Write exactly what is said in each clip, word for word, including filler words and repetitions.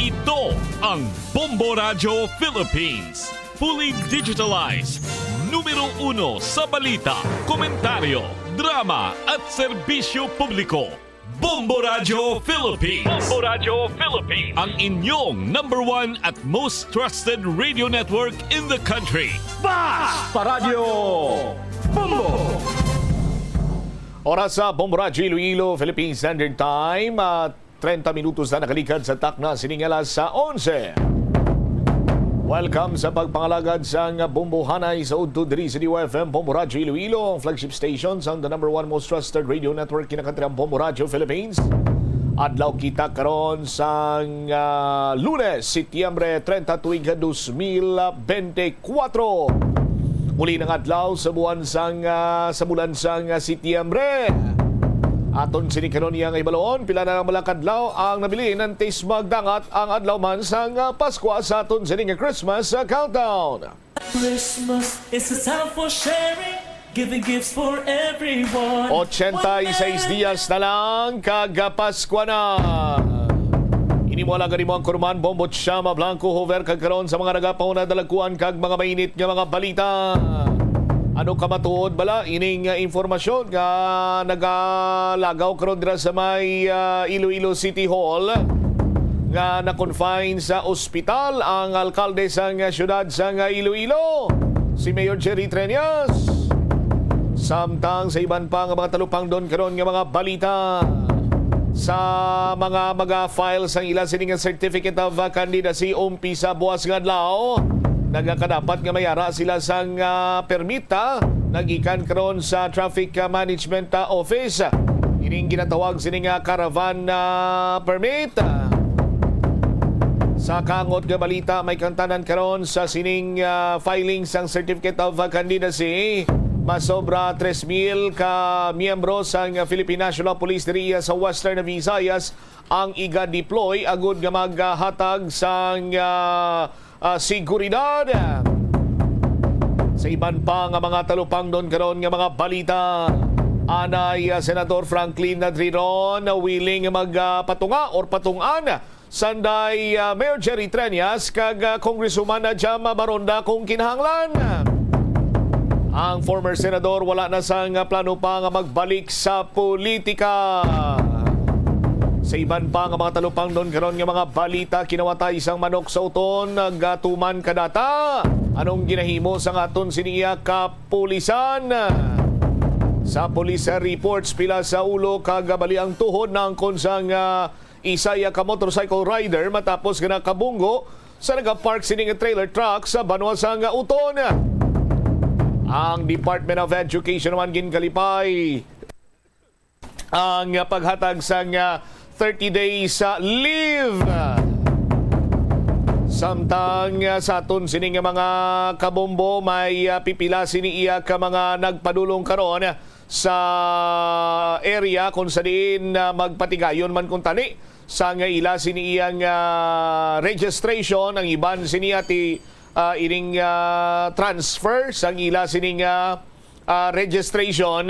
Ito ang Bombo Radyo Philippines. Fully digitalized. Numero uno sa balita, komentaryo, drama at serbisyo publiko. Bombo Radyo Philippines. Bombo Radyo Philippines. Ang inyong number one at most trusted radio network in the country. Bas pa Radyo Bombo! Oras sa Bombo Radyo Iloilo, Philippine Standard Time, at treinta minutos na nakalikad sa takna sining alas sa onse. Welcome sa pagpangalagad sang Bombo Hanay sa udto diri sa D Y F M Bombo Radyo Iloilo, ang flagship station sang the number one most trusted radio network kinakatria, Bombo Radyo Philippines. Adlaw kita karon sang, ah, Lunes, Setyembre treinta, tuig dos mil bente kuwatro. Muli nga adlaw sa buwan sang, ah, sa bulan sang, ah, Setyembre. Aton sini karon iya nga hibalon, pila na lang bala ka adlaw ang nabilin antes magdangat ang adlaw man sang, ah, Paskwa sa aton sini nga Christmas, ah, countdown. Christmas is a time for sharing, giving gifts for everyone. Ochenta y seis dias na lang kag Paskwa na. Ini mo lang gani mo ang Kurman, Bombo Chama Blanco Hover, kag karon sa mga nagapauna, dalagkuan kag mga mainit nga mga balita. Ano ka matuod bala ining, ah, impormasyon nga nagalagaw karon dira sa may, ah, Iloilo City Hall nga na-confine sa ospital ang alkalde sang siyudad sang Iloilo, si Mayor Jerry Treñas. Samtang sa iban pa nga mga talupangdon karon nga mga balita, sa mga maga-file sang ila sini nga Certificate of Candidacy umpisa buwas nga adlaw, nagakadapat nga mayara sila sang, ah, permita nagikan karon sa Traffic, ah, Management, ah, Office. Ining ginatawag sini nga caravan, ah, permit. Sa kaangot nga balita, may kantanan karon sa sining, ah, filing sang Certificate of Candidacy. Masobra tres mil ka miyembro sang Philippine National Police diri sa Western Visayas ang iga-deploy agud nga maghatag sang, ah, ah, seguridad. Sa iban pa nga mga talupangdon karon nga mga balita, anay, ah, Senador Franklin Nadriron na willing magpatunga or patungan sanday, ah, Mayor Jerry Treñas kag, ah, Congresswoman Jam Baronda kung kinahanglan. Ang former senador wala na sang plano pa nga magbalik sa politika. Sa iban pa nga mga talupangdon karon nga mga balita, kinawatay sang manok sa uton, nagatuman kadata. Anong ginahimo sang aton sini iya kapulisan? Sa police reports, pila sa ulo kag bali ang tuhod naangkon sang, ah, isa iya ka motorcycle rider matapos nga nakabunggo sa nagapark sini nga trailer truck sa banwa sang uton. Ang Department of Education naman ginkalipay ang paghatag sang, ah, thirty days, ah, leave. Samtang, ah, sa aton sini nga mga kabombo, may, ah, pipila sini iya ka mga nagpadulong karon sa area kung sa diin, ah, magpatigayon man kung tani sang ila sini iyang, ah, registration, ang iban sini ati, ah, ining, ah, transfer sang ila sini nga, ah, registration.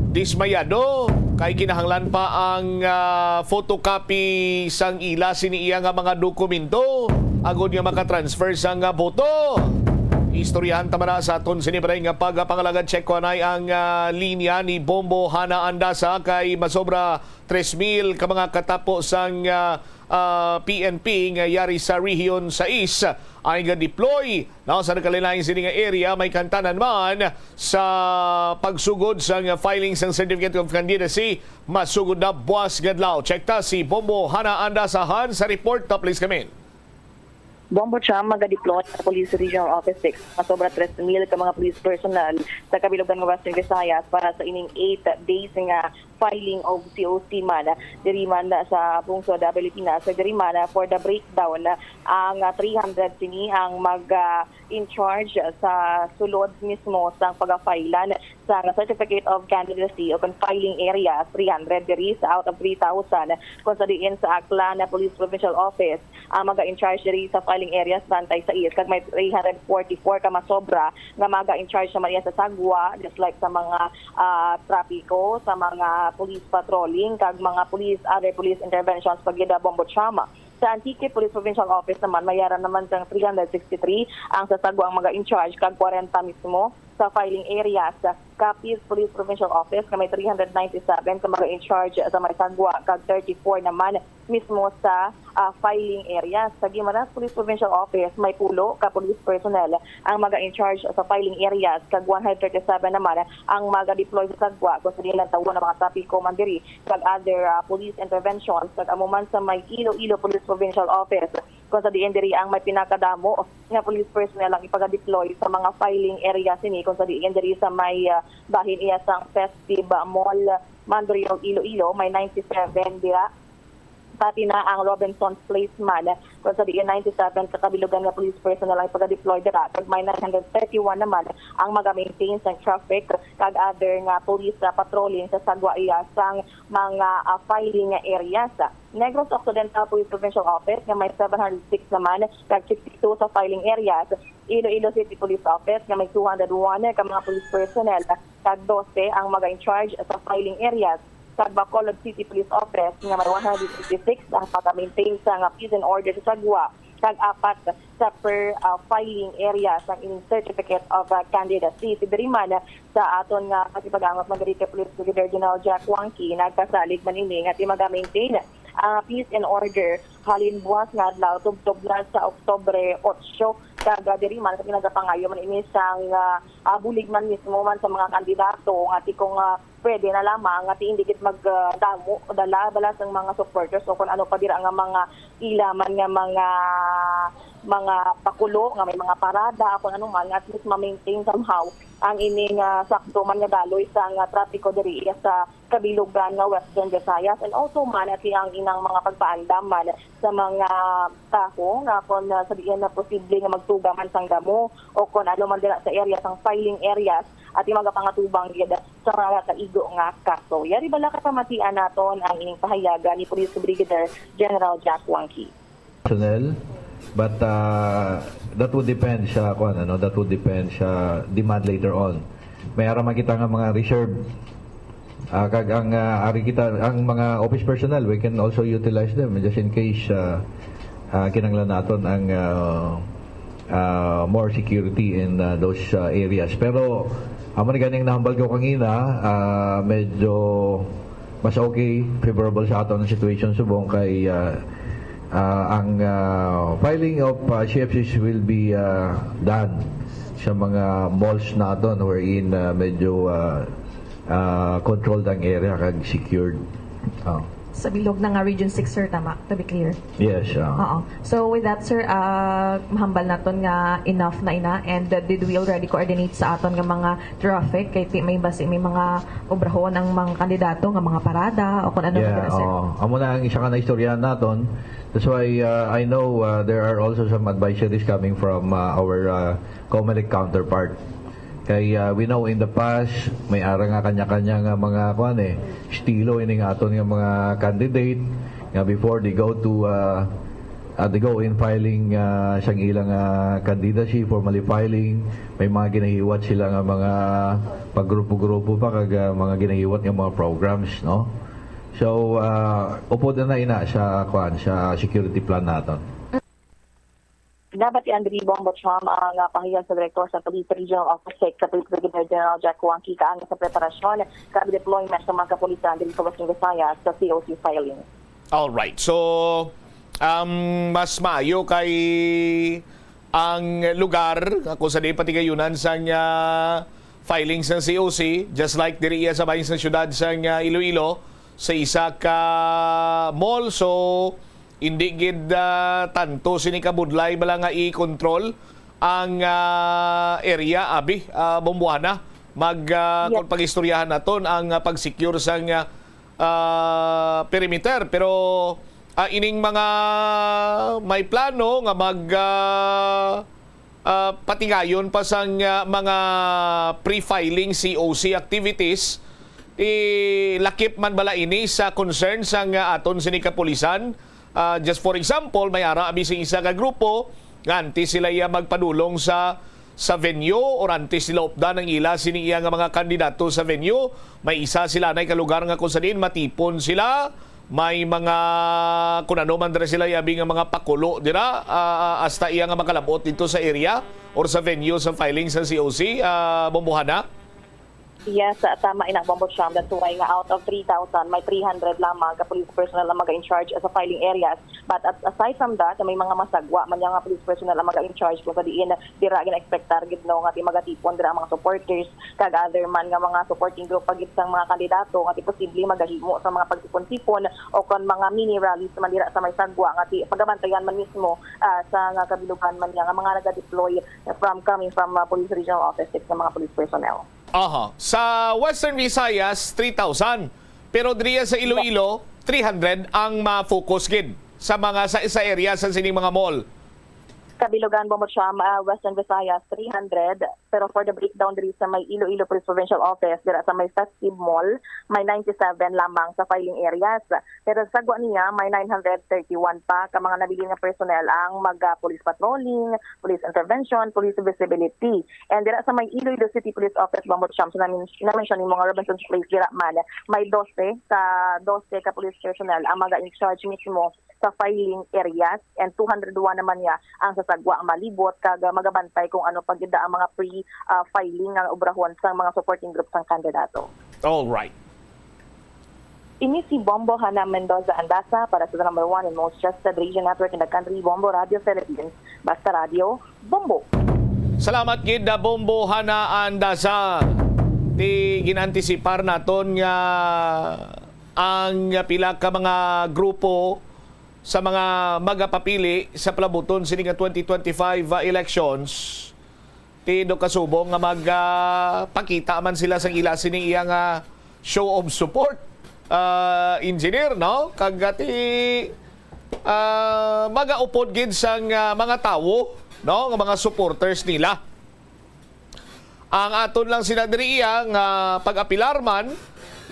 Dismayado kay kinahanglan pa ang, ah, photocopy sang ila sini iya nga mga dokumento agud nga makatransfer sang, ah, boto. Istoryahan ta man na sa aton sini pa nga pagpangalagad. Check ko anay ang, ah, linya ni Bombo Hana Andasa kay masobra tres mil ka mga katapo sang, ah, ah, P N P nga yari sa Region sais ay ga-deploy. Now, sa nagkalain-lain sini nga area, may kantanan man sa pagsugod sang filing sang Certificate of Candidacy, masugod na buwas nga adlaw. Check ta si Bombo Hana Andasahan sa report. Ta, please, come in. Bombo Cham, maga-deploy sa Police Regional Office six. Masobra tres mil ka mga police personnel sa kabilugan nga Western Visayas para sa ining eight days nga filing of C O C man diri man sa pungsod, ah, Pilipinas, diri man, ah, for the breakdown, ah, ang, ah, three hundred sini ang mag, ah, in charge sa sulod mismo sa pagafailan sa Certificate of Candidacy o kung filing areas, three hundred diri sa out of three thousand, kung sa diin sa Aklan Police Provincial Office ang maga-in-charge diri sa filing areas bantay sa East, kag may three hundred forty-four ka masobra nga maga-in-charge naman iya sa sagwa, just like sa mga, ah, trapiko, sa mga police patrolling, kag mga police, other police interventions pa gid, ah, Bombo Chama. Sa Antique Police Provincial Office naman, may ara naman sang three hundred sixty-three ang sa sagwa ang mga in-charge, kag forty mismo sa filing areas. Capiz Police Provincial Office nga may three hundred ninety-seven ka mga in-charge sa may sagwa, kag thirty-four naman mismo sa, ah, filing areas. Sa Guimaras Police Provincial Office, may pulo ka police personnel ang mga in-charge sa filing areas, kag one hundred thirty-seven naman ang mga deploy sa sagwa kung sa diin lantawon ang mga trapiko man diri kag other, ah, police interventions. Kag amo man sa may Iloilo Police Provincial Office, kung sa diin diri ang may pinakadamo nga police personnel ang ipagadeploy sa mga filing area sini, kung sa diin diri sa may, ah, bahin iya sang Festive Mall, Mandurriao, Iloilo, may ninety-seven dira. Pati na ang Robinson's Place man, kung sa diin ninety-seven ka kabilugan nga police personnel ang ipagadeploy dira, kag may nine hundred thirty-one naman ang maga-maintain sang traffic kag other nga police, ah, patrolling sa sagwa iya sang mga, ah, filing nga areas. Negros Occidental Police Provincial Office nga may seven hundred six naman kag sixty-two sa filing areas. Iloilo City Police Office nga may two hundred one ka mga police personnel kag dose ang mga in charge sa filing areas. Kag Bacolod City Police Office nga may one hundred fifty-six ang pag-maintain sa nga peace and order sa sagwa, kag apat sa per, ah, filing area sang ining Certificate of, ah, Candidacy. Sa diri man sa aton nga pakigpag-angot, mga diri kay Police Brigadier General Jack Wangki, nagpasalig man ini nga ti maga-maintain ang peace and order halin buwas nga adlaw tubtob na sa Oktubre otso. Kag, ah, diri man sa pinagapangayo man ini sang, ah, ah, bulig man mismo man sa mga kandidato nga ti kung, ah, pwede na lamang nga ti indi gid mag, ah, damo o dala bala sang mga supporters o kung ano pa dira nga mga ila man nga mga, mga pakulo nga may mga parada o kung ano man, nga at least ma-maintain somehow ang ini nga sakto man nga daloy sang, ah, trapiko diri sa kabilugan nga Western Visayas, and also man ati ang inang mga pagpaandam man sa mga tawo nga kon, ah, sa diin na posible nga magtuga man sang damo o kon ano man dira sa area sang filing areas, ati magapangatubang gid sa mga kaigo nga kaso. Yari bala kapamatian naton ang ining pahayagan ni Police Brigadier General Jack Wangki. Personnel, but, ah, that would depend sa, kuwan, ano, that would depend sa demand later on. May ara man kita nga mga reserve. Ah, kag ang, ah, ari kita, ang mga office personnel, we can also utilize them just in case, ah, ah, kinahanglan naton ang, ah, ah, more security in, ah, those, ah, areas. Pero amo ni ganing nahambal ko kangina, ah, medyo mas okay, favorable sa aton ang situation subong kay, ah, ah, ang, ah, filing of, ah, C F Cs will be, ah, done sa mga malls naton wherein, ah, medyo, ah, ah, controlled ang area kag secured. Oh. Sa bilog na nga Region six, sir, tama? To be clear. Yes, ah. Oo. So, with that, sir, ah, mahambal naton nga enough na ina, and, uh, did we already coordinate sa aton nga mga traffic? Kay ti may basi may mga obrahon ang mga kandidato nga mga parada o kung ano Yeah, man dira, sir. Oo. Amo na ang isa ka naistoryahan naton. That's why, uh, I know, uh, there are also some advisories coming from, uh, our, uh, Comelec counterpart. Kay, uh, we know in the past, may ara nga kanya-kanya nga mga, kuwan eh, estilo ining aton nga mga candidate nga before they go to, uh, uh, they go in filing, uh, sang ilang, uh, candidacy, formally filing, may mga ginahiwat sila nga mga paggrupo-grupo pa kag, uh, mga ginahiwat nga mga programs, no? So, uh, upod na na ina sa, kuwan, sa security plan naton. Nabatian diri, Bong Bocham, ang, ah, pahayag sa Direktor sa Police Regional Office Six, sa Police Brigadier General Jack Wangki, kaangay sa preparasyon kag deployment sa mga kapulisan diri sa Western Visayas sa C O C filing. Alright. So, um, mas maayo kay ang lugar nga kung sa diin patigayunan sang, ah, filing sang C O C, just like diri iya sa bahin sang syudad sang, ah, Iloilo, sa isa ka mall. So, hindi gid, ah, tanto sini kabudlay bala nga i-control ang, ah, area, abi, ah, Bomboana. Mag, ah, Yep. Kung pag-istoryahan naton ang, ah, pag-secure sang, ah, ah, perimeter. Pero, ah, ining mga may plano nga mag, ah, ah, patigayon pa sang, ah, mga pre-filing C O C activities, eh, lakip man bala ini sa concern sang, ah, aton sini kapulisan? Ah, just for example, may ara abi sing isa ka grupo nga antes sila iya magpadulong sa, sa venue or antes sila updan ang ila sini iya nga mga kandidato sa venue, may isa sila anay ka lugar nga kung sa diin matipon sila, May mga, kung ano man dira sila, abi nga mga pakulo dira, ah, hasta iya nga makalabot dito sa area or sa venue sa filing sa C O C, ah, Bombohana? Yes, ah, tama ina, Bombo Cham. That's why nga out of three thousand, may three hundred lamang ka police personnel ang maga-in-charge sa filing areas. But at, aside from that, may mga masagwa man niya nga police personnel ang maga-in-charge kung sa diin dira gina-expectar gid, no, nga ti magatipon dira ang mga supporters kag other man nga mga supporting group pa gid sang mga kandidato nga ti posible magahimo sa mga pagsipon-sipon o kon mga mini rallies man dira sa may sagwa nga ti pagabantayan man mismo, ah, sa nga kabilugan man niya nga mga naga-deploy from, coming from, ah, Police Regional Office Six nga mga police personnel. Aha. Sa Western Visayas, three thousand. Pero diriya sa Iloilo, three hundred ang ma-focus gid sa mga, sa, sa area sa sining mga mall. Kabilugan, Bombo Cham, ah, Western Visayas, three hundred. Pero for the breakdown diri sa may Iloilo Police Provincial Office, dira sa may Festive Mall, may ninety-seven lamang sa filing areas. Pero sa sagwa niya, may nine hundred thirty-one pa ka mga nabilin nga personnel ang mag, ah, police patrolling, police intervention, police visibility. And dira sa may Iloilo City Police Office, Bombo Cham, sa namin-, na-mention nimo nga Robinson's Place, dira man, may dose ka, dose ka police personnel ang maga-in-charge mismo sa filing areas, and two hundred one naman niya ang sa sagwa ang malibot kag, ah, magabantay kung ano pa gid ang mga pre, ah, filing nga obrahon sang mga supporting group sang kandidato. All right. Ini si Bombo Hana Mendoza Andaza para sa the number one and most trusted radio network in the country, Bombo Radio Philippines. Basta Radio, Bombo. Salamat gid na Bombo Hana Andaza. Ti ginantisipar naton nga ang pila ka mga grupo sa mga magapapili sa palabuton sini nga twenty twenty-five, ah, elections, ti do kasubong nga mag, ah, pakita man sila sang ila sining iya nga show of support, ah, engineer, no? Kag, ah, ti, ah, magaupod gid sang, ah, mga tawo, no, nga mga supporters nila. Ang aton lang sila diri iya nga pag-apilar man,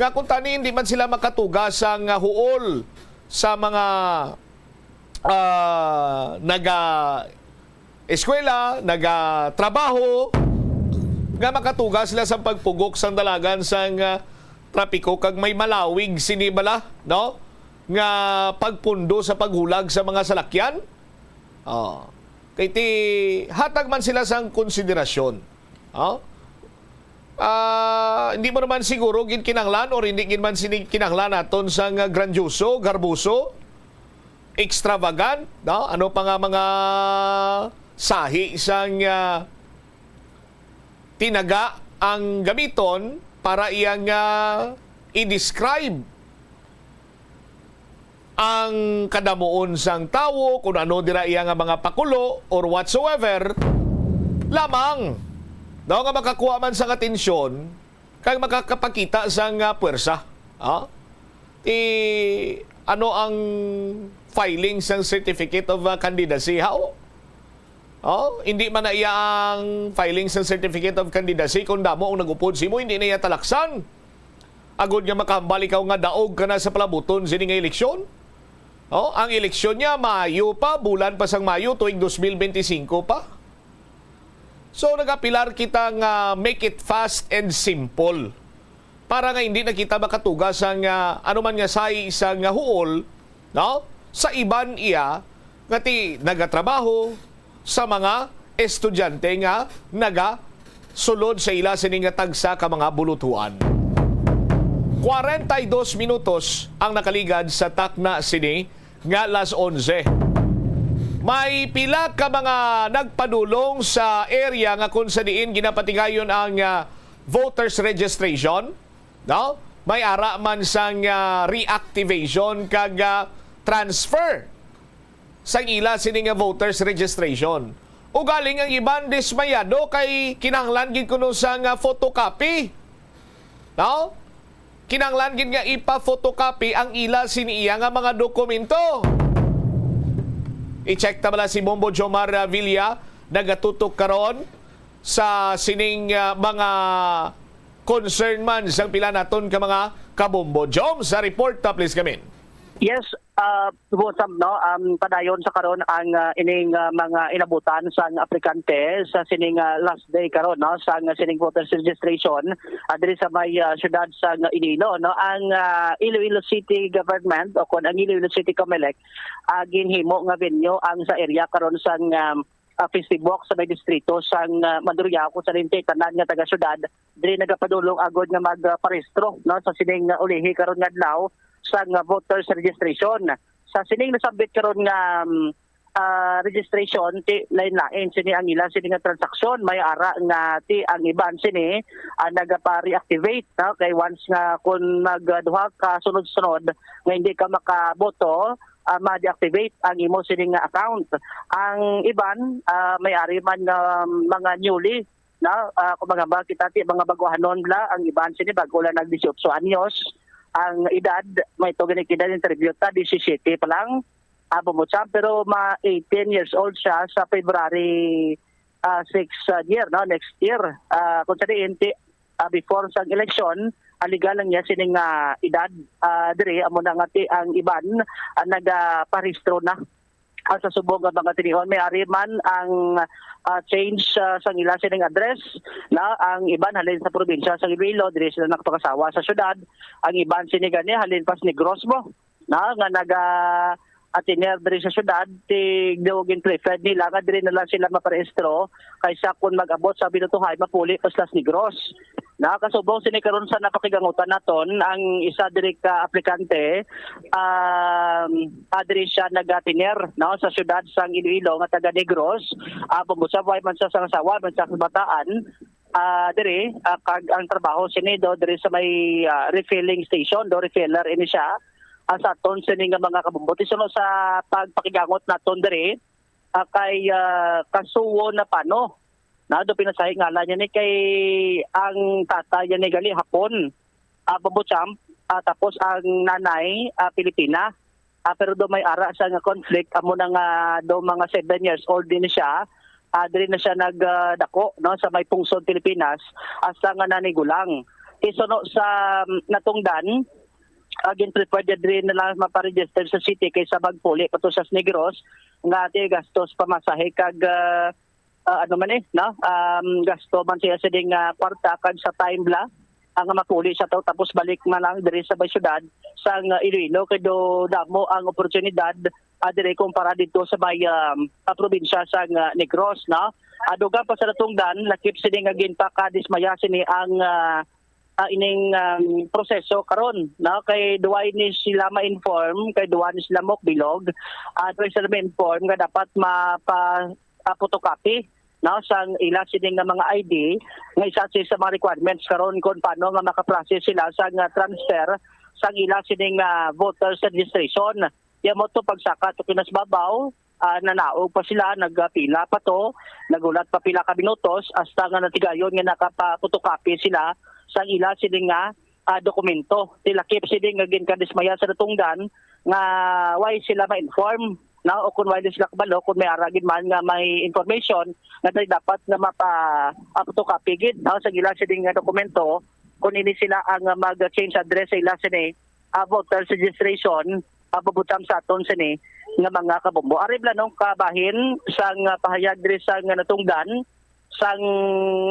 nga kung tani hindi man sila makatuga sang, ah, huol sa mga, ah, naga-eskwela, nagatrabaho, nga makatuga sila sa pagpugok sang dalagan sang, ah, trapiko kag may malawig sini bala, no? Nga pagpundo sa paghulag sa mga salakyan. Oh. Kay ti hatag man sila sang konsiderasyon. Oh? Ah, hindi mo naman siguro gid kinahanglan or hindi gid man sini kinahanglan naton sang, ah, grandioso, garboso, extravagant, no? Ano pa nga mga sahi sang, ah, tinaga ang gamiton para iyang, ah, i-describe ang kadamuon sang tawo, kung ano dira iya nga mga pakulo or whatsoever lamang, no, nga makakuha man sang atensyon kag makakapakita sang, ah, puwersa. Ah? Ti, ano ang filing sang certificate of, ah, candidacy? How? Oh, hindi man na iya ang filing sang certificate of candidacy kung damo ang nag-upod sa imo, hindi na iya talaksan. Agod nga makahambal ikaw nga daog ka na sa palabuton sini nga eleksyon. Oh, ang eleksyon niya, Mayo pa, bulan pa sang Mayo, tuig dos mil benti singko pa. So, nagapilar kita nga make it fast and simple para nga hindi na kita makatuga sang, ah, anuman nga sahi sang, ah, huol, no? Sa iban iya nga ti nagatrabaho sa mga estudyante nga nagasulod sa ila sini nga tagsa ka mga bulutuan. Kwarenta y dos minutos ang nakaligad sa takna sini nga las onse. May pila ka mga nagpadulong sa area nga kung sa diin ginapatigayon ang, ah, voters registration, no? May ara man sang, ah, reactivation kag, ah, transfer sang ila sini nga voters registration. Ugaling ang iban dismayado kay kinahanglan gid kuno sang, ah, photocopy. No? Kinahanglan gid nga ipa-photocopy ang ila sini iya nga mga dokumento. I-check ta bala si Bombo Jomar, ah, Villa, nagatutok karon sa sining, ah, mga concern man sang pila naton ka mga kabombo. Jom, sa report, ah, please, gamin. Yes, Ah, Boss Sam, no, um, padayon sa karon ang, ah, ining, ah, mga inabutan sang aplikante sa sining, ah, last day karon, no, sang sining voters registration, ah, diri sa may, ah, siyudad sang Iloilo, no. Ang, ah, Iloilo City Government o kon ang Iloilo City Comelec, ah, ginhimo nga venue ang sa area karon sang, um, ah, Festive Walk sa may distrito sang, ah, Mandurriao, kung sa linti tanan nga taga-syudad diri nagapadulong agod nga magparehistro, no, sa sining, ah, ulihi karon nga adlaw sang, ah, voters registration. Sa sining nasambit karon nga, um, ah, registration, ti lain-lain sini ang ila sini nga transaksyon. May ara nga ti ang iban sini, ah, nagapa-reactivate, no? Kay once nga kun magduha ka sunod-sunod nga hindi ka makaboto, ah, ma-deactivate ang imo sini nga account. Ang iban, ah, may ari man nga mga newly, no? Ah, kung magamba kita ti mga baguhanon bla, ang iban sini bago lang nag dieciocho anyos ang edad, may to gani kita interview ta, disisiete pa lang. Ah, bumutsa, pero ma eighteen years old siya sa February, ah, six, ah, year, no, next year. Ah, kung sa diin ti, ah, before sang eleksyon, ah, legal lang niya sining, ah, edad, ah, diri, amo na nga ti ang iban, ah, nagaparehistro na. Ah, sa subong nga mga tinion, may ari man ang, ah, change, ah, sang ila sining address, na ang iban halin sa probinsya sa Iloilo, diri sila nakapangasawa sa syudad, ang iban sini gani halin pa sa Negros mo, na nga naga atiner diri sa syudad, ti daw gin-prefer nila nga diri na lang sila maparehistro kaysa kun mag-abot sa binutuhay mapuli pa sila sa Negros. Nakasubong sini karon sa napakigangutan naton ang isa diri ka aplikante, um, ah, diri siya nagatiner, no, sa syudad sang Iloilo nga taga Negros, ah, bumutsa, way man sa sang asawa, man sa kabataan, ah, diri, ah, kag ang trabaho sini do diri sa may, ah, refilling station, do refiller ini siya. Ah, sa aton sini nga mga kabumbo, ti suno sa pagpakigangot naton diri, ah, kay, ah, Kasuo Napano. Na do pinasahi ngalan niya ni kay ang tatay niya ni gali Hapon, ah, Bobo Champ, ah, tapos ang nanay, ah, Pilipina. Ah, pero do may ara sa nga conflict, amo na nga do mga seven years old din siya. Ah, diri na siya nag, ah, dako, no, sa may pungsod Pilipinas, hasta nga nanigulang. Isuno sa, um, natungdan, ah, gin-prefer niya diri na lang maparegister sa city kaysa magpuli pa to sa Negros nga ti gastos pamasahe kag, ah, ah, ano man eh, no? Um, gasto man siya sa ding, ah, kwarta kag sa time bla ang mapuli sa tao tapos balik man lang diri sa may syudad sang, ah, Iloilo kay do damo ang oportunidad, ah, diri kumpara dito sa may, um, ah, probinsya sang, ah, Negros, no? Ah, dugang pa sa natungdan, lakip sini nga ginpakadismaya sini ang, ah, ah, ining, um, proseso karon, no? Kay duwa ni sila ma-inform, kay duwa ni sila mukbilog, ah, duwa sila ma-inform nga dapat mapa, ah, photocopy, no, sang ila sini nga mga I D, nga isa sa, sa mga requirements karon kung paano nga maka-process sila sa nga transfer sang ila sini nga voters registration. Iya mo to pagsaka to kinas babaw, ah, nanaog pa sila, nagapila pa to, nagulat pa pila ka minutos, hasta nga natigayon nga nakapa-photocopy sila sang ila sini nga, ah, dokumento. Ti lakip sini nga ginkadismaya sa natungdan nga way sila ma-inform, no, o kung way sila kabalo kung may ara gid man nga may information nga dapat nga mapa-photocopy gid, no, sa ila sini nga dokumento kung ini sila ang, ah, mag-change address sa ila sini, ah, voters registration, ah, pabutam sa aton sini nga mga kabombo. Ari bala nung kabahin sang, ah, pahayag diri sa nga natungdan sang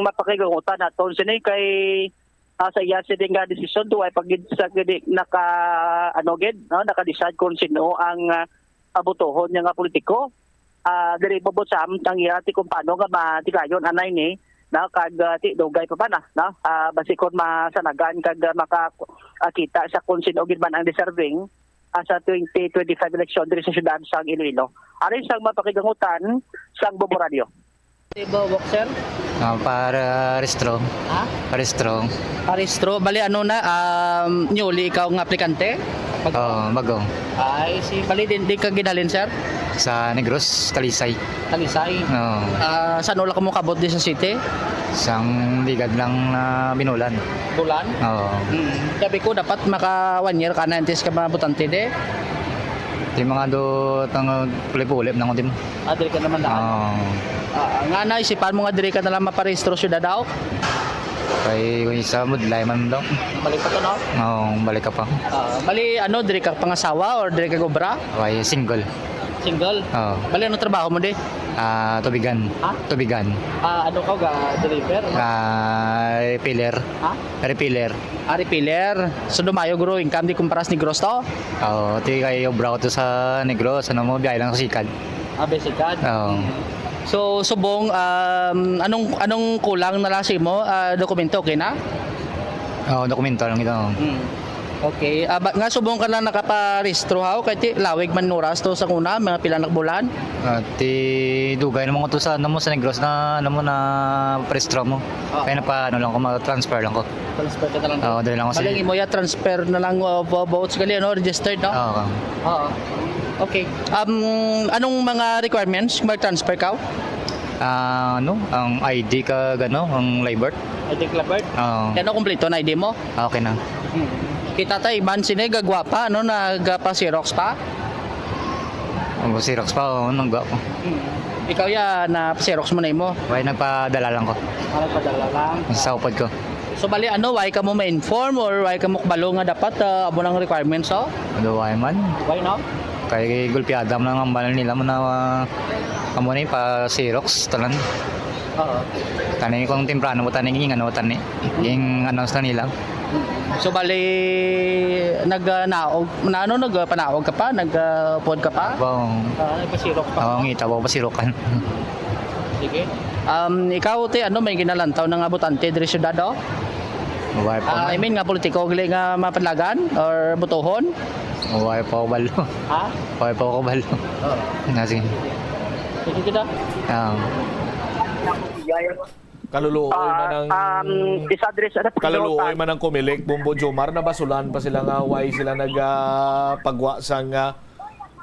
mapakigangutan naton sini kay, ah, sa iya sini nga desisyon, duway pa gid sa gid naka, ano gid, no, naka-decide kung sino ang, ah, abotohon niya nga politiko. Ah, diri mo, Boss Sam, ang iya ti kung paano nga matigayon anay ni, no, kag, ah, ti dugay pa ba na, no? Ah, basi kon masanagan kag, ah, maka, ah, kita sa kung sino gid man ang deserving, ah, sa twenty twenty-five election diri sa siyudad sang Iloilo. Ari sang mapakigangutan sang Bombo Radio. Di ba, Boxer? Ah, para restro. Ha? Restro. Parehistro. Bali, ano na, um, newly ikaw nga aplikante? Bag- Oo, bago. Ay, si, bali, din, di ka gidalin, sir? Sa Negros, Talisay. Talisay? Oo. Ah, saan wala ka mo kabot di sa city? Sang ligad lang na binulan. Bulan? Oo. Mm. Sabi ko, dapat maka one year ka na antes ka mabutante, di? Di mga do, tang, pulip-pulip na ko din. Ah, diri ka naman daan. Oo. Ah, nga naisipan mo nga diri ka na lang maparehistro siyudad daw? Kay kung isa, budlay man daw. Balik pa to, no? Oo, balik ka pa. Ah, bali, ano, diri ka pangasawa or diri ka gobra? Kay single. Single? Oo. Bali, anong trabaho mo, di? Ah, tubigan. Ha? Tubigan. Ah, ano ka, ga-deliver? Ah, repeller. Ha? Repeller. Ah, repeller. So, dumayo, guro, income di kumparas ni Gross to? Oo, ti kay obra ko to sa Negros, ano mo, biyahe lang sa Sikad. Ah, basic card? Oo. So, subong, um, anong, anong kulang na lang sa imo? Ah, dokumento, okay na? Oo, dokumento lang ito. Mm. Okay. Ah, ba, nga subong ka lang nakaparehistro, haw? Kay ti, lawig man oras to sa una, mga pila na ka bulan? Ah, ti, dugay naman ko to sa, ano mo, sa Negros na, ano mo, na parehistro mo. Ah. Kaya napa, ano lang ko, ma-transfer lang ko. Transfer ka na lang. Oo, dali lang ako sa Maling imo ya, transfer na lang, uh, bu-, buot sa gali, ano, registered, no? Oo. Oo. Okay. Um, anong mga requirements kung mag-transfer ka? Ah, ano, ang I D ka, gano, ang live birth. I D ka live birth? Oo. Kaya ano, kompleto na I D mo? Okay na. Hmm. Kita ta, iban sini, gagwapa, ano, nagpa-Xerox pa? Ang Xerox pa, oo, nang gwapo. Hmm. Ikaw ya, na-Xerox mo na imo? Why, nagpadala lang ko. Ah, nagpadala lang. Sa upod ko. So, bali, ano, why ka mo ma-inform or why ka mo kabalo nga dapat, ah, amo nang requirements, oh? Ano, why man? Why, no? Kay gulpiada man ang ambal nila mo na, ah, amo ni pa-Xerox, tanan. Oo. Tani kung temprano mo, tani, ging ano, tani, ging announce na nila. So, bali, nag, ah, naog, na, ano, nagpanaog ka pa? Nag, ah, upod ka pa? Oo. Ah, nagpa-Xerox pa? Oo, ngita ko, pa-Xeroxan. Sige. Um, ikaw, ti, ano, may ginalantaw na nga botante diri syudad, oh? Why pa Ah, man? I mean, nga politiko, gali nga mapadlagan or botohon? Why pa ko balo? Ha? Why pa ko balo? Oo. Nga, sige. Sige, kita. Ah. Kaluluoy Ah, man ang um, isa diri sa Kaluluoy man ang Comelec, Bombo Jomar, nabasulan pa sila nga why sila nag, ah, pagwa sang, ah,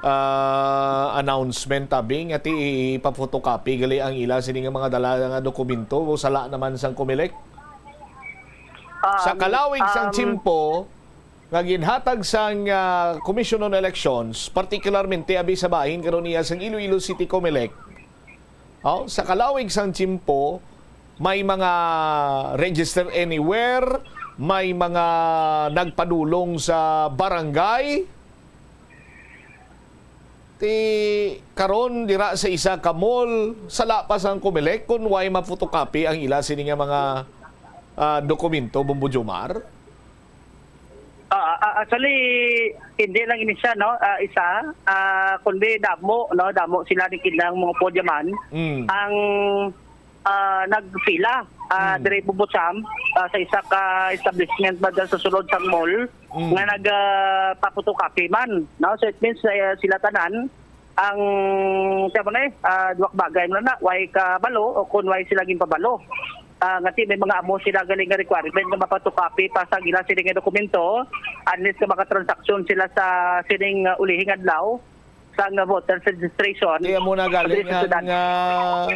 ah, announcement, tabi nga ti ipa-photocopy gali ang ila sini nga mga dala nga dokumento o sala naman sang Comelec. Um, Sa kalawig sang um, tiyempo nga ginhatag sang, ah, Commission on Elections, partikularmente abi sa bahin karon niya sang Iloilo City Comelec, Oh, sa kalawig sang tiyempo, may mga register anywhere, may mga nagpadulong sa barangay. Ti karon dira sa isa ka mall, sala pa sang Comelec kung way ma-photocopy ang ila sini nga mga, ah, dokumento, Bombo Jomar. Ah, ah, actually, hindi lang ini siya, no? Ah, isa, ah, kundi damo, no? Damo sila ni kinang mga podyaman Mm. ang, ah, nagpila, ah, Mm. diri Bubutsam, ah, sa isa ka establishment ba dyan sa sulod sang mall Mm. nga nag, ah, pa-photocopy man, no? So, it means, ah, sila tanan ang, siya mo na eh, ah, duwag bagay mo na, why ka balo o kung why sila ginpabalo. Ah, nga ti may mga amo sila galing nga requirement nga mapatocopy pa sa gila sila nga dokumento, unless nga makatransaksyon sila sa sining, ah, ulihing adlaw sa nga voters registration. Kaya mo na galing diri sa ang, syudad. Ah,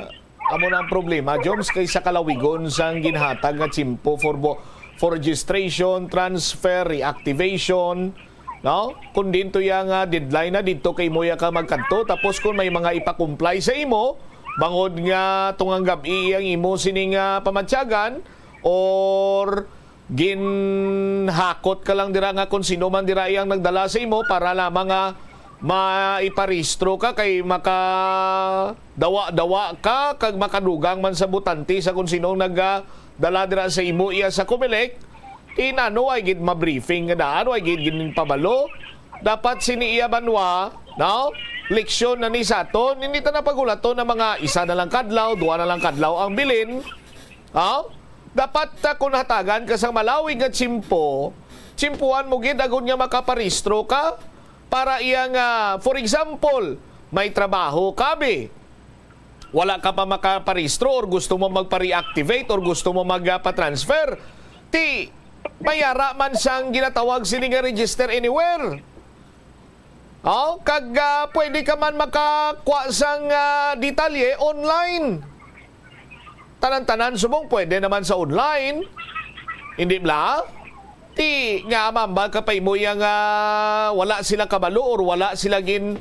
amo na ang problema, Joms, kay sa kalawigon sang ginhatag nga tiyempo for vo-, for registration, transfer, reactivation, no? Kung dinto ya nga deadline na, dito kay mo ya ka magkadto. Tapos kung may mga ipa-comply sa imo, bangod nga tungang gab-i ang imo sining, ah, pamatyagan, or ginhakot ka lang dira nga kung sino man dira iyang nagdala sa imo para lamang nga maiparehistro ka kay makadawa-dawa ka kag makadugang man sa botante sa kung sino ang nagdala dira sa imo iya sa Comelec. Ti nano ay gid ma-briefing nga daan, ay gid ginpabalo. Dapat sini iya banwa, no? Leksyon na ni sa aton, hindi ta na pagulaton ang mga isa na lang kadlaw, duha na lang kadlaw ang bilin. Ha? Dapat, ah, kung hatagan ka sang malawig nga tiyempo, tiyempuhan mo gid agud nga makaparehistro ka para iya nga, for example, may trabaho ka, bi. Wala ka pa makaparehistro or gusto mo magpa-reactivate or gusto mo magpa-transfer, ti may ara man sang ginatawag sini nga register anywhere. Oh, kag, ah, pwede ka man makakuha sang, ah, detalye online. Tanan-tanan subong pwede naman sa online. Hindi bla? Ti nga mambal ka pa imo iya nga wala sila kabalo or wala sila gin,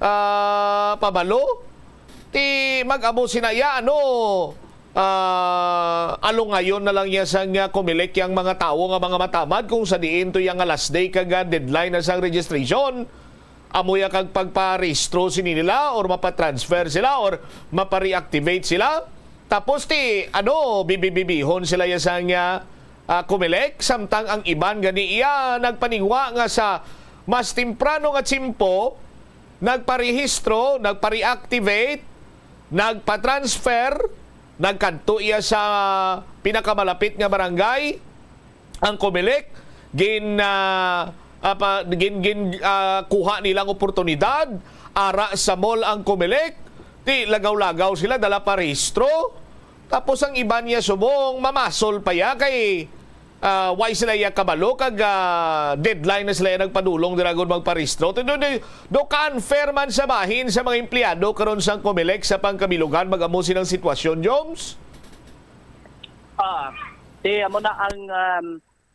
ah, pabalo. Ti mag-amo sina iya, ano, ah, alungayon na lang niya sang, ah, Comelec yang mga tawo nga mga matamad kung sa diin to yang nga last day kag, ah, deadline na sang registration. Amo ya kag pagparehistro sini nila or mapatransfer sila or mapareactivate sila. Tapos ti, ano, bibibibihon sila ya sang, ah, ah, Comelec, samtang ang iban gani iya nagpaningwa nga sa mas temprano nga tiyempo, nagparehistro, nagpareactivate, nagpa-transfer, nagkadto iya sa pinakamalapit nga barangay, ang Comelec, gin, ah, ah, pa, gin, gin, ah, kuha nilang oportunidad, ara sa mall ang Comelec, ti lagaw-lagaw sila, dala pa rehistro. Tapos ang iban niya subong, mamasol pa ya kay, ah, why sila iya kabalo kag, ah, deadline na sila iya nagpadulong dira gud magparehistro. Do, do, do, do ka-unfair man sa bahin sa mga empleyado karon sang Comelec sa pangkabilugan, mag-amo silang sitwasyon, Joms? Ah, di amo na ang, um,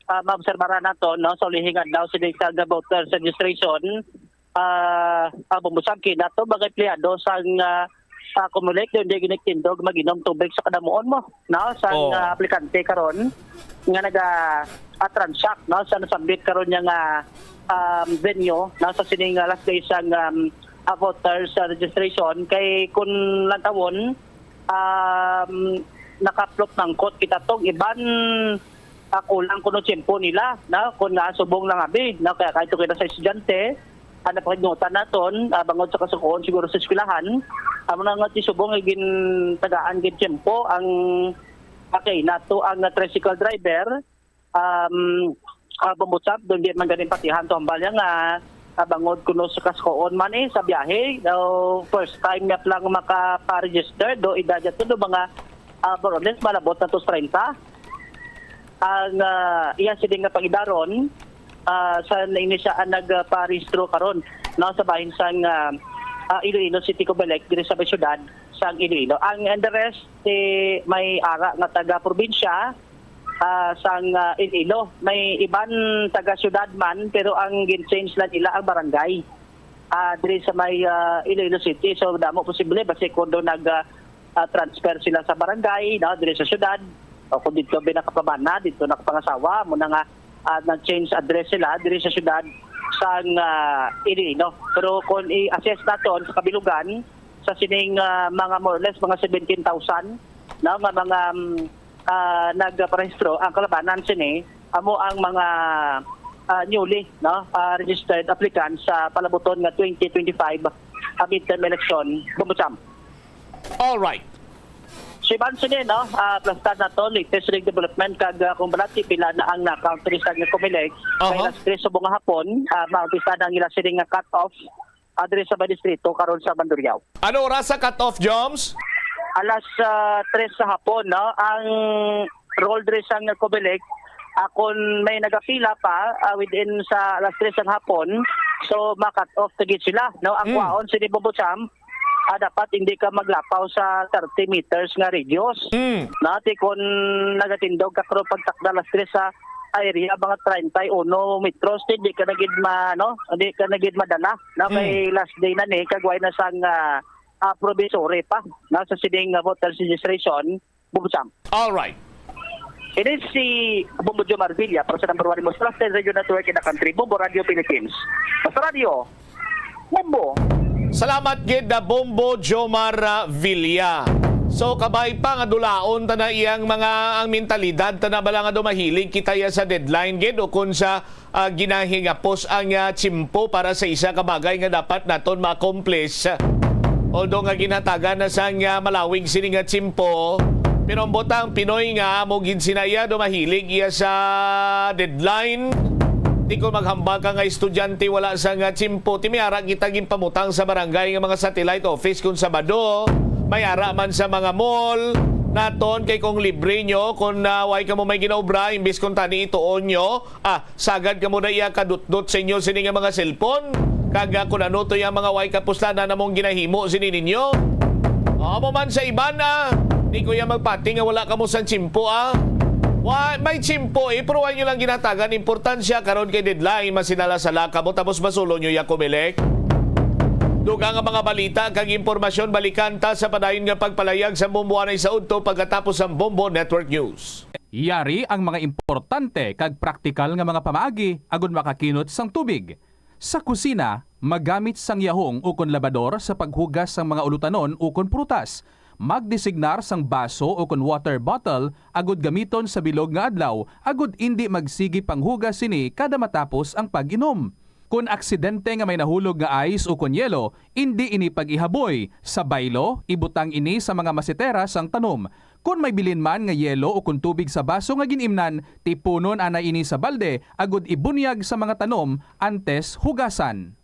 ah, maobserbaran nato, no, sa ulihing adlaw sini sa voters registration. Ah, ah, bumusag kinato mga empleyado sang, ah, ah, Comelec, hindi ginagtindog mag-inom tubig sa kadamuon mo, no, sang, Oh. ah, aplikante karon nga naga, ah, transact, no, sa nasambit karon niya nga, um, venue, no, sa sining, ah, last day sang, um, ah, voters, ah, registration. Kay kun lantawon, um, nakaplot nangkot kita tong iban, ah, kulang kuno tiyempo nila, na kun nga subong lang abi, na kaya kahit kita sa estudyante, ang napakignutan naton, ah, bangod sa kasukuon siguro sa eskwelahan, amo na nga ti subong nga gintagaan gid tiyempo ang, okay, nato ang, ah, tricycle driver, um, ah, bumbutsap, doon di man ganing patihan to ang balya nga, ah, bangod kuno sa kasukuon man eh, sa biyahe, daw first time niya lang makaparegister, do edad niya to, do mga, ah, more or less, malabot na to sa treinta. Ang, ah, iya sini nga pangidaron, ah, sa na ini siya ang nagparehistro karon, no, sa bahin sang, ah, ah, Iloilo City Comelec diri sa may syudad sang Iloilo. Ang, and the rest, si may ara nga taga probinsya, ah, sang, ah, Iloilo. May iban taga syudad man, pero ang gin-change lang nila ang barangay, ah, diri sa may, ah, Iloilo City. So, damo posible, basi kuno nag, ah, ah, transfer sila sa barangay, no, diri sa syudad, o kung dito ba nakapamana, dito nakapangasawa, mo na nga, ah, nag-change address sila diri sa syudad sang, ah, Iloilo. Pero kung i-assess naton sa kabilugan, sa sining, ah, mga more or less mga seventeen thousand, no, nga mga, mm, ah, nagparehistro, ang kalabanan sini amo ang mga, ah, newly, no, ah, registered applicants sa palabuton nga twenty twenty-five, ah, midterm election, Bumbucham. All right. So, iban sini, no, ah, plastar na to, latest ring development kag, ah, kung balati, pila na ang na-count diri sa nga Comelec. Kay Aha. alas tres subong nga hapon, ah, maumpisa na ang ila sini nga cut-off, ah, diri sa may distrito karon sa Mandurriao. Ano oras sa cut-off, Joms? Alas, ah, tres sa hapon, no? Ang rule diri sa nga Comelec, ah, kung may nagapila pa, ah, within sa alas tres sa hapon, so ma-cut off na gid sila, no? Ang Mm. kwaon sini, Bobo Cham, ah, dapat hindi ka maglapaw sa thirty meters nga radius. Mm. Nati kung nagatindog ka karon pagtakda alas tres sa area, mga treinta y uno metros, di ka na gid ma-, no? Di ka na gid madala, no? Mm. Kay last day na ni, kag way na sang, ah, ah, provisory pa, no? Sa sining, ah, voter registration, Bubusang. All right. Ini si Bombo Jomar Villa para sa number one most trusted radio network in the country, Bombo Radio Philippines. Basta Radio, Bombo. Salamat gid na Bombo Jomar, ah, Villa. So, kabay pa nga dulaon ta na iyang mga, ang mentalidad ta na bala nga dumahilig kita ya sa deadline gid o kun sa, ah, ginahingapos ang, ah, tiyempo para sa isa ka bagay nga dapat naton ma-accomplish. Although nga ginhatagan na sang, ah, malawig sini nga tiyempo, pero ang butang Pinoy nga amo gid sina iya dumahilig iya sa deadline. Di ko maghambal ka nga estudyante wala sa nga tiyempo. Ti may ara kita ginpamutang sa barangay nga mga satellite office kung Sabado. May ara man sa mga mall naton kay kung libre nyo, kung, ah, way kamo may ginaobra, imbis kung tani ituon nyo, ah, sagad kamo na iya kadutdot sa inyo sini nga mga cellphone. Kag, ah, kung ano to yung mga way kapuslanan namong ginahimo sini ninyo. Amo man sa iban, ah, di ko yan magpati nga wala kamo sa tiyempo, ah. Wa, may tiyempo, eh, pero wa nyo lang ginatagan importansya karon kay deadline, masinala-sala kamo, tapos masulo nyo ya Comelec. Dugang nga mga balita kag impormasyon, balikan ta sa padayon nga pagpalayag sa Bombo anay sa udto pagkatapos sang Bombo Network News. Yari ang mga importante kag praktikal nga mga pamaagi agud makakinot sang tubig. Sa kusina, magamit sang yahong ukon labador sa paghugas sang mga ulutanon ukon prutas. Magdesignar sang baso ukon water bottle agud gamiton sa bilog nga adlaw, agud indi magsigi panghugas sini kada matapos ang pag-inom. Kon aksidente nga may nahulog nga ice ukon yelo, indi ini pag-ihaboy. Sa baylo, ibutang ini sa mga masetera sang tanom. Kon may bilin man nga yelo ukon tubig sa baso nga gin-imnan, tipunon anay ini sa balde agud ibunyag sa mga tanom antes hugasan.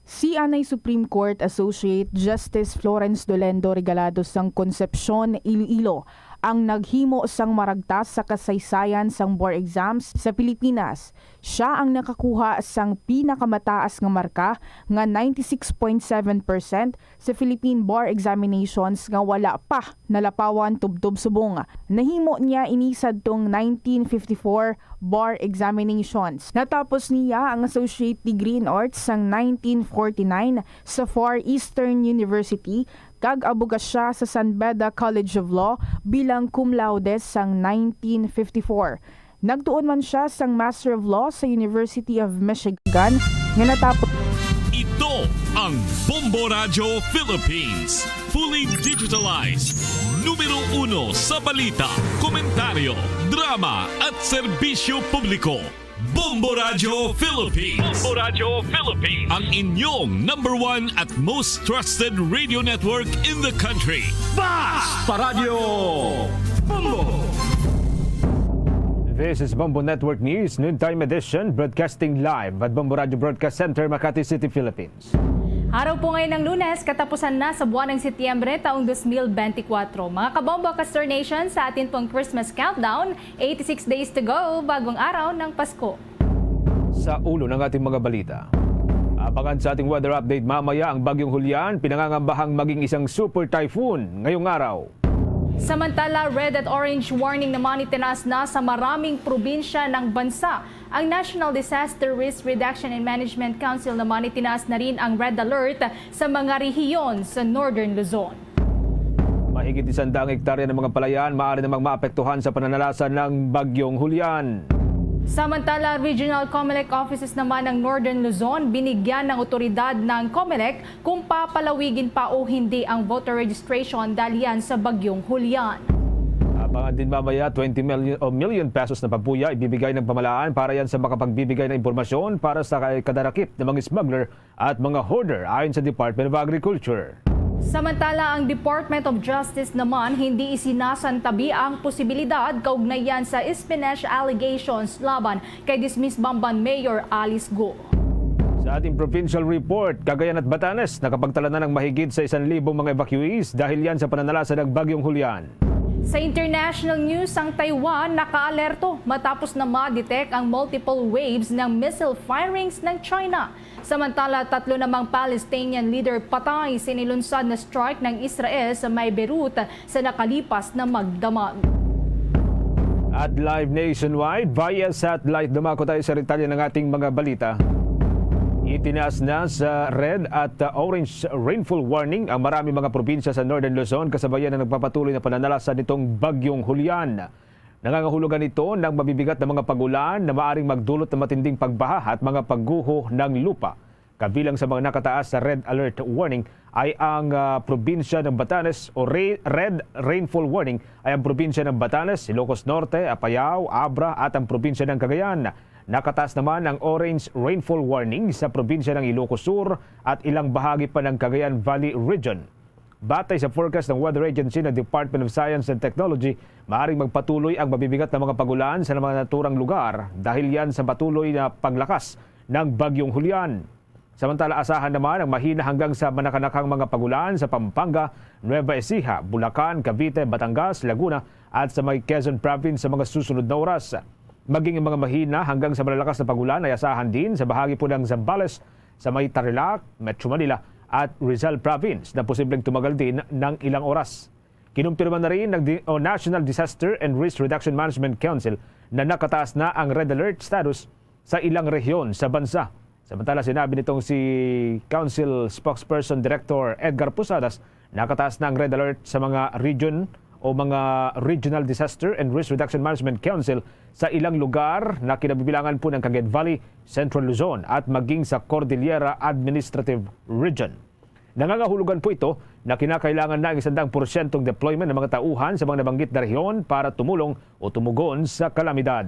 Si anay Supreme Court Associate Justice Florence Dolendo Regalado sang Concepcion, Iloilo, ang naghimo sang maragtas sa kasaysayan sang bar exams sa Pilipinas. Sia ang nakakuha sang pinakamataas nga marka nga ninety six point seven percent sa Philippine Bar Examinations nga wala pa nalapawan tubtob subong. Nahimo niya ini sadtong nineteen fifty-four bar examinations. Natapos niya ang associate degree in arts sang nineteen forty-nine sa Far Eastern University kag abogasya sa San Beda College of Law bilang cum laude sang nineteen fifty-four. Nagtuon man sia sang Master of Law sa University of Michigan nga natapos. Ito ang Bombo Radyo Philippines, fully digitalized, numero uno sa balita, komentaryo, drama at serbisyo publiko. Bombo Radyo Philippines. Bombo Radyo Philippines. Ang inyong number one at most trusted radio network in the country. Basta Radyo Bombo! This is Bombo Network News, noontime edition, broadcasting live at Bombo Radyo Broadcast Center, Makati City, Philippines. Araw po ngayon ng Lunes, katapusan na sa buwan ng Setyembre taong dos mil benti kwatro. Mga kabombo, ka-Star Nation, sa atin pong Christmas countdown, eighty-six days to go, bagong araw ng Pasko. Sa ulo ng ating mga balita. Abangan sa ating weather update mamaya ang Bagyong Julian, pinangangambahang maging isang super typhoon ngayong araw. Samantala, red at orange warning naman itinaas na sa maraming probinsya ng bansa. Ang National Disaster Risk Reduction and Management Council naman itinaas na rin ang red alert sa mga rehiyon sa Northern Luzon. Mahigit isang daang hektarya ng mga palayan maaari namang maapektuhan sa pananalasa ng Bagyong Julian. Samantala, regional Comelec offices naman ng Northern Luzon binigyan ng otoridad ng Comelec kung papalawigin pa o hindi ang voter registration dahil yan sa Bagyong Julian. Abangan din mamaya, twenty million o million pesos na pabuya ibibigay ng pamahalaan para yan sa makapagbibigay ng impormasyon para sa kay kadarakip ng mga smuggler at mga hoarder, ayon sa Department of Agriculture. Samantala, ang Department of Justice naman hindi isinasantabi ang posibilidad kaugnay yan sa espionage allegations laban kay dismissed Bamban Mayor Alice Go. Sa ating provincial report, Cagayan at Batanes nakapagtala na ng mahigit sa isang libong mga evacuees dahil yan sa pananalasa ng Bagyong Julian. Sa international news, ang Taiwan nakaalerto matapos na ma-detect ang multiple waves ng missile firings ng China. Samantala, tatlo namang Palestinian leader patay sa inilunsad na strike ng Israel sa may Beirut sa nakalipas na magdamag. At live nationwide via satellite, dumako tayo sa detalye ng ating mga balita. Itinaas na sa red at, uh, orange rainfall warning ang marami mga probinsya sa Northern Luzon, kasabayan ng nagpapatuloy na pananalasa nitong Bagyong Julian. Nangangahulugan ito ng mabibigat na mga pag-ulan na maaring magdulot ng matinding pagbaha at mga pagguho ng lupa. Kabilang sa mga nakataas sa red alert warning ay ang, ah, probinsya ng Batanes o re-, red rainfall warning ay ang probinsya ng Batanes, Ilocos Norte, Apayao, Abra at ang probinsya ng Cagayan. Nakataas naman ang orange rainfall warning sa probinsya ng Ilocos Sur at ilang bahagi pa ng Cagayan Valley Region. Batay sa forecast ng Weather Agency ng Department of Science and Technology, maaring magpatuloy ang mabibigat na mga pag-ulan sa mga naturang lugar dahil yan sa patuloy na paglakas ng Bagyong Julian. Samantala, asahan naman ang mahina hanggang sa manakanakang mga pag-ulan sa Pampanga, Nueva Ecija, Bulacan, Cavite, Batangas, Laguna at sa may Quezon Province sa mga susunod na oras. Maging mga mahina hanggang sa malalakas na pag-ulan ay asahan din sa bahagi po ng Zambales, sa may Tarlac, Metro Manila at Rizal Province na posibleng tumagal din ng ilang oras. Kinumpirma na rin ng di-, o National Disaster and Risk Reduction Management Council na nakataas na ang red alert status sa ilang rehiyon sa bansa. Samantala, sinabi nitong si Council Spokesperson Director Edgar Posadas, nakataas na ang red alert sa mga region o mga Regional Disaster and Risk Reduction Management Council sa ilang lugar na kinabibilangan po ng Cagayan Valley, Central Luzon at maging sa Cordillera Administrative Region. Nangangahulugan po ito na kinakailangan na ang isang daang porsyentong deployment ng mga tauhan sa mga nabanggit na rehiyon para tumulong o tumugon sa kalamidad.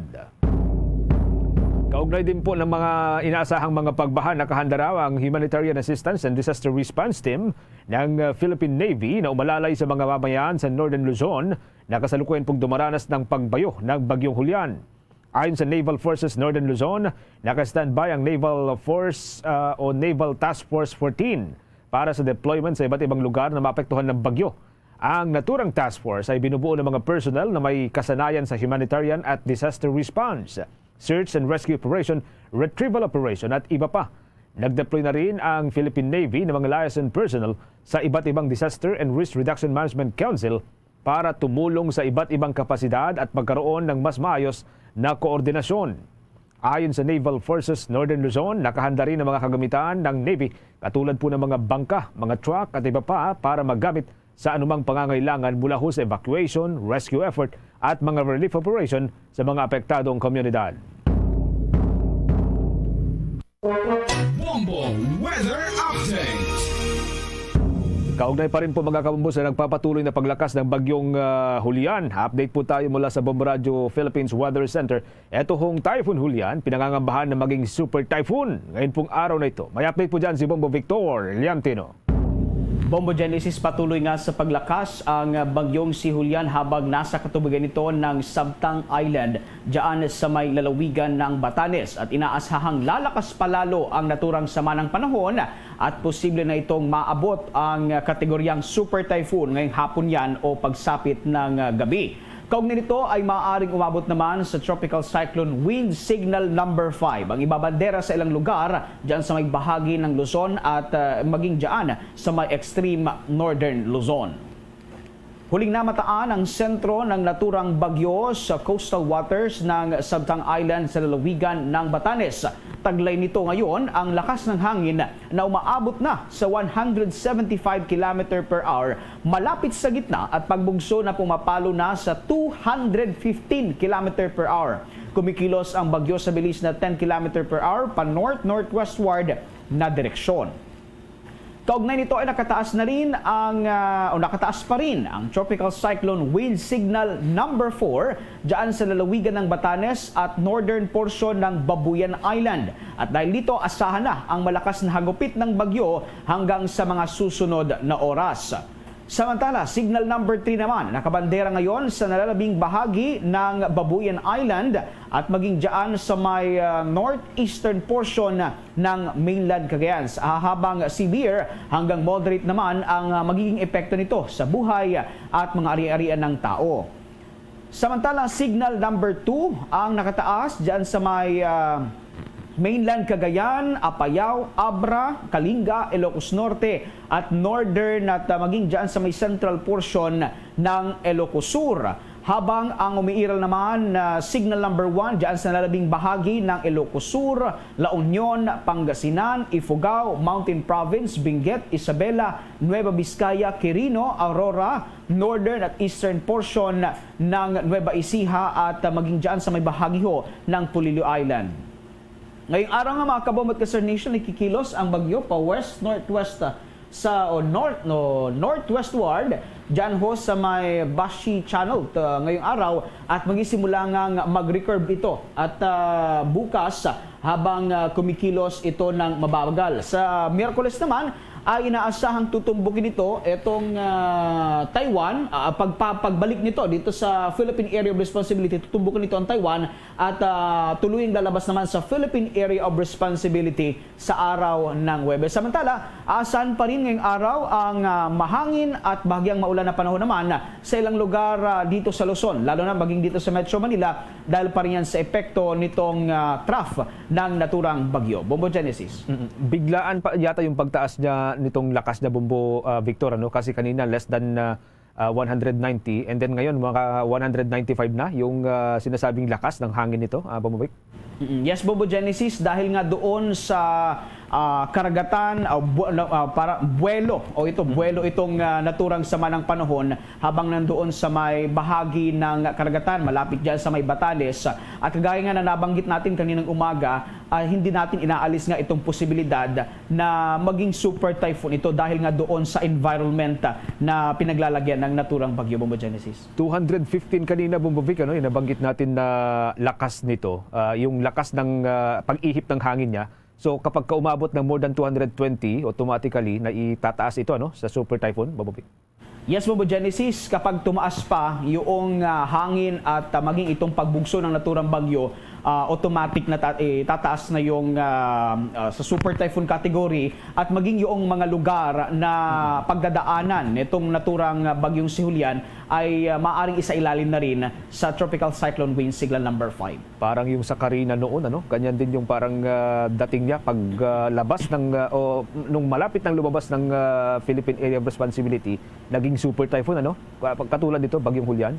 Kaugnay din po ng mga inaasahang mga pagbaha, nakahanda raw ang Humanitarian Assistance and Disaster Response Team ng, uh, Philippine Navy na umalalay sa mga mamayan sa Northern Luzon na kasalukuyan pong dumaranas ng pagbayo ng Bagyong Julian. Ayon sa Naval Forces Northern Luzon, naka-standby ang Naval Force, ah, o Naval Task Force fourteen para sa deployment sa iba't ibang lugar na maapektuhan ng bagyo. Ang naturang task force ay binubuo ng mga personnel na may kasanayan sa humanitarian at disaster response, search and rescue operation, retrieval operation at iba pa. Nag-deploy na rin ang Philippine Navy ng mga liaison personnel sa iba't ibang Disaster and Risk Reduction Management Council para tumulong sa iba't ibang kapasidad at magkaroon ng mas maayos na koordinasyon. Ayon sa Naval Forces Northern Luzon, nakahanda rin ang mga kagamitan ng Navy, katulad po ng mga bangka, mga truck at iba pa, para magamit sa anumang pangangailangan mula ho sa evacuation, rescue effort at mga relief operation sa mga apektadong komunidad. Bombo Weather Update. Kaugnay pa rin po, mga kabombo, sa nagpapatuloy na paglakas ng Bagyong, ah, Julian. Update po tayo mula sa Bombo Radyo Philippines Weather Center. Eto hong Typhoon Julian, pinangangambahan na maging super typhoon ngayon pong araw na ito. May update po dyan si Bombo Victor Leontino. Bombo Genesis, patuloy nga sa paglakas ang bagyong si Julian habang nasa katubigan nito ng Sabtang Island, dyan sa may lalawigan ng Batanes, at inaasahang lalakas palalo ang naturang sama ng panahon at posible na itong maabot ang kategoryang super typhoon ngayong hapon yan o pagsapit ng gabi. Kaugnay nito ay maaaring umabot naman sa Tropical Cyclone Wind Signal Number five ang ibabandera sa ilang lugar dyan sa may bahagi ng Luzon at, ah, maging dyan sa may extreme northern Luzon. Huling namataan ang sentro ng naturang bagyo sa coastal waters ng Sabtang Island sa lalawigan ng Batanes. Taglay nito ngayon ang lakas ng hangin na umaabot na sa one hundred seventy-five kilometer per hour, malapit sa gitna, at pagbugso na pumapalo na sa two hundred fifteen kilometer per hour. Kumikilos ang bagyo sa bilis na ten kilometer per hour pa north-northwestward na direksyon. Kaugnay nito ay nakataas na rin ang, ah, o nakataas pa rin ang Tropical Cyclone Wind Signal Number four dyan sa lalawigan ng Batanes at northern portion ng Babuyan Island. At dahil dito, asahan na ang malakas na hagupit ng bagyo hanggang sa mga susunod na oras. Samantala, Signal Number three naman nakabandera ngayon sa nalalabing bahagi ng Babuyan Island at maging dyan sa may, ah, northeastern portion ng mainland Cagayan. Sa habang severe hanggang moderate naman ang, ah, magiging epekto nito sa buhay at mga ari-arian ng tao. Samantala, Signal Number two ang nakataas dyan sa may, ah, mainland Cagayan, Apayao, Abra, Kalinga, Ilocos Norte, at northern at, ah, maging dyan sa may central portion ng Ilocos Sur. Habang ang umiiral naman na Signal Number one dyan sa nalabing bahagi ng Ilocos Sur, La Union, Pangasinan, Ifugao, Mountain Province, Benguet, Isabela, Nueva Vizcaya, Quirino, Aurora, northern at eastern portion ng Nueva Ecija at, ah, maging dyan sa may bahagi ho ng Polillo Island. Ngayong araw nga, mga kabombo at ka-Star Nation, nakikilos ang bagyo pa west-northwest, ah, sa, o north, no, northwestward, dyan ho sa may Bashi Channel, ah, ngayong araw, at magsisimula nga mag-recurve ito. At, ah, bukas, habang, ah, kumikilos ito ng mabagal. Sa Miyerkules naman, ay inaasahang tutumbukin ito itong, ah, Taiwan, ah, pagpa-, pagbalik nito dito sa Philippine Area of Responsibility, tutumbukin nito ang Taiwan at, ah, tuluyang lalabas naman sa Philippine Area of Responsibility sa araw ng Huwebes. Samantala, asahan pa rin ngayong araw ang, ah, mahangin at bahagyang maulan na panahon naman sa ilang lugar, ah, dito sa Luzon, lalo na maging dito sa Metro Manila, dahil pa rin yan sa epekto nitong, ah, trough ng naturang bagyo. Bombo Genesis. Mm-mm. Biglaan pa yata yung pagtaas niya nitong lakas niya, Bombo, ah, Victor, ano? Kasi kanina, less than, ah, ah, one hundred ninety, and then ngayon, mga one hundred ninety-five na yung, ah, sinasabing lakas ng hangin nito, ah, Bombo Vic? Mm, yes, Bombo Genesis, dahil nga doon sa, ah, karagatan, ah, bu-, na, ah, para, buwelo, o ito, buwelo itong, ah, naturang sama ng panahon habang nandoon sa may bahagi ng karagatan, malapit dyan sa may Batanes. At kagaya nga na nabanggit natin kaninang umaga, ah, hindi natin inaalis nga itong posibilidad na maging super typhoon ito dahil nga doon sa environment, ah, na pinaglalagyan ng naturang bagyo, Bombo Genesis. Two hundred fifteen kanina, Bombo Vic, ano, yung nabanggit natin na lakas nito, ah, yung lakas ng, ah, pag-ihip ng hangin niya. So, kapag ka umabot ng more than two hundred twenty, automatically na itataas ito, ano, sa super typhoon, Bombo Vic? Yes, Bombo Genesis, kapag tumaas pa yung, ah, hangin at, ah, maging itong pagbugso ng naturang bagyo, ah, automatic na ta-, eh, tataas na yung, ah, ah, sa super typhoon category at maging yung mga lugar na pagdadaanan nitong naturang, ah, bagyong si Julian ay, ah, maaring isailalim na rin sa Tropical Cyclone Wind Signal number five. Parang yung sa Karina noon, ano? Ganyan din yung parang, ah, dating niya pag, ah, labas ng, ah, o nung malapit ng lumabas ng, ah, Philippine Area of Responsibility, naging super typhoon, ano? Ka-, katulad nito, Bagyong Julian.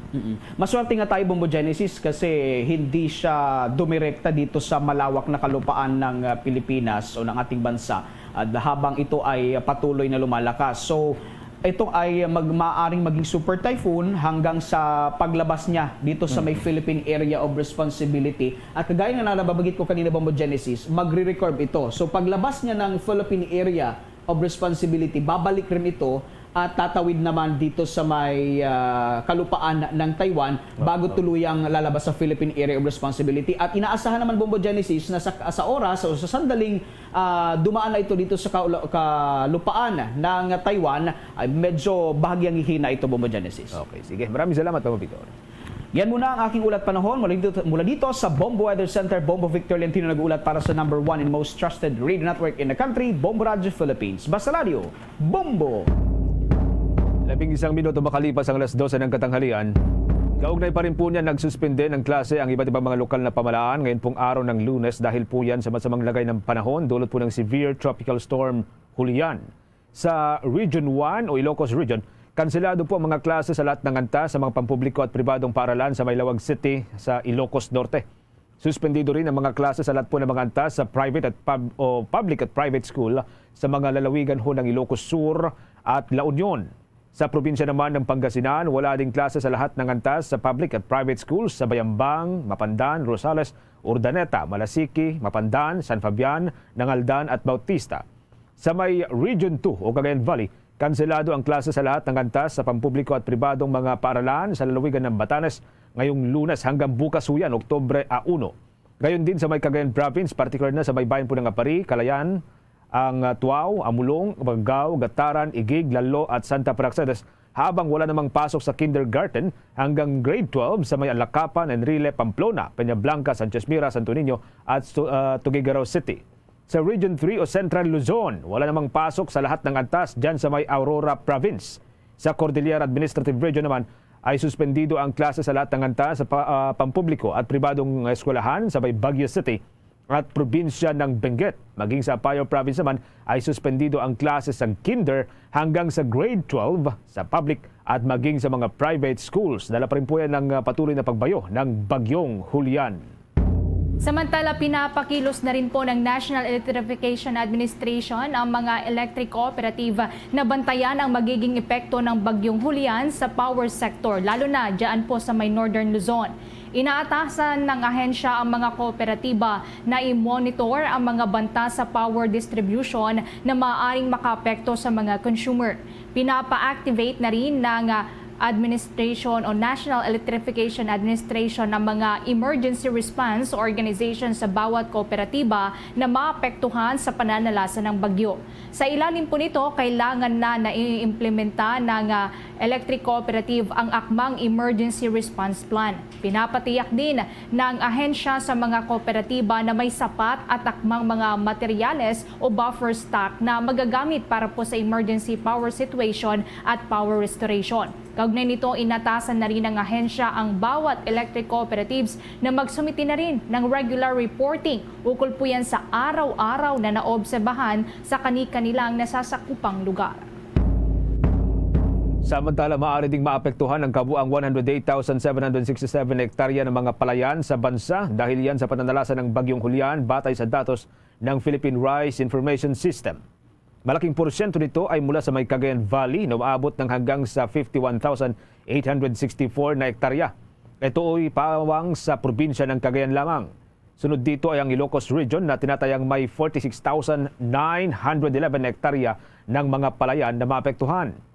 Mm-mm. Maswerte nga tayo, Bombo Genesis, kasi hindi siya dumirekta dito sa malawak na kalupaan ng, ah, Pilipinas o ng ating bansa, ah, habang ito ay patuloy na lumalakas. So, ito ay mag-, maaring maging super typhoon hanggang sa paglabas niya dito sa may Philippine Area of Responsibility. At kagaya nga nabanggit ko kanina, Bombo Genesis, magre-recurve ito. So, paglabas niya ng Philippine Area of Responsibility, babalik rin ito at tatawid naman dito sa may, ah, kalupaan ng Taiwan bago tuluyang lalabas sa Philippine Area of Responsibility. At inaasahan naman, Bombo Genesis, na sa, sa oras o sa sandaling, ah, dumaan na ito dito sa kaula-, kalupaan ng Taiwan, ay medyo bahagyang hihina ito, Bombo Genesis. Okay, sige. Maraming salamat, Bombo Victor. Yan muna ang aking ulat panahon mula dito, mula dito sa Bombo Weather Center. Bombo Victor Lentino nag-uulat para sa number one and most trusted radio network in the country, Bombo Radyo Philippines. Basta radyo, Bombo! Labing isang minuto makalipas ang alas dose ng katanghalian, kaugnay pa rin po niya nagsuspende ng klase ang iba't ibang mga lokal na pamalaan ngayon pong araw ng Lunes dahil po yan sa masamang lagay ng panahon dulot po ng severe tropical storm Julian. Sa Region one o Ilocos Region, kanselado po ang mga klase sa lahat ng antas sa mga pampubliko at pribadong paaralan sa may Laoag City sa Ilocos Norte. Suspendido rin ang mga klase sa lahat po ng mga antas sa private at pub-, o public at private school sa mga lalawigan ho ng Ilocos Sur at La Union. Sa probinsya naman ng Pangasinan, wala ding klase sa lahat ng antas sa public at private schools sa Bayambang, Mapandan, Rosales, Urdaneta, Malasiqui, Mapandan, San Fabian, Nangaldan at Bautista. Sa may Region two o Cagayan Valley, kanselado ang klase sa lahat ng antas sa pampubliko at pribadong mga paaralan sa lalawigan ng Batanes ngayong Lunes hanggang bukas ho yan, Oktubre a uno. Gayon din sa may Cagayan Province, partikular na sa may bayan po ng Aparri, Calayan, ang, ah, Tuao, Amulong, Bangao, Gataran, Igig, Lalo at Santa Praxedes, habang wala namang pasok sa kindergarten hanggang grade twelve sa may Alacapan, Enrile, Pamplona, Peñablanca, Sanchez Mira, Santo Niño at Su-, ah, Tuguegarao City. Sa Region three o Central Luzon, wala namang pasok sa lahat ng antas dyan sa may Aurora Province. Sa Cordillera Administrative Region naman ay suspendido ang klase sa lahat ng antas sa pa-, ah, pampubliko at pribadong eskwelahan sa may Baguio City at probinsya ng Benguet. Maging sa Apayao Province naman ay suspendido ang klase sa kinder hanggang sa grade twelve sa public at maging sa mga private schools. Dala pa rin po yan ng, ah, patuloy na pagbayo ng Bagyong Julian. Samantala, pinapakilos na rin po ng National Electrification Administration ang mga electric cooperative na bantayan ang magiging epekto ng Bagyong Julian sa power sector, lalo na dyan po sa may Northern Luzon. Inaatasan ng ahensya ang mga kooperatiba na i-monitor ang mga banta sa power distribution na maaaring makaapekto sa mga consumer. Pinapa-activate na rin ng, ah, administration o National Electrification Administration ng mga emergency response organization sa bawat kooperatiba na maapektuhan sa pananalasa ng bagyo. Sa ilalim po nito, kailangan na naiimplementa ng, ah, electric cooperative ang akmang emergency response plan. Pinapatiyak din ng ahensya sa mga kooperatiba na may sapat at akmang mga materyales o buffer stock na magagamit para po sa emergency power situation at power restoration. Kaugnay nito, inatasan na rin ng ahensya ang bawat electric cooperatives na magsumiti na rin ng regular reporting ukol po yan sa araw-araw na naobserbahan sa kani-kanilang nasasakupang lugar. Samantala, maaari ding maapektuhan ang kabuang one hundred eight thousand seven hundred sixty-seven hektarya ng mga palayan sa bansa dahil yan sa pananalasa ng Bagyong Julian, batay sa datos ng Philippine Rice Information System. Malaking porsyento nito ay mula sa may Cagayan Valley na umaabot ng hanggang sa fifty-one thousand eight hundred sixty-four na hektarya. Ito ay pawang sa probinsya ng Cagayan lamang. Sunod dito ay ang Ilocos Region na tinatayang may forty-six thousand nine hundred eleven hektarya ng mga palayan na maapektuhan.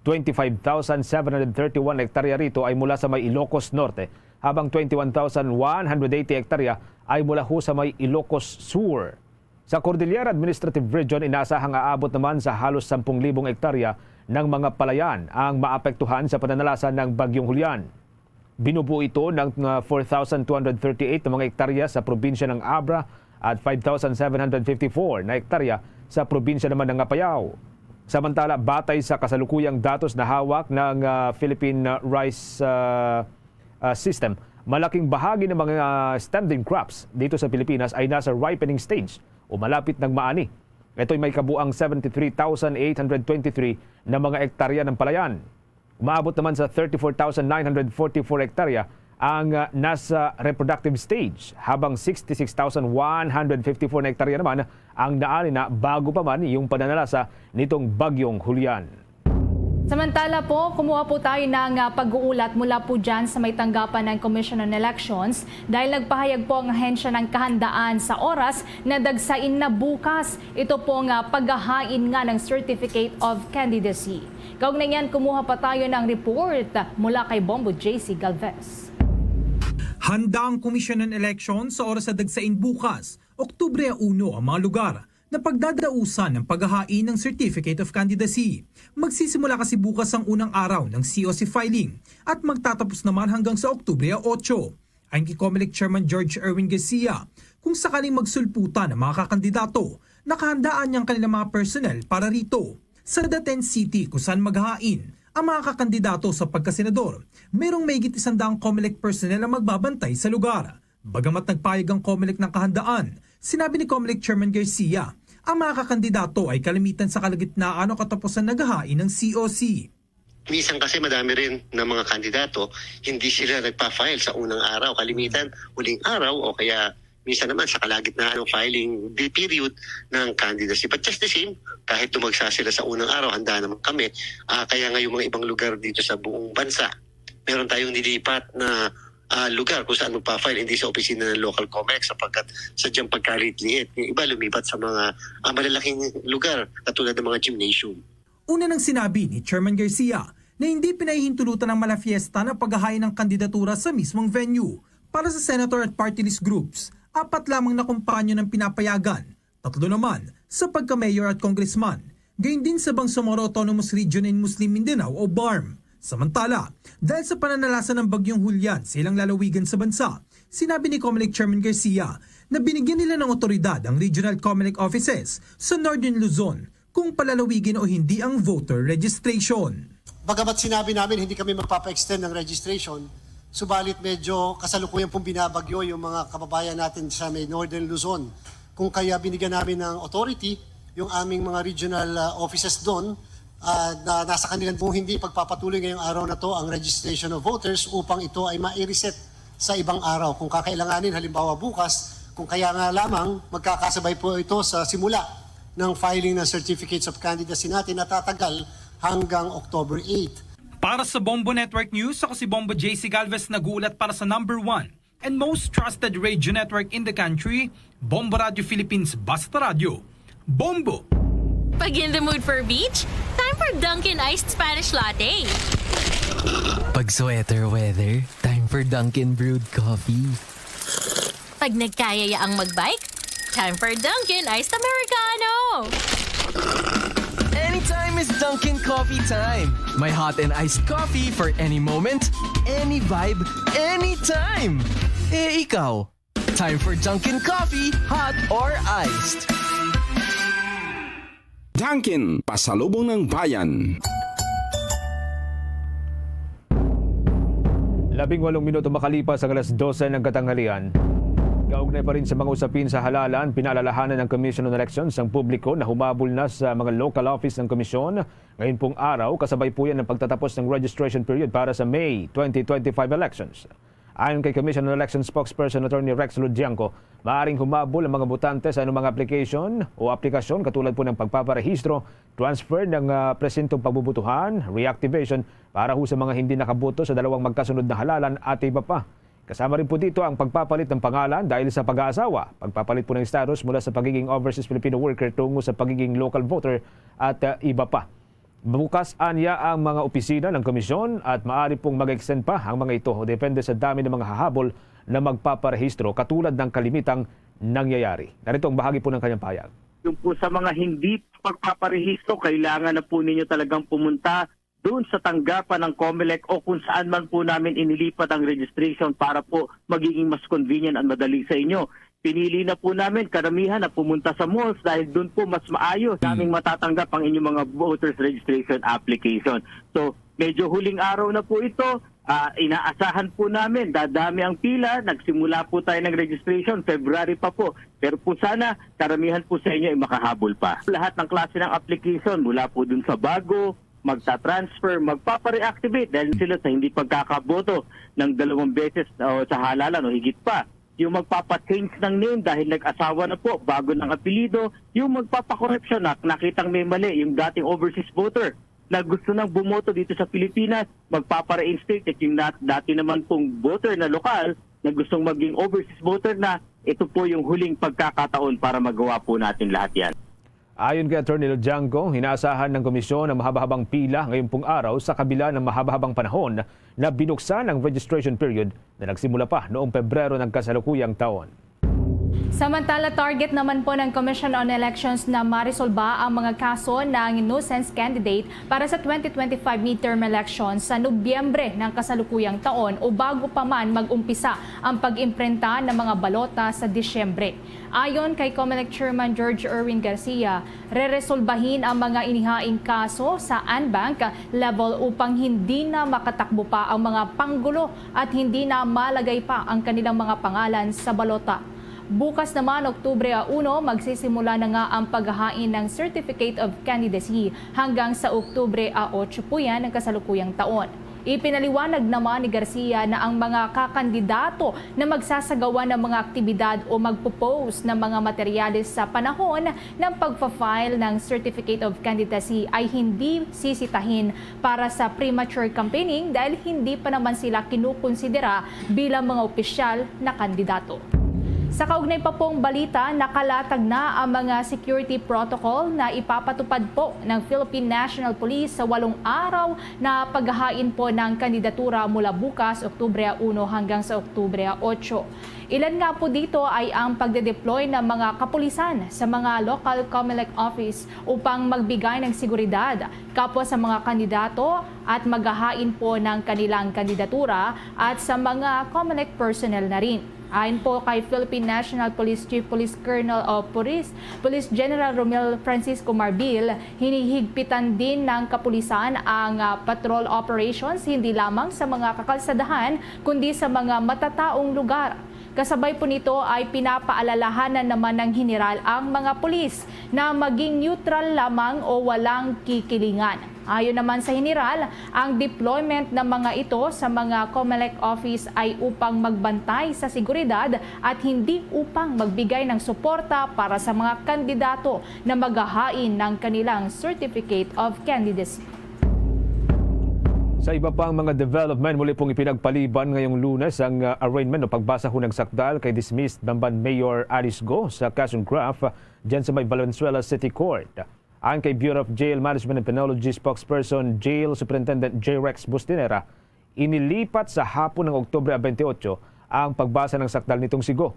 Twenty-five thousand seven hundred thirty-one hektarya rito ay mula sa may Ilocos Norte, habang twenty-one thousand one hundred eighty hektarya ay mula ho sa may Ilocos Sur. Sa Cordillera Administrative Region, inaasahang aabot naman sa halos sampung libong hektarya ng mga palayan ang maapektuhan sa pananalasa ng Bagyong Julian. Binubuo ito ng, uh, four thousand two hundred thirty-eight na mga hektarya sa probinsya ng Abra at five thousand seven hundred fifty-four na hektarya sa probinsya naman ng Apayao. Samantala, batay sa kasalukuyang datos na hawak ng, uh, Philippine, uh, Rice, uh, uh, System, malaking bahagi ng mga, uh, standing crops dito sa Pilipinas ay nasa ripening stage o malapit nang maani. Ito'y may kabuang seventy-three thousand eight hundred twenty-three na mga hektarya ng palayan. Umaabot naman sa thirty-four thousand nine hundred forty-four hektarya ang, ah, nasa reproductive stage, habang sixty-six thousand one hundred fifty-four na hektarya naman ang naani na bago pa man yung pananalasa nitong Bagyong Julian. Samantala po, kumuha po tayo ng, ah, pag-uulat mula po dyan sa may tanggapan ng Commission on Elections dahil nagpahayag po ang ahensya ng kahandaan sa oras na dagsain na bukas ito pong, ah, paghahain nga ng Certificate of Candidacy. Kaugnay niyan, kumuha pa tayo ng report mula kay Bombo J C Galvez. Handa ang Commission on Elections sa oras sa dagsain bukas, Oktubre uno, ang mga lugar na pagdadausan ng paghahain ng Certificate of Candidacy. Magsisimula kasi bukas ang unang araw ng C O C filing at magtatapos naman hanggang sa Oktubre otso. Ayon kay Comelec Chairman George Erwin Garcia, kung sakaling magsulputan ang mga kakandidato, nakahandaan niya ang kanilang mga personnel para rito. Sa Daten City, kung saan maghahain ang mga kakandidato sa pagkasenador, mayroong mahigit isang daang Comelec personnel ang magbabantay sa lugar. Bagamat nagpahayag ang Comelec ng kahandaan, sinabi ni Comelec Chairman Garcia, ang mga kakandidato ay kalimitan sa kalagitnaan o katapusan naghahain ng C O C. Minsan kasi madami rin na mga kandidato, hindi sila nagpa-file sa unang araw. Kalimitan, huling araw o kaya minsan naman sa kalagitnaan ng filing di- period ng candidacy. But just the same, kahit tumagsa sila sa unang araw, handa naman kami. Ah, kaya nga yung mga ibang lugar dito sa buong bansa, meron tayong nilipat na ah, lugar kung saan magpa-file, hindi sa opisina ng local Comelec sapagkat sadyang pagkaliit-liit. Yung iba lumipat sa mga ah, malalaking lugar katulad ng mga gymnasium. Una nang sinabi ni Chairman Garcia na hindi pinahihintulutan ng Malafiesta na paghahain ng kandidatura sa mismong venue. Para sa senator at party list groups, apat lamang na kumpanyo ng pinapayagan, tatlo naman sa pagka-mayor at congressman, gayon din sa Bangsamoro Autonomous Region in Muslim Mindanao o BARMM. Samantala, dahil sa pananalasa ng Bagyong Julian sa ilang lalawigan sa bansa, sinabi ni Comelec Chairman Garcia na binigyan nila ng otoridad ang regional Comelec offices sa Northern Luzon kung palalawigin o hindi ang voter registration. Bagamat sinabi namin hindi kami magpapa-extend ng registration, subalit medyo kasalukuyan pong binabagyo yung mga kababayan natin sa may Northern Luzon. Kung kaya binigyan namin ng authority yung aming mga regional ah, offices doon ah, na nasa kanilang pong hindi pagpapatuloy ngayong araw na to ang registration of voters upang ito ay ma-reset sa ibang araw. Kung kakailanganin, halimbawa bukas, kung kaya nga lamang magkakasabay po ito sa simula ng filing ng certificates of candidacy natin na tatagal hanggang October eight. Para sa Bombo Network News, ako si Bombo J C Galvez, nag-uulat para sa number one and most trusted radio network in the country, Bombo Radio Philippines, Basta Radio. Bombo! Pag in the mood for beach, time for Dunkin' Iced Spanish Latte. Pag sweater weather, time for Dunkin' Brewed Coffee. Pag nagkayaya ang magbike, time for Dunkin' Iced Americano. Anytime is Dunkin' Coffee time. May hot and iced coffee for any moment, any vibe, anytime. Eh, ikaw? Time for Dunkin' Coffee, hot or iced. Dunkin', pasalubong ng bayan. Labing walong minuto makalipas ang alas dose ng katanghalian. Kaugnay pa rin sa mga usapin sa halalan, pinaalalahanan ng Commission on Elections ang publiko na humabol na sa mga local office ng komisyon ngayon pong araw, kasabay po yan ng pagtatapos ng registration period para sa May twenty twenty-five elections. Ayon kay Commission on Elections spokesperson Attorney Rex Ludiangco, maaaring humabol ang mga botante sa anumang application o aplikasyon katulad po ng pagpaparehistro, transfer ng ah, presentong pagbubutuhan, reactivation para ho sa mga hindi nakaboto sa dalawang magkasunod na halalan at iba pa. Kasama rin po dito ang pagpapalit ng pangalan dahil sa pag-aasawa, pagpapalit po ng status mula sa pagiging overseas Filipino worker tungo sa pagiging local voter at ah, iba pa. Bukas anya ang mga opisina ng komisyon at maaari pong mag-extend pa ang mga ito, depende sa dami ng mga hahabol na magpaparehistro, katulad ng kalimitang nangyayari. Narito ang bahagi po ng kanyang pahayag. Yung po sa mga hindi pagpaparehistro, kailangan na po ninyo talagang pumunta doon sa tanggapan ng Comelec o kung saan man po namin inilipat ang registration para po magiging mas convenient at madali sa inyo. Pinili na po namin karamihan na pumunta sa malls dahil doon po mas maayos naming matatanggap ang inyong mga voters registration application. So, medyo huling araw na po ito. Ah, inaasahan po namin dadami ang pila. Nagsimula po tayo ng registration February pa po. Pero po sana karamihan po sa inyo ay makahabol pa. Lahat ng klase ng application mula po dun sa bago, magta-transfer, magpapa-reactivate dahil sila sa hindi pagkakaboto ng dalawang beses o sa halalan o higit pa. Yung magpapa-change ng name dahil nag-asawa na po, bago ng apelyido, yung magpapakorupsyon na nakitang may mali, yung dating overseas voter na gusto nang bumoto dito sa Pilipinas, magpapa-reinstate at yung nat- dati naman pong voter na lokal na gustong maging overseas voter na, ito po yung huling pagkakataon para magawa po natin lahat yan. Ayon kay Attorney Ludiangco, inaasahan ng komisyon ang mahaba-habang pila ngayon pong araw sa kabila ng mahaba-habang panahon na binuksan ang registration period na nagsimula pa noong Pebrero ng kasalukuyang taon. Samantala, target naman po ng Commission on Elections na marisolba ang mga kaso ng nuisance candidate para sa twenty twenty-five midterm elections sa Nobyembre ng kasalukuyang taon o bago pa man mag-umpisa ang pag-imprinta ng mga balota sa Disyembre. Ayon kay Comelec Chairman George Erwin Garcia, reresolbahin ang mga inihaing kaso sa en banc level upang hindi na makatakbo pa ang mga panggulo at hindi na malagay pa ang kanilang mga pangalan sa balota. Bukas naman, Oktubre a uno, magsisimula na nga ang paghahain ng Certificate of Candidacy hanggang sa Oktubre a otso po yan ng kasalukuyang taon. Ipinaliwanag naman ni Garcia na ang mga kakandidato na magsasagawa ng mga aktibidad o magpo-post ng mga materyales sa panahon ng pagpa-file ng Certificate of Candidacy ay hindi sisitahin para sa premature campaigning dahil hindi pa naman sila kinukonsidera bilang mga opisyal na kandidato. Sa kaugnay pa pong balita, nakalatag na ang mga security protocol na ipapatupad po ng Philippine National Police sa walong araw na paghahain po ng kandidatura mula bukas, Oktubre uno hanggang sa Oktubre otso. Ilan nga po dito ay ang pagde-deploy ng mga kapulisan sa mga local Comelec office upang magbigay ng seguridad kapwa sa mga kandidato at maghahain po ng kanilang kandidatura at sa mga Comelec personnel na rin. Ayon po kay Philippine National Police Chief Police Colonel o Police, Police General Romel Francisco Marbil, hinihigpitan din ng kapulisan ang ah, patrol operations hindi lamang sa mga kakalsadahan kundi sa mga matataong lugar. Kasabay po nito ay pinapaalalahanan naman ng Heneral ang mga pulis na maging neutral lamang o walang kikilingan. Ayon naman sa Heneral, ang deployment ng mga ito sa mga Comelec office ay upang magbantay sa seguridad at hindi upang magbigay ng suporta para sa mga kandidato na maghahain ng kanilang Certificate of Candidacy. Sa iba pang mga development, muli pong ipinagpaliban ngayong Lunes ang ah, arraignment o pagbasa ho ng sakdal kay dismissed Bamban Mayor Alice Go sa kasong graft dyan sa may Valenzuela City Court. Ayon kay Bureau of Jail Management and Penology spokesperson Jail Superintendent J. Rex Bustinera, inilipat sa hapon ng Oktubre twenty-eight ang pagbasa ng sakdal nitong si Go.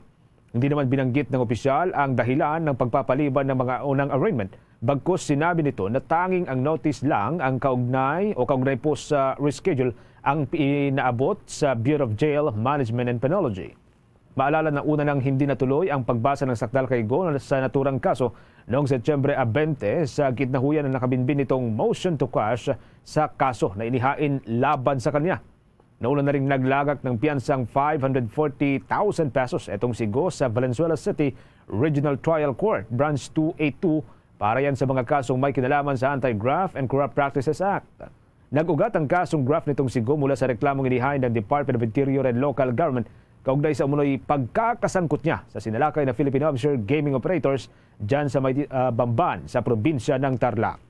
Hindi naman binanggit ng opisyal ang dahilan ng pagpapaliban ng mga unang arraignment. Bagkus sinabi nito na tanging ang notice lang ang kaugnay o kaugnay po sa reschedule ang pinaabot sa Bureau of Jail Management and Penology. Maalala na una nang hindi natuloy ang pagbasa ng sakdal kay Go sa naturang kaso noong Setyembre twenty sa gitnahuyan ng nakabinbin nitong motion to quash sa kaso na inihain laban sa kanya. Nauna na ring naglagak ng piyansang five hundred forty thousand pesos itong si Go sa Valenzuela City Regional Trial Court, Branch two eight two, para yan sa mga kasong may kinalaman sa Anti-Graft and Corrupt Practices Act. Nag-ugat ang kasong graft nitong si Go mula sa reklamong inihain ng Department of Interior and Local Government kaugnay sa umunoy pagkakasangkot niya sa sinalakay na Filipino offshore gaming operators dyan sa may, ah, Bamban sa probinsya ng Tarlac.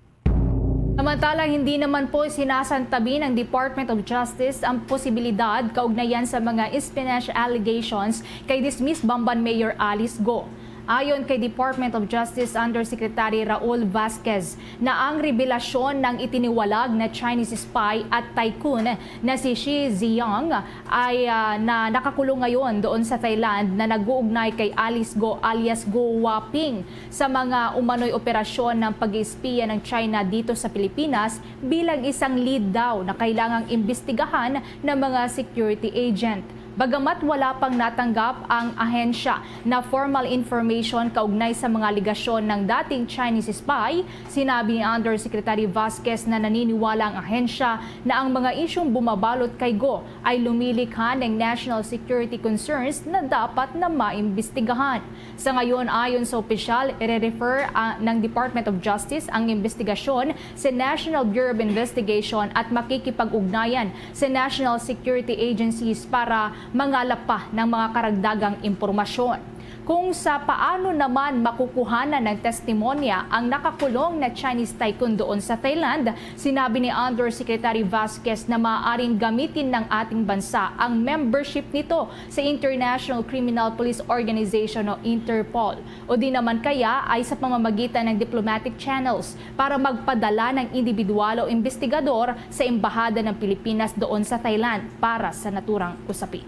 Samantala, hindi naman po sinasantabi ng Department of Justice ang posibilidad kaugnayan sa mga espionage allegations kay dismissed Bamban Mayor Alice Go. Ayon kay Department of Justice Undersecretary Raul Vasquez, na ang revelasyon ng itiniwalag na Chinese spy at tycoon na si Shi Ziyang ay, ah, na nakakulong ngayon doon sa Thailand na nag-uugnay kay Alice Go alias Go Waping sa mga umano'y operasyon ng pag-iispiya ng China dito sa Pilipinas bilang isang lead daw na kailangang imbestigahan ng mga security agent. Bagamat wala pang natanggap ang ahensya na formal information kaugnay sa mga alegasyon ng dating Chinese spy, sinabi ni Undersecretary Vasquez na naniniwala ang ahensya na ang mga isyung bumabalot kay Go ay lumilikha ng national security concerns na dapat na maimbestigahan. Sa ngayon, ayon sa opisyal, ire-refer, ah, ng Department of Justice ang imbestigasyon sa National Bureau of Investigation at makikipag-ugnayan sa national security agencies para mangalap pa ng mga karagdagang impormasyon. Kung sa paano naman makukuhanan ng testimonya ang nakakulong na Chinese tycoon doon sa Thailand, sinabi ni Undersecretary Vasquez na maaaring gamitin ng ating bansa ang membership nito sa International Criminal Police Organization o Interpol, o di naman kaya ay sa pamamagitan ng diplomatic channels para magpadala ng individual o investigador sa Embahada ng Pilipinas doon sa Thailand para sa naturang usapin.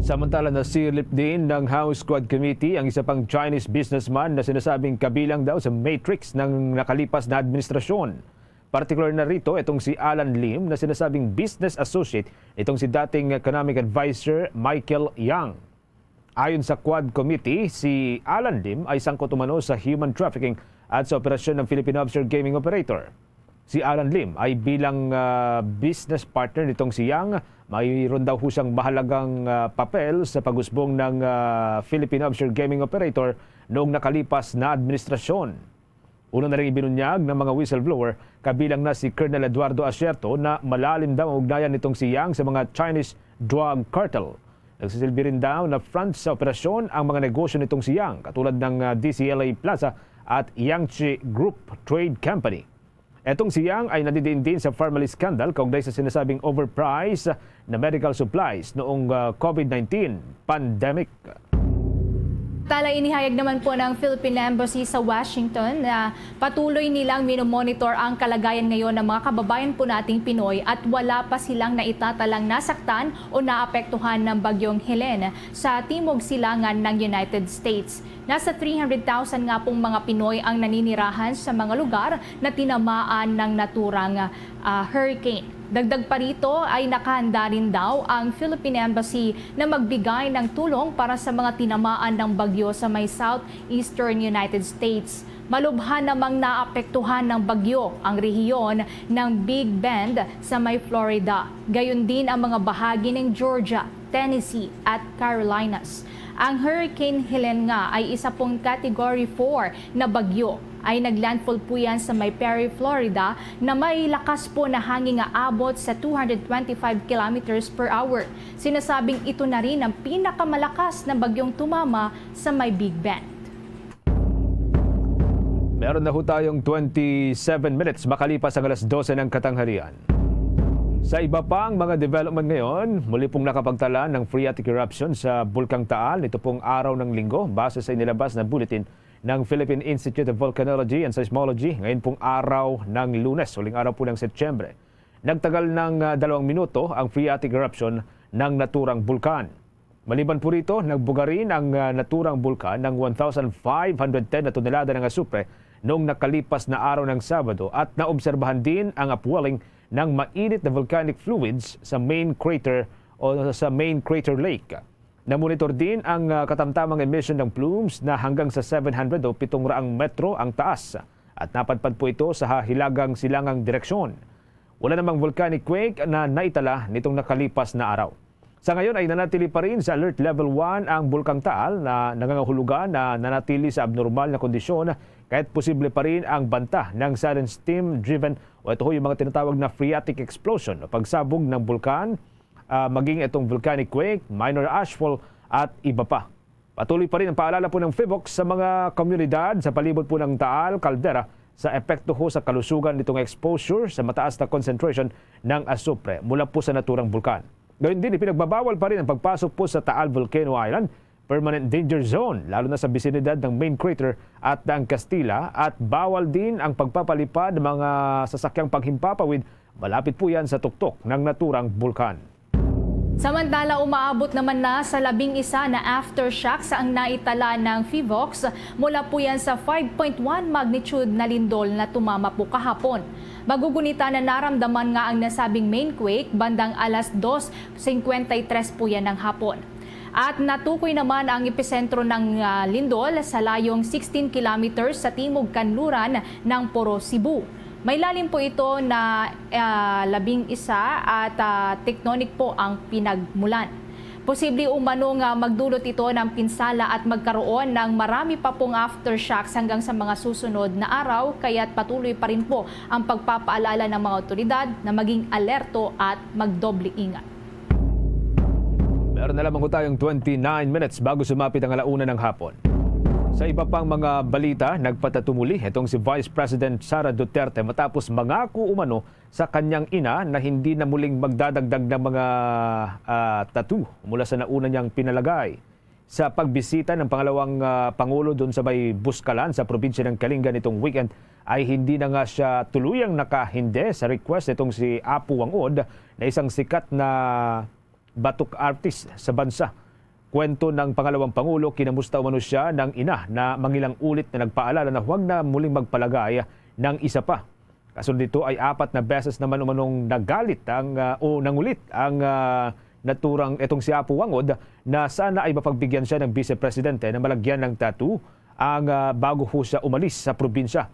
Samantala, nasilip din ng House Quad Committee ang isa pang Chinese businessman na sinasabing kabilang daw sa matrix ng nakalipas na administrasyon. Partikular na rito itong si Alan Lim na sinasabing business associate itong si dating economic advisor Michael Yang. Ayon sa Quad Committee, si Alan Lim ay sangkot umano sa human trafficking at sa operasyon ng Filipino offshore gaming operator. Si Alan Lim ay bilang, ah, business partner nitong si Yang, mayroon daw ho siyang mahalagang, ah, papel sa pag-usbong ng, ah, Filipino offshore gaming operator noong nakalipas na administrasyon. Una na rin ibinunyag ng mga whistleblower, kabilang na si Colonel Eduardo Asierto, na malalim daw ang ugnayan nitong si Yang sa mga Chinese drug cartel. Nagsisilbi rin daw na front sa operasyon ang mga negosyo nitong si Yang, katulad ng, ah, D C L A Plaza at Yangtze Group Trade Company. Etong si Yang ay nadidiin din sa Farmally scandal kaugnay sa sinasabing overpriced na medical supplies noong, ah, COVID nineteen pandemic. Tala, inihayag naman po ng Philippine Embassy sa Washington na patuloy nilang minomonitor ang kalagayan ngayon ng mga kababayan po nating Pinoy at wala pa silang naitatalang nasaktan o naapektuhan ng Bagyong Helen sa timog silangan ng United States. Nasa three hundred thousand nga pong mga Pinoy ang naninirahan sa mga lugar na tinamaan ng naturang, ah, hurricane. Dagdag pa rito ay nakahanda rin daw ang Philippine Embassy na magbigay ng tulong para sa mga tinamaan ng bagyo sa may southeastern United States. Malubha namang naapektuhan ng bagyo ang rehiyon ng Big Bend sa may Florida, gayon din ang mga bahagi ng Georgia, Tennessee at Carolinas. Ang Hurricane Helen nga ay isa pong Category four na bagyo. Ay naglandfall po yan sa may Perry, Florida, na may lakas po na hangin nga abot sa two hundred twenty-five kilometers per hour. Sinasabing ito na rin ang pinakamalakas na bagyong tumama sa may Big Bend. Meron na ho tayong twenty-seven minutes makalipas ang alas dose ng katanghalian. Sa iba pang mga development ngayon, muli pong nakapagtala ng phreatic eruption sa Bulkang Taal nito pong araw ng Linggo, base sa inilabas na bulletin ng Philippine Institute of Volcanology and Seismology ngayon pong araw ng Lunes, huling araw po ng Setyembre. Nagtagal ng, ah, dalawang minuto ang phreatic eruption ng naturang bulkan. Maliban po rito, nagbuga rin ang, ah, naturang bulkan ng one thousand five hundred ten na tonelada ng asupre noong nakalipas na araw ng Sabado at naobserbahan din ang upwelling ng mainit na volcanic fluids sa main crater o sa main crater lake. Namonitor din ang, ah, katamtamang emission ng plumes na hanggang sa seven hundred o pitong raang metro ang taas at napadpad po ito sa ha-, hilagang silangang direksyon. Wala namang volcanic quake na naitala nitong nakalipas na araw. Sa ngayon ay nanatili pa rin sa Alert Level one ang Bulkang Taal na nangangahulugan na nanatili sa abnormal na kondisyon, kahit posible pa rin ang banta ng silent steam-driven o ito ho yung mga tinatawag na phreatic explosion o pagsabog ng bulkan, ah, maging itong volcanic quake, minor ashfall at iba pa. Patuloy pa rin ang paalala po ng PHIVOLCS sa mga komunidad sa palibot po ng Taal Caldera sa epekto ho sa kalusugan nitong exposure sa mataas na concentration ng asupre mula po sa naturang bulkan. Gayun din, ipinagbabawal pa rin ang pagpasok po sa Taal Volcano Island, permanent danger zone, lalo na sa bisinidad ng main crater at ng Castilla, at bawal din ang pagpapalipad ng mga sasakyang paghimpapawid malapit po yan sa tuktok ng naturang bulkan. Samantala, umaabot naman na sa labing isa na aftershocks ang naitala ng PHIVOLCS mula po yan sa five point one magnitude na lindol na tumama po kahapon. Magugunitan na naramdaman nga ang nasabing main quake bandang alas dos cincuenta y tres po yan ng hapon. At natukoy naman ang episentro ng, ah, lindol sa layong sixteen kilometers sa timog kanluran ng Poro, Cebu. May lalim po ito na, ah, labing isa at, ah, tectonic po ang pinagmulan. Posible umano nga magdulot ito ng pinsala at magkaroon ng marami pa pong aftershocks hanggang sa mga susunod na araw, kaya't patuloy pa rin po ang pagpapaalala ng mga awtoridad na maging alerto at magdoble ingat. Meron na lamang ho tayong twenty-nine minutes bago sumapit ang alauna ng hapon. Sa iba pang mga balita, nagpatatumuli itong si Vice President Sara Duterte matapos mangako umano sa kanyang ina na hindi na muling magdadagdag ng mga, ah, tattoo mula sa nauna niyang pinalagay. Sa pagbisita ng pangalawang, ah, pangulo doon sa may Buscalan sa probinsya ng Kalinga nitong weekend, ay hindi na nga siya tuluyang nakahindi sa request nitong si Apo Wang Od, na isang sikat na batok artist sa bansa. Kwento ng pangalawang pangulo, kinamusta umano siya ng ina na mangilang ulit na nagpaalala na huwag na muling magpalagay ng isa pa. Kasunod nito ay apat na beses naman umanong nagalit ang, ah, o nangulit ang, ah, naturang itong si Apo Wang Od na sana ay mapagbigyan siya ng Vice Presidente na malagyan ng tattoo ang, ah, bago ho siya umalis sa probinsya.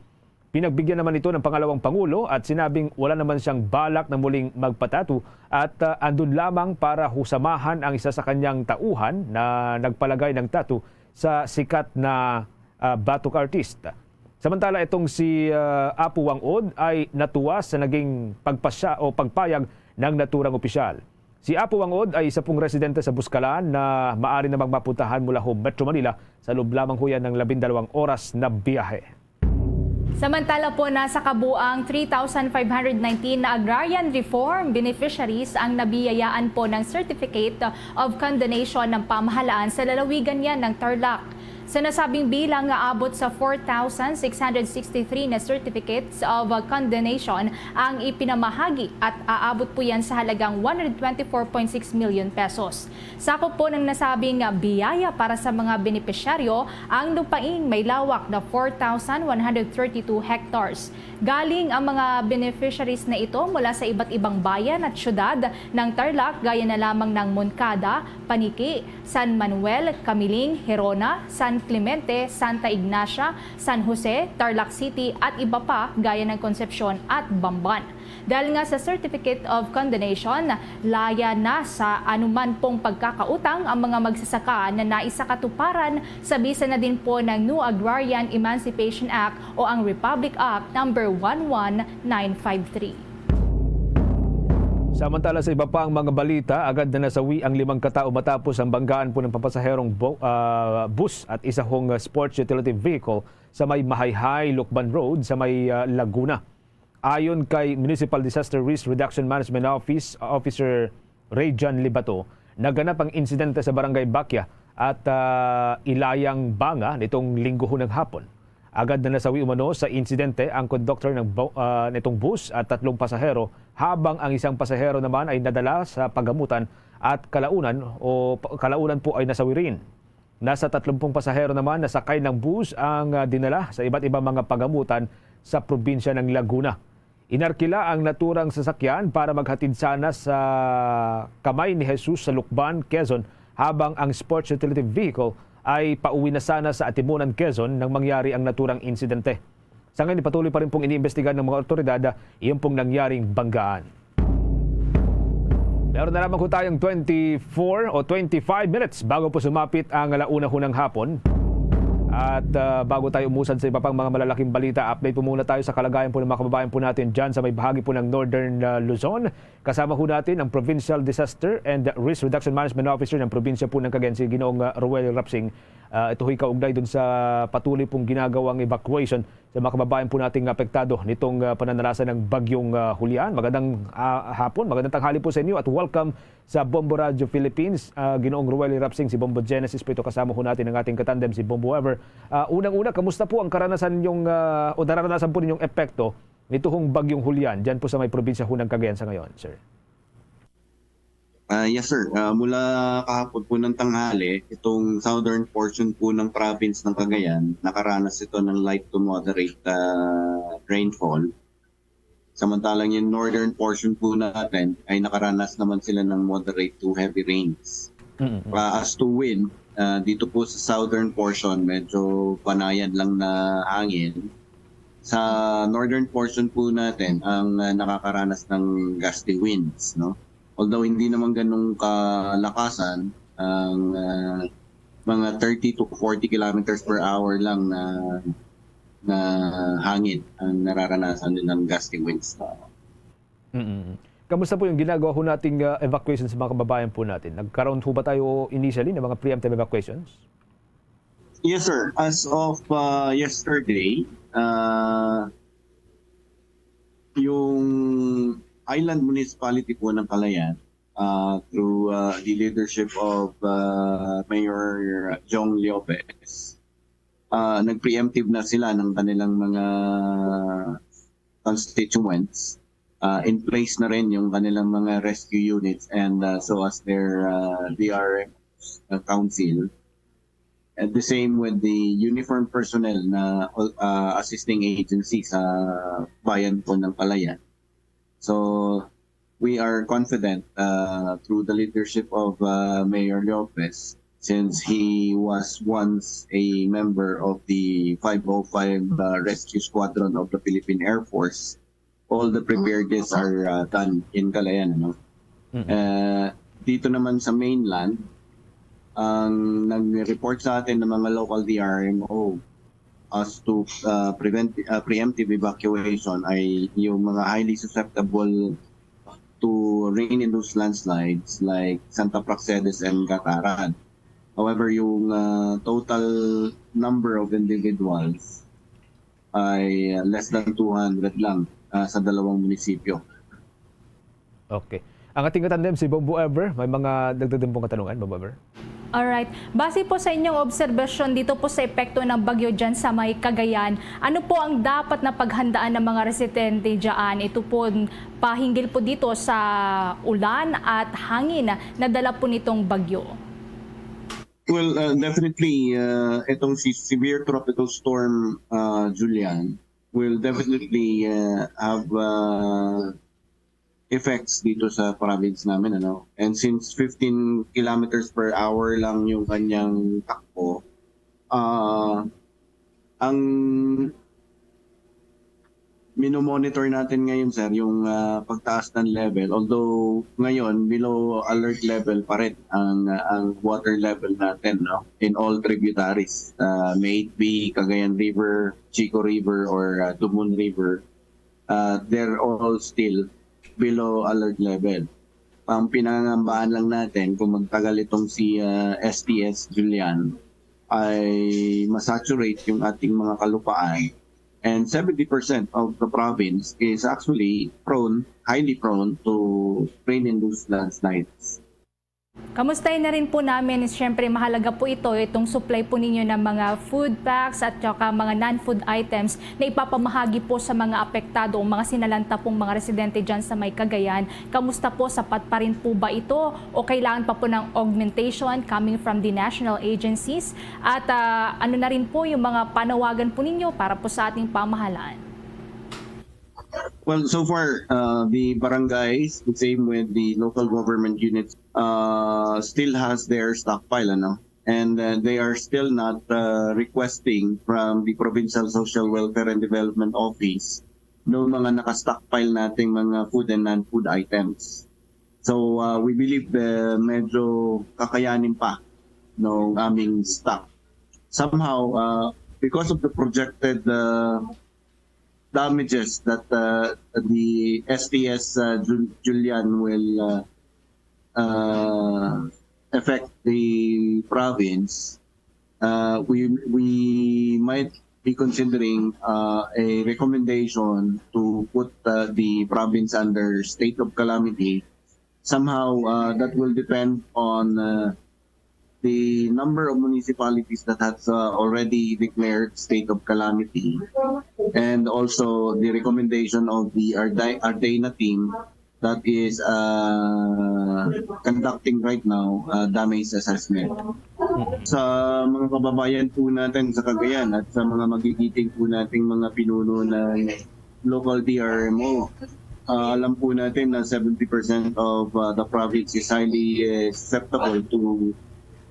Pinagbigyan naman ito ng pangalawang pangulo at sinabing wala naman siyang balak na muling magpatato at, ah, andun lamang para husamahan ang isa sa kanyang tauhan na nagpalagay ng tato sa sikat na, ah, batok artist. Samantala, itong si, ah, Apo Wang Od ay natuwa sa naging pagpasya o pagpayag ng naturang opisyal. Si Apo Wang Od ay isa pong residente sa Buscalan na maari namang mapuntahan mula ho Metro Manila sa loob lamang ho yan ng labindalawang oras na biyahe. Samantala po, nasa kabuang three thousand five hundred nineteen na agrarian reform beneficiaries ang nabiyayaan po ng Certificate of Condonation ng pamahalaan sa lalawigan niya ng Tarlac. Sa nasabing bilang nga abot sa four thousand six hundred sixty-three na certificates of condonation ang ipinamahagi at aabot po yan sa halagang one hundred twenty-four point six million pesos. Sakop po ng nasabing biyaya para sa mga benepisyaryo ang lupaing may lawak na four thousand one hundred thirty-two hectares. Galing ang mga beneficiaries na ito mula sa iba't ibang bayan at syudad ng Tarlac, gaya na lamang ng Moncada, Paniqui, San Manuel, Camiling, Gerona, San Clemente, Santa Ignacia, San Jose, Tarlac City at iba pa gaya ng Concepcion at Bamban. Dahil nga sa Certificate of Condonation, laya na sa anuman pong pagkakautang ang mga magsasaka na naisakatuparan sa bisa na din po ng New Agrarian Emancipation Act o ang Republic Act number one one nine five three. Samantala, sa iba pang mga balita, agad na nasawi ang limang katao matapos ang banggaan po ng papasaherong bo- ah, bus at isa hong, ah, sports utility vehicle sa may Mahayhay, Lucban Road sa may, ah, Laguna. Ayon kay Municipal Disaster Risk Reduction Management Office, ah, Officer Rayjan Libato, naganap ang insidente sa Barangay Bakia at, ah, Ilayang Banga nitong linggo ng hapon. Agad na nasawi umano sa insidente ang konduktor ng bu- ah, nitong bus at tatlong pasahero, habang ang isang pasahero naman ay nadala sa pagamutan at kalaunan o pa- kalaunan po ay nasawi rin. Nasa tatlumpung pasahero naman na sakay ng bus ang, ah, dinala sa iba't ibang mga pagamutan sa probinsya ng Laguna. Inarkila ang naturang sasakyan para maghatid sana sa Kamay ni Jesus sa Lucban, Quezon, habang ang sports utility vehicle ay pauwi na sana sa Atimonan, Quezon nang mangyari ang naturang insidente. Sa ngayon, patuloy pa rin pong iniimbestigahan ng mga otoridad yung pong nangyaring banggaan. Meron na lamang po tayong twenty-four o twenty-five minutes bago po sumapit ang alauna ho ng hapon. At ah, bago tayo umusad sa iba pang mga malalaking balita, update po muna tayo sa kalagayan po ng mga kababayan po natin dyan sa may bahagi po ng Northern ah, Luzon. Kasama ho natin ang Provincial Disaster and Risk Reduction Management Officer ng probinsya po ng Cagayan, si Ginoong ah, Roel Rapsing. Ah, ito ho'y kaugnay dun sa patuloy pong ginagawang evacuation sa mga kababayan po nating apektado nitong ah, pananalasa ng Bagyong ah, Julian. Magandang ah, hapon, magandang tanghali po sa inyo at welcome sa Bombo Radio Philippines. Ah, Ginoong Roel Rapsing, si Bombo Genesis po ito, kasama ho natin ang ating katandem, si Bombo Ever. Ah, unang-una, kamusta po ang karanasan yung, ah, o naranasan po ninyong epekto nito hong Bagyong Julian dyan po sa may probinsya ho ng Cagayan sa ngayon, sir? Ah, yes, sir. Ah, mula kahapon po ng tanghali, itong southern portion po ng province ng Cagayan, nakaranas ito ng light to moderate ah, rainfall. Samantalang yung northern portion po natin ay nakaranas naman sila ng moderate to heavy rains. Mm-mm. Ah, as to wind, ah, dito po sa southern portion, medyo panayan lang na hangin. Sa northern portion po natin, ang ah, nakakaranas ng gusty winds, no? Although hindi naman ganun kalakasan, ang ah, mga thirty to forty kilometers per hour lang na na hangin ang nararanasan nilang gusty winds. Mm-mm. Kamusta po yung ginagawa ho nating ah, evacuation sa mga kababayan po natin? Nagkaroon ho ba tayo initially ng mga preemptive evacuations? Yes, sir. As of uh, yesterday, uh, yung island municipality po ng Calayan, uh, through uh, the leadership of uh, Mayor Jong Lopez, uh, nag-preemptive na sila ng kanilang mga constituents. Uh, in place na rin yung kanilang mga rescue units and uh, so as their uh, D R M uh, council. And the same with the uniformed personnel na uh, assisting agency sa bayan po ng Calayan. So we are confident uh, through the leadership of uh, Mayor Lopez, since he was once a member of the five oh five uh, Rescue Squadron of the Philippine Air Force, all the preparedness are uh, done in Calayan. Ano? Mm. Uh, dito naman sa mainland, ang nag-report sa atin ng mga local D R M O as to uh, prevent uh, preemptive evacuation ay yung mga highly susceptible to rain-induced landslides like Santa Praxedes and Gataran. However, yung uh, total number of individuals ay uh, less than two hundred lang uh, sa dalawang munisipyo. Okay. Ang ating katandem, si Bombo Ever, may mga dagdag din pong katanungan, Bombo Ever? Alright. Base po sa inyong obserbasyon dito po sa epekto ng bagyo dyan sa may Cagayan, ano po ang dapat na paghandaan ng mga residente dyan? Ito po, pahinggil po dito sa ulan at hangin na dala po nitong bagyo. Well, uh, definitely, uh, itong si severe tropical storm uh, Julian will definitely uh, have uh, effects dito sa province namin, ano. And since fifteen kilometers per hour lang yung kanyang takbo, uh, ang minomonitor natin ngayon, sir, yung uh, pagtaas ng level. Although ngayon, below alert level pa rin ang uh, ang water level natin, no, in all tributaries. Uh, may it be Cagayan River, Chico River, or uh, Dumon River, uh, they're all still below alert level. Ang pinangangambahan lang natin kung magtagal itong si uh, S T S Julian ay masaturate yung ating mga kalupaan. And seventy percent of the province is actually prone, highly prone to rain-induced landslides. Kamustahin na rin po namin, siyempre mahalaga po ito, itong supply po ninyo ng mga food packs at saka mga non-food items na ipapamahagi po sa mga apektado o mga sinalanta pong mga residente dyan sa may Cagayan. Kamusta po, sapat pa rin po ba ito o kailangan pa po ng augmentation coming from the national agencies? At ah, ano na rin po yung mga panawagan po ninyo para po sa ating pamahalaan? Well, so far, uh, the barangays, the same with the local government units, uh, still has their stockpile, ano? And uh, they are still not uh, requesting from the Provincial Social Welfare and Development Office no mga naka-stockpile nating mga food and non-food items. So uh, we believe uh, medyo kakayanin pa no aming stock. Somehow, uh, because of the projected uh, damages that uh, the S T S uh, Jul- Julian will uh, uh, affect the province, uh, we we might be considering uh, a recommendation to put uh, the province under state of calamity. Somehow, uh, that will depend on uh, the number of municipalities that has uh, already declared state of calamity, and also the recommendation of the Arde- Ardena team that is uh, conducting right now uh, damage assessment. Sa mga kababayan po natin sa Cagayan at sa mga magigiting po nating mga pinuno ng local D R M O, uh, alam po natin na seventy percent of uh, the province is highly uh, susceptible to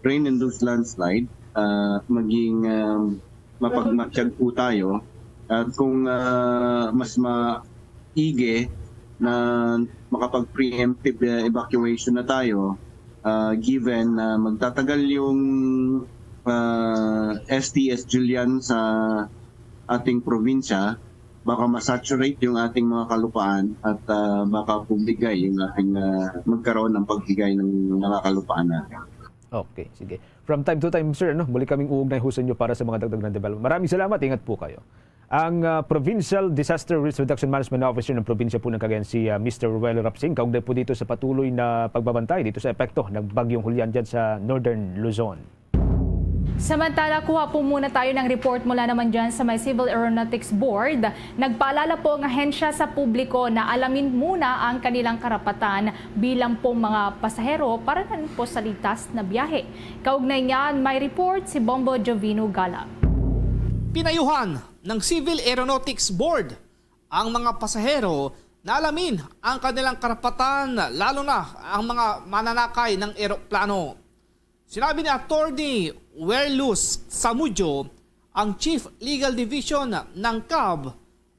rain-induced landslide. Uh, maging um, mapagmatyag po tayo at kung uh, mas maigi na makapag-preemptive uh, evacuation na tayo, uh, given na magtatagal yung uh, S T S Julian sa ating probinsya, baka masaturate yung ating mga kalupaan at uh, baka bumigay yung ating uh, magkaroon ng pagbigay ng mga kalupaan natin. Okay, sige. From time to time, sir, no, muli kaming uugnay ho sa inyo para sa mga dagdag na development. Maraming salamat. Ingat po kayo. Ang uh, Provincial Disaster Risk Reduction Management Officer ng probinsya po ng Cagayan, si uh, Mister Ruel Rapsing, kaugnay po dito sa patuloy na pagbabantay dito sa epekto ng Bagyong Julian dyan sa Northern Luzon. Samantala, kuha po muna tayo ng report mula naman dyan sa may Civil Aeronautics Board. Nagpaalala po ang ahensya sa publiko na alamin muna ang kanilang karapatan bilang pong mga pasahero para na po sa ligtas na biyahe. Kaugnay niyan, may report si Bombo Jovino Gala. Pinayuhan ng Civil Aeronautics Board ang mga pasahero na alamin ang kanilang karapatan, lalo na ang mga mananakay ng eroplano. Sinabi ni Attorney Werlus Samudio, ang Chief Legal Division ng CAB,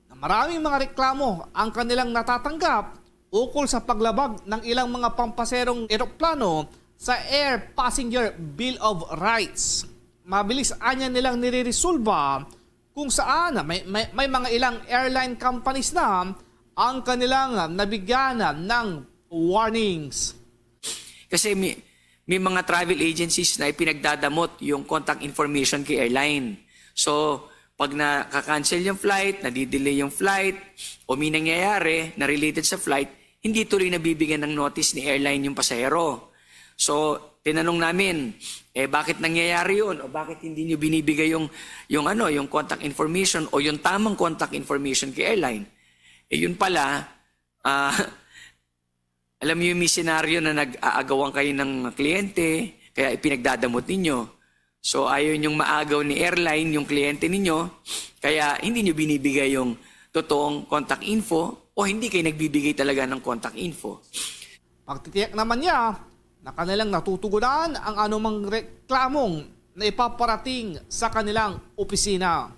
na maraming mga reklamo ang kanilang natatanggap ukol sa paglabag ng ilang mga pampaserong eroplano sa Air Passenger Bill of Rights. Mabilis anya nilang niriresolba kung saan may, may, may mga ilang airline companies na ang kanilang nabigyan ng warnings. Kasi may, may mga travel agencies na ipinagdadamot yung contact information kay airline. So, pag naka-cancel yung flight, nadidelay yung flight, o may nangyayari na related sa flight, hindi tuloy nabibigyan ng notice ni airline yung pasahero. So, tinanong namin, eh bakit nangyayari yun? O bakit hindi nyo binibigay yung, yung, ano, yung contact information o yung tamang contact information kay airline? Eh yun pala, ah, alam niyo yung may senaryo na nag-aagawan kayo ng kliyente, kaya ipinagdadamot ninyo. So ayaw ninyong maagaw ni airline yung kliyente ninyo, kaya hindi niyo binibigay yung totoong contact info o hindi kayo nagbibigay talaga ng contact info. Pagtitiyak naman niya na kanilang natutugunan ang anumang reklamong na ipaparating sa kanilang opisina.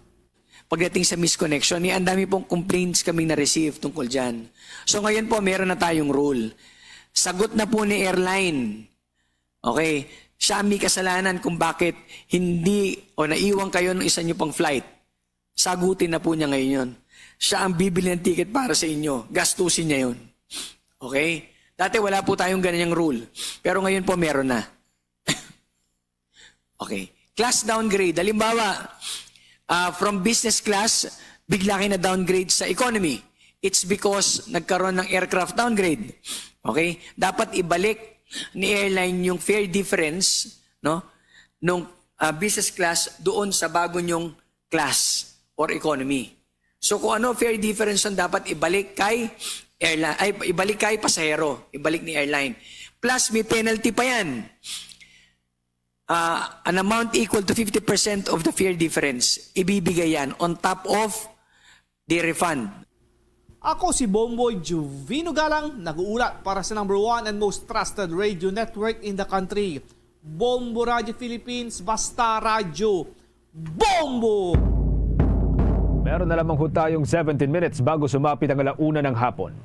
Pagdating sa misconnection, eh, ang dami pong complaints kaming na-receive tungkol dyan. So ngayon po, meron na tayong rule. Sagot na po ni airline. Okay? Siya ang may kasalanan kung bakit hindi o naiwan kayo ng isa nyo pang flight. Sagutin na po niya ngayon yun. Siya ang bibili ng ticket para sa inyo. Gastusin niya yun. Okay? Dati wala po tayong ganyang rule. Pero ngayon po meron na. Okay. Class downgrade. Halimbawa, uh, from business class, bigla kayo na downgrade sa economy. It's because nagkaroon ng aircraft downgrade. Okay? Dapat ibalik ni airline yung fare difference, no, nung uh, business class doon sa bago nyong class or economy. So kung ano fare difference ang dapat ibalik kay airline, ay ibalik kay pasahero, ibalik ni airline. Plus may penalty pa yan. Uh, an amount equal to fifty percent of the fare difference, ibibigay yan on top of the refund. Ako si Bomboy Juvino Galang, nag-uulat para sa number one and most trusted radio network in the country, Bombo Radyo Philippines, basta radyo, bombo! Meron na lamang ho tayong seventeen minutes bago sumapit ang alauna ng hapon.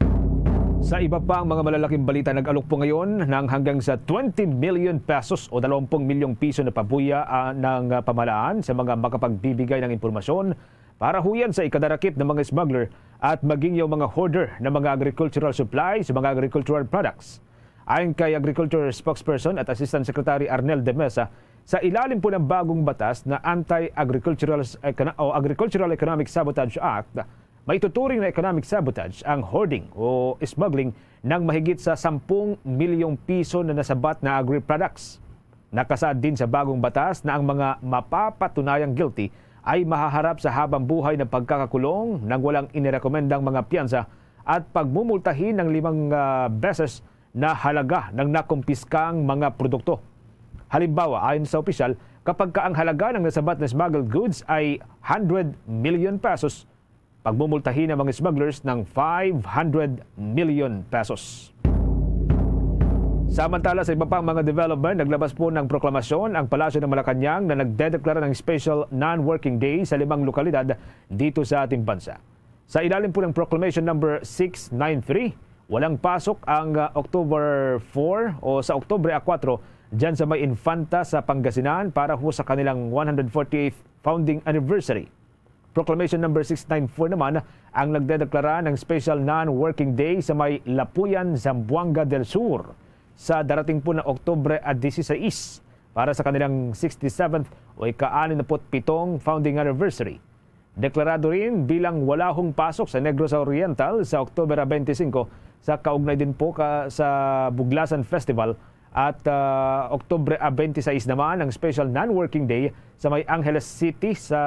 Sa iba pang mga malalaking balita, nag-alok po ngayon ng hanggang sa twenty million pesos o dalawang milyong piso na pabuya, ah, ng, ah, pamahalaan sa mga makapagbibigay ng impormasyon para huyan sa ikadarakip ng mga smuggler at maging yung mga hoarder ng mga agricultural supplies, mga agricultural products. Ayon kay Agriculture Spokesperson at Assistant Secretary Arnel de Mesa, sa ilalim po ng bagong batas na Anti-Agricultural Econo- o Agricultural Economic Sabotage Act, maituturing na economic sabotage ang hoarding o smuggling ng mahigit sa sampung milyong piso na nasabat na agri-products. Nakasaad din sa bagong batas na ang mga mapapatunayang guilty ay mahaharap sa habang buhay na pagkakakulong nang walang inirekomendang mga piyansa at pagmumultahin ng limang, ah, beses na halaga ng nakumpiskang mga produkto. Halimbawa, ayon sa opisyal, kapag ka ang halaga ng nasabat na smuggled goods ay hundred million pesos, pagmumultahin ang mga smugglers ng five hundred million pesos. Samantala, sa iba pang mga development, naglabas po ng proklamasyon ang Palasyo ng Malacañang na nagdedeklara ng special non-working day sa limang lokalidad dito sa ating bansa. Sa ilalim po ng Proclamation Number six nine three, walang pasok ang, ah, October four o sa Oktubre a kuwatro dyan sa may Infanta sa Pangasinan para ho sa kanilang one hundred forty-eighth founding anniversary. Proclamation Number six nine four naman ang nagdedeklara ng special non-working day sa may Lapuyan, Zamboanga del Sur sa darating po na Oktubre a dieciséis para sa kanilang sixty-seventh o ika-anim na put pitong founding anniversary. Deklarado rin bilang walahong pasok sa Negros Oriental sa Oktubre a twenty-five sa kaugnay din po ka, sa Buglasan Festival at, ah, Oktubre a twenty-six naman ang special non-working day sa may Angeles City sa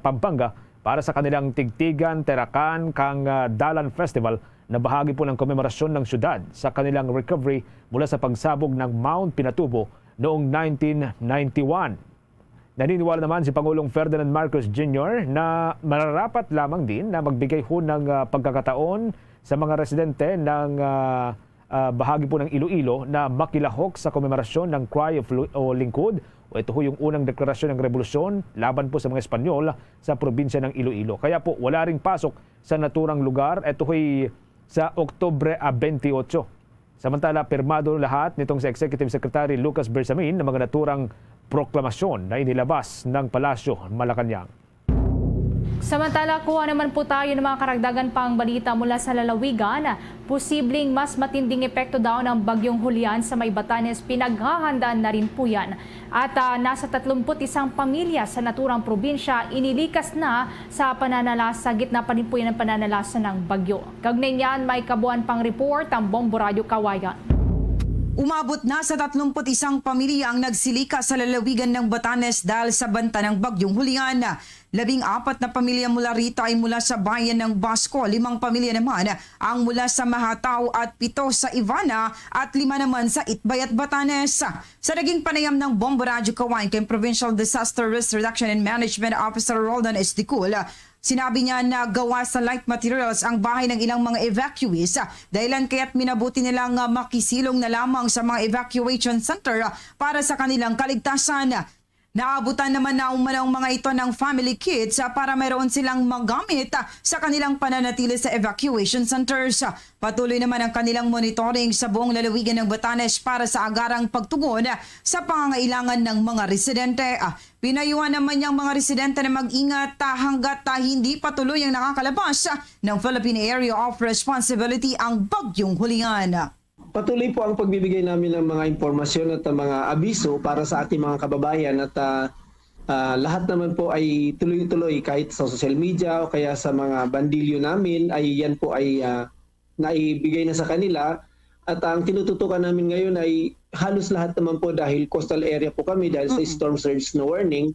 Pampanga para sa kanilang Tigtigan, Terakan, kang, ah, Dalan Festival na bahagi po ng komemorasyong syudad sa kanilang recovery mula sa pagsabog ng Mount Pinatubo noong nineteen ninety-one. Naniniwala naman si Pangulong Ferdinand Marcos Junior na mararapat lamang din na magbigay ho ng, ah, pagkakataon sa mga residente ng, ah, ah, bahagi po ng Iloilo na makilahok sa komemorasyon ng Cry of Lu- o Lingkod, o ito ho yung unang deklarasyon ng rebolusyon laban po sa mga Espanyol sa probinsya ng Iloilo. Kaya po wala ring pasok sa naturang lugar, ito ho'y sa Oktubre a twenty-eight. Samantala, pirmado lahat nitong si Executive Secretary Lucas Bersamin ang mga naturang proklamasyon na inilabas ng Palasyo, Malacañang. Samantala, kuha naman po tayo ng mga karagdagan pang balita mula sa lalawigan. Posibleng mas matinding epekto daw ng Bagyong Julian sa may Batanes, pinaghahandaan na rin po yan. At, ah, nasa tatlumpu't isang pamilya sa naturang probinsya inilikas na sa pananalasa, gitna pa rin po yan ng pananalasa ng bagyo. Kaugnay niyan, may kabuuan pang report ang Bombo Radyo Kawayan. Umabot na sa tatlumpu't isang pamilya ang nagsilika sa lalawigan ng Batanes dahil sa banta ng Bagyong Julian. Labing apat na pamilya mula rito ay mula sa bayan ng Basco, limang pamilya naman ang mula sa Mahatao at pito sa Ivana at lima naman sa Itbayat, Batanes. Sa naging panayam ng Bombo Radyo Kawayan kay Provincial Disaster Risk Reduction and Management Officer Roldan Esticul, sinabi niya na gawa sa light materials ang bahay ng ilang mga evacuees, dahilan kaya't minabuti nila nga makisilong na lamang sa mga evacuation center para sa kanilang kaligtasan. Naabutan naman na umano ang mga ito ng family kits, ah, para mayroon silang magamit, ah, sa kanilang pananatili sa evacuation centers. Patuloy naman ang kanilang monitoring sa buong lalawigan ng Batanes para sa agarang pagtugon sa pangangailangan ng mga residente. Ah, pinayuhan naman niya ang mga residente na mag-ingat, ah, hanggat, ah, hindi pa tuluyang nakakalabas, ah, ng Philippine Area of Responsibility ang Bagyong Julian. Patuloy po ang pagbibigay namin ng mga impormasyon at, ah, mga abiso para sa ating mga kababayan at, ah, ah, lahat naman po ay tuloy-tuloy kahit sa social media o kaya sa mga bandilyo namin ay yan po ay, ah, naibigay na sa kanila. At ang tinututukan namin ngayon ay halos lahat naman po dahil coastal area po kami dahil sa storm surge na warning.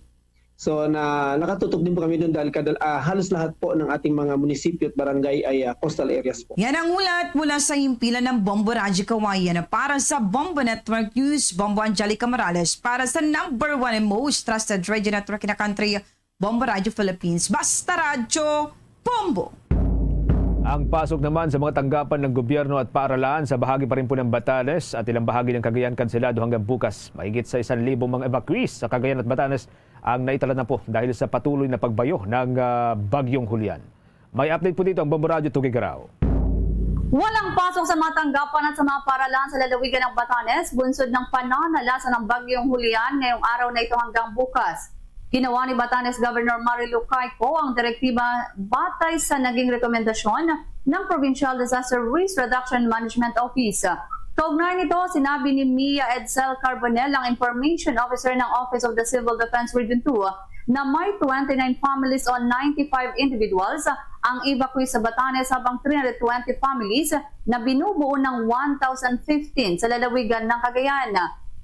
So na nakatutok din po kami doon dahil kadal- ah, halos lahat po ng ating mga munisipyo at barangay ay, ah, coastal areas po. Yan ang ulat mula sa himpilan ng Bombo Radyo Kawayan. Para sa Bombo Network News, Bombo Angelica Morales. Para sa number one and most trusted radio network in the country, Bombo Radyo Philippines. Basta Radyo, Bombo! Ang pasok naman sa mga tanggapan ng gobyerno at paaralan sa bahagi pa rin po ng Batanes at ilang bahagi ng Cagayan kanselado hanggang bukas. Mahigit sa isang libo mga evacuees sa Cagayan at Batanes ang naitala na po dahil sa patuloy na pagbayo ng, ah, Bagyong Julian. May update po dito ang Bombo Radyo Tugigarao. Walang pasok sa mga tanggapan at sa mga paaralan sa lalawigan ng Batanes bunsod ng pananalasa ng Bagyong Julian ngayong araw na ito hanggang bukas. Ginawa ni Batanes Governor Marilu Cayco ang direktiba batay sa naging rekomendasyon ng Provincial Disaster Risk Reduction Management Office. Kaugnay nito, sinabi ni Mia Edsel Carbonell, ang Information Officer ng Office of the Civil Defense Region two, na may twenty-nine families o ninety-five individuals ang evacuee sa Batanes, habang three hundred twenty families na binubuo ng one thousand fifteen sa lalawigan ng Cagayan.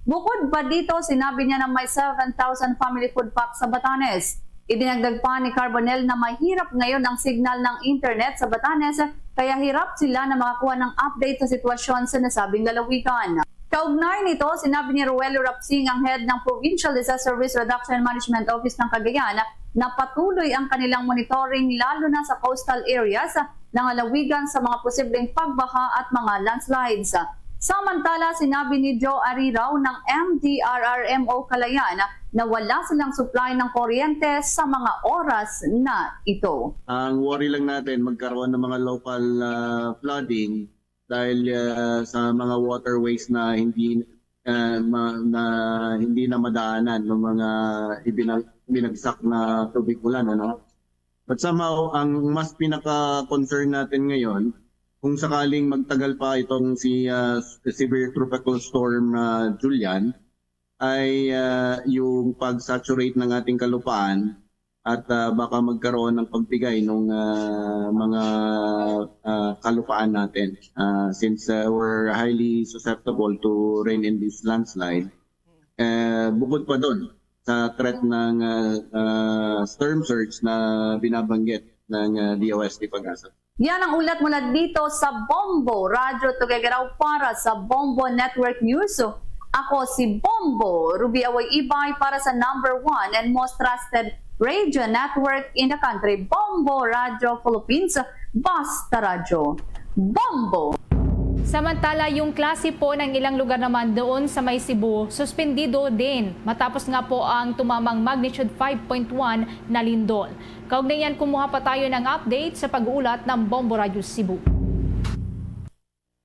Bukod pa dito, sinabi niya na may seven thousand family food packs sa Batanes. Idinagdag pa ni Carbonell na mahirap ngayon ang signal ng internet sa Batanes, kaya hirap sila na makakuha ng update sa sitwasyon sa nasabing lalawigan. Kaugnay nito, sinabi ni Ruelo Rapsing, ang head ng Provincial Disaster Risk Reduction Management Office ng Cagayan, na patuloy ang kanilang monitoring, lalo na sa coastal areas ng lalawigan, sa mga posibleng pagbaha at mga landslides. Samantala, sinabi ni Joe Ariraw ng M D R R M O Calayan na wala silang supply ng kuryente sa mga oras na ito. Ang worry lang natin, magkaroon ng mga local, ah, flooding dahil, ah, sa mga waterways na hindi, ah, ma-, na hindi na madaanan ng mga ibinag-, binagsak na tubig ulan, ano? But somehow, ang mas pinaka-concern natin ngayon, kung sakaling magtagal pa itong si, ah, severe tropical storm, ah, Julian, ay, ah, yung pag-saturate ng ating kalupaan at, ah, baka magkaroon ng pagbigay ng, ah, mga, ah, kalupaan natin. Ah, since, ah, we're highly susceptible to rain-induced landslide, eh, bukod pa dun sa threat ng, ah, ah, storm surge na binabanggit ng, ah, D O S T PAGASA. Yan ang ulat mula dito sa Bombo Radyo Tuguegarao. Para sa Bombo Network News, ako si Bombo Ruby Awoy Ibay para sa number one and most trusted radio network in the country, Bombo Radyo Philippines, Basta Radyo. Bombo! Samantala, yung klase po ng ilang lugar naman doon sa may Cebu, suspendido din matapos nga po ang tumamang magnitude five point one na lindol. Kaugnay niyan, kumuha pa tayo ng update sa pag-uulat ng Bombo Radyo Cebu.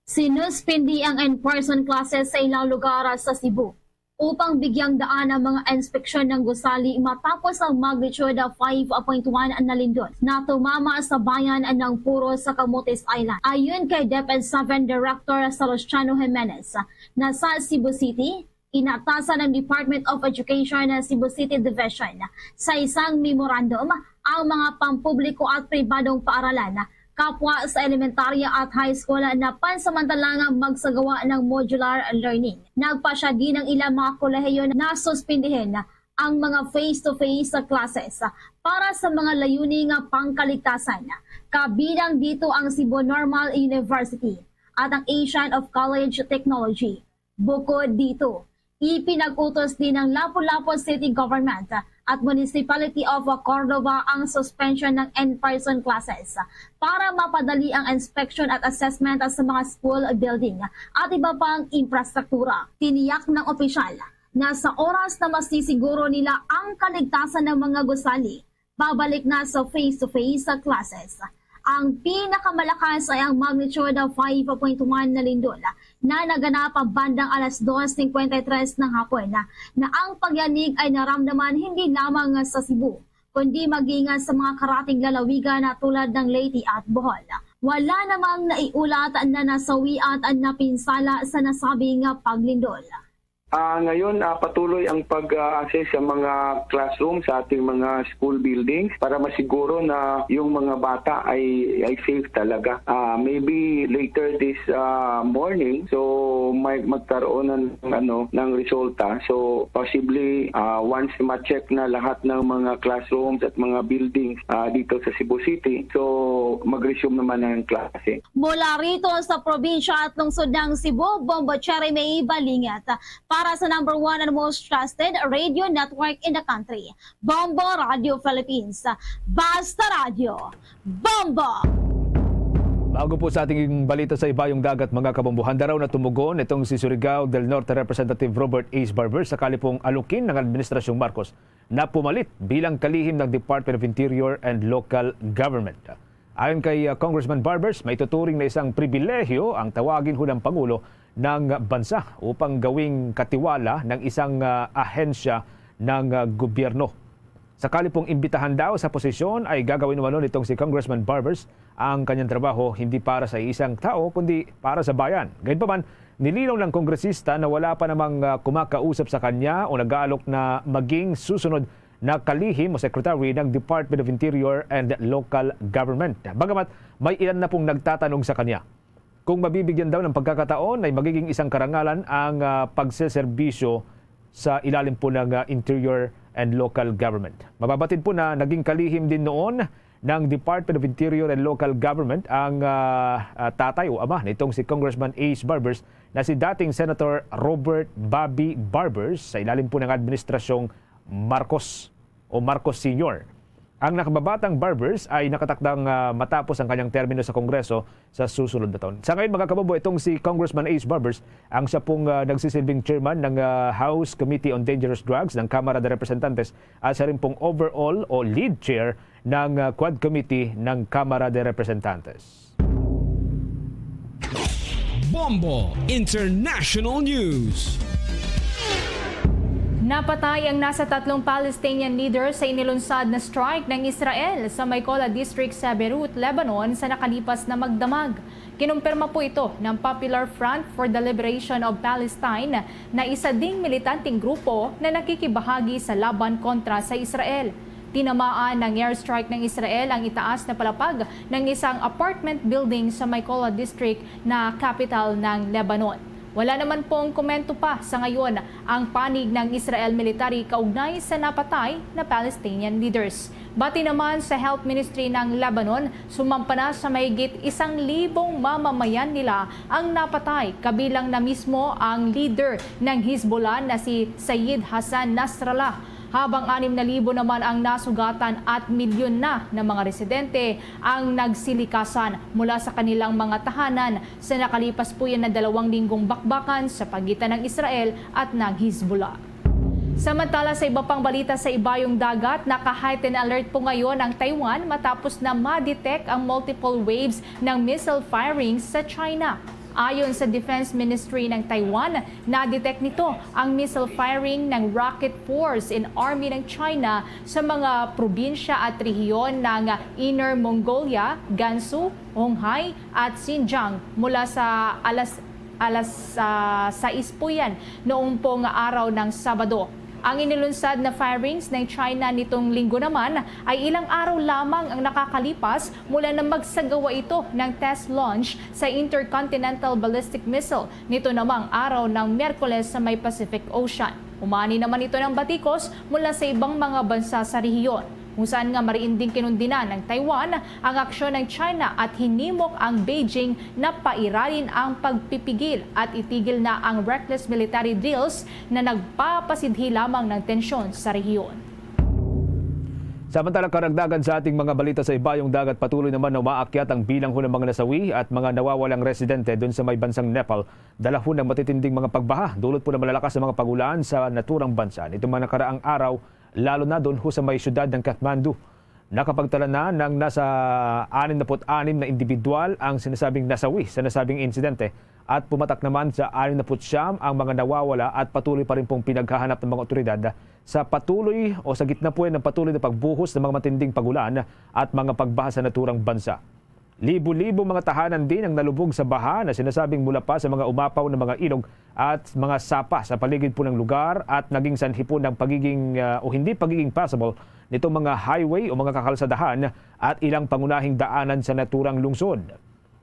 Sinuspindi ang in-person classes sa ilang lugar sa Cebu upang bigyang daan ang mga inspeksyon ng gusali matapos ang magnitude five point one na lindol na tumama sa bayan ng Puro sa Camotes Island. Ayon kay DepEd seven Director Salustiano Jimenez, na sa Cebu City, inatasan ng Department of Education ng Cebu City Division sa isang memorandum ang mga pampubliko at pribadong paaralan, kapwa sa elementarya at high school na pansamantalang magsagawa ng modular learning. Nagpasya din ang ilang mga kolehiyo na suspindihin ang mga face-to-face classes para sa mga layuning pangkaligtasan, kabilang dito ang Cebu Normal University at ang Asian of College Technology. Bukod dito, ipinag-utos din ng Lapu-Lapu City Government at Municipality of Cordova ang suspension ng in-person classes para mapadali ang inspection at assessment sa mga school building at iba pang infrastruktura. Tiniyak ng opisyal na sa oras na masisiguro nila ang kaligtasan ng mga gusali, babalik na sa face-to-face classes. Ang pinakamalakas ay ang magnitude five point one na lindol na naganap bandang alas dos cincuenta y tres ng hapon, na ang pagyanig ay naramdaman hindi lamang sa Cebu, kundi maging sa mga karating lalawigan na tulad ng Leyte at Bohol. Wala namang naiulat na nasawi at napinsala sa nasabing paglindol. Ah, ngayon, ah, patuloy ang pag-assess sa mga classroom, sa ating mga school buildings para masiguro na yung mga bata ay, ay safe talaga. Ah, maybe later this, ah, morning, so may magkaroon ng, ano, ng resulta. So possibly, ah, once ma-check na lahat ng mga classrooms at mga buildings, ah, dito sa Cebu City, so mag-resume naman ang klase. Mula rito sa probinsya at lungsod ng Cebu, Bombo Cherry May Balingit. Para sa number one and most trusted radio network in the country, Bombo Radio Philippines. Basta Radio, Bombo! Bago po sa ating balita sa ibayong dagat, mga kabombo, handa raw na tumugon itong si Surigao del Norte Representative Robert Ace Barber sakali pong alukin ng Administrasyong Marcos na pumalit bilang kalihim ng Department of Interior and Local Government. Ayon kay, uh, Congressman Barbers, maituturing na isang pribilehiyo ang tawagin ho ng Pangulo ng bansa upang gawing katiwala ng isang, uh, ahensya ng, uh, gobyerno. Sakali pong imbitahan daw sa posisyon, ay gagawin umano nitong si Congressman Barbers ang kanyang trabaho hindi para sa isang tao kundi para sa bayan. Gayunpaman, nilinaw ng kongresista na wala pa namang, ah, kumakausap sa kanya o nag-aalok na maging susunod na kalihim o secretary ng Department of Interior and Local Government. Bagamat may ilan na pong nagtatanong sa kanya. Kung mabibigyan daw ng pagkakataon, ay magiging isang karangalan ang, ah, pagseserbisyo sa ilalim po ng, ah, Interior and Local Government. Mababatid po na naging kalihim din noon ng Department of Interior and Local Government ang, ah, ah, tatay o ama nitong si Congressman Ace Barbers na si dating Senator Robert Bobby Barbers sa ilalim po ng administrasyong Marcos o Marcos Senior. Ang nakababatang Barbers ay nakatakdang, ah, matapos ang kanyang termino sa Kongreso sa susunod na taon. Sa ngayon, mga kababayan, itong si Congressman Ace Barbers, ang siya pong, ah, nagsisilbing chairman ng, ah, House Committee on Dangerous Drugs ng Kamara de Representantes at siya rin pong overall o lead chair ng, ah, Quad Committee ng Kamara de Representantes. Bombo International News. Napatay ang nasa tatlong Palestinian leader sa inilunsad na strike ng Israel sa Maykola District sa Beirut, Lebanon, sa nakalipas na magdamag. Kinumpirma po ito ng Popular Front for the Liberation of Palestine na isa ding militanteng grupo na nakikibahagi sa laban kontra sa Israel. Tinamaan ng airstrike ng Israel ang itaas na palapag ng isang apartment building sa Maykola District na capital ng Lebanon. Wala naman pong komento pa sa ngayon ang panig ng Israel military kaugnay sa napatay na Palestinian leaders. Bati naman sa Health Ministry ng Lebanon, sumampa na sa mahigit isang libong mamamayan nila ang napatay, kabilang na mismo ang leader ng Hezbollah na si Sayyid Hassan Nasrallah. Habang anim na libo naman ang nasugatan at milyon na na mga residente ang nagsilikasan mula sa kanilang mga tahanan sa nakalipas po yan na dalawang linggong bakbakan sa pagitan ng Israel at ng Hezbollah. Samantala, sa iba pang balita sa ibayong dagat, naka-heightened alert po ngayon ang Taiwan matapos na ma-detect ang multiple waves ng missile firings sa China. Ayon sa Defense Ministry ng Taiwan, na-detect nito ang missile firing ng Rocket Force and Army ng China sa mga probinsya at rehiyon ng Inner Mongolia, Gansu, Honghay, at Xinjiang mula sa alas, alas, ah, sais po yan noong pong araw ng Sabado. Ang inilunsad na firings ng China nitong linggo naman ay ilang araw lamang ang nakakalipas mula na magsagawa ito ng test launch sa intercontinental ballistic missile nito namang araw ng Miyerkules sa may Pacific Ocean. Umani naman ito ng batikos mula sa ibang mga bansa sa rehiyon, kung saan nga mariin ding kinundinan ng Taiwan ang aksyon ng China at hinimok ang Beijing na pairalin ang pagpipigil at itigil na ang reckless military drills na nagpapasidhi lamang ng tensyon sa rehiyon. Samantala, karagdagan sa ating mga balita sa ibayong dagat, patuloy naman na umaakyat ang bilang ho ng mga nasawi at mga nawawalang residente dun sa may bansang Nepal, dala ho ng matitinding mga pagbaha. Dulot po ng malalakas na mga pag-ulan sa naturang bansa nitong mga nakaraang araw, lalo na dun ho sa may siyudad ng Kathmandu. Nakapagtala na ng nasa anim na put anim na indibidwal ang sinasabing nasawi sa nasabing insidente at pumatak naman sa anim na put siyam ang mga nawawala at patuloy pa rin pong pinaghahanap ng mga otoridad sa patuloy o sa gitna po yan ng patuloy na pagbuhos ng mga matinding pag-ulan at mga pagbaha sa naturang bansa. Libo-libo mga tahanan din ang nalubog sa baha na sinasabing mula pa sa mga umapaw na mga ilog at mga sapa sa paligid po ng lugar at naging sanhi po ng pagiging, ah, o hindi pagiging passable nitong mga highway o mga kakalsadahan at ilang pangunahing daanan sa naturang lungsod.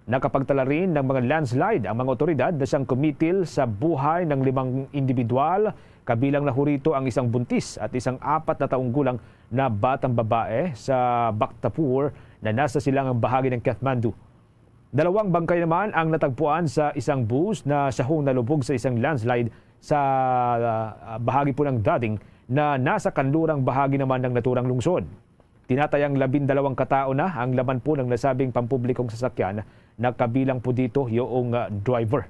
Nakapagtala rin ng mga landslide ang mga otoridad na siyang kumitil sa buhay ng limang indibidwal, kabilang na ho rito ang isang buntis at isang apat na taong gulang na batang babae sa Bhaktapur na nasa silangang bahagi ng Kathmandu. Dalawang bangkay naman ang natagpuan sa isang bus na siya hong nalubog sa isang landslide sa, ah, bahagi po ng Dading na nasa kanlurang bahagi naman ng naturang lungsod. Tinatayang labindalawang katao na ang laman po ng nasabing pampublikong sasakyan Nakabilang po dito yung, ah, driver.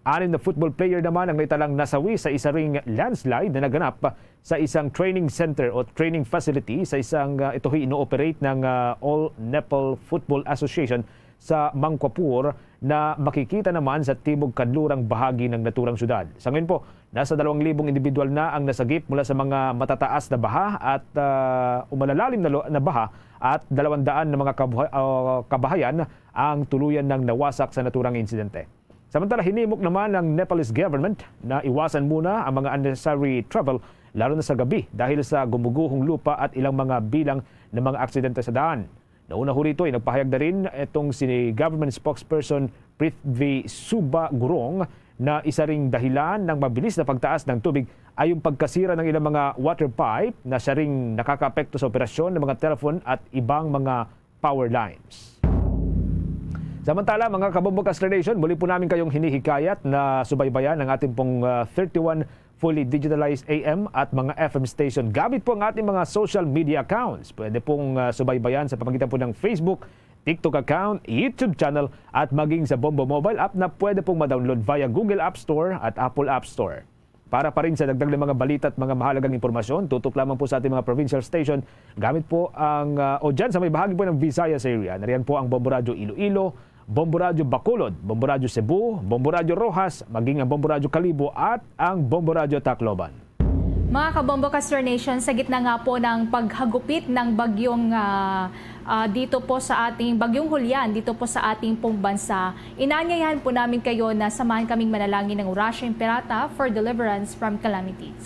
Anim na football player naman ang naitalang nasawi sa isa ring landslide na naganap sa isang training center o training facility sa isang, ah, ito ay ino-operate ng, ah, All Nepal Football Association sa Mangkapur na makikita naman sa timog-kanlurang bahagi ng naturang syudad. Sa ngayon po, nasa dalawang libong individual na ang nasagip mula sa mga matataas na baha at, ah, o malalalim na, lo- na baha at dalawang daan na mga kabuha- ah, kabahayan ang tuluyan ng nawasak sa naturang insidente. Samantala, hinimok naman ng Nepalese government na iwasan muna ang mga unnecessary travel, lalo na sa gabi, dahil sa gumuguhong lupa at ilang mga bilang ng mga aksidente sa daan. Nauna ho rito ay nagpahayag na rin itong si government spokesperson Prithvi Subba Gurung na isa ring dahilan ng mabilis na pagtaas ng tubig ay yung pagkasira ng ilang mga water pipe na siya ring nakakaapekto sa operasyon ng mga telephone at ibang mga power lines. Samantala, mga Kabombo Castro Nation, muli po namin kayong hinihikayat na subaybayan ang ating pong, ah, thirty-one fully digitalized A M at mga F M station. Gamit po ang ating mga social media accounts. Pwede pong, ah, subaybayan sa pamagitan po ng Facebook, TikTok account, YouTube channel, at maging sa Bombo Mobile app na pwede pong ma-download via Google App Store at Apple App Store. Para pa rin sa dagdag na mga balita at mga mahalagang impormasyon, tutok lamang po sa ating mga provincial station gamit po ang, ah, o dyan sa may bahagi po ng Visayas area. Nariyan po ang Bombo Radyo Iloilo, Bombo Radyo Bacolod, Bombo Radyo Cebu, Bombo Radyo Roxas, maging ang Bombo Radyo Kalibo at ang Bombo Radyo Tacloban. Mga Kabombo Castro Nation, sa gitna nga po ng paghagupit ng bagyong, ah, ah, dito po sa ating Bagyong Julian, dito po sa ating pong bansa, inaanyayahan po namin kayo na samahan kaming manalangin ng Orasyo Imperata for deliverance from calamities.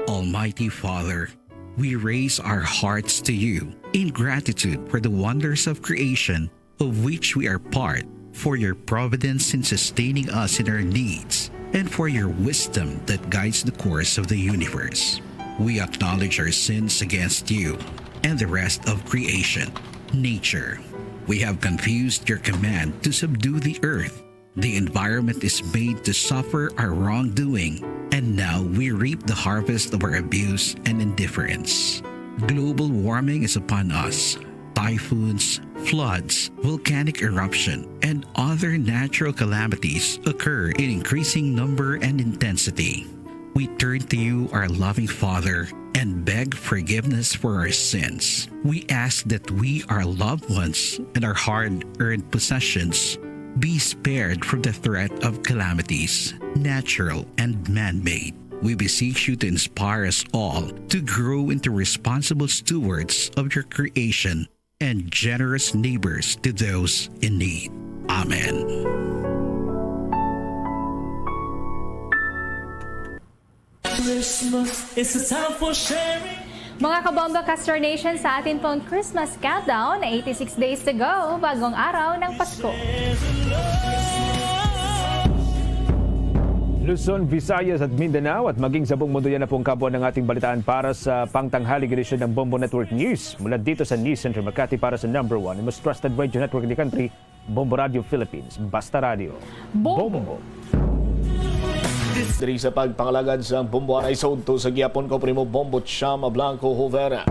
Almighty Father, we raise our hearts to you in gratitude for the wonders of creation of which we are part, for your providence in sustaining us in our needs, and for your wisdom that guides the course of the universe. We acknowledge our sins against you and the rest of creation, nature. We have confused your command to subdue the earth. The environment is made to suffer our wrongdoing, and now we reap the harvest of our abuse and indifference. Global warming is upon us. Typhoons, floods, volcanic eruption, and other natural calamities occur in increasing number and intensity. We turn to you, our loving Father, and beg forgiveness for our sins. We ask that we, our loved ones, and our hard-earned possessions be spared from the threat of calamities, natural and man-made. We beseech you to inspire us all to grow into responsible stewards of your creation and generous neighbors to those in need. Amen. Christmas is a time for sharing. Mga Kabombo Castro Nation, sa atin pong Christmas countdown, eighty-six days to go, bagong araw ng Pasko. Luzon, Visayas at Mindanao at maging sa buong mundo, yan na po ang kabuuan ng ating balitaan para sa pangtanghali edisyon ng Bombo Network News. Mula dito sa News Center Makati para sa number one and most trusted radio network in the country, Bombo Radio Philippines. Basta Radio. Bombo. Bombo. Diri sa pagpangalagad sa Bombo Anay sa udto sa gihapon ko, Primo Bombo Chama Blanco Jovera.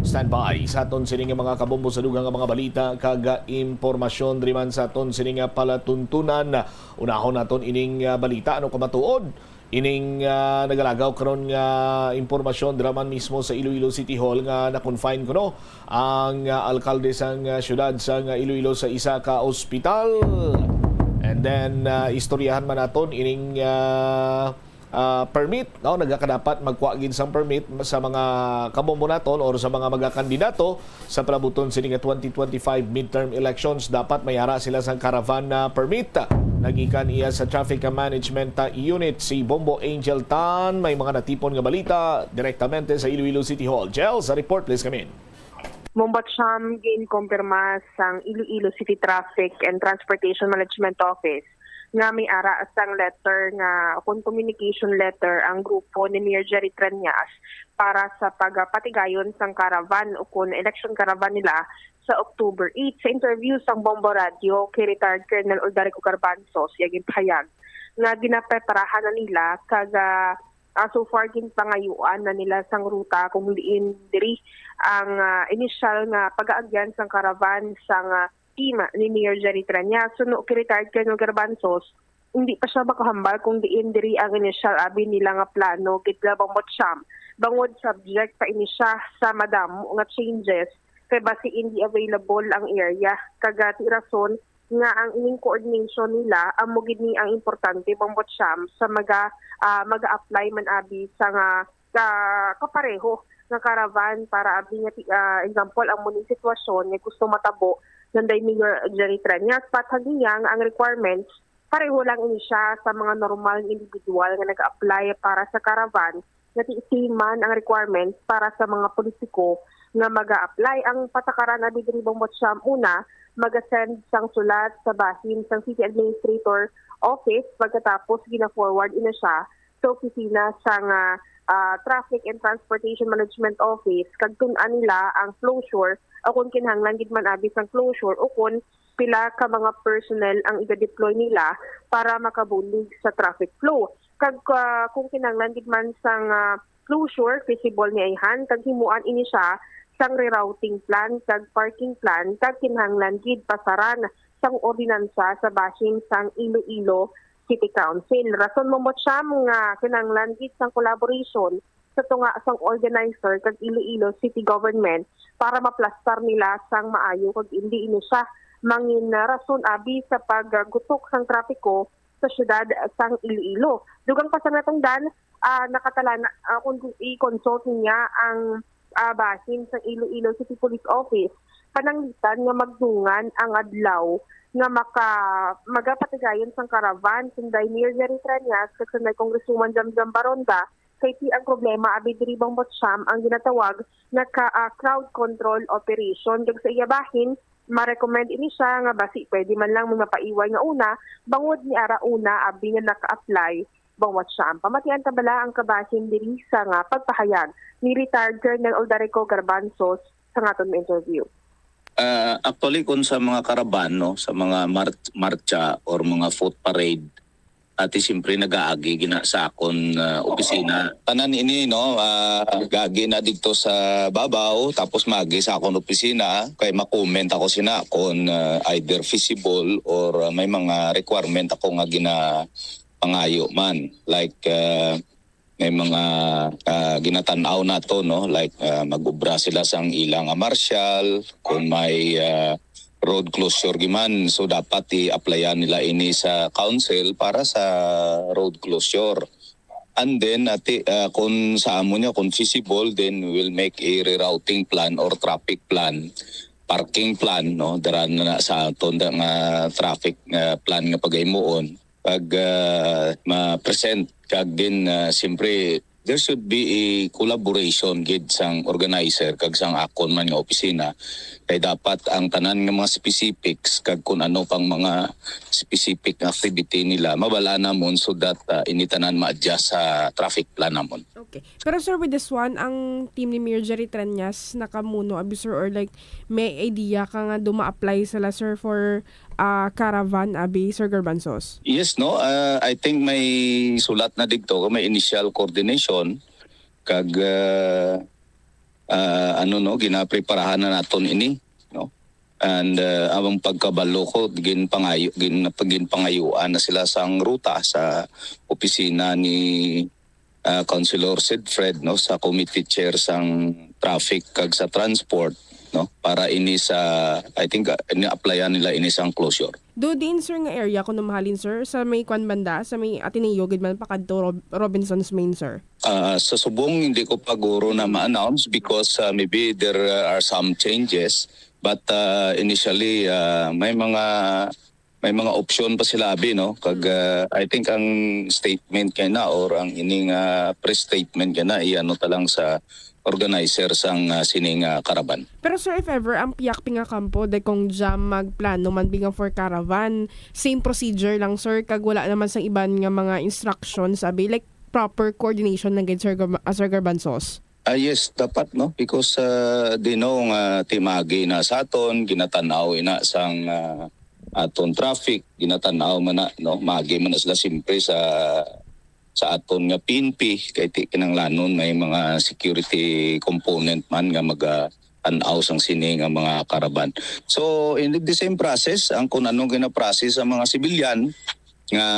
Standby sa aton sini nga mga kabombo sa dugang nga mga balita kag impormasyon. Diri man sa aton sini nga palatuntunan, unahon naton ining, ah, balita. Ano ka matuod? Ining, ah, nagalagaw karon nga impormasyon dira man mismo sa Iloilo City Hall nga na-confine kuno ang, ah, alkalde sang, ah, siyudad sang, ah, Iloilo sa isa ka ospital. And then, ah, istoryahan man naton ining, ah, ah, permit, no? Nagakadapat magkuha gid sang permit sa mga kabombo naton or sa mga magakandidato sa palabuton sini nga twenty twenty-five midterm elections. Dapat may ara sila sang caravan na permit. Nagikan iya sa Traffic Management Unit si Bombo Angel Tan. May mga natipon nga balita direktamente sa Iloilo City Hall. Jel, sa report, please come in. Bombo Cham, ginkumpirma sang Iloilo City Traffic and Transportation Management Office nga may ara sang letter nga, kung communication letter, ang grupo ni Mayor Jerry Treñas para sa pagpatigayon sang caravan o kun election caravan nila sa October eight. Sa interview sang Bombo Radio kay retired Colonel Uldarico Garbanzo, siya ginpahayag nga ginapreparahan na nila kag, ah, Ah, so far, ginpangayuan na nila sang ruta kung diin diri ang, ah, initial nga pagaagyan sang caravan sang, ah, team ni Mayor Jerry Treñas. Suno kay retired Colonel Garbanzos, hindi pa siya makahambal kung diin diri ang initial abi nila nga plano gid, Bambot Siyam, bangod subject pa ini siya sa madamo nga changes kay basi hindi available ang area. Kag, ah, ti rason nga ang ining coordination nila amo gid ni ang importante, Bambot Siyam, sa maga-, ah, maga-apply man abi sa nga, ah, kapareho nga caravan para abi nga ti-, ah, example, ang muning sitwasyon nga gusto matabo nanday Mayor Jerry Treñas. But hagiya nga ang requirements pareho lang ini siya sa mga normal nga individual nga nag-apply para sa caravan, nga ti same man ang requirements para sa mga politiko nga mag-a-apply. Ang patakaran abi diri, Bambot Siyam, una, maga-send sang sulat sa bahin sang city administrator office, pagkatapos gina-forward ina siya sa opisina sang, ah, ah, Traffic and Transportation Management Office, kag tun-an nila ang closure o kung kinahanglan gid man abi sang closure o kung pila ka mga personnel ang iga-deploy nila para makabulig sa traffic flow. Kag, ah, kung kinahanglan gid man sang, ah, closure, feasible ni ayhan, kag himuan ini siya sang rerouting plan kag parking plan, kag kinahanglan gid pasaran sang ordinansa sa bahin sang Iloilo City Council. Rason, Bambot Siyam, nga kinahanglan gid sang collaboration sa tunga sang organizer kag Iloilo City Government para maplastar nila sang maayo kag indi ini siya mangin rason abi sa paggutok sang trapiko sa siyudad sang Iloilo. Dugang pa sa natungdan, ah, nakatalana, ah, kung i-consult niya ang, ah, bahin sang Iloilo City Police Office, pananglitan nga magdungan ang adlaw nga maka-, magapatigayon sang caravan sanday Mayor Jerry Treñas kag sanday Congresswoman Jamjam Baronda, kay ti ang problema abi diri, Bambot Siyam, ang ginatawag nga ka, ah, crowd control operation. Kag sa iya bahin, ma-recommend ini siya nga basi pwede man lang magpaiway nga una, bangod ni ara una abi nga naka-apply, Bambot Siyam. Pamatian ta bala ang kabahin diri sa nga pagpahayag ni retired Colonel Aldarico Garbanzos sa nga aton nga interview. Ah, actually, kung sa mga caravan, no, sa mga mar-, marcha or mga foot parade, ati siyempre nagaagi gina sa akon, ah, opisina. Tanan ini, no, ah, gagi na didto sa babaw, tapos magi sa akon opisina, kay ma-comment ako sina kung, ah, either feasible or, ah, may mga requirement ako nga ginapangayo man. Like, ah, may mga, ah, ginatan-aw nato, no, like, ah, mag-ubra sila sang ila nga marshal, kung may, ah, road closure giman, so dapat i-applyan nila ini sa council para sa road closure. And then, ati, ah, kung sa amo niya, kung feasible, then we will make a rerouting plan or traffic plan, parking plan, no, dara na sa aton da nga traffic, ah, plan nga pagahimuon. Pag, ah, ma-present kag din, ah, siyempre, there should be a collaboration gid sang organizer kag sang akon man nga opisina, kay dapat ang tanan nga mga specifics kag kun ano pang mga specific nga activity nila mabal-an namon, so that, ah, ini tanan ma-adjust sa traffic plan namon. Okay. Pero sir, with this one, ang team ni Mayor Jerry Treñas nakamuno abi, sir, or like may idea ka nga duma-apply sila, sir, for, ah, caravan abi, Sir Garbanzos? Yes, no. Ah, I think may sulat na didto, may initial coordination kag, ah, ah, ano, no, ginapreparahan na naton ini, no. And, ah, ang pagkabalo ko, ginpangayo-, gin-, ginpangayuan na sila sang ruta sa opisina ni, ah, Councilor Sid Fred, no, sa committee chair sang traffic kag sa transport, no, para ini sa, I think, ah, ni-applyan nila ini sang closure. Do diin, sir, nga area kuno mahalin, sir? Sa may kwan banda, sa may Ateneo gid man pakadto Rob-, Robinsons Main, sir? Ah, sa subong, hindi ko pa guro na ma-announce because, ah, maybe there, ah, are some changes. But, ah, initially, ah, may mga, may mga option pa sila abi, no? Kag, ah, I think ang statement kay na or ang ining, ah, press statement kay na, i-ano ta lang sa organizer sang, ah, sining, ah, caravan. Pero sir, if ever ang pihak pi nga kampo, de kung dyan magplano man bi nga for caravan, same procedure lang, sir, kag wala naman sang iban nga mga instructions abi, like, proper coordination lang gid, Sir Gar-, ah, Sir Garbanzos? Ah, yes, dapat, no? Because, ah, they know nga ti magi na sa aton, ginatanaw ina sang, ah, aton traffic, ginatanaw man na, no? Magi man na sila simpre sa sa aton nga P N P, kay ti kinahanglanon may mga security component man nga maga-tan-aw sang sini nga mga caravan. So, in the same process, ang kung anong gina-process ang mga sibilyan nga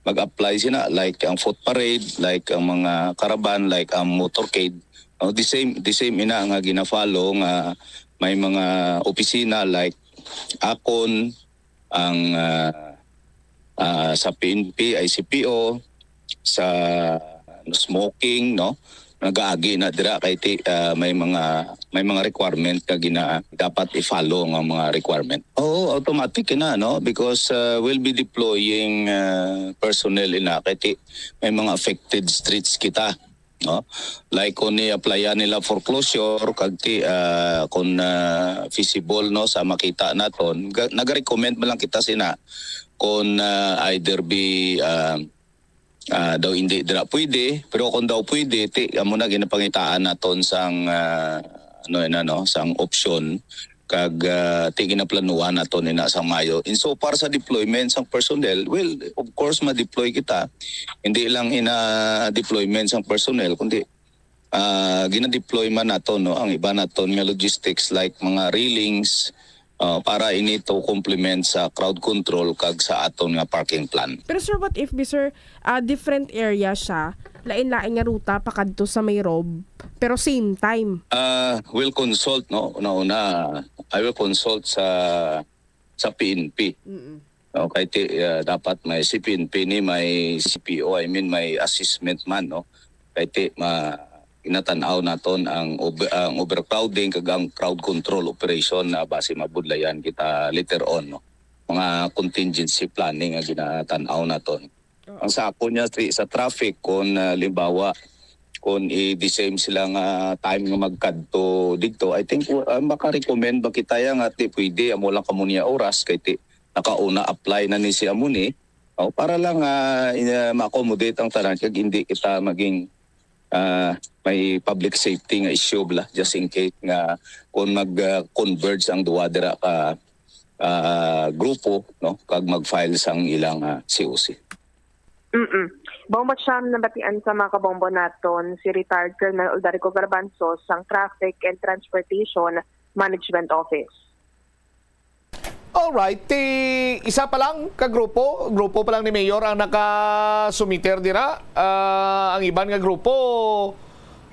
mag-apply sina, like ang foot parade, like ang mga caravan, like ang motorcade, no? The same, the same ina nga gina-follow nga may mga opisina like akon, ang, ah, ah, sa P N P, I C P O, sa smoking, no? Nagaagi na dira kay ti-, ah, may mga, may mga requirement nga gina-, dapat i-follow nga mga requirement. Oo, automatic na, no? Because, ah, we'll be deploying, ah, personnel ina kay ti-, may mga affected streets kita, no? Like kung i-applyan nila for closure, kag ti-, ah, kung, ah, feasible, no, sa makita naton, ga-, nag-recommend man lang kita sina kung, ah, either be, ah, ah, daw hindi dira pwede, pero kung daw pwede, ti, amo na ginapangitaan naton sang, ah, ano yun, ano, sang option, kag, ah, ti ginaplanuhan naton ina sang maayo. In so far sa deployment sang personnel, well, of course, ma-deploy kita. Hindi lang ina deployment sang personnel, kundi, ah, gina-deploy man naton, no, ang iba naton nga logistics like mga railings, ah, para ini to complement sa crowd control kag sa aton nga parking plan. Pero sir, what if be, sir, ah, different area siya, lain-lain nga ruta pakadto sa may rob, pero same time? Ah, will consult, no? Una-una, I will consult sa, sa P N P. Mm-mm. No, kay ti, ah, dapat may C P N P ni, may C P O, I mean, may assessment man, no? Kay ti, ma-, ginatan-aw naton ang ob-, ang overcrowding kag ang crowd control operation na basi mabudlayan kita later on, no? Mga contingency planning nga ginatan-aw naton. Oo. Ang sa ako niya, sa, sa traffic, kung, ah, limbawa, kung i-the same sila nga time nga magkadto dito, I think, uh, maka-recommend ba kita ya nga ti pwede, amo lang kamo niya oras, kay ti, nakauna apply na ni si amo ni, oh, para lang, ah, in-, ah, ma-accommodate ang tanan, kag hindi kita maging, ah, may public safety nga issue bala, just in case nga kung mag, ah, converge ang duwa dira ka, ah, grupo, no, kag mag-file sang ilang, ah, C O C. Mm-mm. Bombo Cham, nabatian sa mga kabombo naton si retired Colonel Odarico Garbanzo sang Traffic and Transportation Management Office. Alright, ti isa pa lang ka grupo, grupo pa lang ni Mayor ang nakasumiter dira. Ah, ang iban nga grupo,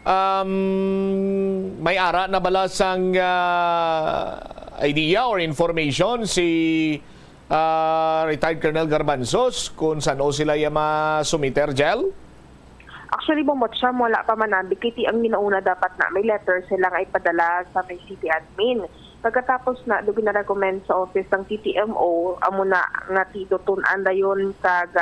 um, may ara na bala sang, ah, idea or information si, ah, retired Colonel Garbanzos kung san-o sila ya masumiter, Jel? Actually, Bombo Cham, wala pa man, ah, kay ti ang ginauna dapat na may letter sila nga ipadala sa may city admin. Pagkatapos na, do gina-recommend sa office ng T T M O, amo na nga ti do tun-an dayon kag,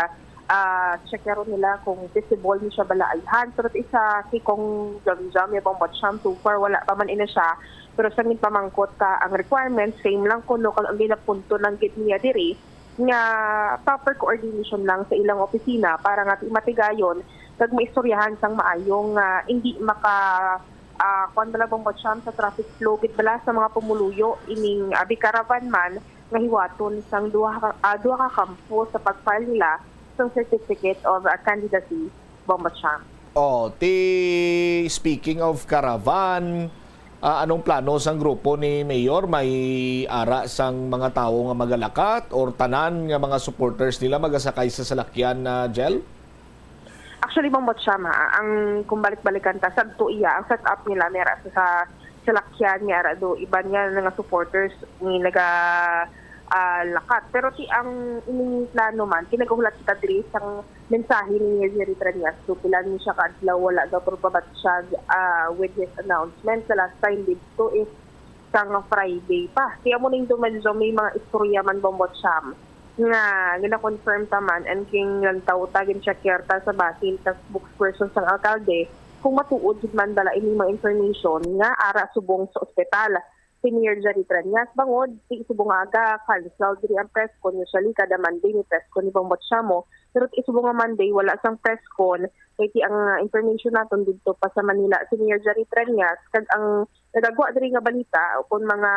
ah, checkeron nila kung feasible ni siya bala ayhan. Pero ti sa kay Cong Jamjam, ya, Bombo Cham, so far wala pa man ina siya. Pero sa ginpamangkot ta ang requirements, same lang kuno kag ang ginapunto lang gid niya diri, nga proper coordination lang sa ilang opisina para nga ti matigayon kag maistoryahan sang maayo nga hindi maka, ah, kuwan bala, Bombo Cham, sa traffic flow gid bala sa mga pumuluyo ining, ah, abi caravan man nga hiwaton sang duha ka, ah, duha ka kampo sa pag-file nila sang Certificate of, ah, Candidacy, Bombo Cham. Oh, ti speaking of caravan, ah, anong plano sang grupo ni Mayor? May ara sang mga tawo nga magalakat or tanan nga mga supporters nila magasakay sa salakyan na, Jel? Actually, Bombo Cham, ha, ang kung balik-balikan ta, sadto iya, ang setup nila, may ara sa, sa salakyan, may ara do, iban nga nga supporters ni naga, ah, lakat. Pero ti ang ining plano man, kinagahulat kita diri sang mensahe ni Mayor Jerry Treñas. So, pila ni siya ka adlaw, wala daw pagpabatsyag, ah, with his announcement. The last time dito is sang Friday pa. Kaya mo ning duman dyan, may mga istorya man, Bombo Cham, nga gina-confirm ta man and king lantaw ta, gin-checker ta sa basin sa spokesperson sang alkalde kung matuod gid man bala ini mga information nga ara subong sa ospital si Mayor Jerry Treñas, bangod ti subong nga aga cancel diri ang press con, usually kada Monday may press con ni Bombo Cham, pero ti subong nga Monday wala sang press con, kay ti ang, ah, information naton didto pa sa Manila si Mayor Jerry Treñas kag ang nagagwa diri nga balita o kon mga,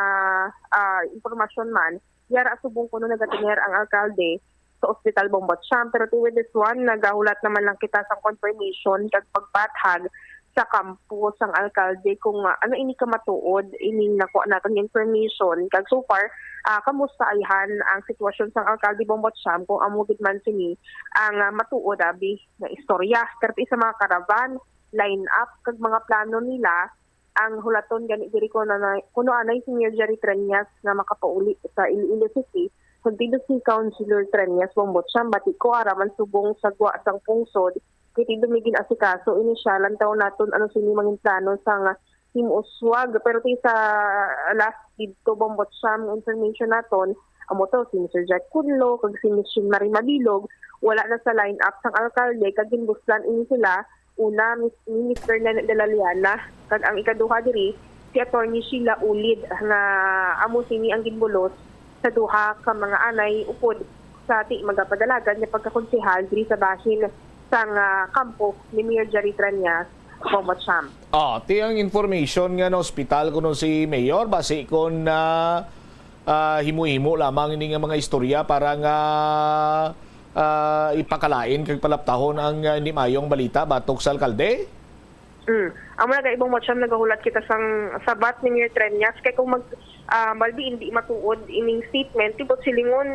ah, impormasyon man, yara subong kuno nagatener ang alkalde sa ospital, Bombo Champ. Pero with this one, nagahulat naman lang kita sa confirmation kag pagpathag sa kampo sang alkalde kung, ah, ano ini kamatuod, ining nakuha naton nga information. Kag so far, ah, kamusta ayhan ang sitwasyon sang alkalde, Bombo Champ, kung amo gid man sini ang, ah, matuod, abi, nga istorya. Perti sa mga caravan, line-up, kag mga plano nila, ang hulaton gani diri kuno anay, kuno anay si Mayor Jerry Treñas nga makapauli sa Iloilo City, kag dito si Councilor Treñas, Bombo Champ, bati ko, ara man subong sa gwa sang pungsod, kay ti dumi gin-asikaso ini siya. Lantaw naton ano sini mangin plano sang himuuswag. Pero ti sa last didto, Bombo Champ, nga information naton, amo to si Mister Jack Cunlo kag si Miss Jean Marie Mabilog, wala na sa line-up sang alkalde, kag ginbuslan ini sila. Una, Mis-, ni Mister Nene de la Liana, kag ang ikaduha diri, si Attorney Sheila Ulid, nga amo sini ang ginbulos sa duha ka mga anay upod sa ti magapadalagan nga pagkakonsehal diri sa bahin sang, ah, kampo ni Mayor Jerry Treñas, Bombo Champ. Ah, ti ang information nga na-hospital kuno si Mayor, basi kon, ah, ah, himo-himo lamang ini nga mga istorya para nga, ah, ipakalain kag palaptahon ang, ah, hindi maayong balita batok sa alkalde? Mm. Amo na kay, Bombo Champ, nagahulat kita sang sabat ni Mayor Treñas, kay kung mag, ah, baldi hindi matuod ining statement, tibot silingon,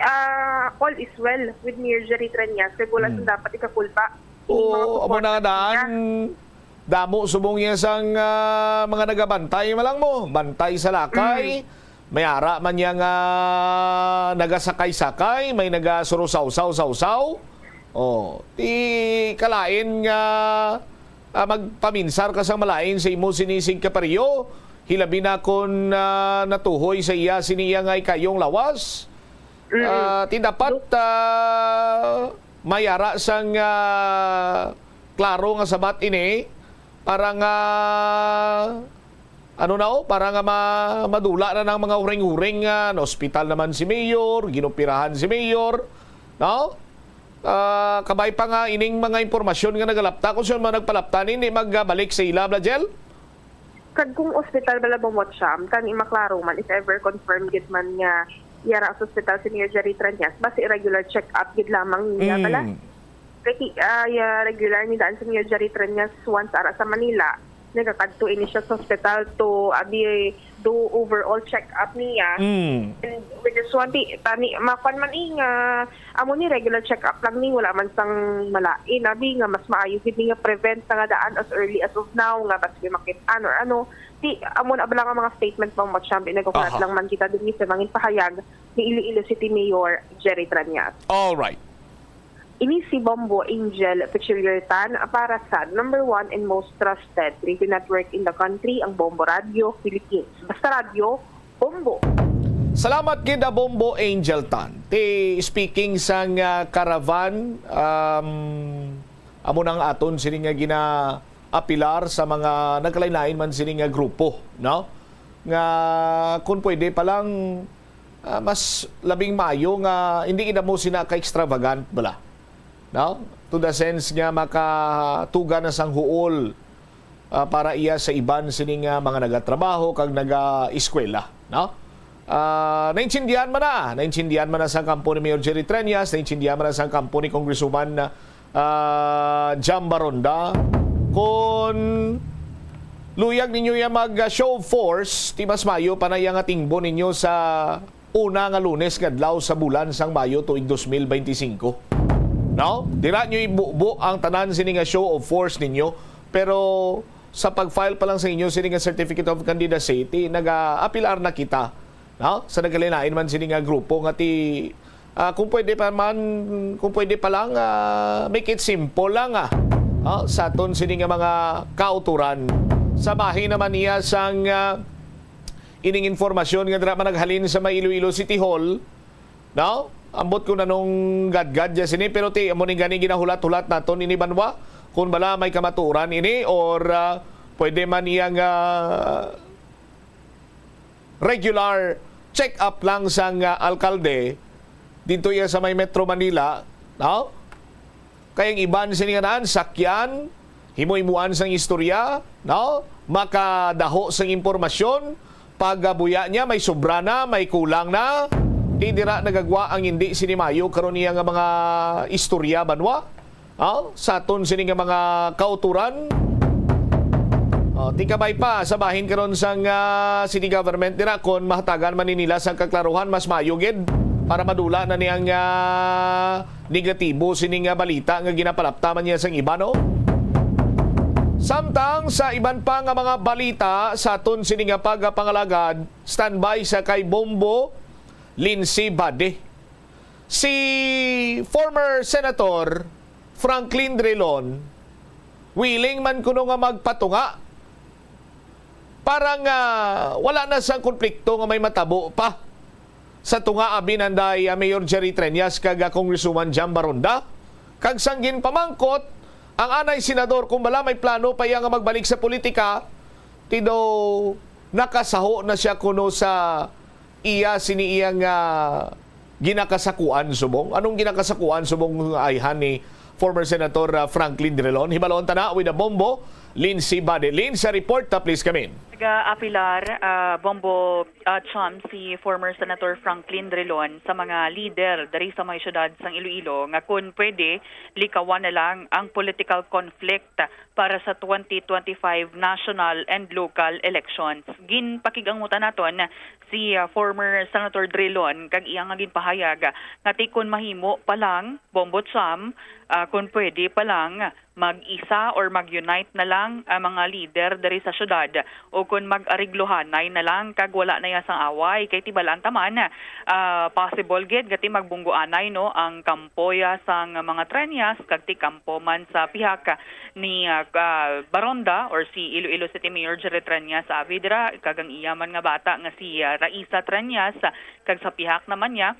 ah, all is well with Mayor Jerry Treñas, kay wala Mm. sang dapat ikakulba. Ining mga Oo, amo na nga suporta daan, niya. Damo subong iya sang, ah, mga nagabantay man lang mo. Bantay sa lakay. Mm. May ara man niya nga nagasakay-sakay, may nagasurusaw-saw-saw-saw. Oh, ti kalain nga, ah, magpaminsar ka sang malain sa imo sini sig kapareho, hilabi na kon, ah, natuhoy sa iya sini iya nga ikayong lawas. Mm-mm. Ah, ti dapat, ah, may ara sang, ah, klaro nga sabat ini para nga, ano na, oh, para nga ma-, madula na ng mga uring-uring nga na-ospital naman si Mayor, ginoperahan si Mayor, no? Ah, kabay pa nga ining mga impormasyon nga nagalapta, kung sino man nagpalapta ni, hindi magbalik sa ila, Blajel? Kag kung ospital bala, Bombo Champ, kani maklaro man, if ever confirmed gid man nga yara sa ospital si Mayor Jerry Treñas, basi regular check-up gid lamang niya Mm. bala. Kay ti-, ah, ya, regular ni daan si Mayor Jerry Treñas once ara sa Manila. Nagakadto ini siya sa ospital to, abi, do overall check-up niya. Mm. And with this one, ti-, tani, makuan man, eh, nga, amo ni regular check-up lang ni, wala man sang malain, abi, nga mas maayo gid ni nga prevent na nga daan as early as of now, nga basi makit-an or ano. Ti, amo na bala nga mga statement, Bombo Champ, nagkukulat Aha. lang man kita din sa mangin pahayag ni Iloilo City Mayor Jerry Treñas. All right. Ini si Bombo Angel Peculiar Tan para sa number one and most trusted radio network in the country, ang Bombo Radio Philippines. Basta radyo, Bombo. Salamat gid, ah, Bombo Angel Tan. Ti speaking sang, ah, caravan, um, amo nang aton sini nga ginaapilar sa mga nagkalain-lain man sini nga grupo, no? Nga kung pwede pa lang, ah, mas labing maayo nga hindi gid mo sina ka-extravagant bala, no? To the sense nga makatuga na sang huol, ah, para iya sa iban sini nga mga nagatrabaho kag naga-eskwela, no? Ah, naintindihan man na, naintindihan man na sa kampo ni Mayor Jerry Treñas, naintindihan man na sa kampo ni Congresswoman, ah, Jam Baronda. Kung luyag ninyo ya mag, ah, show of force, ti mas mayo pa na ya nga tingbo ninyo sa una nga Lunes nga adlaw sa bulan sang Mayo tuig dos mil benti singko. No? Dira nyo ibubo ang tanan sini nga show of force ninyo, pero sa pag-file pa lang sa inyo sini nga Certificate of Candidacy, ti naga-apilar na kita, no? Sa nagkalain-lain man sini nga grupo nga ti, ah, kung pwede pa man, kung pwede pa lang, ah, make it simple lang, ah, no? Sa aton sini nga mga kauturan. Sa bahin naman niya sang, ah, ining informasyon nga dira man naghalin sa may Iloilo City Hall, no? Ambot ko nanong gadgad dya sini, pero ti, amo ning gani ginahulat-hulat naton ini, banwa, kung bala may kamatuoran ini, or, ah, pwede man iya nga regular check-up lang sang, ah, alkalde dito iya sa may Metro Manila, no? Kay ang iban sini nga naan, sakyan, himo-himuan sang istorya, no? Makadaho sang impormasyon, pagkabuya niya, may sobra na, may kulang na, Ti dira nagagwa ang hindi sini maayo karon niya nga mga istorya, banwa. Ah, sa aton sini nga mga kauturan. Oh, ti kabay pa sa bahin karon sang, ah, city government dira, kon mahatagan man ni nila sang kaklaruhan, mas maayo gid para madula na ni ang, ah, negatibo sini nga balita nga ginapalapta man niya sang iba, no? Samtang sa iban pa nga mga balita sa aton sini nga pagpangalagad, standby sa kay Bombo Lindsay Bade. Si former Senator Franklin Drilon, willing man kuno nga magpatunga para nga wala na sang konflikto nga may matabo pa sa tunga abi nanday, ah, Mayor Jerry Treñas kag, ah, Congresswoman Jam Baronda. Kag sang ginpamangkot ang anay senador kung bala may plano pa iya nga magbalik sa politika, ti daw nakasaho na siya kuno sa iya sini iyang, ah, ginakasakuan subong. Anong ginakasakuan subong nga ayhan ni former Senator, ah, Franklin Drilon? Hibalon ta na with a Bombo, Lindsay Bade. Lin, sa report, ah, please come in. Nag-apilar, ah, Bombo, ah, Cham, si former Senator Franklin Drilon sa mga leader diri sa may syudad sang Iloilo nga kun pwede, likawan na lang ang political conflict para sa twenty twenty-five national and local elections. Ginpakig-angutan naton si, ah, former Senator Drilon kag iya nga ginpahayag nga ti kon mahimo pa lang, Bombo Cham, ah, kon pwede pa lang, mag-isa or mag-unite na lang ang mga leader diri sa syudad o kon mag-ariglohanay na lang kag wala na ya sang away. Kay ti bal-an ta man, ah, possible gid nga ti magbunggoanay, no, ang kampo ya sang mga Treñas kag ti kampo man sa pihak ni, ah, ka-, Baronda or si Iloilo City Mayor Jerry Treñas abi dira, kag ang iya man nga bata nga si, ah, Raisa Treñas, kag sa pihak naman niya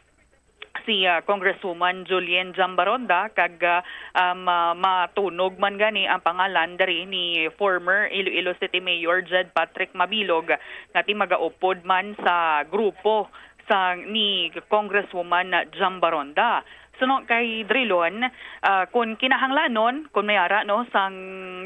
si, ah, Congresswoman Julian Jam Baronda, kag, ah, ah, ma-, matunog man gani ang pangalan diri ni former Iloilo City Mayor Jed Patrick Mabilog nga ti magaupod man sa grupo sa ni Congresswoman Jam Baronda. Suno kay Drilon, ah, kung kinahanglanon, kung may ara, no, sang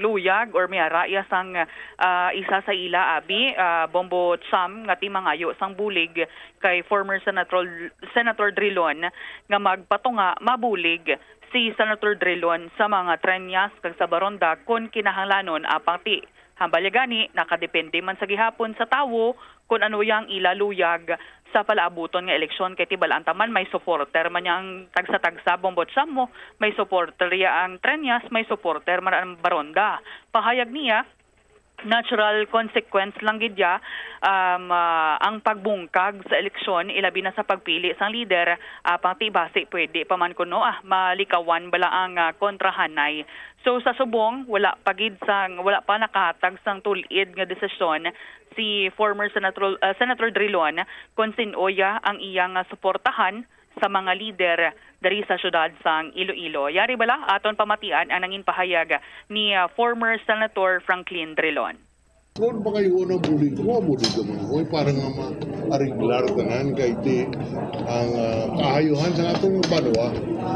luyag or may ara ya sang, ah, isa sa ila abi, ah, Bombo Cham, nga ti mangayo sang bulig kay former Senator, Senator Drilon nga magpatunga, mabulig si Senator Drilon sa mga Treñas kag sa Baronda kung kinahanglanon, apang ti hambal ya gani, nakadepende man sa gihapon sa tawo kon ano ya ang ila luyag sa palaabuton nga eleksyon, kay ti bal-an ta man may supporter man ya ang tagsa-tagsa, Bombo Cham, mo, may supporter ya ang Treñas, may supporter man ang Baronda. Pahayag niya, natural consequence lang gid ya, um, ah, ang pagbungkag sa eleksyon, ilabi na sa pagpili sang lider, apang ti basi pwede pa man kuno, ah, malikawan bala ang, ah, kontrahanay. So, sa subong, wala pa gid sang, wala pa nakahatag sang tul-id nga desisyon si former Senator, ah, Senator Drilon kon sin-o ya ang iya nga suportahan sa mga lider diri sa siyudad sang Iloilo. Yari bala, aton pamatian ang nangin pahayag ni, ah, former Senator Franklin Drilon. Kung pangayuon ang bulig ko, bulig ko man. Uy, para nga ma-ariglar tanan kay ti ang, ah, kaayuhan sa atong banwa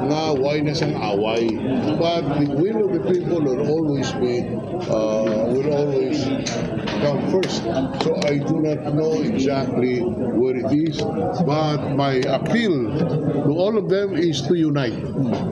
nga way na sang away. But the will of the people will always be, uh, will always come first. So I do not know exactly where it is, but my appeal to all of them is to unite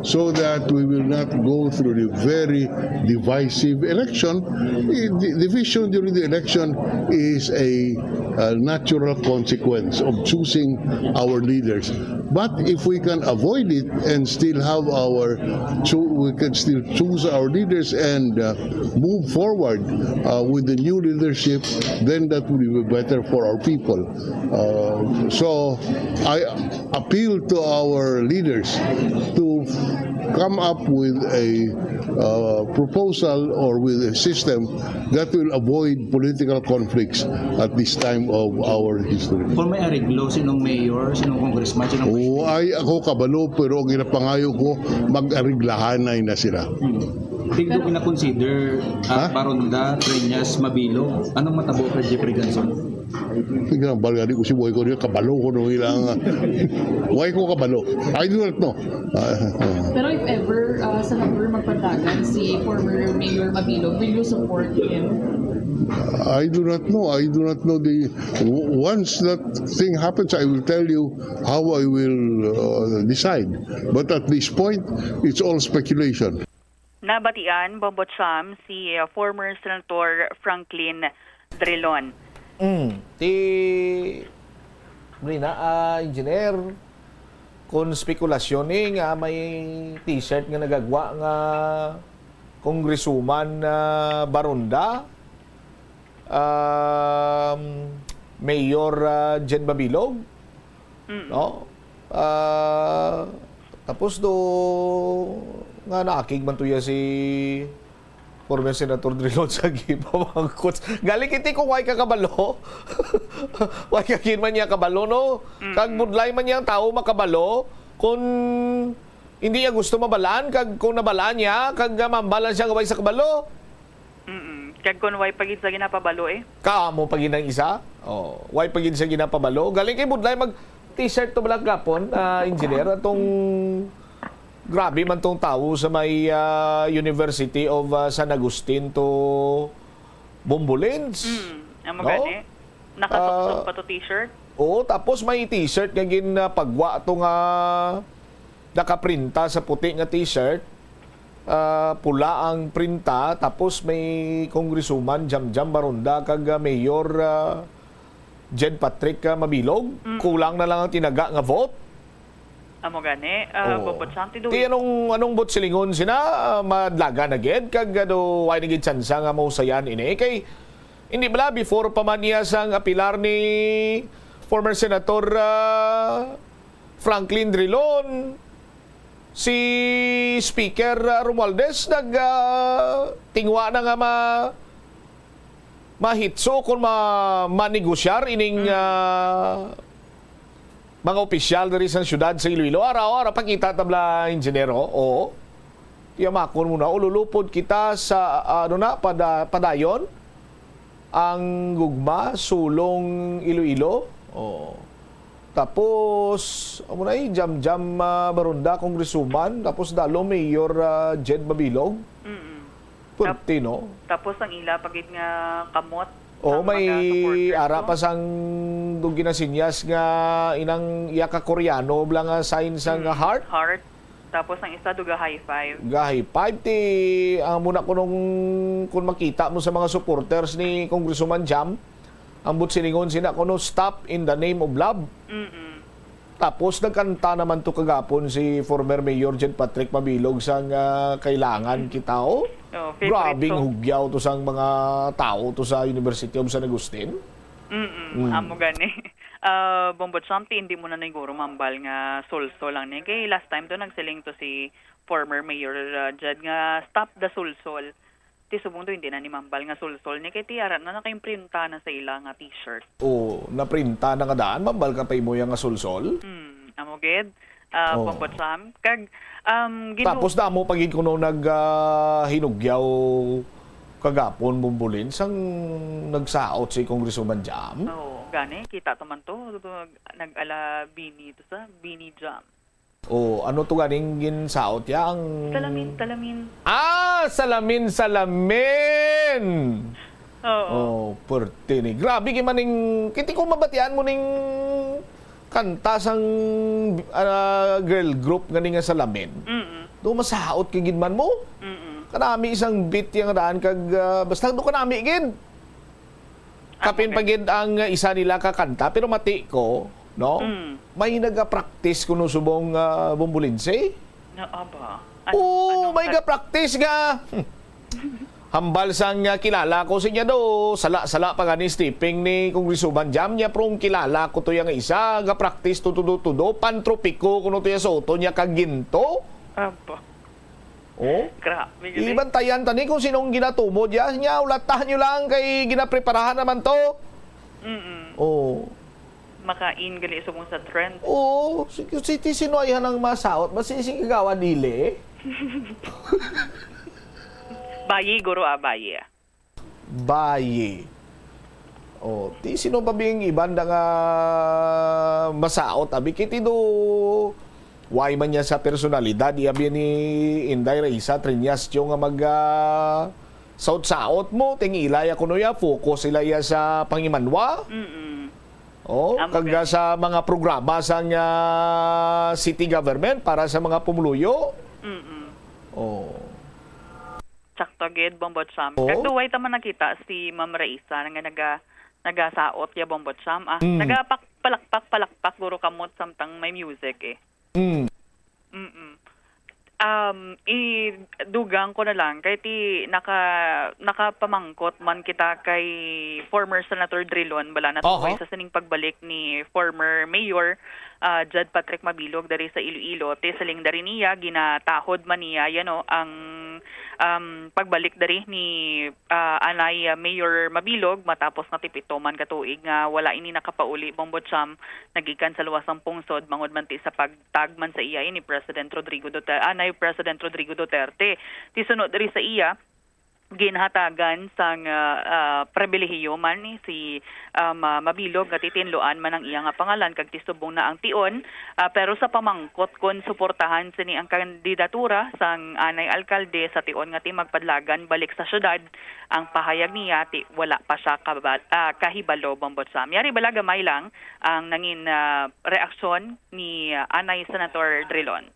so that we will not go through the very divisive election. Eh, di-, division during the election is a, uh, natural consequence of choosing our leaders. But if we can avoid it and still have our cho-, we can still choose our leaders and, uh, move forward, uh, with the new leadership, then that will be better for our people. Uh, so I appeal to our leaders to come up with a, uh, proposal or with a system that will avoid political conflicts at this time of our history. Kung may areglo, sinong mayor, sinong congressman, sinong Oh, ay, ako kabalo, pero ang ginapangayo ko, mag-ariglahanay na sila. Hmm. Tigdo gina-consider, ah, Ha? Baronda, Treñas, Mabilo. Anong matabo kay Jeffrey Ganson? Ginambal gani ko si Boy ko niya, kabalo ko nung ilang, ah, why ko kabalo? I do not know. Ah, ah. Pero if ever, uh, Senator, magpadagan si former Mayor Mabilog, will you support him? I do not know. I do not know the w- once that thing happens, I will tell you how I will uh, decide. But at this point, it's all speculation. Nabatian, Bombo Cham, si uh, former Senator Franklin Drilon. Mm. Ti Brina, ah, engineer, kon spekulasyon ni nga may t-shirt nga nagagwa nga Congresswoman ah, Baronda, um, Mayor ah, Jed Babilog, Mm. no? Ah, tapos do nga naakig man tuya si former Senator Drilon sa gipamangkot. Galing kiti kung way ka kabalo. Way ka gid man niya kabalo, no? Kag budlay man niya ang tawo makabalo kung hindi niya gusto mabalaan, kag kung nabalaan niya, kag ah, mambalan siya nga way sa kabalo. Mm-mm. Kag kun way pa gid sa ginapabalo eh. Kamo pa gid ang isa. Oh, way pa gid sa ginapabalo. Galing kay budlay mag t-shirt to bala gapon, ah, engineer, atong grabe man tong tawo sa may ah, University of ah, San Agustin to Bombolins. Mm. Amo No? gani. Nakasuksok Ah, pa to t-shirt. Oo, tapos may t-shirt nga ginapagwa to nga nakaprinta sa puti nga t-shirt. Ah, pula ang printa, tapos may Congresswoman Jamjam Baronda kag ah, Mayor ah, Jed Patrick ah, Mabilog. Kulang na lang ang tinaga nga vote. Amo gani, uh, Oo. Bobot Sam, ti Ti anong, anong vote silingon sina? Ah, madlaga na gid kag ano, way na gid tsansa nga mahusayan ini. Kay hindi bala before pa man niya sang apilar ni former Senator ah, Franklin Drilon, si Speaker ah, Romualdez nag ah, tingwa na nga ma mahitso kon ma manegosyar ining ah, mga opisyal diri sa siyudad sa Iloilo. Ara, ara, pakita tabla, ingenyero. Oo. Tiyamakon mo na, ululupod kita sa, ah, ano na, pada, padayon ang gugma, sulong Iloilo. Oo. Tapos, amo na eh, Jam Jam ah, Barunda, Congresswoman. Tapos, dalo, Mayor ah, Jed Babilog. Mm-mm. Pwerte, no? Tapos ang ila pa gid nga kamot. Oh, Ang may mga supporters ara ko. Pa sang dugin na sinyas nga inang iya ka Koreano bla nga sign sa nga Mm, heart. Heart. Tapos ang isa duga high five. Ga high five ti ang muna kunong kun makita mo sa mga supporters ni Congresswoman Jam, ang butsilingon sina kuno, "Stop in the name of love." Mm-mm. Tapos nagkanta naman to kagapon si former Mayor Jed Patrick Mabilog sang ah, "Kailangan Kita." Oh. Oh, favorite Grabing song. Hugyaw to sang mga tao to sa University of San Agustin. Mm-mm. Amo gani. Ah, Bombo Cham, ti hindi mo na niguro mambal nga sulsol lang ni. Kay last time to nagsiling to si former Mayor ah, Jed nga stop the sulsol. Ti subong to hindi na ni mambal nga sulsol ni kay ti ara na nakaimprinta na sa ila nga t-shirt. Oh, naprinta na nga daan, mambal ka pa imo yang nga sulsol. Hmm, amo gid. Ah, Oh. Bombo Cham. Kag um, ginu- Tapos damo pa gid kuno nag ah, hinugyaw kagapon, Bumbulin, sang nagsaot si Congresswoman Jam. Oh, gani kita to man to. Nag-ala Bini to sa Bini Jam. Oh, ano to ganing ginsaot ya ang Salamin, salamin. Ah, salamin, salamin. Oo. Oh, perte ni. Grabe kay maning kiti ko mabatian mo ning kanta sang ah, girl group nga ni nga salamin. Mm-mm. Do masaot kay gid man mo. Mm-mm. Kanami isang beat yang daan kag ah, basta do kanami gid. Kapin pa gid ang ah, isa nila ka kanta, pero mati ko, no? Mm. May nagapractice kuno subong ah, Bombolinse. Na aba. Oo, Anong may kat- ga-practice nga. Hambal sang ah, kilala ko siya do, sala-sala pa gani stepping ni Congresswoman Jam niya, pero ang kilala ko to yang isa, ga-practice to tudo-tudo, pantropiko kuno to ya suoton niya kag ginto. Aba. Oh? Grabe gid. Ibantayan ta ni kung sinong ginatumod ya. Nya, ulatahan nyo lang kay ginapreparahan naman to. Mm-mm. Oh. Makain gali subong sa trend. Oo, si, si, si sino ay hanang masaot? Basi si Kagawa dili? Bayi, guro, ah, bayi. Bayi. Oh, ti sino pa bing iban na nga masaot, abi, kay ti do, why man niya sa personalidad, iya bi ni Inday Raisa Triñas Tio nga mag, ah, saot-saot mo, ting ila ya kuno ya, focus sila ya sa pangimanwa. Mm-mm. Oh, Amo kag gani. Sa mga programa sang, ah, city government para sa mga pumuluyo. Mm-mm. Oh. Sakto gid, Bombo Cham. Oo. Kag duway ta man nakita si Ma'am Raisa nga naga-, nagasaot ya, Bombo Cham. Ah, Mm. nagapak-, palakpak, palakpak, guro kamot samtang may music eh. Mm. Mm-mm. Um, idugang ko na lang, kay ti naka-, nakapamangkot man kita kay former Senator Drilon, bala na Aha. tungkol sa sining pagbalik ni former Mayor ah, Jed Patrick Mabilog diri sa Iloilo. Ti siling diri niya, ginatahod man niya, you know, ang, um, pagbalik diri ni, ah, anay, ah, Mayor Mabilog matapos nga ti pito man ka tuig nga wala ini nakapauli, Bombo Cham, nagikan sa luwas sang pungsod, bangod man ti sa pagtag man sa iya ini President Rodrigo Duterte, anay President Rodrigo Duterte. Ti sunod diri sa iya, ginhatagan sang, ah, ah, pribilehiyo man ni si, ah, Ma-, Mabilog nga titinluan man ang iya nga pangalan kag ti subong na ang tion, ah, pero sa pamangkot kon suportahan sini ang kandidatura sang anay alkalde sa tion nga ti magpadlagan balik sa syudad, ang pahayag niya ti wala pa siya kabal-, ah, kahibalo, Bombo Cham. Yari bala gamay lang ang nangin, ah, reaksyon ni, ah, anay Senator Drilon.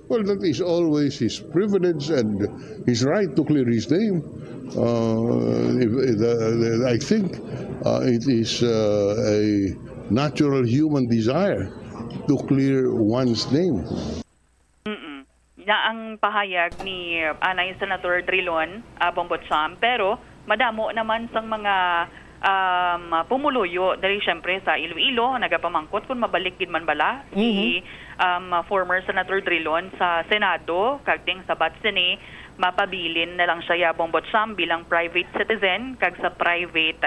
Well, that is always his privilege and his right to clear his name. Uh, if, the, the, I think, uh, it is, uh, a natural human desire to clear one's name. Mm-mm. Na ang pahayag ni anay Senator Drilon, ah, Bombo Cham, pero madamo naman sang mga, um, pumuluyo diri, syempre, sa Iloilo, nagapamangkot kung mabalik gid man bala si, Mhm. um, former Senator Drilon sa Senado, kag ting sabat sini, mapabilin na lang siya, Bombo Cham, bilang private citizen kag sa private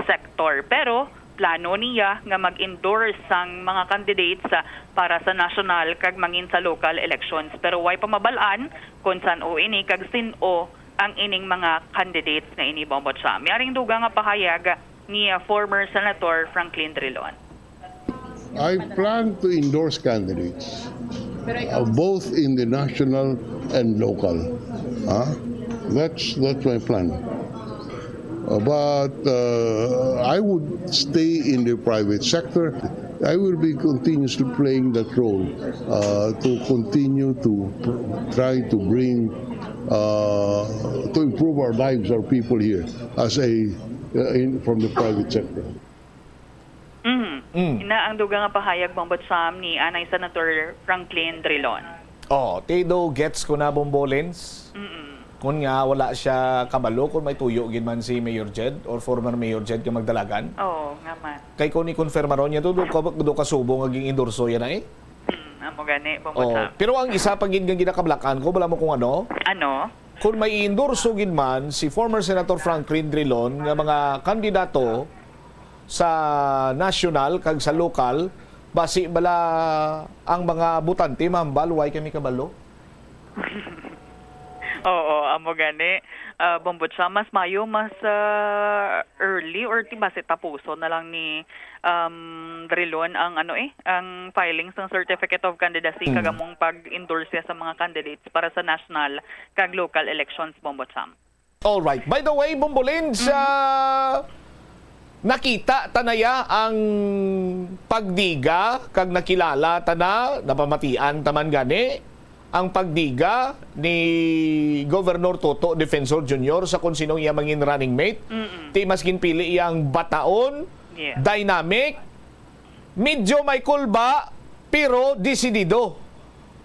sector. Pero plano niya nga mag-endorse sang mga candidates, ah, para sa national kag mangin sa local elections. Pero way pa mabal-an kon san-o ini kag sin-o ang ining mga candidates nga ini, Bombo Cham. Yaring dugang nga pahayag ni, ah, former Senator Franklin Drilon. I plan to endorse candidates, uh, both in the national and local. Huh? That's, that's my plan. Uh, but, uh, I would stay in the private sector. I will be continuously playing that role, uh, to continue to pr-, try to bring, uh, to improve our lives, our people here, as a, uh, in, from the private sector. Mhm. Mm. Ina ang dugang nga pahayag, Bombo Cham, ni anay Senator Franklin Drilon. Oh, ti do gets ko na, Bombo Lens. Mm-mm. Kun nga wala siya kabalo kung may tuyo gid man si Mayor Jed or former Mayor Jed nga magdalagan. Oo, nga man. Kay kung i-confirm ron niya to, do ka, do ka subong nga ging-endorso yan na eh. Hmm, amo gani, Bombo Oh, Cham. Pero ang isa pa gid nga ginakablakan ko, bala mo kung ano? Ano? Kung may i-endorso gid man si former Senator Franklin Drilon nga mga kandidato sa national kag sa lokal, basi bala ang mga botante mahambal, way kami kabalo? Oo, amo gani. Ah, Bombo Cham, mas mayo, mas, ah, early or ti basi tapuson na lang ni, um, Drilon ang, ano eh, ang filing sang Certificate of Candidacy Mm. kag among pag-endorse sa mga candidates para sa national kag local elections, Bombo Cham. Alright. By the way, Bombolin, sa nakita ta na ya ang pagdiga kag nakilala ta na, napamatian ta man gani ang pagdiga ni Governor Toto Defensor Junior sa kung sinong iya mangin running mate. Mm-mm. Ti mas ginpili iya ang bataon, Yeah. dynamic, medyo may kulba, pero desidido.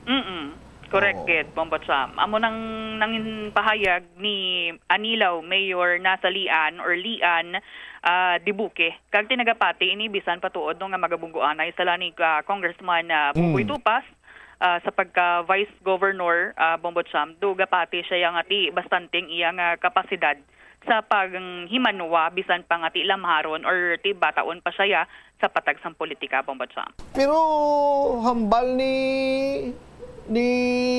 Mm-mm. Correct Oo. gid, Bombo Cham. Amo nang nangin pahayag ni Anilao Mayor Nasa Lian or Lian, ah, Dibuque. Kag ti nagapati ini bisan pa tuod, no, nga magabunggoanay sala ni, ah, Congressman, ah, Buboy Mm. Tupas, ah, sa pagka Vice Governor, ah, Bombo Cham. Do gapati siya nga ti bastante ang iya nga kapasidad sa paghimanwa bisan pa nga ti lamharon or ti bataon pa siya sa patag sang politika, Bombo Cham. Pero hambal ni, ni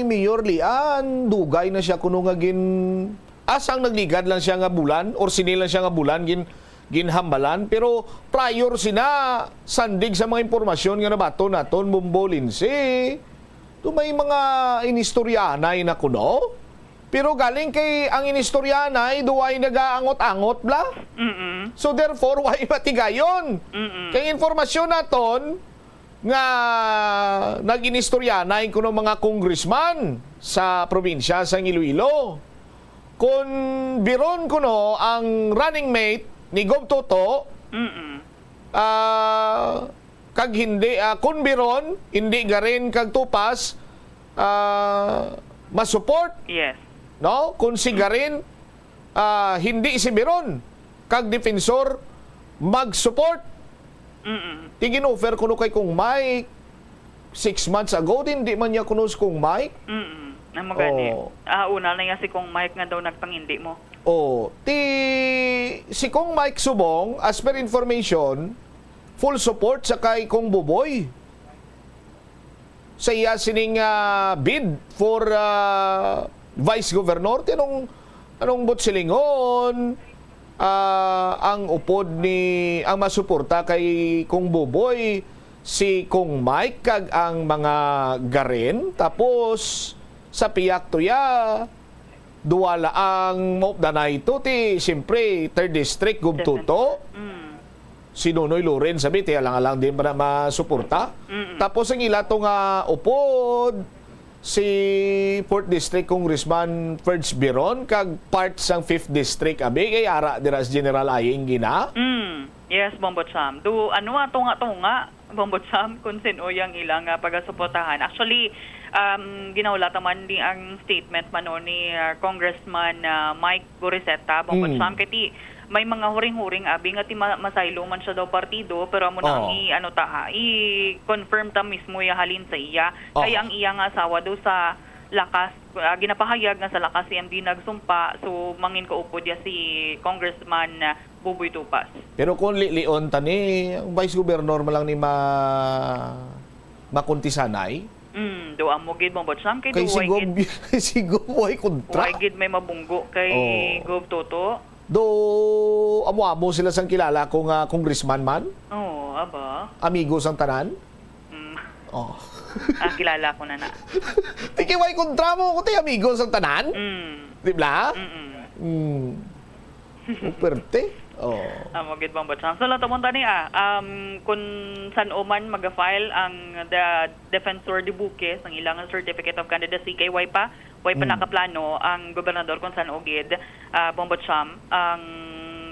Mayor Lian, dugay na siya kuno nga gin-, asa ang nagligad lang siya nga bulan or sini lang siya nga bulan gin-, ginhambalan, pero prior sina, sandig sa mga impormasyon nga nabaton naton, Bombo Lindsay, do may mga inistoryanay na kuno. Pero galing kay ang inistoryanay, do way nagaangot-angot bla. Mm-mm. So therefore, way matigayon. Mm-mm. Kay informasyon naton nga nag-inistoryanay kuno mga congressman sa probinsya sang Iloilo. Kun biron kuno ang running mate ni Gov Toto, Mm-mm. ah, kag hindi, ah, kun biron, hindi Garin kag Tupas, ah, masupport, Yes. no? Kun si Garin, ah, hindi si Biron, kag Defensor mag-support. Mm-mm. Ti gin-offer kuno kay Kong Mike six months ago, di man niya kuno si Kong Mike. Mm-mm. Amo gani. Oh. Ah, una na niya si Kong Mike nga daw nagpangindi mo. Oh, ti si Kong Mike Subong, as per information, full support sa kay Kong Buboy sa iya sining, ah, bid for, ah, vice governor. Ti anong, anong buot silingon, ah, ang upod ni, ang masuporta kay Kong Buboy, si Kong Mike kag ang mga Garin, tapos sa piyak tuya, duwa la ang maupdanay to, ti siyempre third district, Gov Toto. Mm. Si Nonoy Loren, sabi, ti alang-alang din para masuporta. Mm-mm. Tapos ang ila to nga upod, si fourth District Congressman Ferds Biron, kag part sang fifth District, abi, kay ara dira si General Aying Gina. Mm. Yes, Bombo Cham. Do, ano, tunga-tunga, Bombo Cham, kung sino yang ilang ah, pagasuportahan. Actually, um, ginahulata man ni ang statement man no, ni ah, Congressman ah, Mike Goriseta, Bombo Mm. Cham, kay ti, may mga huring-huring, abi nga ti ma- masaylo man siya daw partido, pero amo na ang Oo. i, ano ta, ha, i-confirm ta mismo ya halin sa iya. Oo. Kay ang iya nga asawa daw sa lakas, ah, ginapahayag nga sa lakas si M D nagsumpa, so mangin kaupod ya si Congressman ah, Buboy Tupas. Pero kung lilion tani, ang vice governor man lang ni ma makuntisanay. Mm, do amo gid, Bombo Cham, kay Kay do si way Gov, gid, kay si Gov way kontra. Way gid may mabunggo kay Oh. Gov Toto. Do amo-amo sila sang kilala ko nga congressman man, Oo, aba. amigo sang tanan. Mm. Oh. Ah, kilala ko na na. Ti kay way kontra mo, kung ti amigo sang tanan. Mm. Di ba? Mm-mm. Mm. Uperte. Oh. Amo gid, Bombo Cham. So, lato mo tani, ah, um, kung san-o man mag-file ang the Defensor de Buque sang ilang certificate of candidacy, kay way pa, way pa Mm. nakaplano ang gobernador kung san-o gid, ah, Bombo Cham, ang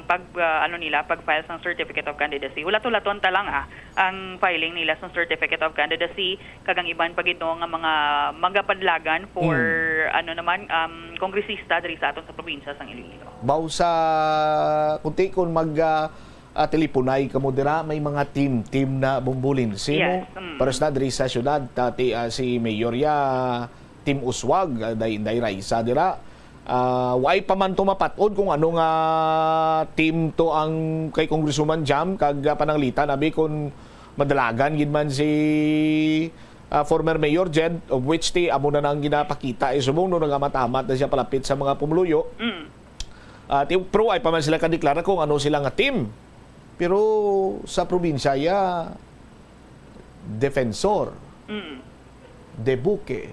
pag, ah, ano nila, pag-file sang certificate of candidacy. Hulat-hulaton ta lang, ah, ang filing nila sang certificate of candidacy, kag ang iban pa gid no nga mga magapadlagan for, Mm. ano naman, um, kongresista diri sa aton sa probinsya sang Iloilo. Baw sa, kunti kung mag, ah, ah, teleponay kamo dira, may mga team-team na, Bombo Lindsay, no? Yes, mm. Pares na diri sa syudad, tati, ah, si Mayor ya, Team Uswag, ah, day, day Raisa dira. Ah, way pa man to mapat-od kung ano nga team to ang kay Congresswoman Jam, kag, ah, pananglitan, abi, kung madalagan gid man si, ah, former Mayor Jed, of which ti amo na nang ginapakita, eh, subong no nagamat-amat na siya palapit sa mga pumuluyo. Mm. Ah, ti, pero way pa man sila kadeklara kung ano sila nga team. Pero sa probinsya ya, Defensor, Mm. Debuque,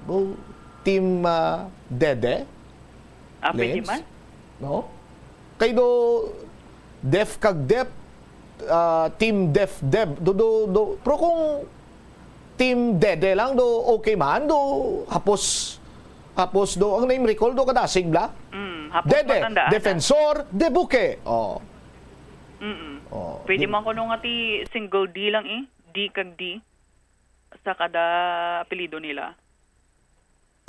bo, Team, ah, Dede, Ah, pwede Lens, man? No? Kay do, Def kag Dep, ah, Team Def Dep, do, do, do, pero kung Team Dede lang, do, okay man, do, hapos, hapos do, ang name recall, do, kadasig bla? Mm, hapos Dede, matandaan na. Defensor, Debuque. Oh. Mm-mm. Oh, Pwede di- man kuno nga ti single D lang eh. D kag D sa kada apelyido nila.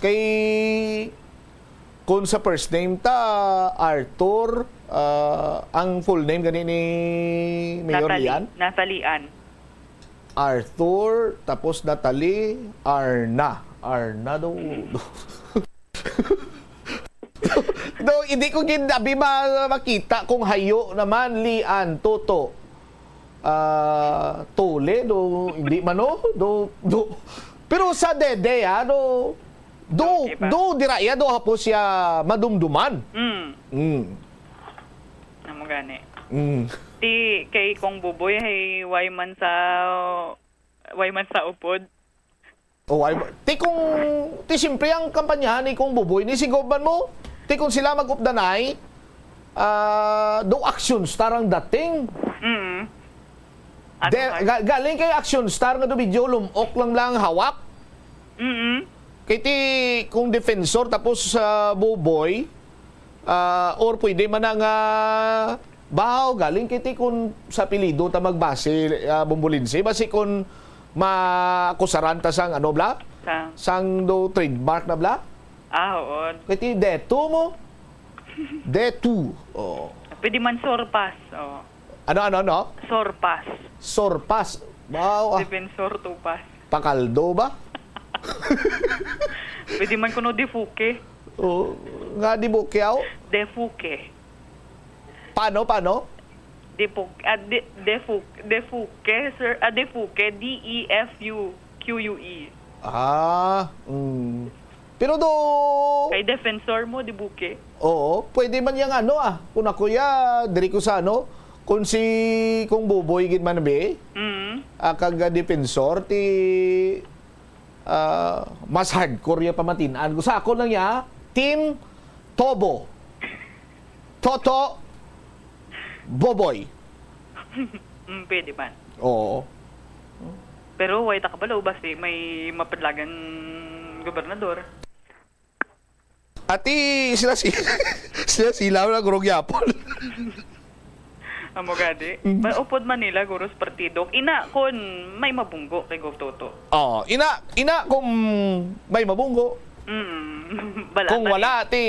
Kay, kung sa first name ta, Arthur, ah, ang full name gani ni Mayor Natalie, Lian? Natalie Ann. Arthur, tapos Natalie, Arna. Arna daw. Daw, hindi ko gid abi ma-, makita kung hayo naman, Lian, Toto. Ah, Tole, do, hindi man, no? Do, do. Pero sa Dede, ah, do, do, Okay pa. Do, dira iya, do, hapos siya madumduman. Mm. Mm. Amo gani. Mm. Ti kay Kong Buboy, hay, way man sa, way man sa upod. Oh, ay, ti kung, ti siyempre ang kampanya ni Kong Buboy ni si Govman mo, ti kung sila mag-updanay, ah, do action star ang dating. Mm. Ano De, kay ga-, galing kay action star nga do video, lumok lang lang hawak. Mm. Kay ti kung defensor tapos sa Buboy, ah, or pwede man na nga bahaw, galing kay ti kung sa apelyido ta magbase, ah, Bombolinse, basi kung maakusaran ta sang ano, bla? Sa? Sang do trademark na, bla? Ah, oo. Kay ti Deto mo? Deto. Oh. Pwede man Sorpas. Oh. Ano, ano, ano? Sorpas. Sorpas. Wow, ah. Defensor Tupas. Pakaldo ba? Pwede man kuno Defuke. Oh, nga Defuke, aw? Defuke. Paano, paano? Defu-, ah, de-, Defu-, Defuke, sir. Ah, Defuke, D E F U Q U E. Ah, mm. Pero do Kay defensor mo, Debuke. Oo, pwede man yang ano, ah. Kung ako ya, diri ko sa ano, kung si, kung Buboy gid man, be, Mm. ah, kag, ah, defensor, ti, ah, mas hardcore ya pamatin-an ko. Sa ako lang ya, Team Tobo. Toto Boboy. Mm, pwede man. Oo. Pero way ta kabalo, basi may mapadlagan gobernador. Ati sila si-, sila, sila na gurog yapon. Amo gani. Mm. Maupod man nila, guro, sa partido. Ina, kon may mabunggo kay Gov Toto. Oh, ina, ina kung may mabunggo. Mm. Bala Kung pa wala, ni. ti,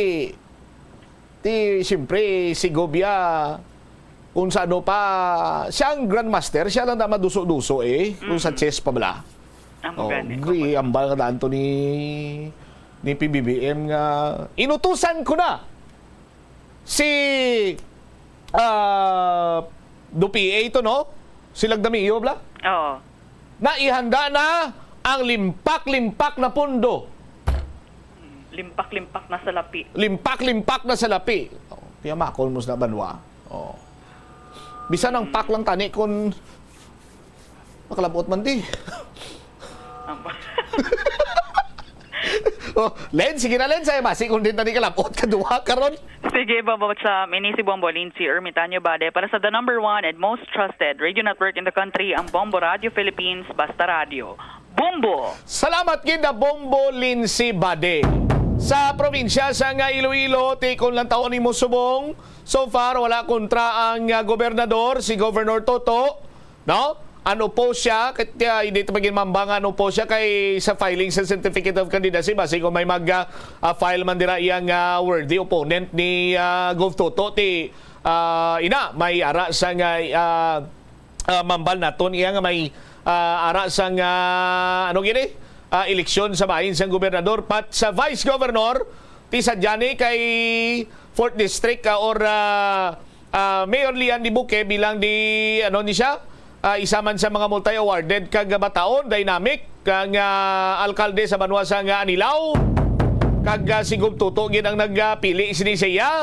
ti, siyempre, si Gov ya, kung sa ano pa, siya ang grandmaster, siya lang na maduso-duso eh, kung sa Mm. chess pa bala. Amo Oh, gani. gri, ambal nga daan to ni, ni P B B M nga inutusan ko na si, ah, do P A to, no? Si Lagdamio, bla? Oo. Naihanda na ang limpak-limpak na pondo. Limpak-limpak na sa lapi. Limpak-limpak na sa lapi. Oh, piyamakon mo sa banwa. Oh. Bisan ang pak lang tani kon makalabot man di. Amo. Oh, Len, sige na, Len, sa basi kung di tani kalabot ka duha karon. Sige, Bombo Cham, ini si Bombo Lindsay Ermitanio Bade para sa the number one and most trusted radio network in the country, ang Bombo Radio Philippines, Basta Radio. Bombo! Salamat gid na Bombo Lindsay Bade. Sa probinsya sa nga Iloilo, ti kon lang taon nimo subong, so far wala kontra ang, ah, gobernador, si Governor Toto. No? Ano po siya? Kaya hindi ito maging mambang ano po siya kay sa filing sa certificate of candidacy. Basi kung may mag, ah, ah, file man dira iyang, ah, worthy opponent ni, ah, Gov Toto, ti, ah, ina, may ara sa nga, ah, ah, mambal naton iya nga may, ah, ara sa nga, ano gini? Ah, eleksyon sa bahin sang gobernador, pat sa vice governor, ti sa Jani kay fourth District, ah, or, ah, ah, Mayor Lian Dibuque bilang di, ano ni siya? Ah, isa man sa mga multi-awarded kag bataon, dynamic, kang, ah, alkalde sa banwa sa nga Anilao. Kag, ah, si Gov Toto gid ang nagpili sini sa iya.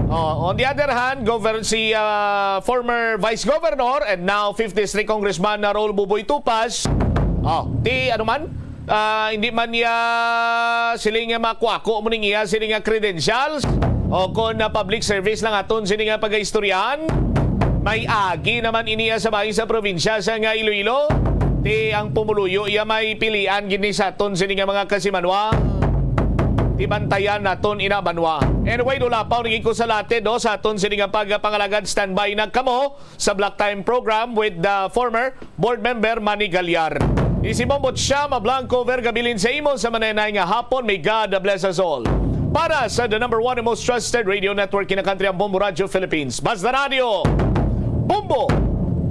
Oh, on the other hand, govern-, si, ah, former Vice Governor and now fifth District Congressman na Rol Buboy Tupas. Oh, di ano man, ah, hindi man niya siling nga makuwako mo ning iya siling nga credentials o kon na public service lang aton sini nga pagaistoryahan. May agi naman ini sa bahin sa probinsya sa nga Iloilo. Ti ang pumuluyo iya may pilian gid ni sa aton sini nga mga kasimanwa. Ti bantayan naton ina banwa. Anyway, dulapaw ni ko sa latte do sa aton sini nga pagpangalagad. Standby na kamo sa Black Time Program with the former board member Manny Gallar. Isi Bombo Chama Blanco Vergabilin sa imo sa manenay nga hapon. May God bless us all. Para sa the number one and most trusted radio network in the country, ang Bombo Radio Philippines. Basta Radio, Bombo!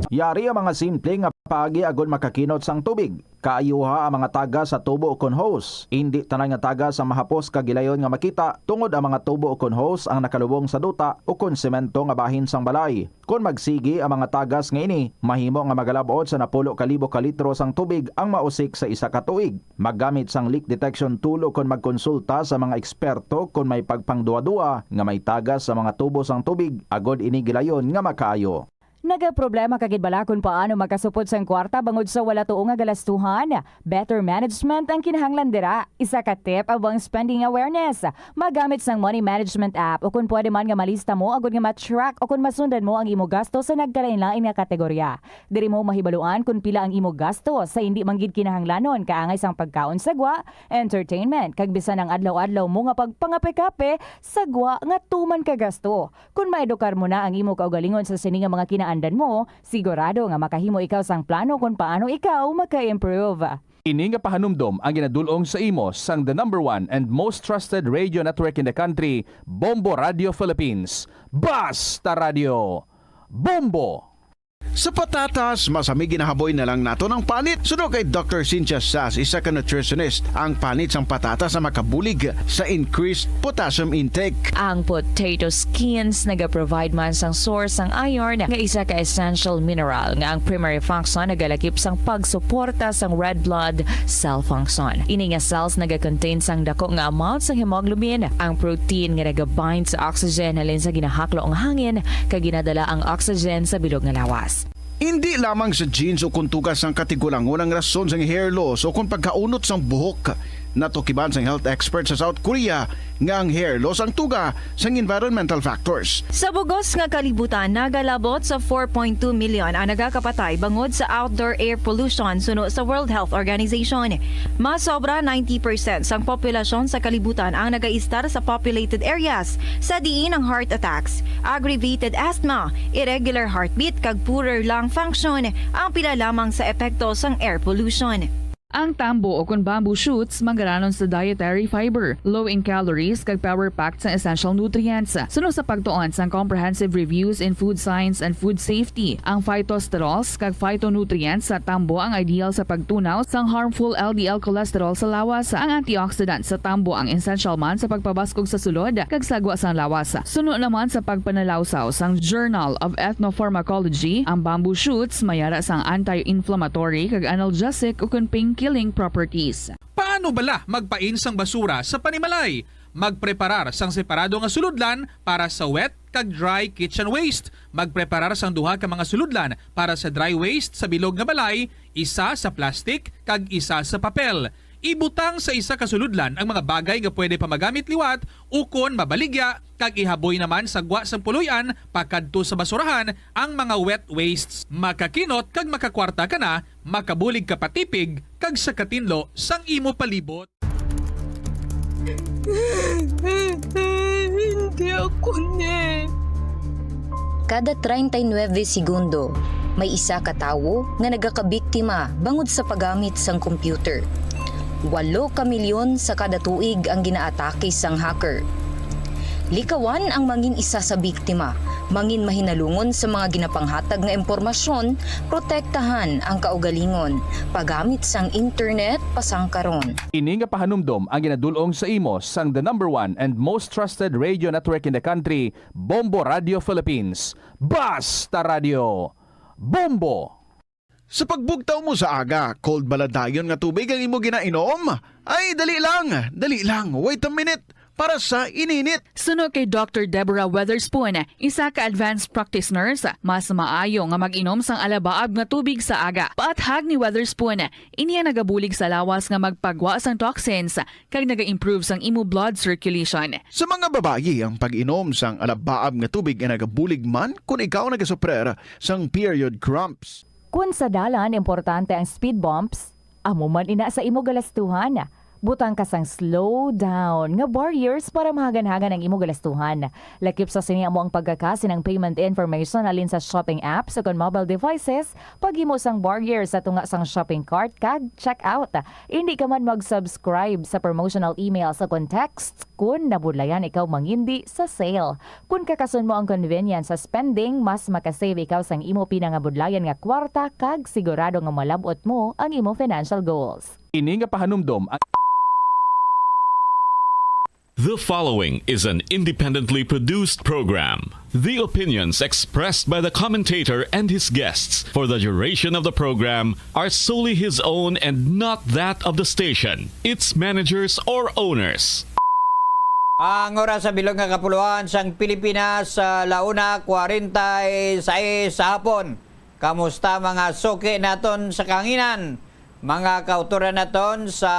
Yari ang mga simple nga paagi agud makakinot sang tubig. Kaayuha ang mga tagas sa tubo ukon hose. Indi tanan nga tagas ang mahapos kag gilayon nga makita, tungod ang mga tubo ukon hose ang nakalubong sa duta ukon semento nga bahin sang balay. Kon magsigi ang mga tagas nga ini, mahimo nga magalab-ot sa napulo ka libo ka litro sang tubig ang mausik sa isa ka tuig. Maggamit sang leak detection tool ukon magkonsulta sa mga eksperto kon may pagpangduwa-duwa nga may tagas sa mga tubo sang tubig, agod ini gilayon nga makaayo. Nagaproblema ka gid bala kon paano makasupod sang kwarta bangod sa wala tuo nga galastuhan? Better management ang kinahanglan dira. Isa ka tip amo ang spending awareness. Magamit sang money management app, o kon pwede man nga malista mo agud nga ma-track o kon masundan mo ang imo gasto sa nagkalain-lain nga kategorya. Diri mo mahibaluan kon pila ang imo gasto sa indi man gid kinahanglanon, kaangay sang pagkaon sa gwa, entertainment, kag bisan ang adlaw-adlaw mo nga pagpangape-kape sa gwa nga tuman ka gasto. Kon maedukar mo na ang imo kaugalingon sa sini nga mga kinaandan mo, sigurado nga makahimo ikaw sang plano kon paano ikaw maka-improve. Ini nga pahanumdom ang ginadul-ong sa imo sang the number one and most trusted radio network in the country, Bombo Radio Philippines. Basta Radio! Bombo! Sa patatas, masami ginahaboy na lang naton ang panit. Suno kay Doctor Cynthia Sas, isa ka nutritionist, ang panit sang patatas ang makabulig sa increased potassium intake. Ang potato skins nagaprovide man sang source sang iron, nga isa ka essential mineral nga ang primary function nagalakip sang pagsuporta sang red blood cell function. Ini nga cells nagakontain sang dako nga amount sang hemoglobin, ang protein nga nagabind sa oxygen halin sa ginahaklo nga hangin kag ginadala ang oxygen sa bilog nga lawas. Indi lamang sa genes o kon tuga sang katigulangon ang rason sang hair loss o kon pagkaunot sang buhok. Natukiban sang health expert sa South Korea nga ang hair loss ang tuga sang environmental factors. Sa bugos nga kalibutan, nagalabot sa four point two million ang nagakapatay bangod sa outdoor air pollution, suno sa World Health Organization. Mas sobra ninety percent sang populasyon sa kalibutan ang nagaistar sa populated areas, sa diin ang heart attacks, aggravated asthma, irregular heartbeat, kag poorer lung function ang pila lamang sa epekto sang air pollution. Ang tambo o kon bamboo shoots manggaranon sa dietary fiber, low in calories, kag power-packed sang essential nutrients. Suno sa pagtuon sang Comprehensive Reviews in Food Science and Food Safety, ang phytosterols kag phytonutrients sa tambo ang ideal sa pagtunaw sang harmful L D L cholesterol sa lawas. Ang antioxidant sa tambo ang essential man sa pagpabaskog sa sulod kag sagwa sang lawas. Suno naman sa pagpanalawsaw sang Journal of Ethnopharmacology, ang bamboo shoots may ara sang anti-inflammatory kag analgesic ukon pain-killing properties. Paano bala magpain sang basura sa panimalay? Magpreparar sang separado nga sulodlan para sa wet kag dry kitchen waste. Magpreparar sang duha ka mga sulodlan para sa dry waste sa bilog nga balay, isa sa plastic kag isa sa papel. Ibutang sa isa ka sulodlan ang mga bagay nga pwede pa magamit liwat ukon mabaligya, kag ihaboy naman sa gwa sang puloy-an pakadto sa basurahan ang mga wet wastes. Makakinot kag makakwarta ka na, makabulig ka pa tipig kag sa katinlo sang imo palibot. Hindi ako ni. Kada treinta y nueve segundo, may isa ka tawo nga nagakabiktima bangod sa paggamit sang computer. Walo ka milyon sa kada tuig ang ginaatake sang hacker. Likawan ang mangin isa sa biktima, mangin mahinalungon sa mga ginapanghatag nga impormasyon, protektahan ang kaugalingon, paggamit sang internet pasangkaron. Ini nga pahanumdom ang ginadul-ong sa imo sang the number one and most trusted radio network in the country, Bombo Radio Philippines. Basta Radio! Bombo! Sa pagbugtaw mo sa aga, cold bala dayon nga tubig ang imo ginainom? Ay, dali lang, dali lang, wait a minute, para sa ininit. Suno kay Doctor Deborah Weatherspoon, isa ka advanced practice nurse, mas maayo nga mag-inom sang alabaab nga tubig sa aga. Paathag ni Weatherspoon, ini ang nagabulig sa lawas nga magpagwa sang toxins kag naga-improve sang imo blood circulation. Sa mga babayi, ang pag-inom sang alabaab nga tubig ay nagabulig man kon ikaw nagasuprer sang period cramps. Kon sa dalan importante ang speed bumps, amo man ina sa imo galastuhan. Butang ka sang slow down nga barriers para mahagan-hagan ang imo galastuhan. Lakip sa sini amo ang pagkakasi ng payment information halin sa shopping apps o kon mobile devices, paghimo sang barriers sa tunga sang shopping cart kag checkout. Hindi ka man mag-subscribe sa promotional emails o kon texts kun nabudlayan ikaw mangindi sa sale. Kun kakason mo ang convenience sa spending, mas makasave ikaw sang imo pinangabudlayan nga kwarta kag sigurado nga malab-ot mo ang imo financial goals. Ini nga pahanumdom ang The following is an independently produced program. The opinions expressed by the commentator and his guests for the duration of the program are solely his own and not that of the station, its managers, or owners. Ang oras sa bilog nga kapuluan sang Pilipinas, sa la una kwarenta y seis sa hapon. Kamusta, mga suki naton sa kahanginan, mga kautoran naton sa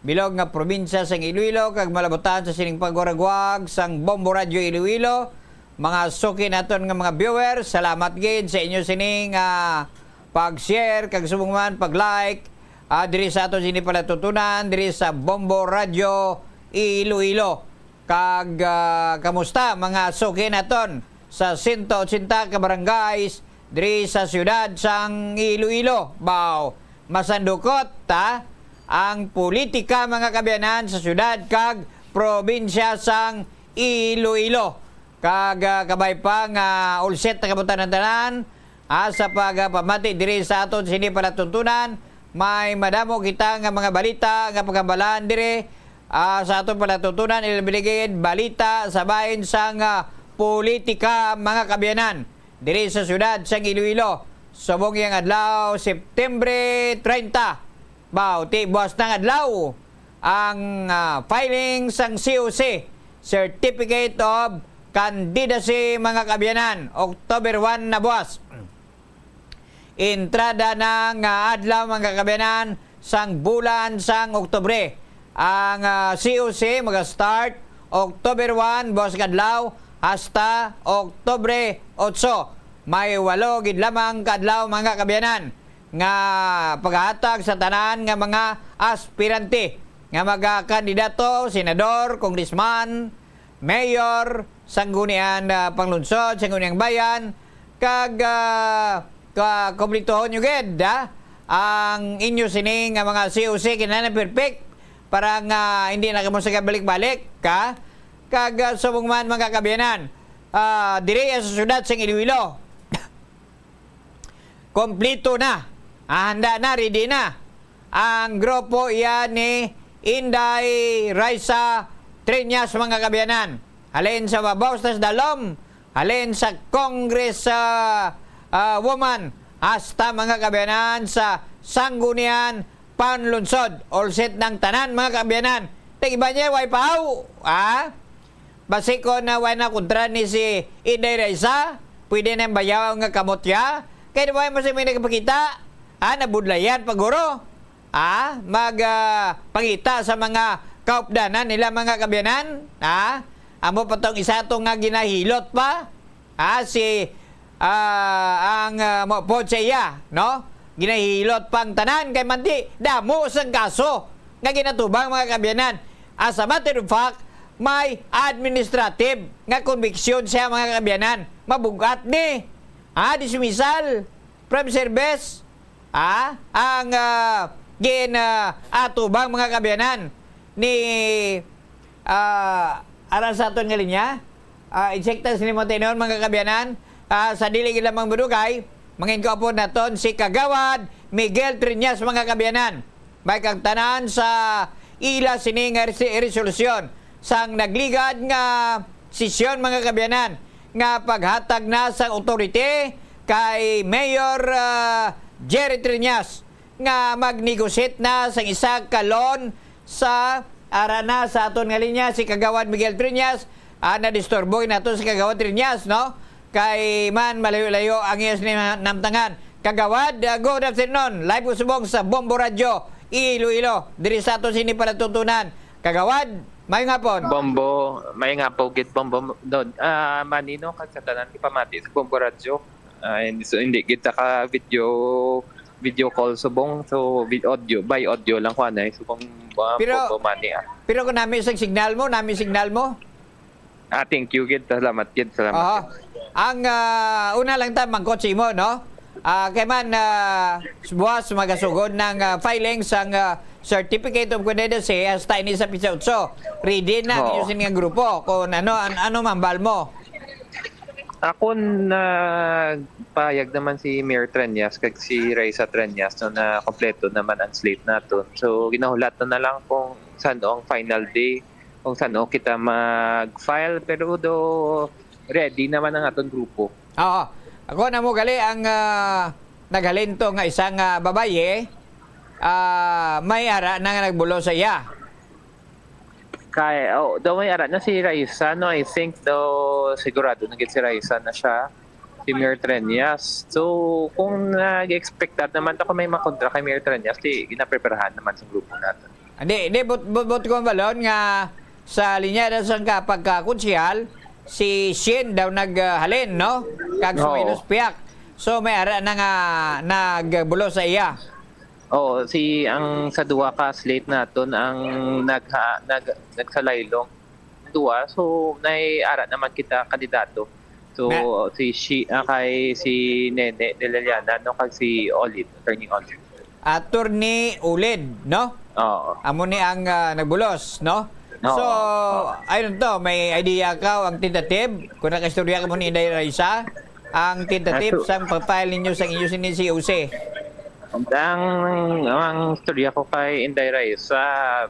bilog nga probinsya sang Iloilo kag malabutan sa sining pagwaragwag sang Bombo Radyo Iloilo? Mga suki naton nga mga viewers, salamat gid sa inyo sining ah, pag-share kag subong man pag-like ah, diri sa aton sini palatutunan diri sa Bombo Radyo Iloilo. Kag ah, kamusta, mga suki naton sa sento ochenta ka barangays diri sa siyudad sang Iloilo? Baw, masandukot ta ang politika, mga kaabyanan, sa siyudad kag probinsya sang Iloilo. Kag ah, kabay pa nga ulset na kabutanan tanan, ah, sa pagpamati diri sa aton sini palatuntunan, may madamo kita nga mga balita nga paghambalan diri ah, sa aton palatuntunan, ilabi na gid balita sa bahin sang ah, politika, mga kaabyanan, diri sa siyudad sang Iloilo. Subong yang adlaw, September treinta, baw, ti buas na nga adlaw, ang ah, filing sang C O C, Certificate of Candidacy, mga kaabyanan, October one na buas. Entrada na nga adlaw, mga kaabyanan, sang bulan sang Oktubre. Ang ah, C O C maga-start October one, buas nga adlaw, hasta Oktubre otso. May walo gid lamang ka adlaw, mga kaabyanan, nga paghatag sa tanan nga mga aspirante nga magakandidato, senador, congressman, mayor, sanggunian ah, panglungsod, sangguniang bayan, kag ah, ka-, kumplituhon nyo gid ah, ang inyo sini nga mga C O C, kinahanglan perfect para nga hindi na kamo sa balik-balik ka. Kag ah, subong man, mga kaabyanan, ah, diri sa syudad sang Iloilo, kompleto na. Ah, handa na, ready na ang grupo iya ni Inday Raisa Triñas, mga kaabyanan. Halin sa babaw hasta sa dalom, halin sa Congress ah, ah, woman hasta, mga kaabyanan, sa sanggunian panlungsod. Ulset ng tanan, mga kaabyanan. Tag-iba niya, way pahaw, ah? Basi kon na way na kontra ni si Inday Raisa, pwede na bayaw nga kamot ya. Kay di ba mo sa may nagpakita? Ah, nabudlayan pa guro. Ah, mag ah, pangita sa mga kaupdanan nila, mga kaabyanan. Ah, amo pa tong isa to nga ginahilot pa. Ah, si ah, ang ah, mo pod sa iya, no? Ginahilot pang tanan kay manti damo sang kaso nga ginatubang, mga kaabyanan. As a matter of fact, may administrative nga conviction siya, mga kaabyanan. Mabugat ni. Ah, dismissal from service. Ah, ang ah, gin ah, atubang, mga kaabyanan, ni ah, ara sa aton nga linya. Ah, insektas ni mo tinon, mga kaabyanan. Ah, sa dili gid lamang madugay, mangin ko po naton si Kagawad Miguel Triñas, mga kaabyanan. May kagtanan sa ila sini nga resi-, resolusyon sang nagligad nga sesyon, mga kaabyanan, nga paghatag na sang authority kay Mayor ah, Jerry Triñas nga mag-negotiate na sang isa ka loan sa ara na sa aton nga linya si Kagawad Miguel Triñas. Ah, nadisturbo nato si Kagawad Triñas, no? Kay man malayo-layo ang iyas ni namtangan. Kagawad, ah, good afternoon. Live ko subong sa Bombo Radyo, Iloilo. Diri sa aton sini palatuntunan. Kagawad, mayong hapon. Bombo, may nga po gid, Bombo. No, ah, Manny, no, kag sa tanan ipamati sa Bombo Radyo. Ah, hindi, so, hindi gid ta ka video video call subong. So, vid-, audio, by audio lang ko anay. Subong, ah, Pero, po, po, mani, ah. Pero kung nami sa signal mo, nami signal mo? Ah, thank you, gid. Salamat, gid. Salamat, Aha. gid. Ang, ah, una lang ta, mangkot sa imo, no? Ah, kay man, ah, buwas magasugod ng, ah, filing sang, ah, Certificate of Candidacy hasta ini sa pizza otso. Ready na ang Oo. inyo sini nga grupo. Kung ano, an-, ano mambal mo? Ako, nagpahayag naman si Mayor Treñas kag si Raisa Treñas, no, na kompleto naman ang slate naton. So, ginahulat na, na lang kung saan ang final day, kung saan kita mag-file, pero do ready naman ang aton grupo. Oo. Ako na mo gali ang, ah, naghalin to nga isang, ah, babayi, ah, may ara na nga nagbulo sa iya. Kay, oh, daw may ara na si Raisa, no? I think daw sigurado na gid si Raisa na siya, si Mayor Treñas. So, kung nag-expect naman ako may makontra kay Mayor Treñas, di ginapreparahan naman sa grupo natin. Hindi, hindi, but, but, but kung balon nga sa linya na sang ka-, pagkakonsehal, si Shin daw naghalin, no? Kag si Oo. Minos Piak. So, may ara na nga nagbulo sa iya. Oo, si, ang sa duha ka slate naton ang nagha-, nag-, nagsalaylong duha. So, nay ara naman kita kandidato. So, Na- si Shi-, ah, kay si Nene de la Llana, no, kag si Olid, Attorney Olid. Attorney Olid, no? Oo. Amo ni ang, ah, nagbulos, no? Oo. So, Oo. ayun to, may idea ka ang tentative? Kung nakaistorya ka mo ni Inday Raisa, ang tentative Ato- sang pa-file ninyo sa inyo sini C O C. Ang, ang istorya ko kay Inday Raisa,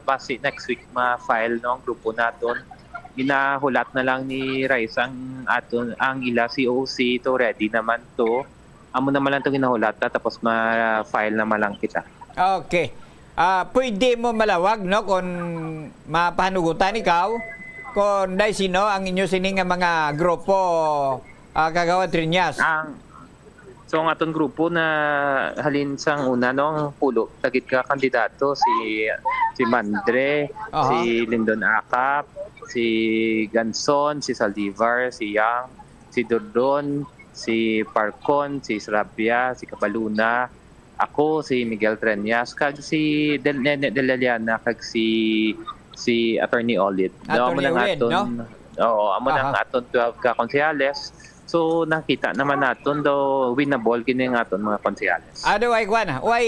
basi next week ma-file, no, ang grupo naton. Ginahulat na lang ni Raisa ang aton, ang ila C O C to, ready naman to. Amo naman lang to ginahulat na, tapos ma-file naman lang kita. Okay. Ah, pwede mo malawag, no, kung mapahanugutan ikaw, kung dahil sino ang inyo sini nga mga grupo, ah, Kagawad Triñas? Ang, so, ang aton grupo na halin sang una, no, ang pulo, tagit ka kandidato, si, si Mandre, Aha. si Lindon Acap, si Ganson, si Saldivar, si Yang, si Dodon, si Parcon, si Sarabia, si Cabaluna, ako, si Miguel Treñas, kag si Del-, Nene de la Llana, kag si, si Attorney Olid. No, amo Attorney nang Olid, aton, no? Oo, amo nang Aha. aton twelve ka konsehales. So, nakita naman naton do winnable kini nga aton mga konsehales. Ano, way kwan, way,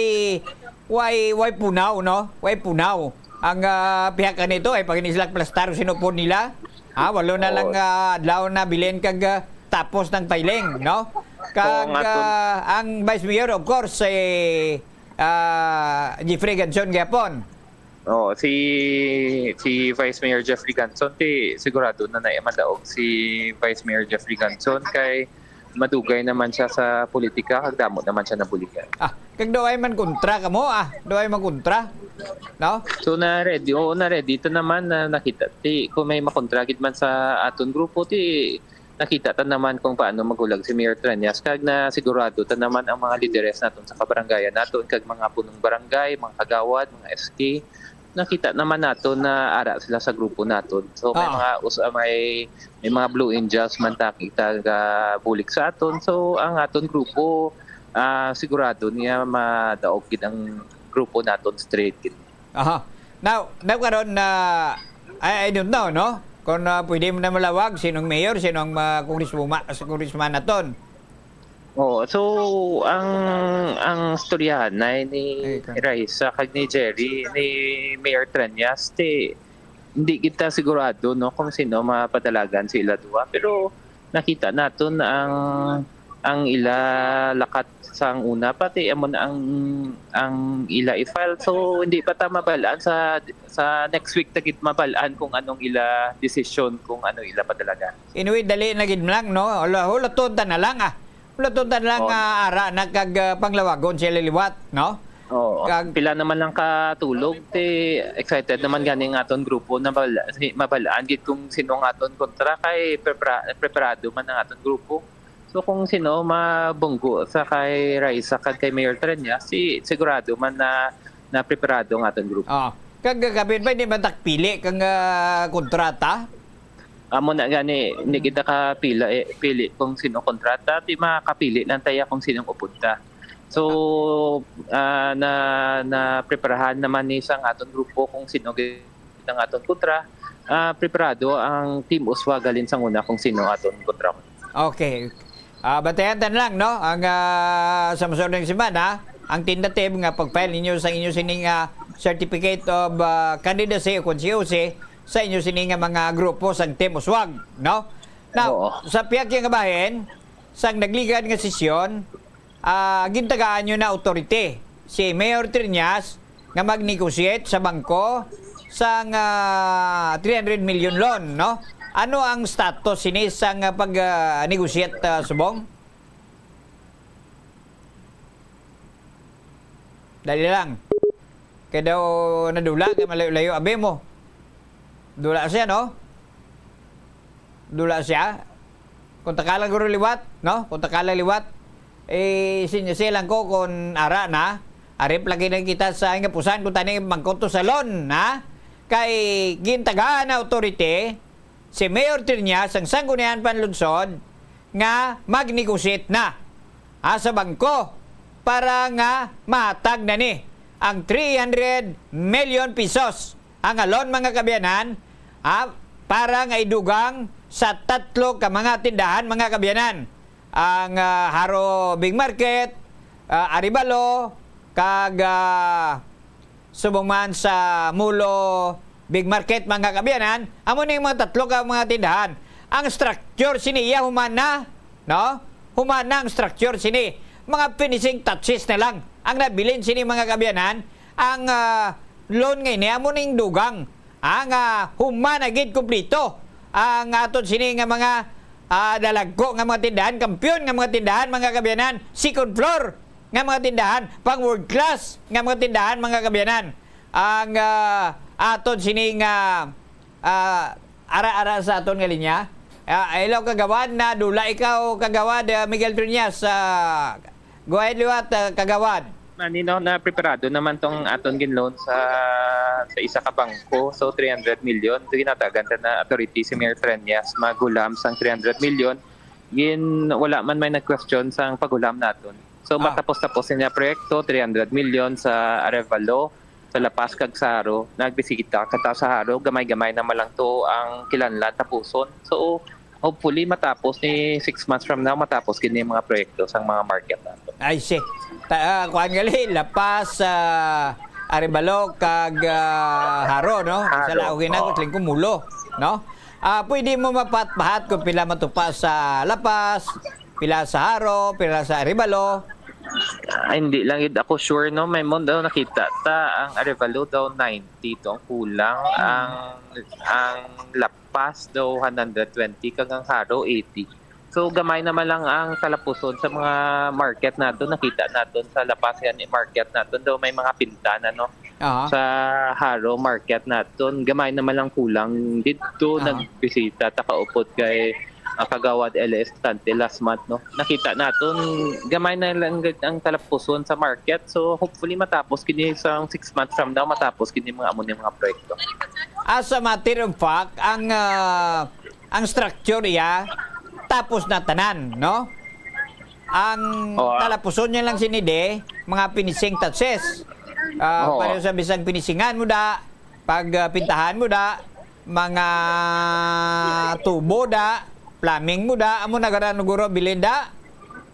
way, way punaw, no? Way punaw. Ang, ah, pihak kanito ay pag ini sila plastar sinupod nila. Ha, walo na Oo. lang, ah, adlaw na bilin kag, ah, tapos ng filing, no? Kag, Oo, nga, tol. ah, ang Vice Mayor, of course, si, ah, Jeffrey Ganson gyapon. Oo, si, si Vice Mayor Jeffrey Ganson, ti, sigurado na na madaog si Vice Mayor Jeffrey Ganson kay madugay naman siya sa politika, kag damo naman siya nabuligan. Ah, kag daw ay man kontra kamo, ah. Daw ay man kontra. No? So, na-ready, oo, na-ready ta naman na nakita. Ti, kung may makontra gid man sa aton grupo, ti, nakita ta naman kung paano maghulag si Mayor Treñas. Kag na sigurado ta naman ang mga lideres naton sa kabarangayan naton, kag mga punong barangay, mga kagawad, mga S K, nakita naman naton na ara sila sa grupo naton. So, may Ah. mga us-, ah, may, may mga Blue Angels man ta kita ga bulig sa aton. So, ang aton grupo, ah, sigurado niya madaog gid ang grupo naton straight gid. Aha. Now, now karon na, I, I don't know, no? Kung, ah, pwede mo na malawag, sinong mayor, sinong, ah, congresswoman, sa congressman naton? Oo. So, ang, ang istoryahanay ni Ay, ka- Raisa kag ni Jerry, ni Mayor Treñas, ti, hindi kita sigurado, no, kung sino mapadalagan sa ila duha. Pero nakita naton ang, ang ila lakat sang una, pati amo na ang, ang ila i-file. So, hindi pa ta mabalaan sa, sa next week ta gid mabalaan kung anong ila desisyon, kung ano ila padalagan. Anyway, dali na gid lang, no? Hula-, hulaton ta na lang, ah. Hulaton ta na lang, Oo. ah, ara na kag, ah, panglawagon sila liwat, no? Oo. Kag Pila naman lang ka tulog, ti excited naman gani ang aton grupo na mabal-, si, mabalaan gid kung sino ang aton kontra, kay prepara-, preparado man ang aton grupo. So, kung sino mabunggo sa kay Raisa kag kay Mayor Treñas, si, sigurado man na, na preparado ang aton grupo. Oo. Kag kapin pa, hindi man takpili kang, ah, kontrata? Amo na gani, hindi kita kapila, eh, pili kung sino kontrata, ti makapili lang tayo kung sinong upunta. So, ah, na, na preparahan naman ni sang aton grupo kung sino gid ang aton kontra. Ah, preparado ang Team Uswag halin sang una kung sino aton kontra. Okay. Ah, bantayan ta na lang, no? Ang, ah, sa masunod nga semana, ang tentative nga pag-file ninyo sa inyo sining, ah, certificate of, ah, candidacy o kung C O C sa inyo sini nga mga grupo sang Team Uswag, no? Now, Oo. Sa pihak nga bahin, sang nagligad nga sesyon, ah, gintagaan nyo na authority si Mayor Triñas nga mag-negotiate sa bangko sang, ah, three hundred million loan, no? Ano ang status sini sang, ah, pag, ah, negotiate, ah, subong? Dali lang. Kay daw nadula, kay malayo-layo abi mo. Dula siya, no? Dula siya. Kung takala guro liwat, no? Kung takala liwat, eh, sinyasi lang ko kung ara na. Arip lagi na kita sa ingapusan kung tani mangkoto sa loan, ha? Kay gintagaan na authority, si Mayor Triñas sang Sangguniang Panlunsod nga mag-negotiate na, ah, sa bangko para nga mahatag na ni ang three hundred million pesos ang alon, mga kaabyanan, ah, para nga idugang sa tatlo ka mga tindahan, mga kaabyanan. Ang, ah, Jaro Big Market, ah, Arevalo, kag, ah, subong man sa Mulo Big Market, mga kaabyanan, amo ning mga tatlo ka mga tindahan. Ang structure sini iya human na, no? Human na ang structure sini. Mga finishing touches na lang ang nabilin sini, mga kaabyanan. Ang, ah, loan nga ini amo ning dugang, ah, nga human na gid, kumplito ang aton sini nga mga, ah, dalagko nga mga tindahan, kampiyon nga mga tindahan, mga kaabyanan, second floor nga mga tindahan, pang world class nga mga tindahan, mga kaabyanan. Ang, ah, aton sini nga, ah, ara-ara sa aton nga linya. Ah, hello, Kagawad, nadula ikaw, Kagawad, ah, Miguel Triñas. Ah, go ahead liwat, ah, Kagawad. Manino na preparado naman tong aton ginloan sa sa isa ka bangko. So, three hundred million. So, ginatagan ta na authority si Mayor Treñas magulam sang three hundred million. Gin, wala man may nag-question sang pagulam naton. So, Ah. matapos-tapos niya proyekto, three hundred million sa Arevalo, sa La Paz kag sa Jaro. Nagbisita ka ta sa Jaro, gamay-gamay naman lang to ang kinahanglan tapuson. So, hopefully matapos ni six months from now, matapos gid ni mga proyekto sang mga market nato. I see. Ta, ah, kuan gali, La Paz, ah, Arevalo, kag, ah, Jaro, no? Sa Jaro, laugin na, oo. Ling Kumulo, no? Ah, pwede mo mapahat-pahat kung pila matupa sa La Paz, pila sa Jaro, pila sa Arevalo. Ah, hindi lang gid ako sure, no? May mo daw nakita ta ang Arevalo daw ninety to ang kulang, ang ang La Paz daw one hundred twenty, kag ang Jaro eighty. So, gamay naman lang ang talapuson sa mga market nato. Nakita naton sa La Paz yan, eh, market nato daw may mga pintana, no? Aha. Sa Jaro market naton, gamay naman lang kulang didto. Aha. Nagbisita ta kaupod kay, ah, Kagawad L S Tante last month, no? Nakita naton gamay na lang gid ang talapuson sa market. So, hopefully matapos kini sa six months from now, matapos kini mga amo ni mga proyekto. As a matter of fact, ang, ah, ang structure iya tapos na tanan, no? Ang Oo. Talapuson niya lang sini de, mga finishing touches. Ah, Oo. Pareho sa bisang finishingan mo da, pag, ah, pintahan mo da, mga tubo da, plumbing mo da, amo na gid ang guro bilin da.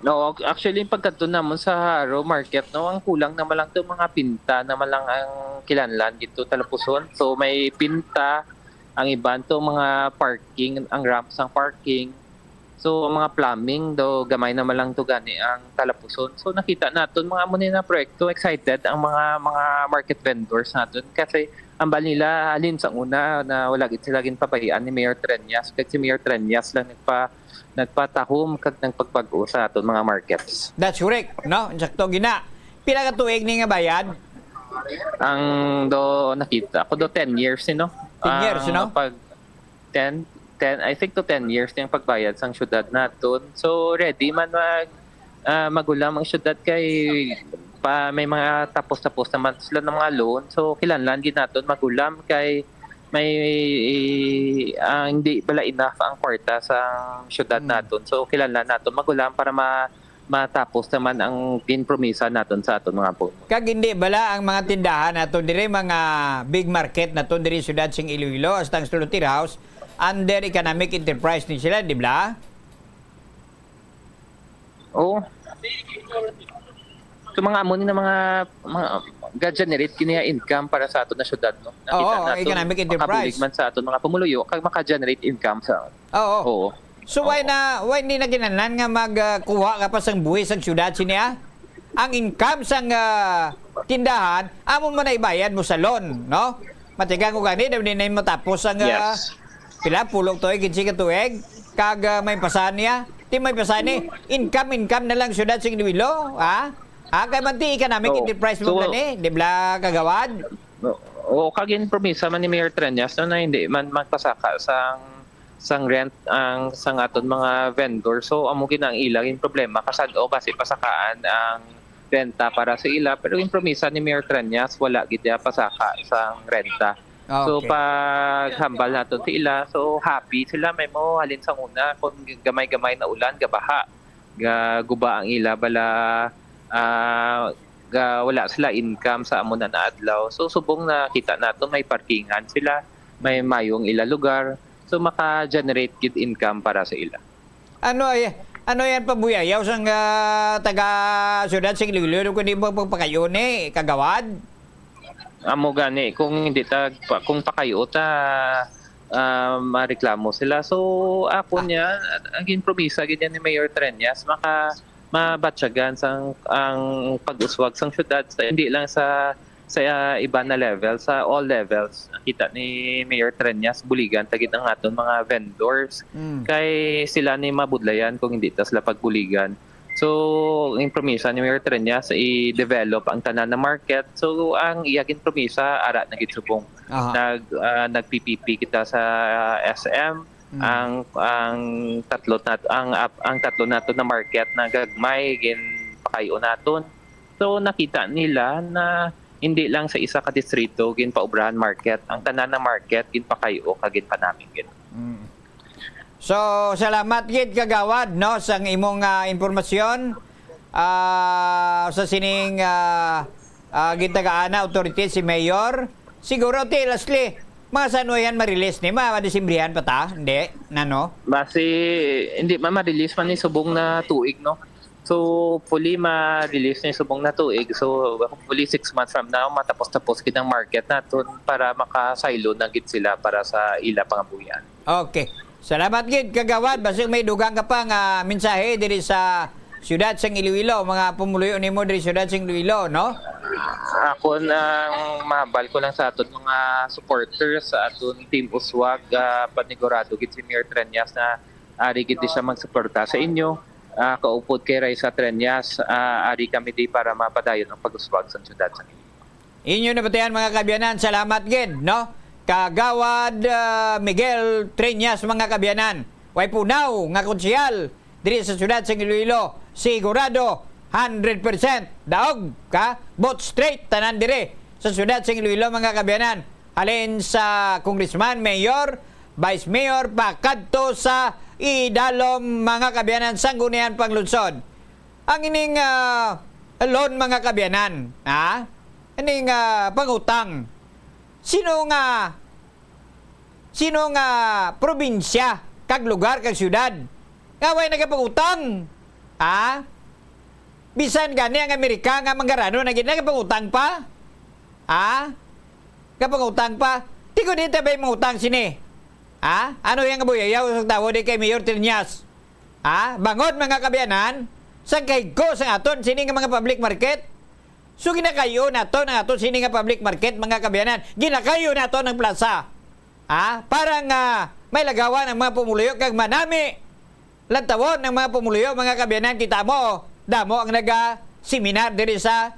No, ac-, actually, pagkadto namon sa Jaro Market, no, ang kulang naman lang to, mga pinta naman lang ang kinahanglan didto talapuson. So, may pinta, ang iban to, mga parking, ang ramps ang parking. So, ang mga plumbing, do gamay naman lang to gani ang talapuson. So, nakita naton, mga amo ni na proyekto, excited ang mga, mga market vendors naton kasi ambal nila, halin sa una, na wala gid sila ginpabayaan ni Mayor Treñas. Kag si Mayor Treñas lang nagpa-, nagpatahom kag nagpagbag-o sa aton mga markets. That's correct, no? Sakto gina. Pila ka tuig ni nga bayad? Ang do nakita ko do ten years, you know. Ten years, Ang no? Pag ten, ten, I think to ten years ni ang pagbayad sang syudad naton. So, ready man mag, ah, magulam ang syudad kay pa may mga tapos-tapos naman sila ng mga loan. So, kinahanglan gid naton magulam kay may, ah, hindi bala enough ang kwarta sa syudad Hmm. naton. So, kinahanglan naton magulam para ma matapos naman ang ginpromisa naton sa aton mga pulmon. Kag hindi bala ang mga tindahan naton diri, mga big market naton diri, siyudad sing Iloilo, hasta ang slaughterhouse, under economic enterprise ni sila, di ba? Oo. So, mga amo ni na mga, mga ga-generate kini nga income para sa aton na syudad, no? Nakita Oo, naton, economic enterprise. Makabulig man sa aton mga pumuluyo, kag maka-generate income sa Oo. Oo. So, why Oo. na, why hindi na kinahanglan nga mag, ah, kuha ka pa sang buhis sang syudad sini, ah? Ang income sang, ah, tindahan, amo mo na ibayad mo sa loan, no? Matigang ko gani, daw di na matapos ang, ah, Yes. pila, pulo ka tuig, kinse ka tuig, kag, ah, may pasahan niya. Di may pasahan ni, income, income na lang syudad sing Iloilo, ha? Ha? Kay manti economic Oo. enterprise mo So, gani, di bala, kagawad? Oo, kag ginpromisa man ni Mayor Treñas, no, na hindi man magpasaka sang, sang rent ang, sang aton mga vendor. So, amo gid ang ila gin problema, kasad-o kasi pasakaan ang renta para sa ila, pero ginpromisa ni Mayor Treñas, wala gid niya pasaka sang renta. So, Okay. paghambal naton sa ila, so happy sila, may mo halin sang una, kung gamay-gamay na ulan, gabaha, gaguba ang ila, bala, ah, ga, wala sila income sa amo na nga adlaw. So, subong nakita nato, may parkingan sila, may mayong ila lugar. So, maka-generate gid income para sa ila. Ano ay, ano yan, pabuyayaw sang, ah, taga syudad sing Iloilo, kundi mo pagpakayo ni, kagawad? Amo gani, kung hindi ta, pa, kung pakayo ta, ah, mareklamo sila. So, ako Ah. niya, ang ginpromisa gid yan ni Mayor Treñas, maka, mabatyagan sang, ang pag-uswag sang syudad, sa, hindi lang sa, sa, ah, iba na level, sa all levels. Nakita ni Mayor Treñas, buligan ta gid ang aton mga vendors. Mm. Kay sila ni mabudlayan kung hindi ta sila pagbuligan. So, ang promisa ni Mayor Treñas, i-develop ang tanan na market. So, ang iya ginpromisa, ara na gid subong. Aha. Nag, ah, nag-P P P kita sa S M. Mm. Ang, ang tatlo nat-, ang ap-, ang tatlo nato na market na gagmay, ginpakayo naton. So, nakita nila na hindi lang sa isa ka distrito ginpaobrahan market, ang tanan na market ginpakayo kag ginpanami gid. Mm. So, salamat gid, Kagawad, no, sang imong, ah, impormasyon, ah, sa sining, ah, ah, gintagaana authority si Mayor. Siguro, ti, lastly, mga san-o yan ma-release ni, ma-, madisimbrihan pa ta? Hindi? Na, no? Basi, hindi man ma-release man ni subong na tuig, no? So, hopefully, ma-release ni subong na tuig. So, hopefully, six months from now, matapos-tapos gid ang market naton para makasaylo na gid sila para sa ila pangabuhian. Okay. Salamat gid, Kagawad. Basig may dugang ka pa nga mensahe diri sa siyudad sang Iloilo, mga pumuluyo nimo diri sa siyudad sang Iloilo, no? Ako, ang mahambal ko lang sa aton mga supporters, sa aton Team Uswag, ah, panigurado gid si Mayor Treñas na ari gid siya magsuporta sa inyo. Ah, kaupod kay Raisa Treñas, ah, ari kami di para mapadayon ang pag-uswag sa siyudad sang Iloilo. Inyo nabatian, mga kaabyanan, salamat gid, no? Kagawad, ah, Miguel Treñas, mga kaabyanan. Way punaw nga konsehal diri sa siyudad sang Iloilo, sigurado, hundred percent daog ka, vote straight tanan diri sa siyudad sang Iloilo, mga kaabyanan. Halin sa congressman, mayor, vice mayor, pakadto sa idalom, mga kaabyanan, sanggunian, panglungsod. Ang ining, ah, loan, mga kaabyanan, ha? Ining, ah, pangutang. Sino nga, sino nga probinsya, kag lugar, kag siyudad nga way nagapangutang? Ha? Bisan gani ang Amerika nga manggaranon na gid, nagapangutang pa? Ha? Gapangutang pa? Ti kon di ta bay mangutang sini? Ha? Ano yang kabuyayaw sang tawo di kay Mayor Treñas? Ha? Bangod, mga kaabyanan, sang kahigko sang aton sini nga mga public market. So, ginakayo naton ang aton sini nga public market, mga kaabyanan. Ginakayo naton ang plaza. Ha? Para nga may lagawan ang mga pumuluyo kag manami. Lantawon ang mga pumuluyo, mga kaabyanan, kita mo, damo ang naga-seminar diri sa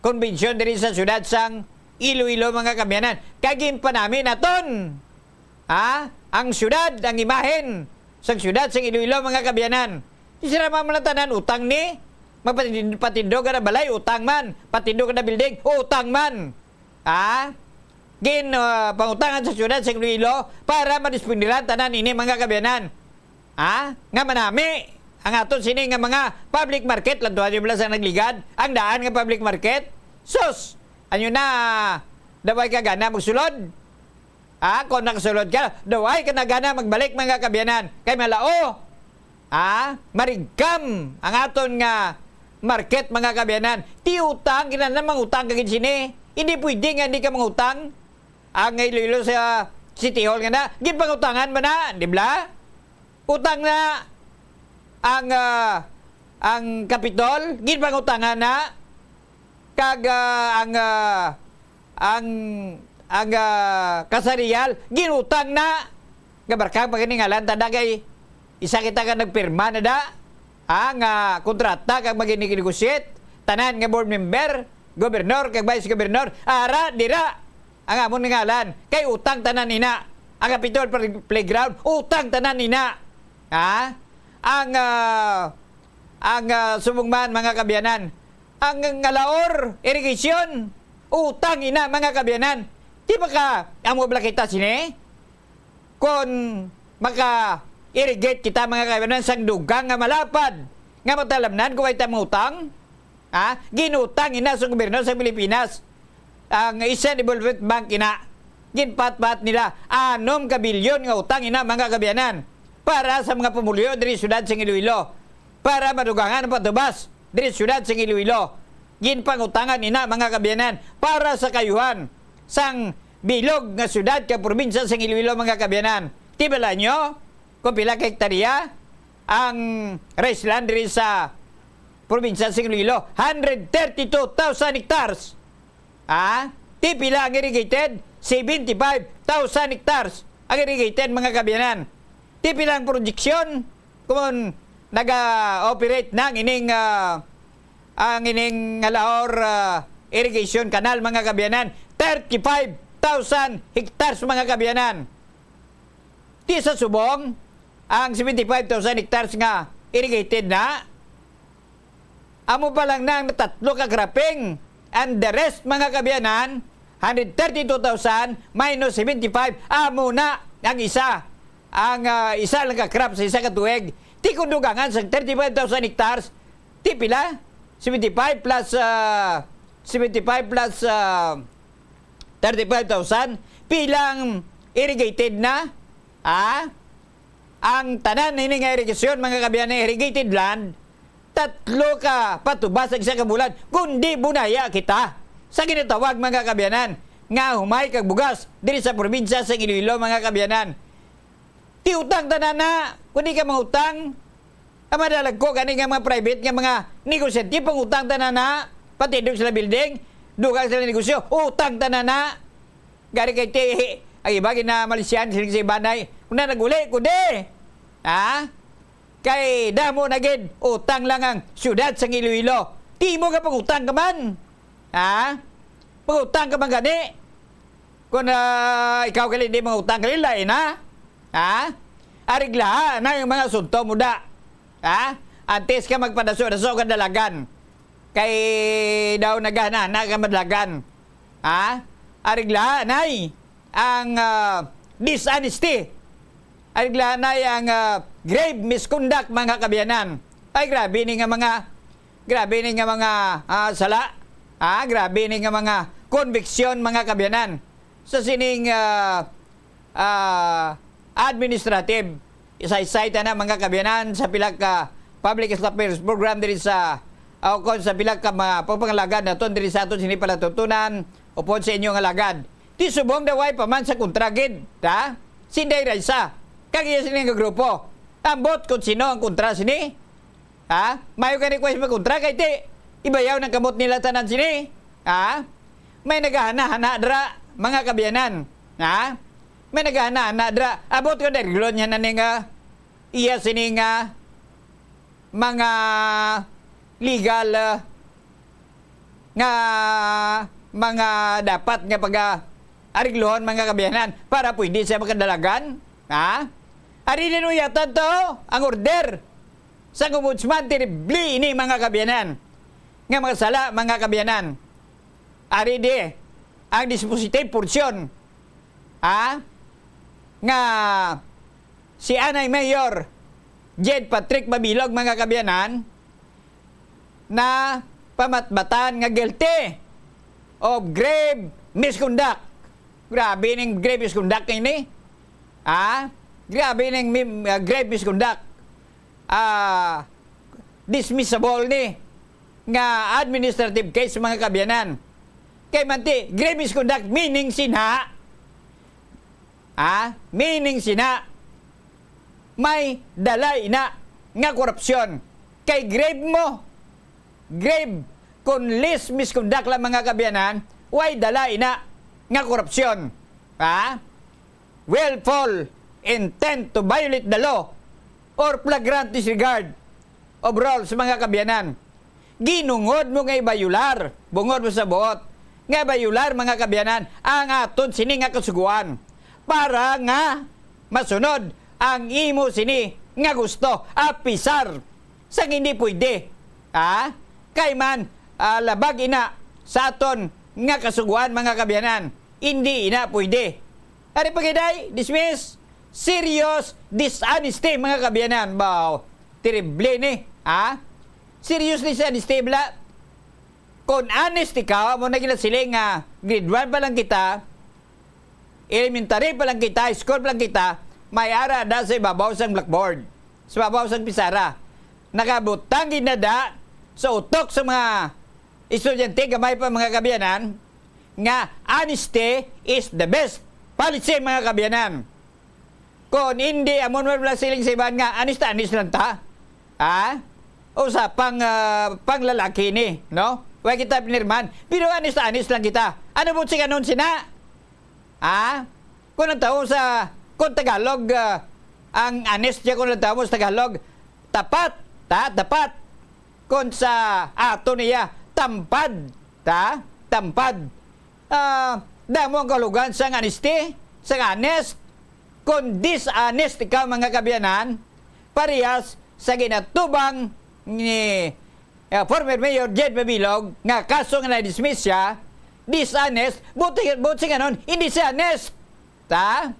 konbensyon diri sa siyudad sang Iloilo, mga kaabyanan. Kag ginpanami naton, ha? Ang siyudad, ang imahen sang siyudad sang Iloilo, mga kaabyanan. Sira man lang tanan, utang ni. Magpatind-, patindog ka na balay, utang man. Patindog ka na building, utang man. Ha? Gin, ah, pangutangan sa siyudad sa Iloilo para madispondiran tanan ini, mga kaabyanan. Ha? Nga manami. Ang aton sini nga mga public market, lantuhan niyo bala sa nagligad, ang daan nga public market. Sus! Anyo na, daway ka gana magsulod? Ha? Kung nakasulod ka, daway ka na gana magbalik, mga kaabyanan. Kay malao. Ha? Marigkam ang aton nga market, mga kaabyanan. Ti utang, kinahanglan mangutang ka gid sini. Hindi pwede nga hindi ka mangutang. Ang Iloilo sa City Hall nga na, ginpangutangan ba na? Di bala? Utang na ang, ah, ang Kapitol, ginpangutangan na. Kag, ah, ang, ah, ang, ang, ah, Kasarial, ginutang na. Gabarkang pa gani ngalan, tanda kay isa kita ka nagpirma na da. Ah, nga kontrata kag magin-negotiate. Tanan nga board member, gobernador, kag vice gobernador. Ara, dira. Ang amon nga ngalan, kay utang tanan ina. Ang Kapitol play-, playground, utang tanan ina. Ha? Ang, ah, ang, ah, subong man, mga kaabyanan, ang Ngalaor irrigation, utang ina, mga kaabyanan. Di ba ka, amo bala kita sini? Kon maka-irrigate kita, mga kaabyanan, sang dugang nga malapad, nga matalamnan kung ay ta mangutang, ha? Ginutang ina sa gobyerno sa Pilipinas. Ang Asian Development Bank ina, ginpatpat nila anom ka bilyon nga utang ina, mga kaabyanan, para sa mga pumuluyo diri sa syudad sa Iloilo, para madugangan ang patubas diri sa syudad sa Iloilo. Ginpangutangan ina, mga kaabyanan, para sa kaayuhan sang bilog nga syudad kag probinsya sa Iloilo, mga kaabyanan. Ti bala nyo kung pila ka hektarya ang rice land diri sa probinsya sa Iloilo? Hundred thirty-two thousand hectares. Ah, ti pila ang irrigated? Seventy-five thousand hectares ang irrigated, mga kaabyanan. Ti pila ang projection kung naga-operate na ang ining, ah, ang ining Ngalaor, ah, irrigation canal, mga kaabyanan? Thirty-five thousand hectares, mga kaabyanan. Ti sa subong, ang seventy-five thousand hectares nga irrigated na, amo pa lang na ang tatlo ka cropping. And the rest, mga kaabyanan, hundred thirty-two thousand minus seventy-five, amo na ang isa. Ang, ah, isa lang ka crop sa isa ka tuig. Ti kung dugangan sang thirty-five thousand hectares, ti pila? Seventy-five plus, ah, seventy-five plus, ah, thirty-five thousand, pila ang irrigated na? Ha? Ang tanan ini nga irigasyon, mga kaabyanan, irrigated land, tatlo ka patubas sa isa ka bulan, kundi bunaya kita sa ginatawag, mga kaabyanan, nga humay kag bugas diri sa probinsya sa Iloilo, mga kaabyanan. Ti utang tanan na, kundi ka mangutang, ang madalagko gani nga mga private nga mga negosyante, pangutang tanan na, patindog sila building, dugang sila negosyo, utang tanan na. Gani kay ti, ang iba gina-Malaysian, sila sa ibanay, kung na naguli, kundi, ha? Kay damo na gid utang lang ang syudad sang Iloilo. Ti mo nga pangutang ka man. Ha? Pangutang ka man gani. Kung, ah, ikaw gali di mangutang gali, lain na. Ha? Ariglaha na yung mga asunto mo da. Ha? Antes ka magpadaso-daso ka dalagan. Kay daw nagana na ka madalagan. Ha? Ariglaha na ang, ah, dishonesty. Ay, glanay ang, ah, grave misconduct, mga kaabyanan. Ay, grabe ni nga mga, grabe ni nga mga, ah, sala. Ah, grabe ni nga mga conviction, mga kaabyanan. Sa sining, ah, ah, administrative, isaysay ta na, mga kaabyanan, sa pila ka public affairs program diri sa, ah, o kon sa pila ka mga pagpangalagad naton diri sa aton sini palatuntunan, upod sa inyo nga lagad. Ti subong daw ay pa man sa kontra gid, ha? Si Inday Raisa, kag iya sini nga grupo. Ambot kung sino ang kontra sini. Ha? Mayo ka request magkontra kay ti ibayaw ng kamot nila tanan sini. Ha? May naghahana-hana dra, mga kaabyanan. Ha? May naghahana-hana dra. Abot ko dahil niya na ni nga iya sini nga mga legal, ah, nga mga dapat nga pag-ariglohon, mga kaabyanan, para pwede siya makadalagan, ha? Ari din uyatan to ang order sa Ombudsman, terrible ini, mga kaabyanan, nga mga sala, mga kaabyanan. Ari di ang dispositive portion, ha? Nga si anay mayor, Jed Patrick Mabilog, mga kaabyanan, na pamatbatan nga guilty of grave misconduct. Grabe ning grave misconduct ini. Ha? Grabe ning mi-, ah, grave misconduct. Ah, dismissable ni nga administrative case, mga kaabyanan. Kay manti, grave misconduct, meaning sina, ha? Meaning sina, may dala ina nga korupsyon. Kay grave mo, grave, kung least misconduct lang, mga kaabyanan, way dala ina nga korupsyon. Ha? Willful intent to violate the law or flagrant disregard of rules, mga kaabyanan. Ginungod mo nga ibayular, bungod mo sa buot, nga ibayular, mga kaabyanan, ang aton sini nga kasugoan, para nga masunod ang imo sini nga gusto, apisar sang hindi pwede. Ha? Kay man, ah, labag ina sa aton nga kasugoan, mga kaabyanan. Hindi ina pwede. Ari pa gid ay, dismiss. Serious dishonesty, mga kaabyanan. Baw, terrible ni, ha? Serious dishonesty, bala. Kung honest ikaw, amo na ginasiling nga grade one pa lang kita, elementary pa lang kita, high school pa lang kita, may ara da sa ibabaw sang blackboard, sa ibabaw sang pisara. Nakabutang gid na da sa utok sa mga estudyante, gamay pa, mga kaabyanan, nga honesty is the best policy, mga kaabyanan. Kung hindi, amo man lang siling sa iban nga, honest, honest lang ta. Ha? O sa pang, ah, panglalaki ni, no? Wa kita pinirmahan. Pero honest, honest lang kita. Ano po si kanon sina? Ha? Kung ang tao sa, kung Tagalog, ah, ang honest niya, kung ang tao sa Tagalog, tapat, ta, tapat. Kung sa ato niya, tampad, ta, tampad. Ah, damo ang kalugan sang honesty, sang honest. Kung dishonest ikaw, mga kaabyanan, parehas sa ginatubang ni, ah, former Mayor Jed Mabilog nga kaso nga na-dismiss siya, dishonest, buti, buti nga nun, hindi siya honest. Ta?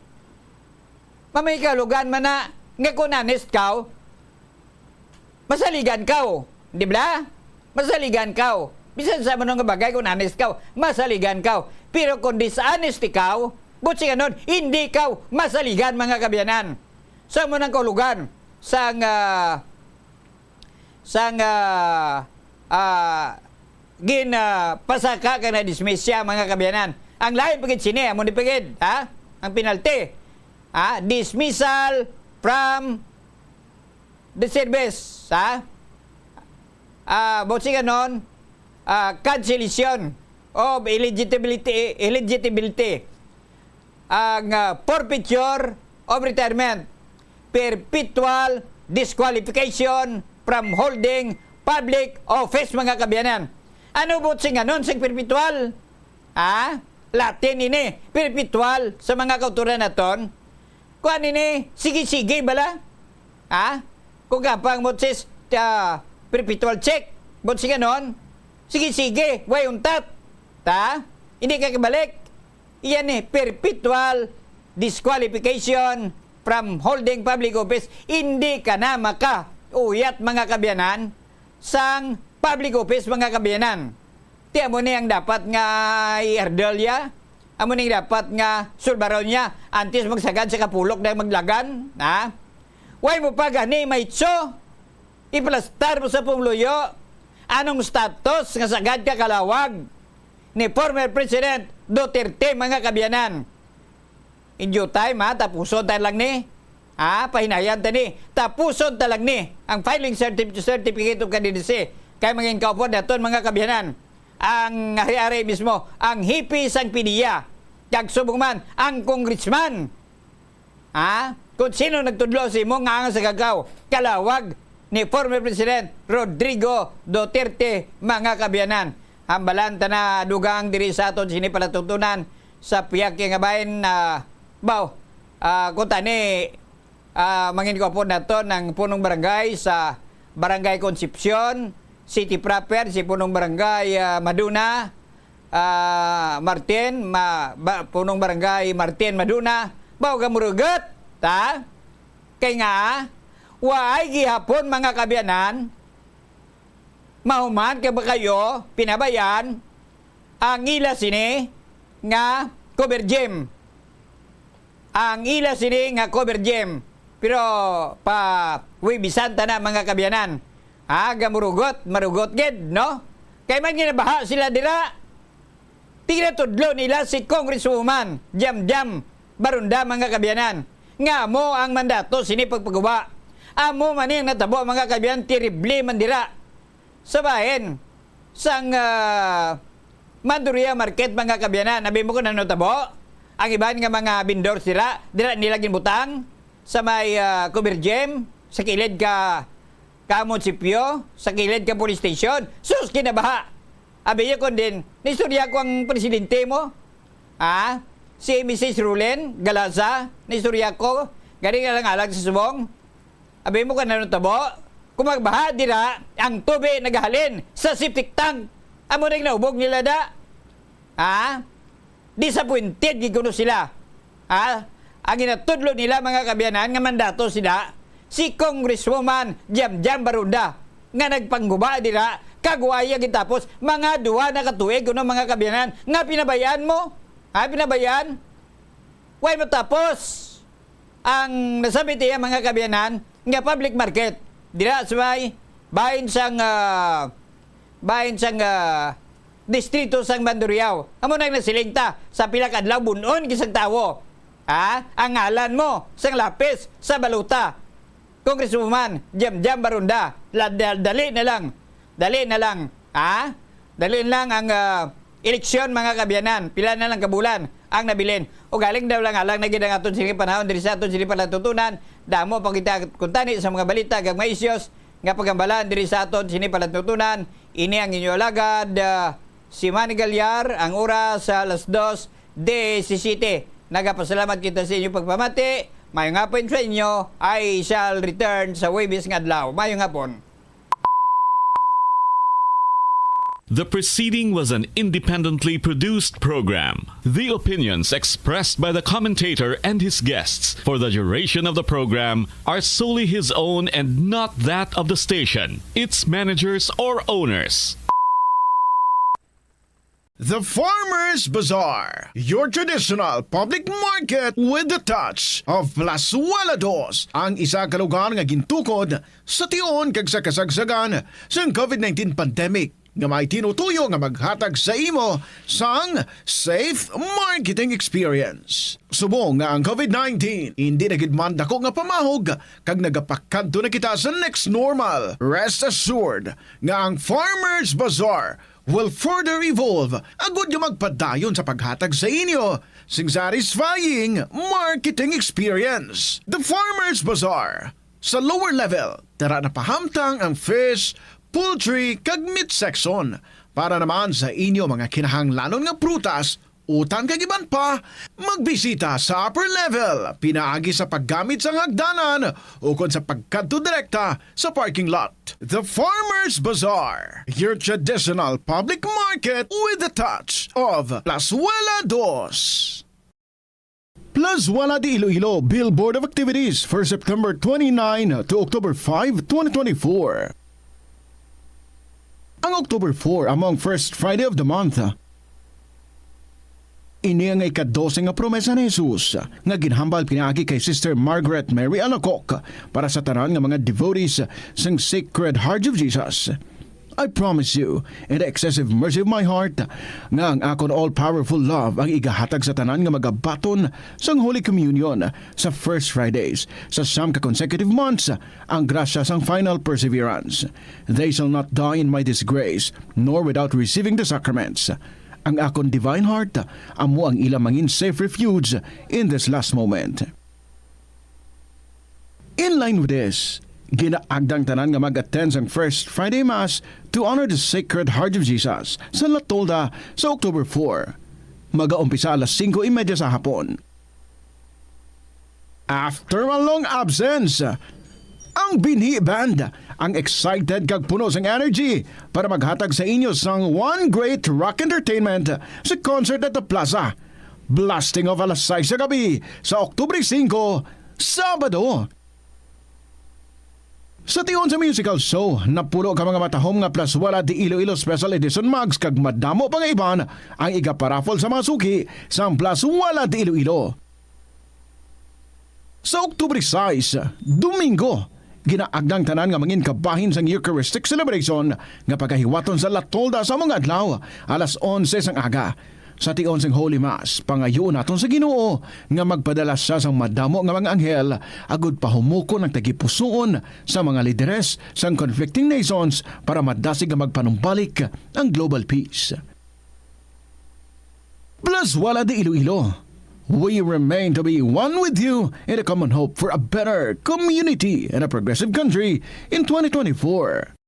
Mamay kalugan man na nga kung honest ka, masaligan ka, di ba? Masaligan ka. Bisan sa amo nga bagay, kung honest ka, masaligan ka. Pero kung dishonest ikaw, buti nga nun, hindi ka masaligan, mga kaabyanan. Sa amo nang kaulugan, sang, ah, sang, ah, ah, gin, ah, pasaka kag na-dismiss siya, mga kaabyanan. Ang lain pa gid sini, amo ni pa gid, ha? Ang penalty, ha? Dismissal from the service, ha? Ah, buot silingon, ah, cancellation of eligibility, eligibility. Ang, ah, forfeiture of retirement, perpetual disqualification from holding public office, mga kaabyanan. Ano buot silingon sang perpetual? Ha? Latin ini, perpetual sa mga kauturan naton. Kuan ini, sige-sige bala? Ha? Kung kapang mo sis, ah, perpetual check, buot silingon, sige-sige, way untat. Ta? Hindi ka kabalik. Iyan ni perpetual disqualification from holding public office. Hindi ka na makauyat, mga kaabyanan, sang public office, mga kaabyanan. Ti amo ni ang dapat nga i-ardel ya. Amo ni ang dapat nga sulbaron niya antes magsagad sa kapulok na maglagan, ha? Way mo pa gani maitso, ipalastar mo sa pumuluyo. Anong status nga sagad ka kalawag ni former President Duterte, mga kaabyanan? In due time, ha, tapuson ta lang ni. Ha, pahinayan ta ni. Tapuson ta lang ni ang filing certi-, certificate of candidacy. Kay mangin kaupod naton, mga kaabyanan, ang hari-hari mismo, ang hipi sang PDEA, kag subong man ang congressman. Ha? Kung sino nagtudlo sa imo nga ang sa kagaw, kalawag ni former President Rodrigo Duterte, mga kaabyanan. Hambalan ta na dugang diri sa aton sini palatuntunan sa pihak nga bahin, ah, baw, ah, kuntani, ah, mangin ko po nato ng punong barangay sa Barangay Concepcion City proper, si punong barangay, ah, Maduna, ah, Martin, ma-, ba-, punong barangay Martin Maduna, baw ka murugot, ta? Kay nga, Waay gihapon, mga kaabyanan, mahuman ka ba kayo pinabayaan ang ila sini nga cover gym? Ang ila sini nga cover gym. Pero pa wibisan ta na, mga kaabyanan. Ha, gamurugot, marugot gid, no? Kay man ginabaha sila dira. Tinatudlo nila si Congresswoman Yamyam Baronda, mga kaabyanan, nga amo ang mandato sini pagpaguba. Amo man ni ang natabo, mga kaabyanan, terrible man dira sa bahin sang, ah, Mandurriao Market, mga kaabyanan. Abi mo kung ano tabo? Ang iban nga mga vendors dira, dira nila ginbutang sa may, ah, cover gym, sa kilid ka ka munisipyo, sa kilid ka police station. Sus, kinabaha! Abi niya kon din, naistorya ko ang presidente mo. Ha? Si Missus Rulen Galaza, naistorya ko. Gani nga lang alag sa subong. Abi mo kung ano tabo? Kung magbaha dira, ang tubi nagahalin sa septic tank. Amo nang naubog nila da. Ha? Disappointed gid kuno sila. Ha? Ang ginatudlo nila, mga kaabyanan, nga mandato sila si Congresswoman Yamyam Baronda nga nagpangguba dira, kag wa iya gitapos mga duha na ka tuig kuno, mga kaabyanan, nga pinabayaan mo. Ha, pinabayaan? Way matapos ang nasabit iya, mga kaabyanan, nga public market dira sa may bahin sang, ah, bahin sang, ah, distrito sang Mandurriao. Amo nang nasiling ta sa pila ka adlaw, bun-on gid sang tawo. Ha? Ang ngalan mo sang lapis sa balota. Congresswoman Yamyam Baronda, la-, da-, dali na lang. Dali na lang. Ha? Dali lang ang, ah, eleksyon, mga kaabyanan. Pila na lang ka bulan ang nabilin. O galing daw lang alang na gid ang aton sini panahon diri sa aton sini palatuntunan. Damo pa kita kuntani sa mga balita kag mga isyos nga pagambalan diri sa aton sini palatuntunan. Ini ang inyo alagad, ah, si Manny Galyar, ang oras sa alas dos diyesisiyete. Nagapasalamat kita sa inyo pagpamati. Mayong hapon sa inyo. I shall return sa Huwebes nga adlaw. Mayong hapon. The preceding was an independently produced program. The opinions expressed by the commentator and his guests for the duration of the program are solely his own and not that of the station, its managers, or owners. The Farmers Bazaar, your traditional public market with the touch of Plazuela Dos, ang isa ka lugar nga gintukod sa tion kag sa kasagsagan sang covid nineteen pandemic, nga may tinutuyo nga maghatag sa imo sang safe marketing experience. Subong nga ang covid nineteen indi na gid man dako nga pamahog kag nagapakadto na kita sa next normal, rest assured nga ang Farmers Bazaar will further evolve agud nga magpadayon sa paghatag sa inyo sing satisfying marketing experience. The Farmers Bazaar, sa lower level, tara na pahamtang ang fish, poultry, kag meat section. Para naman sa inyo mga kinahanglanon nga prutas, utan kag iban pa, magbisita sa upper level pinaagi sa paggamit sang hagdanan ukon sa pagkadto direkta sa parking lot. The Farmers Bazaar, your traditional public market with the touch of Plazuela Dos. Plazuela de Iloilo, Billboard of Activities for September twenty-nine to October five, twenty twenty-four. Ang October four amo ang first Friday of the month. Ini ang ika-dose nga promesa ni Jesus nga ginhambal pinaagi kay Sister Margaret Mary Alacoque para sa tanan nga mga devotees sang Sacred Heart of Jesus. I promise you, in the excessive mercy of my heart, nga ang akon all-powerful love ang igahatag sa tanan nga magabaton sang Holy Communion sa First Fridays sa siyam ka consecutive months, ang grasya sang final perseverance. They shall not die in my disgrace, nor without receiving the sacraments. Ang akon divine heart amo ang ila mangin safe refuge in this last moment. In line with this, ginaagda ang tanan nga mag-attend sang First Friday Mass to honor the Sacred Heart of Jesus sa La Tolda sa October four. Magaumpisa alas singko y media sa hapon. After a long absence, ang Binhi Band ang excited kag puno sang energy para maghatag sa inyo sang one great rock entertainment sa concert at the plaza. Blasting off alas sais sa gabi sa Oktubre singko, Sabado. Sa tion sa musical show, napulo ka mga matahom nga Plus Wallet de Iloilo Special Edition mugs kag madamo pa nga iban ang igaparaffle sa mga suki sang Plus Wallet de Iloilo. Sa Oktubre sais, Domingo, ginaagnang tanan nga mangin kabahin sang Eucharistic celebration nga pagahiwaton sa La Tolda sa mga adlaw, alas onse sang aga. Sa tion sang Holy Mass, pangayuon naton sa Ginoo nga magpadala sia sang madamo nga mga anghel agud pahumukon ang tagipusoon sa mga lideres sang conflicting nations para madasig nga magpanumbalik ang global peace. Plus Wallet de Iloilo, we remain to be one with you in a common hope for a better community and a progressive country in twenty twenty-four.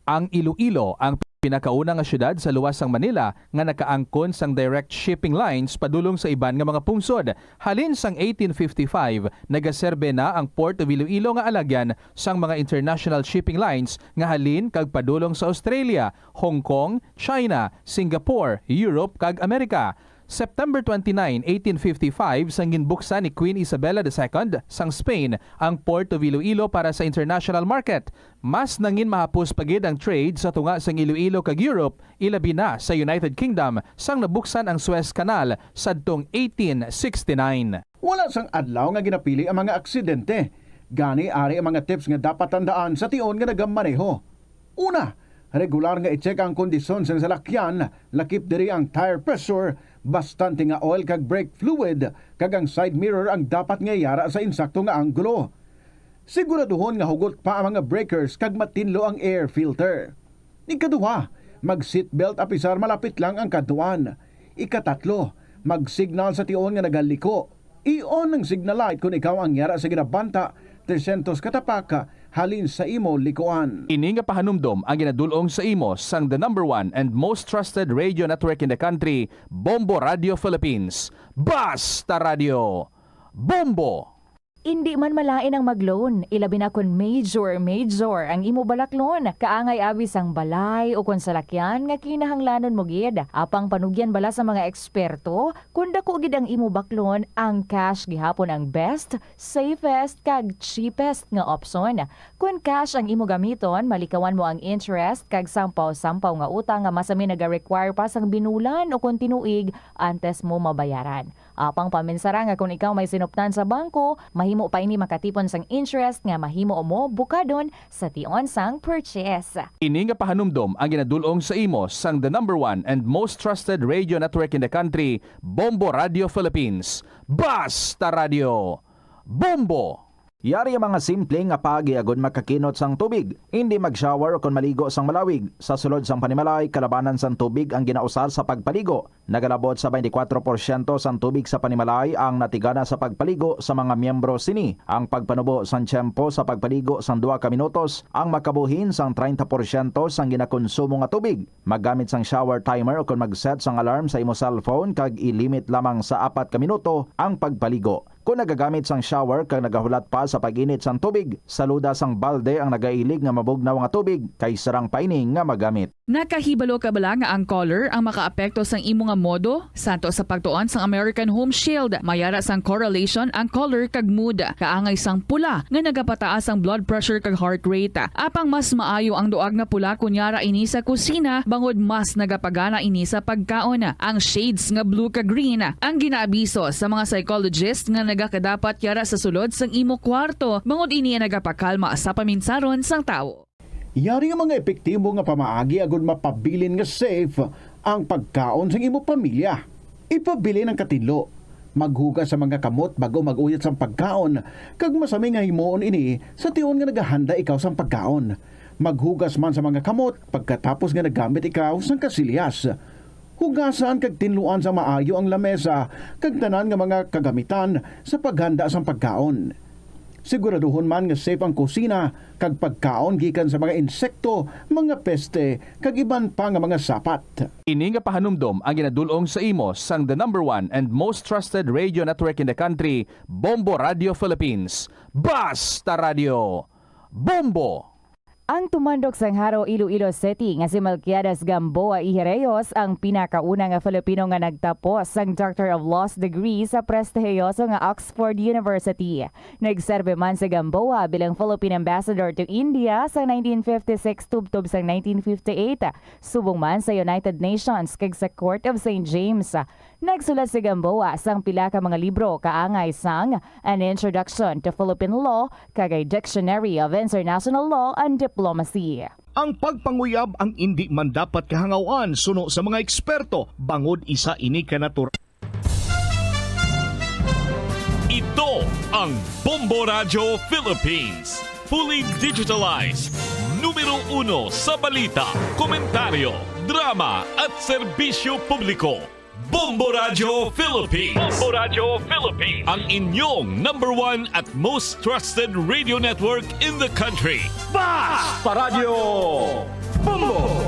Ang Iloilo ang pinakauna nga syudad sa luwas sang Manila nga nakaangkon sang direct shipping lines padulong sa iban nga mga pungsod. Halin sang eighteen fifty-five, nagaserbe na ang Port of Iloilo nga alagyan sang mga international shipping lines nga halin kag padulong sa Australia, Hong Kong, China, Singapore, Europe, kag Amerika. September twenty-nine, eighteen fifty-five, sang ginbuksan ni Queen Isabella the Second sang Spain ang Port of Iloilo para sa international market. Mas nangin mahapos pa gid ang trade sa tunga sang Iloilo kag Europe, ilabi na sa United Kingdom, sang nabuksan ang Suez Canal sadtong eighteen sixty-nine. Wala sang adlaw nga ginapili ang mga aksidente. Gani, ari ang mga tips nga dapat tandaan sa tion nga nagamaneho. Una, regular nga i-check ang kondisyon sang salakyan, lakip diri ang tire pressure, bastante nga oil kag brake fluid, kag ang side mirror ang dapat nga yara sa insakto nga anggulo. Siguraduhon nga hugot pa ang mga breakers kag matinlo ang air filter. Ikaduha, mag-seatbelt apisar malapit lang ang kadtuan. Ikatatlo, mag-signal sa tion nga nagaliko. I-on ang signal light kon ikaw ang yara sa ginabanta tresyentos ka tapak halin sa imo likuan. Ini nga pahanumdom ang ginadul-ong sa imo sang the number one and most trusted radio network in the country, Bombo Radio Philippines. Basta Radio! Bombo! Indi man malain ang mag-loan, ilabi na kon major, major ang imo balaklon. Kaangay abi sang balay o kon salakyan nga kinahanglanon mo gid. Apang panugyan bala sa mga eksperto, kon dako gid ang imo baklon, ang cash gihapon ang best, safest, kag cheapest nga opsyon. Kon cash ang imo gamiton, malikawan mo ang interest kag sampaw-sampaw nga utang nga masami naga-require pa sang binulan o kon tinuig antes mo mabayaran. Apang paminsara nga kon ikaw may sinuptan sa bangko, mahimo pa ini makatipon sang interest nga mahimo mo bukadon sa tion sang purchase. Ini nga pahanumdom ang ginadul-ong sa imo sang the number one and most trusted radio network in the country, Bombo Radio Philippines. Basta Radio! Bombo! Yari ang mga simple nga paagi agud makakinot sang tubig. Indi mag-shower ukon maligo sang malawig. Sa sulod sang panimalay, kalabanan sang tubig ang ginausar sa pagpaligo. Nagalabot sa twenty-four porsyento sang tubig sa panimalay ang natigana sa pagpaligo sa mga miyembro sini. Ang pagpanubo sang tiyempo sa pagpaligo sang duha ka minutos ang makabuhin sang treinta porsyento sang ginakonsumo nga tubig. Maggamit sang shower timer ukon mag-set sang alarm sa imo cellphone kag i-limit lamang sa apat ka minuto ang pagpaligo. Kon nagagamit sang shower kag nagahulat pa sa pag-init sang tubig, saluda sang balde ang nagailig nga mabugnaw nga tubig kay sarang pa ini nga magamit. Nakahibalo ka bala nga ang color ang makaapekto sang imo nga modo? Santo sa pagtuon sang American Home Shield, mayara sang correlation ang color kag mood. Kaangay sang pula nga nagapataas ang blood pressure kag heart rate. Apang mas maayo ang duag nga pula kon yara ini sa kusina, bangod mas nagapagana ini sa pagkaon. Ang shades nga blue kag green ang ginaabiso sa mga psychologist nga nagakadapat yara sa sulod sang imo kwarto, bangod ini ang nagapakalma sa paminsaron sang tawo. Yari nga mga epektibo nga pamaagi agud mapabilin nga safe ang pagkaon sang imo pamilya. Ipabilin ang katinlo. Maghugas sa mga kamot bag-o mag-uyat sang pagkaon, kag masami nga himuon ini sa tion nga nagahanda ikaw sang pagkaon. Maghugas man sa mga kamot pagkatapos nga naggamit ikaw sang kasilyas. Hugasan kag tinluan sa maayo ang lamesa kag tanan nga mga kagamitan sa paghanda sang pagkaon. Siguraduhon man nga safe ang kusina kag pagkaon gikan sa mga insekto, mga peste, kag iban pa nga mga sapat. Ini nga pahanumdom ang ginadul-ong sa imo sang the number one and most trusted radio network in the country, Bombo Radio Philippines. Basta Radio! Bombo! Ang tumandok sang Jaro, Iloilo City nga si Melquiades Gamboa y Reyes ang pinakauna nga Filipino nga nagtapos sang Doctor of Laws degree sa prestihiyoso nga Oxford University. Nagserbi man si Gamboa bilang Philippine Ambassador to India sang nineteen fifty-six tubtob sang nineteen fifty-eight, subong man sa United Nations kag sa Court of Saint James. Nagsulat si Gamboa sang pila ka mga libro kaangay sang An Introduction to Philippine Law kag a Dictionary of International Law and Diplomacy. Ang pagpanguyab ang indi man dapat kahangawan suno sa mga eksperto, bangod isa ini ka natural. Ito ang Bombo Radyo Philippines. Fully digitalized. Numero uno sa balita, komentaryo, drama, at serbisyo publiko. Bombo Radyo Philippines. Bombo Radyo Philippines. Ang inyong number one at most trusted radio network in the country. Basta Radyo Bombo!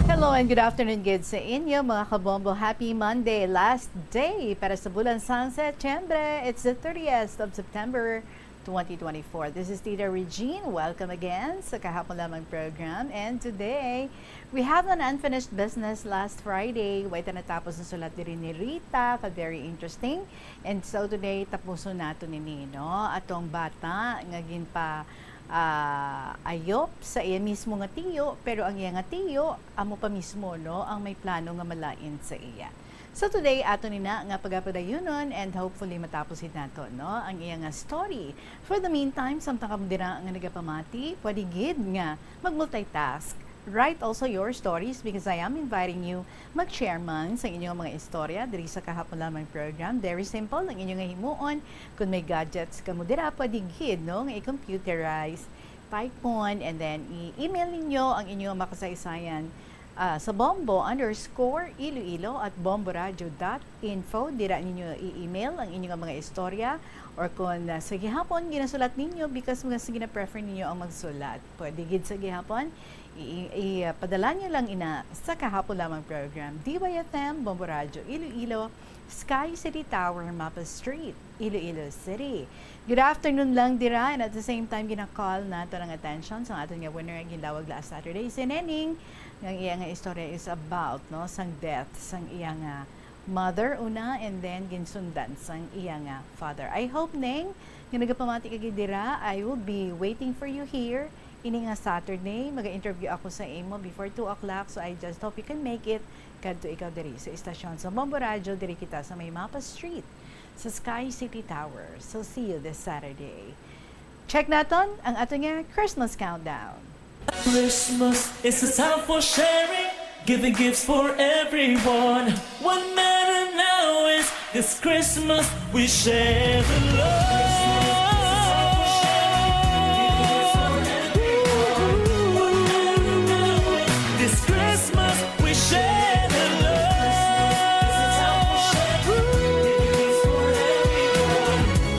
Hello and good afternoon gid sa inyo, mga kabombo. Happy Monday, last day para sa bulan sang Setyembre. It's the thirtieth of September, twenty twenty-four. This is Tita Regine. Welcome again sa Kahapon Lamang program. And today, we have an unfinished business last Friday. Way ta natapos ang sulat diri ni Rita, ka very interesting. And so today, tapuson nato nini, no? Atong bata nga ginpa, ah, ayop sa iya mismo nga tiyo, pero ang iya nga tiyo, amo pa mismo, no, ang may plano nga malain sa iya. So today, ato ni na nga pagapadayonon and hopefully matapos gid nato, no, ang iya nga story. For the meantime, samtang kamo dira nga nagapamati, pwede gid nga mag-multitask. Write also your stories because I am inviting you mag-share man sa inyong mga istorya diri sa Kahapon Lamang program. Very simple ang inyong nga himuon. Kung may gadgets kamo dira, pwede gid, no, nga i-computerize, type on, and then i-email ninyo ang inyong makasaysayan, ah, sa bombo underscore iloilo at bomboradio dot info. Dira ninyo i-email ang inyong mga istorya, or kung, ah, sa gihapon ginasulat ninyo because mas gina-prefer ninyo ang magsulat, pwede gid sa gihapon i-, i-, ipadala nyo lang ina sa Kahapon Lamang program, D Y F M, Bombo Radyo Iloilo, Sky City Tower, Mapa Street, Iloilo City. Good afternoon lang dira, and at the same time, gina-call nato ang attention sang aton nga winner nga gindawag last Saturday, si Neneng, nga ang iya nga istorya is about, no, sang death sang iya nga mother una, and then ginsundan sang iya nga father. I hope, Neng, nga nagapamati ka gid dira. I will be waiting for you here ini nga Saturday. Maga-interview ako sa imo before two o'clock, so I just hope you can make it kadto ikaw diri sa istasyon sa Bombo Radyo. Diri kita sa may Mapa Street, sa Sky City Tower. So see you this Saturday. Check naton ang ato nga Christmas countdown. Christmas is a time for sharing, giving gifts for everyone. What matter now is this Christmas we share the love. This Christmas we share the love.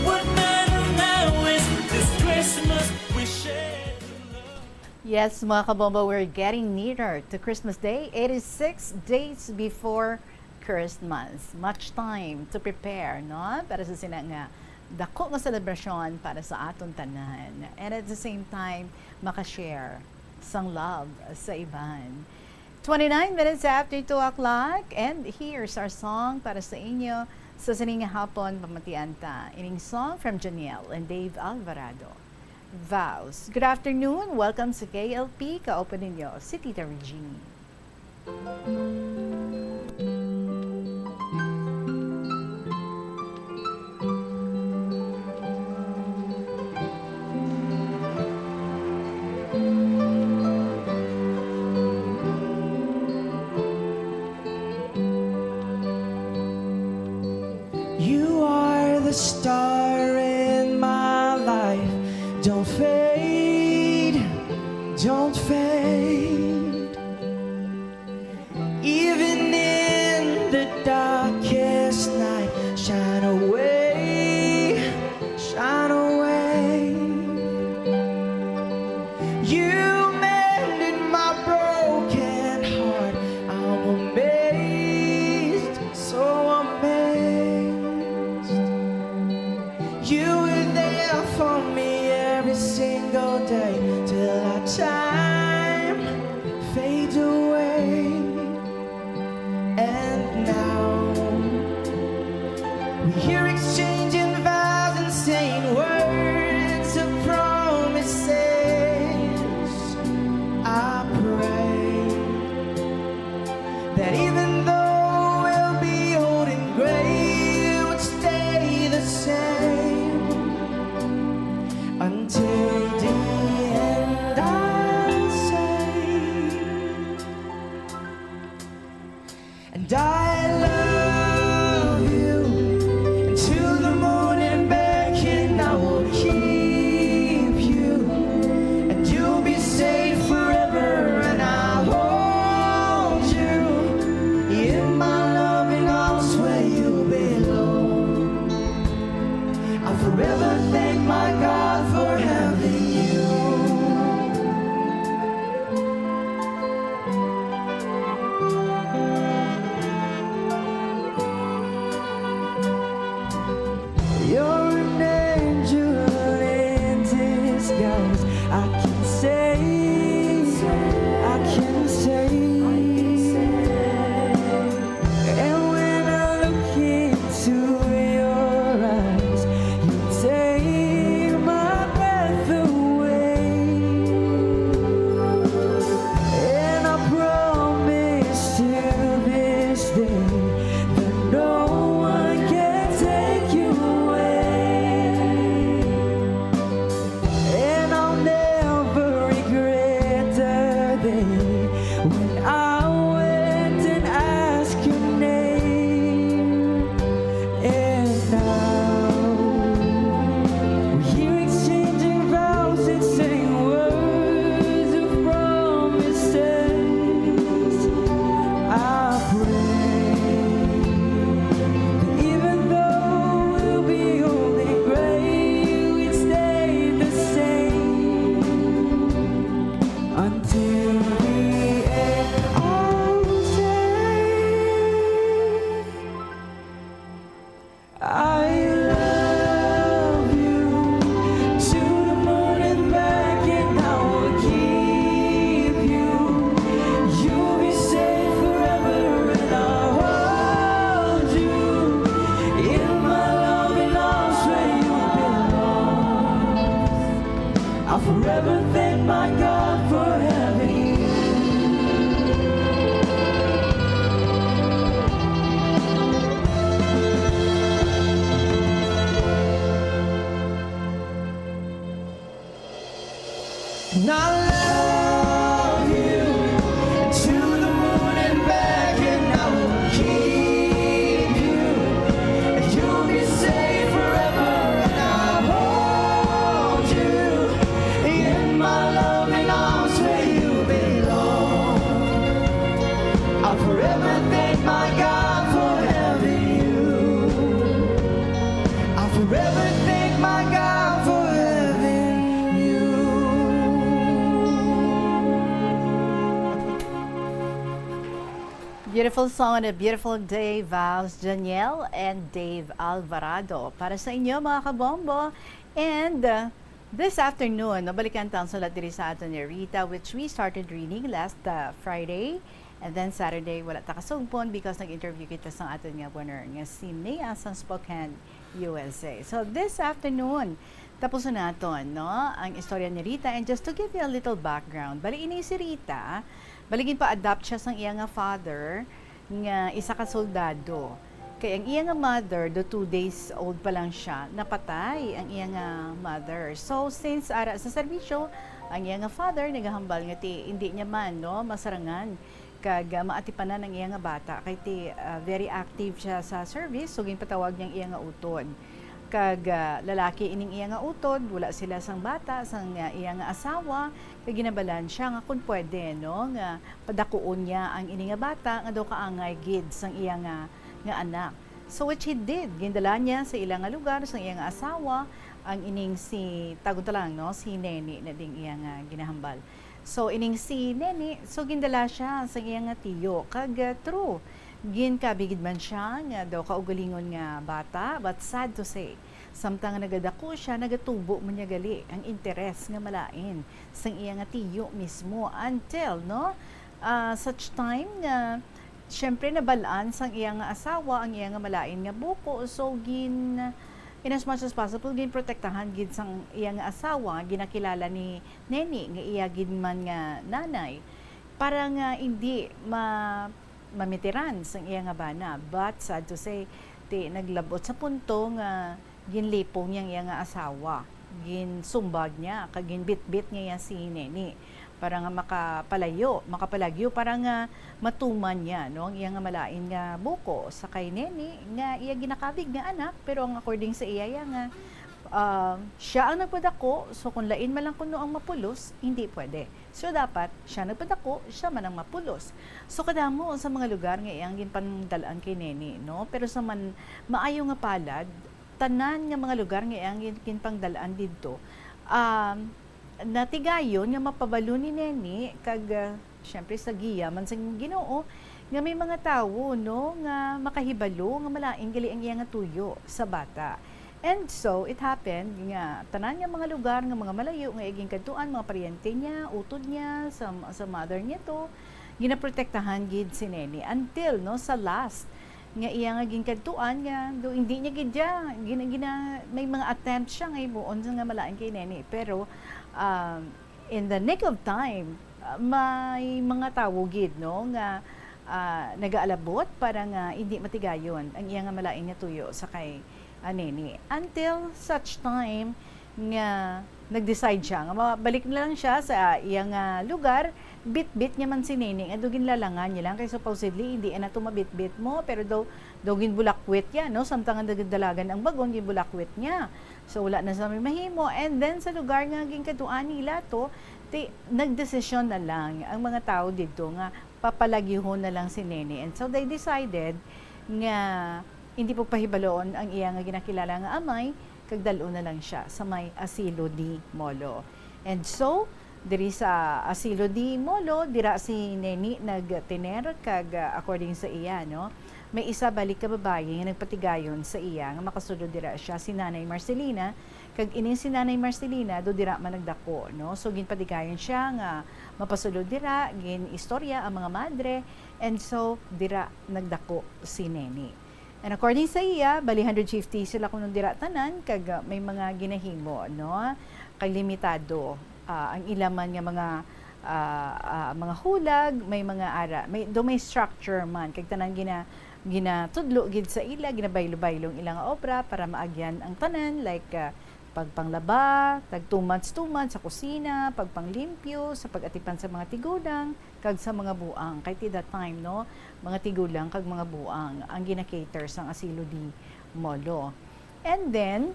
What matter now is this Christmas we share the love. Yes, mga kabombo, we're getting nearer to Christmas Day. Eighty-six days before Christmas. Much time to prepare, no? Para sa sina nga dako nga selebrasyon para sa aton tanan. And at the same time, makashare sang love sa iban. Twenty-nine minutes after two o'clock, and here's our song para sa inyo sa sining nga hapon. Pamatian ta ining song from Janiel and Dave Alvarado, Vows. Good afternoon, welcome sa K L P. Kauban ninyo si Tita Regine. You are the star in my life. Don't fade, don't fade. Even in the darkest night, shine away, shine away. You mended my broken heart. I'm amazed, so amazed. You were there for me every single day till I We're here exchanging vows and saying words of promises. I pray that even though we'll be old and gray, it would stay the same until the end, I'll say. And I love you until the morning back, and I will keep you, and you'll be safe forever, and I'll hold you in my loving arms where you belong. I'll forever thank my God for having you. You're an angel in disguise. I can say, I can say. And when I look into your eyes, you take my breath away. And I promise to this day that no one can take you away. And I'll never regret the day when I went and asked your name. And now we're here exchanging vows and saying words of promises. I pray that even though we'll be old and gray, we'd stay the same until the end. I'll say, I love you to the moon and back, and I will keep you. You'll be safe forever, and I'll hold you in my loving arms where you belong. I'll forever thank my God for having you. And I love you to the moon and back, and I will keep you. And you'll be safe forever, and I'll hold you in my loving arms where you belong. I'll forever thank my God for having you. I'll forever thank my God for having you. Beautiful song on a beautiful day, Vals Janiel and Dave Alvarado. Para sa inyo, mga kabombo. And, uh, this afternoon, mabalikan ta ang sulat diri sa aton ni Rita, which we started reading last, uh, Friday. And then Saturday, wala ta kasugpon because nag-interview kita sa aton nga winner nga si Nia sang Spokane, U S A. So, this afternoon, tapuson naton, no, ang istorya ni Rita. And just to give you a little background, bali ini si Rita, bali ginpa-adopt siya sang iya nga father nga isa ka soldado. Kay ang iya nga mother, do two days old pa lang siya, napatay ang iya nga mother. So, since ara sa serbisyo, ang iya nga father nagahambal nga ti, hindi niya man, no, masarangan kag, ah, maatipanan ang iya nga bata, kay ti, ah, very active siya sa service, so ginpatawag niya ang iya nga utod. Kag, ah, lalaki ining iya nga utod, wala sila sang bata, sang, ah, iya nga asawa, kag ginhambalan siya nga kun pwede, no, nga padakuon niya ang ini nga bata nga daw kaangay gid sang iya nga, nga anak. So, which he did. Gindala niya sa ila nga lugar sang iya nga asawa ang ining si, tagon ta lang, no, si Neni na ding iya nga ginahambal. So, ining si Neni, so gindala siya sa iya nga tiyo. Kag, uh, true, ginkabi gid man siya nga daw kaugalingon nga bata, but sad to say, samtang nagadako siya, nagatubo man niya gali ang interes nga malain sang iya nga tiyo mismo until, no, uh, such time nga Siyempre, nabal-an sang iya nga asawa ang iya nga malain nga buko. So, gin, in as much as possible, ginprotektahan gid sang iya nga asawa, ginakilala ni Neni nga iya gid man nga nanay, para nga indi ma-, mamitiran sang iya nga bana. But sad to say, ti naglabot sa punto nga ginlipong niya ang iya nga asawa, ginsumbag niya, kag ginbitbit niya si Neni para nga makapalayo, makapalagyo, para nga matuman niya, no, ang iya nga malain nga buko sa kay Neni nga iya ginakabig nga anak, pero ang according sa iya, iya nga, ah, siya ang nagpadako, so kung lain man lang kuno ang mapulos, hindi pwede. So dapat siya nagpadako, siya man ang mapulos. So kadamo sa mga lugar nga iyang ginpangdal-an kay Neni, no? Pero sa man maayo nga palad, tanan nga mga lugar nga iyang gin-, ginpangdal-an didto, um, natigayon nga mapabalo ni Neni kag, ah, syempre sa giya man sa Ginoo nga may mga tawo, no, nga makahibalo nga malain gali ang iya nga tuyo sa bata. And so it happened nga tanan nga mga lugar nga mga malayo nga iya ginkadtuan, mga paryente niya, utod niya, sa, sa mother niya to, ginaprotektahan gid si Neni until, no, sa last nga iya nga ginkadtuan nga do hindi niya gid siya gina, gina, may mga attempt siya nga himuon nga malain kay Neni, pero, um, in the nick of time, uh, may mga tawo gid, no, nga, ah, nagaalabot para nga hindi matigayon ang iya nga malain nga tuyo sa kay, ah, Neni. Until such time nga nag-decide siya nga mabalik na lang siya sa iya nga lugar, bitbit niya man si Neni nga do ginlalangan niya lang kay supposedly hindi na to mabitbit mo, pero daw, daw ginbulakwit ya, no? Samtang ang nagdalagan ang bagon, ginbulakwit niya. So, wala na sa may mahimo. And then, sa lugar nga ginkadtuan nila to, ti, nagdesisyon na lang ang mga tawo didto nga papalagyuhon na lang si Neni. And so, they decided nga hindi pagpahibaloon ang iya nga ginakilala nga amay, kag dal-on na lang siya sa may asilo ni Molo. And so, diri sa asilo ni Molo, dira si Neni nagtener, kag, ah, according sa iya, no, may isa balik ka babayi nga nagpatigayon sa iya nga makasulod dira siya, si Nanay Marcelina, kag ini si Nanay Marcelina do dira man nagdako, no? So, ginpatigayon siya nga mapasulod dira, gin-istorya ang mga madre, and so, dira nagdako si Neni. And according sa iya, bali hundred fifty sila kuno dira tanan, kag, ah, may mga ginahimo, no? Kag limitado, ah, ang ila man nga mga, ah, ah, mga hulag, may mga ara, may, do may structure man, kag tanan gina-, ginatudlo gid sa ila, ginabaylo-baylo ang ila nga obra para maagyan ang tanan, like, ah, pagpanglaba, tag two months, two months sa kusina, pagpanglimpyo, sa pag-atipan sa mga tigulang, kag sa mga buang. Kay ti that time, no, mga tigulang kag mga buang ang gina-cater sang asilo ni Molo. And then,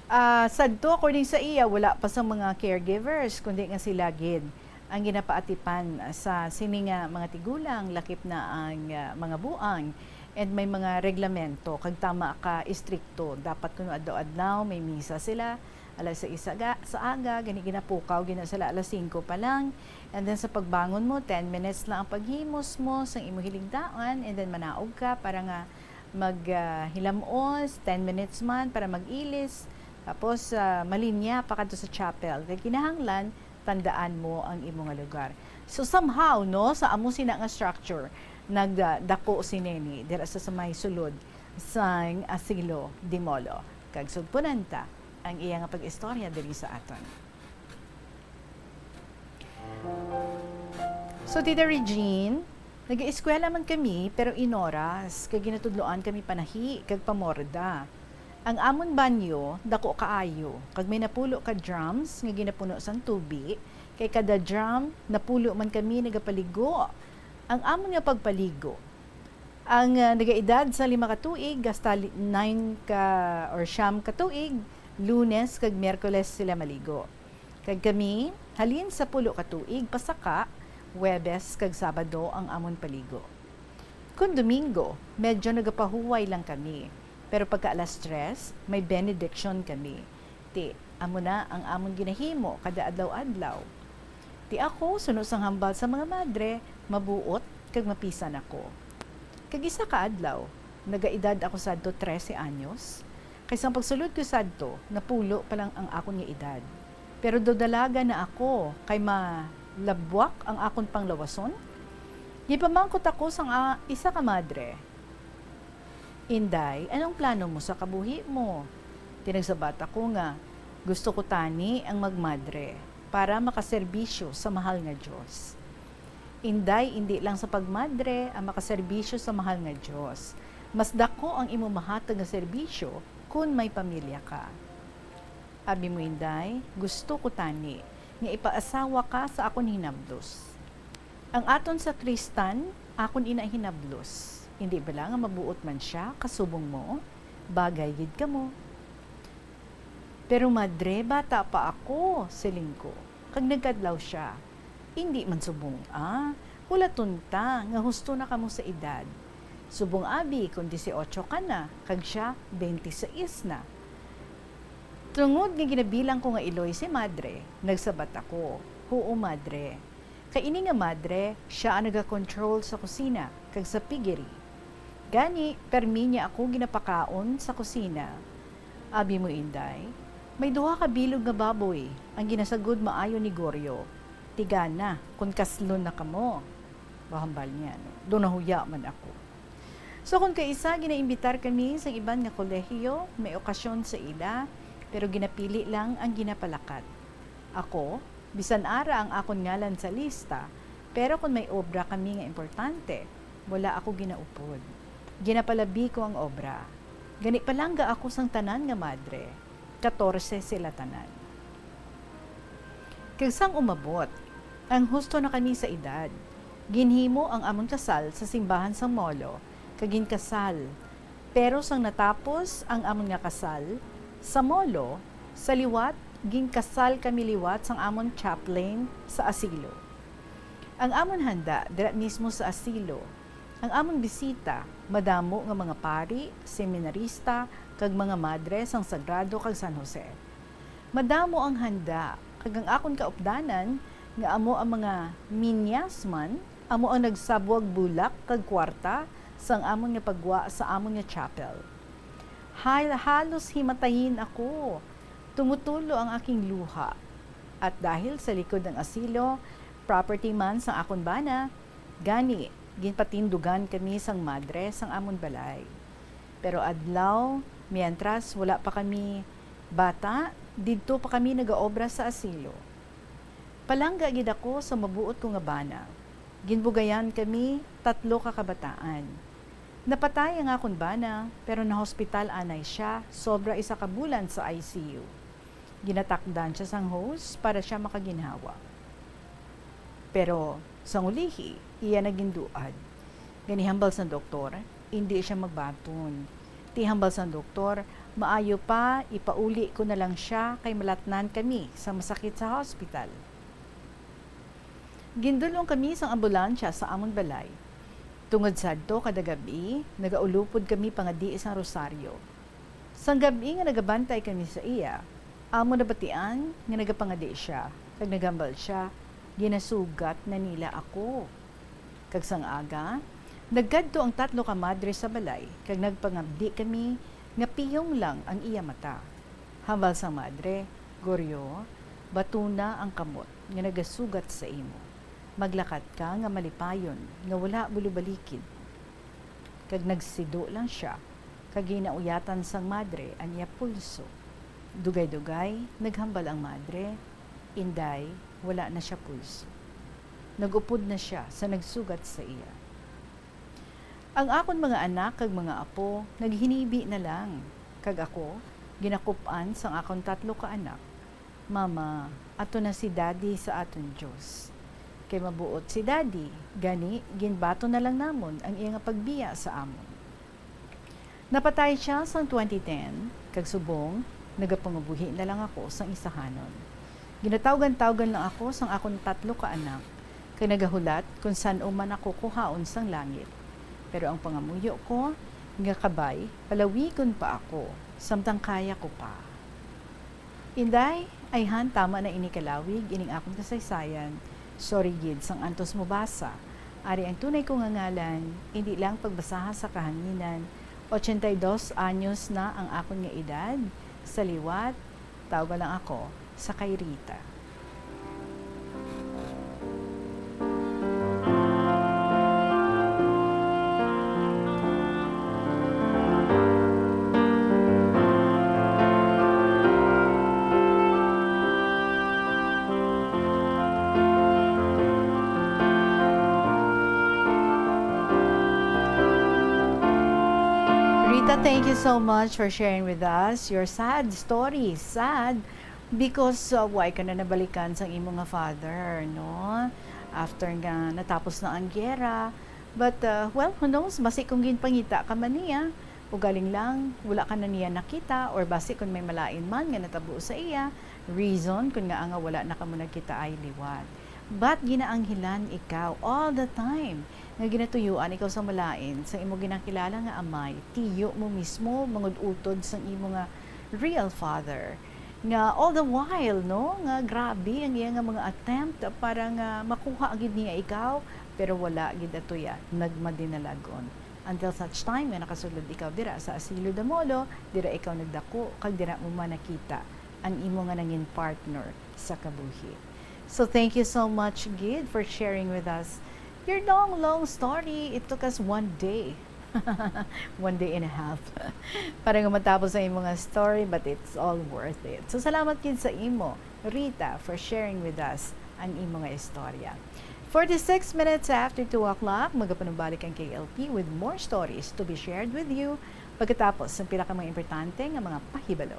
ah, sadto, according sa iya, wala pa sa mga caregivers, kundi nga sila gid ang ginapaatipan sa sini nga mga tigulang, lakip na ang, ah, mga buang. And may mga reglamento, kag tama ka istrikto. Dapat kuno adlaw-adlaw may misa sila, alas sais sa aga, sa aga, gani ginapukaw gina sila alas singko pa lang. And then sa pagbangon mo, ten minutes lang ang paghimos mo sang imo hiligdaan, and then manaog ka para nga mag, ah, hilamos, ten minutes man para mag-ilis. Tapos, ah, malinya pa kadto sa chapel. Kay kinahanglan, tandaan mo ang imo nga lugar. So somehow, no, sa amo sina nga structure, nagdako si Neni dira sa, sa may sulod sang Asilo de Molo. Kag sugpunan ta ang iya nga pag-istorya diri sa aton. So, Tita Regine, nag-eskwela man kami, pero inoras, kay ginatudloan kami panahi kag pamorda. Ang amon banyo, dako kaayo, kag may napulo ka drums nga ginapuno sang tubi, kay kada drum, napulo man kami nagapaligo. Ang amon nga pagpaligo, ang, ah, nagaedad sa lima ka tuig hasta li-, nine ka or siyam ka tuig, Lunes kag Miyerkules sila maligo. Kag kami, halin sa pulo ka tuig pasaka, Huwebes kag Sabado ang amon paligo. Kon Domingo, medyo nagapahuway lang kami, pero pagka alas tres, may benediction kami. Ti, amo na ang amon ginahimo kada adlaw-adlaw. Ti ako, suno sang hambal sa mga madre, mabuot kag mapisan ako. Kag isa ka adlaw, nagaedad ako sadto trese anyos, kay sang pagsulod ko sadto, napulo pa lang ang akon nga edad. Pero daw dalaga na ako, kay malabwak ang akon panglawason. Gipamangkot ako sang, ah, isa ka madre, "Inday, anong plano mo sa kabuhi mo?" Ti nagsabat ako nga, "Gusto ko tani ang magmadre para makaserbisyo sa mahal nga Dios." "Inday, indi lang sa pagmadre ang makaserbisyo sa mahal nga Dios. Mas dako ang imo mahatag nga serbisyo kon may pamilya ka." Abi mo, "Inday, gusto ko tani nga ipaasawa ka sa akon hinablos." Ang aton sakristan, akon ina hinablos. Indi bala nga mabuot man sia kasubong mo? Bagay gid kamo. "Pero madre, bata pa ako," siling ko, kag nagkadlaw sia. "Indi man subong, ah. Hulaton ta nga husto na kamo sa edad. Subong abi kon dieciocho ka na, kag sia twenty-six na." Tungod nga ginabilang ko nga iloy si madre, nagsabat ako, "Huo, madre." Kay ini nga madre, sia ang nagakontrol sa kusina kag sa piggery. Gani, permi niya ako ginapakaon sa kusina. Abi mo, "Inday, may duha ka bilog nga baboy ang ginasagod maayo ni Goryo. Tigana kon kaslon na kamo." Bahambal niya, no? Do nahuya man ako. So, kon kaisa, ginaimbitar kami sang iban nga kolehiyo, may okasyon sa ila, pero ginapili lang ang ginapalakat. Ako, bisan ara ang akon ngalan sa lista, pero kon may obra kami nga importante, wala ako ginaupod. Ginapalabi ko ang obra. Gani palangga ako sang tanan nga madre. Katorse sila tanan. Kag sang umabot, ang husto na kami sa edad, ginhimo ang amon kasal sa simbahan sang Molo, kag ginkasal. Pero sang natapos ang amon nga kasal sa Molo, sa liwat, ginkasal kami liwat sang amon chaplain sa asilo. Ang amon handa dira mismo sa asilo. Ang amon bisita, madamo nga mga pari, seminarista, kag mga madre sang Sagrado kag San Jose. Madamo ang handa, kag ang akon kaupdanan, nga amo ang mga minyas man, amo ang nagsabwag bulak kag kwarta sang amon nga paggwa sa amon nga chapel. Hal-, halos himatayin ako. Tumutulo ang aking luha. At dahil sa likod ng asilo, property man sang akon bana, gani, ginpatindugan kami sang madre sang amon balay. Pero adlaw, mientras wala pa kami bata, didto pa kami nagaobra sa asilo. Palangga gid ako sa mabuot ko nga bana. Ginbugayan kami, tatlo ka kabataan. Napatay ang akon bana, pero nahospital anay sia sobra isa ka bulan sa I C U. Ginatakdan sia sang hose para sia makaginhawa. Pero sang ulihi, iya na ginduad. Gani hambal sang doktor, indi sia magbaton. Ti hambal sang doktor, maayo pa ipauli ko na lang sia kay malatnan kami sa masakit sa hospital. Gindul-ong kami sang ambulansya sa amon balay. Tungod sadto kada gab-i, nagaulupod kami pangadi sang rosaryo. Sang gab-i nga nagabantay kami sa iya, amo nabatian nga nagapangadi sia, kag naghambal sia, "Ginasugat na nila ako." Kag sang aga, nagkadto ang tatlo ka madre sa balay, kag nagpangabdi kami nga piyong lang ang iya mata. Hambal sang madre, "Goryo, batuna ang kamot nga nagasugat sa imo. Maglakat ka nga malipayon nga wala bulubalikid." Kag nagsido lang sia, kag ginauyatan sang madre ang iya pulso. Dugay-dugay, naghambal ang madre, "Inday, wala na sia pulso. Nag-upod na sia sa nagsugat sa iya." Ang akon mga anak kag mga apo naghinibi na lang, kag ako ginakup-an sang akon tatlo ka anak. "Mama, ato na si Daddy sa aton Dios. Kay mabuot si Daddy, gani ginbaton na lang namon ang iya nga pagbiya sa amon." Napatay sia sang twenty ten, kag subong, nagapangabuhi na lang ako sang isahanon. Ginatawgan-tawgan lang ako sang akon tatlo ka anak, kag nagahulat kon san-o man ako kuhaon sang langit. Pero ang pangamuyo ko nga kabay, palawigon pa ako, samtang kaya ko pa. Inday, ayhan, tama na ini kalawig, ining akon kasaysayan. Sorry gid sang antos mo basa. Ari ang tunay ko nga ngalan, indi lang pagbasaha sa kahanginan. Ochenta y dos anyos na ang akon nga edad. Sa liwat, tawga lang ako sa kay Rita. Thank you so much for sharing with us your sad story. Sad because, uh, why ka na nabalikan sang imo nga father, no? After nga natapos na ang giyera. But, uh, well, who knows? Basi kung ginpangita ka man niya, ugaling lang, wala ka na niya nakita, or basi kung may malain man nga natabo sa iya, reason kung nga nga wala na kamo nagkita ay liwat. But ginaanghilan ikaw all the time nga ginatuyuan ikaw sa malain, sa imo ginakilala nga amay, tiyo mo mismo, mangud-utod sang imo nga real father. Nga all the while, no, nga grabe ang iya nga mga attempt para nga makuha gid niya ikaw, pero wala gid ato ya, nagmadinalagon. Until such time nga nakasulod ikaw dira sa Asilo Damolo, dira ikaw nagdako, kag dira mo man nakita ang imo nga nangin partner sa kabuhi. So thank you so much, Gid, for sharing with us your long, long story. It took us one day. One day and a half para nga matapos ang imo nga story, but it's all worth it. So salamat gid sa imo, Rita, for sharing with us ang imo nga istorya. Forty-six minutes after two o'clock, magapanumbalik ang K L P with more stories to be shared with you pagkatapos ng pila ka mga importante nga mga pahibalo.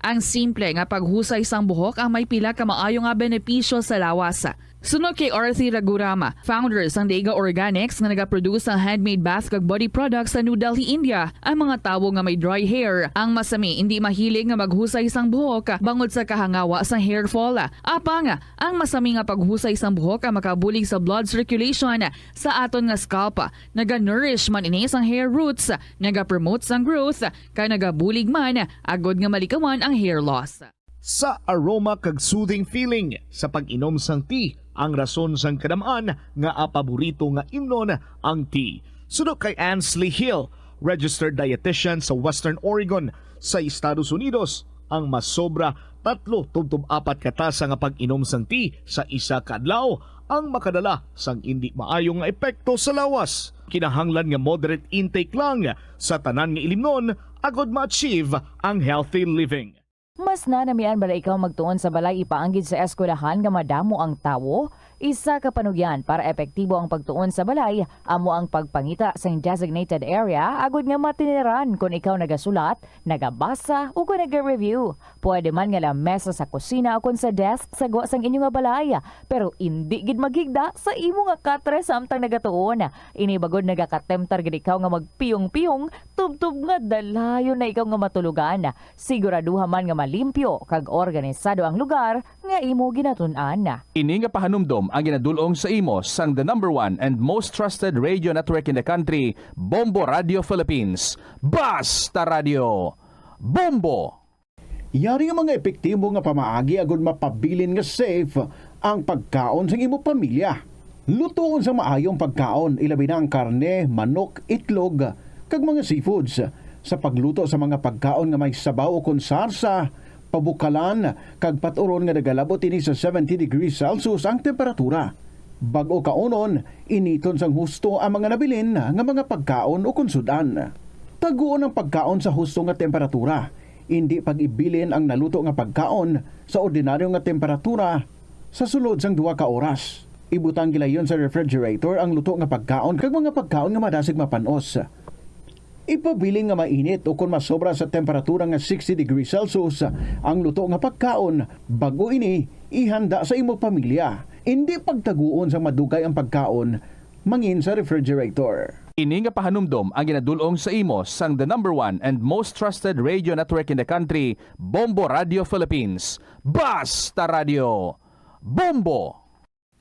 Ang simple nga paghusay sang buhok ang may pila ka maayo nga benepisyo sa lawas. Suno kay Arthi Raghuram, founder sang Daiga Organics nga nagaproduce sang handmade bath kag body products sa New Delhi, India, ang mga tawo nga may dry hair, ang masami indi mahilig nga maghusay sang buhok bangod sa kahangawa sang hair fall. Apang, ang masami nga paghusay sang buhok ang makabulig sa blood circulation sa aton nga scalp. Naga-nourish man ini sang hair roots, naga-promote sang growth, kag nagabulig man agod nga malikawan ang hair loss. Sa aroma kag soothing feeling sa pag-inom sang tea ang rason sang kadam-an nga apaborito nga imnon ang tea. Suno kay Ansley Hill, registered dietitian sa Western Oregon sa Estados Unidos, ang masobra tatlo tubtob apat ka tasa nga pag-inom sang tea sa isa ka adlaw ang makadala sang indi maayo nga epekto sa lawas. Kinahanglan nga moderate intake lang sa tanan nga ilimnon agod ma-achieve ang healthy living. Mas nanamian bala ikaw magtuon sa balay ipaanggid sa eskwelahan nga madamo ang tawo? Isa ka panugyan para epektibo ang pagtuon sa balay amo ang pagpangita sang designated area agud nga matiniran kon ikaw nagasulat, nagabasa, ukon naga-review. Pwede man nga lamesa sa kusina ukon sa desk sa gwa sang inyo nga balay, pero indi gid maghigda sa imo nga katre samtang nagatuon. Ini bagod nagakatemptar gid ikaw nga magpiyong-piyong tubtob nga dalayon na ikaw nga matulogan. Siguraduha man nga malimpyo kag organisado ang lugar nga imo ginatun-an. Ini nga pahanumdom ang ginadul-ong sa imo sang the number one and most trusted radio network in the country, Bombo Radio Philippines. Basta Radio! Bombo! Yari nga mga epektibo nga pamaagi agud mapabilin nga safe ang pagkaon sang imo pamilya. Lutoon sa maayong pagkaon, ilabi na ang karne, manok, itlog, kag mga seafoods. Sa pagluto sa mga pagkaon nga may sabaw ukon sarsa, pabukalan, kag pat-uron nga nagalabot ini sa seventy degrees Celsius ang temperatura. Bag-o kaunon, initon sang husto ang mga nabilin nga mga pagkaon ukon sud-an. Taguon ang pagkaon sa husto nga temperatura. Indi pag-ibilin ang naluto nga pagkaon sa ordinaryo nga temperatura sa sulod sang duha ka oras. Ibutang gilayon sa refrigerator ang luto nga pagkaon kag mga pagkaon nga madasig mapan-os. Ipabilin nga mainit ukon masobra sa temperatura nga sixty degrees Celsius ang luto nga pagkaon bag-o ini ihanda sa imo pamilya. Indi pagtaguon sang madugay ang pagkaon mangin sa refrigerator. Ini nga pahanumdom ang ginadul-ong sa imo sang the number one and most trusted radio network in the country, Bombo Radio Philippines. Basta Radio! Bombo!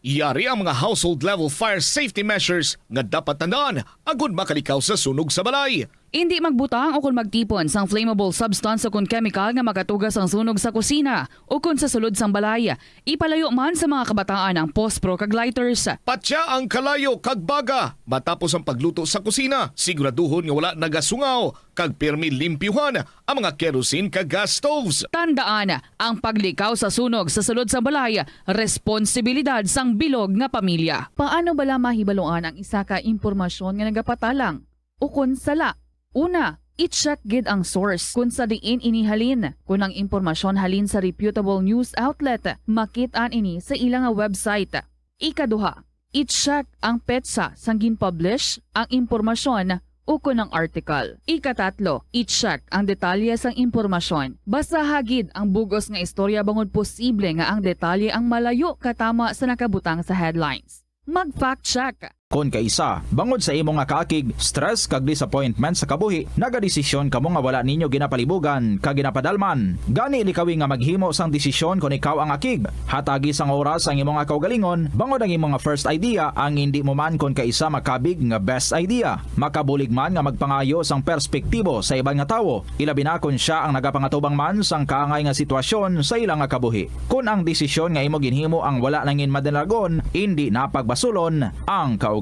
Yari ang mga household level fire safety measures nga dapat tandaan agud makalikaw sa sunog sa balay. Indi magbutang ukon magtipon sang flammable substance ukon chemical nga makatuga sang sunog sa kusina ukon sa sulod sang balay. Ipalayo man sa mga kabataan ang pospro kag lighters. Patya ang kalayo kag baga matapos ang pagluto sa kusina. Siguraduhon nga wala nagasungaw kag pirmi limpyuhan ang mga kerosene kag gas stoves. Tandaan, ang paglikaw sa sunog sa sulod sang balay, responsibilidad sang bilog nga pamilya. Paano bala mahibaluan ang isa ka impormasyon nga nagapatalang ukon sala? Una, i-check gid ang source kon sa diin ini halin. Kon ang impormasyon halin sa reputable news outlet, makit-an ini sa ila nga website. Ikaduha, i-check ang petsa sang gin-publish ang impormasyon ukon ang article. Ikatatlo, i-check ang detalye sang impormasyon. Basaha gid ang bug-os nga istorya bangod posible nga ang detalye ang malayo katama sa nakabutang sa headlines. Mag-fact check. Kon kaisa, bangod sa imo nga kaakig, stress kag disappointment sa kabuhi, nagadesisyon kamo nga wala ninyo ginapalibugan kag ginapadalman. Gani, likawi nga maghimo sang desisyon kon ikaw ang akig. Hatagi sang oras ang imo nga kaugalingon, bangod ang imo nga first idea ang indi mo man kon kaisa makabig nga best idea. Makabulig man nga magpangayo sang perspektibo sa iban nga tawo, ilabi na kon sia ang nagapangatubang man sang kaangay nga sitwasyon sa ila nga kabuhi. Kon ang desisyon nga imo ginhimo ang wala nangin madalagon, indi na pagbasulon ang kaugalingon.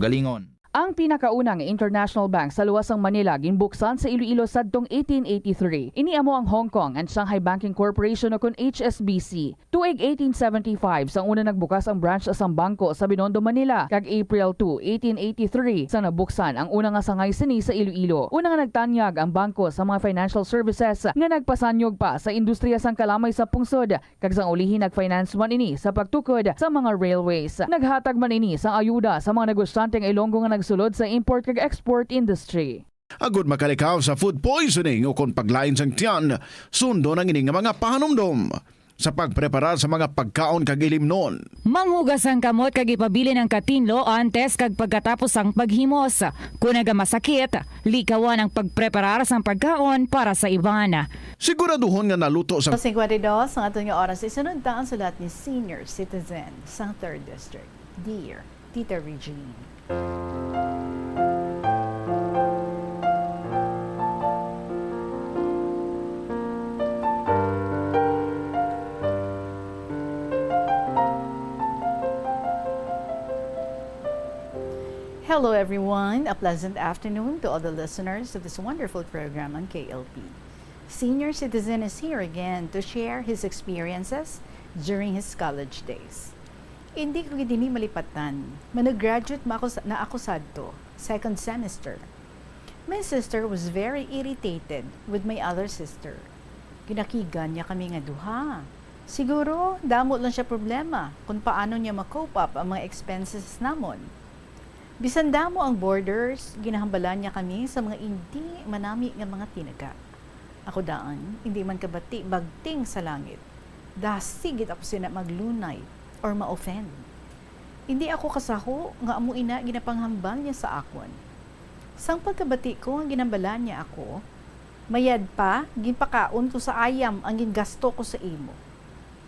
Ang pinakauna nga international bank sa luwas sang Manila ginbuksan sa Iloilo sadtong eighteen eighty-three. Ini amo ang Hong Kong and Shanghai Banking Corporation, o kon H S B C. Tuig eighteen seventy-five sang una nagbukas ang branch sang bangko sa Binondo, Manila, kag April two, eighteen eighty-three sang nabuksan ang una nga sangay sini sa Iloilo. Una nga nagtanyag ang bangko sa mga financial services nga nagpasanyog pa sa industriya sang kalamay sa pungsod, kag sang ulihi nag-finance man ini sa pagtukod sa mga railways. Naghatag man ini sang ayuda sa mga negosyante nga Ilonggo nga nagsulod sa import kag export industry. Agud makalikaw sa food poisoning o kon paglain sang tiyan, sundon ang ini nga mga pahanumdom sa pagpreparar sa mga pagkaon kag ilimnon. Manghugas ang kamot kag ipabilin ang katinlo antes kag pagkatapos sang paghimos. Kon nagamasakit, likawan ang pagpreparar sang pagkaon para sa iban. Siguraduhon nga naluto sa Cincuenta y dos ang aton nga oras. Isunod ta ang sulat ni senior citizen sang Third District, Dear Tita Regine. Hello, everyone. A pleasant afternoon to all the listeners of this wonderful program on K L P. Senior Citizen is here again to share his experiences during his college days. Hindi ko gid ini malipatan. Mano-graduate ma ako sa, na ako sadto, second semester. My sister was very irritated with my other sister. Ginakigan niya kami nga duha. Siguro, damo lang siya problema kung paano niya ma-cope up ang mga expenses namon. Bisan damo ang borders, ginahambalan niya kami sa mga indi manami nga mga tinaga. Ako daan, indi man kabati bagting sa langit. Dasig gid ako sina maglunay or ma-offend. Indi ako kasaho nga amo ina ginapanghambal niya sa akon. Sang pagkabati ko nga ginhambalan niya ako, mayad pa, ginpakaon ko sa ayam ang gingasto ko sa imo.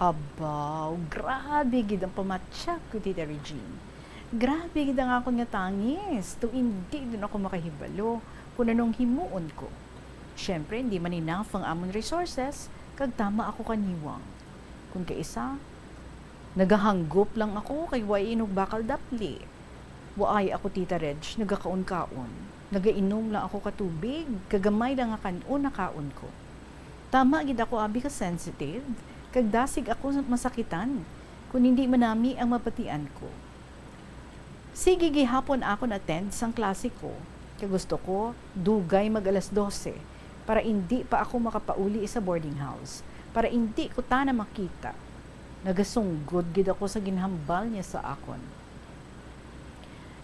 Abaw, grabe gid ang pamatyak ko, Tita Regine. Grabe gid ang akon nga tangis, to indi din ako makahibalo kung anong himuon ko. Siyempre, hindi man enough ang amon resources, kag tama ako kaniwang. Kung kaisa, nagahanggop lang ako kay way inog bakal dapli. Waay ako, Tita Reg, nagakaon-kaon. Nagainom lang ako ka tubig, kagamay lang nga kan-on nakaon ko. Tama gid ako abi ka sensitive, kag dasig ako masakitan, kun hindi manami ang mabatian ko. Sige gihapon ako na-attend sang klase ko, kag gusto ko dugay mag alas dose, para indi pa ako makapauli sa boarding house, para indi ko tana makita. Nagasunggod gid ako sa ginhambal niya sa akon.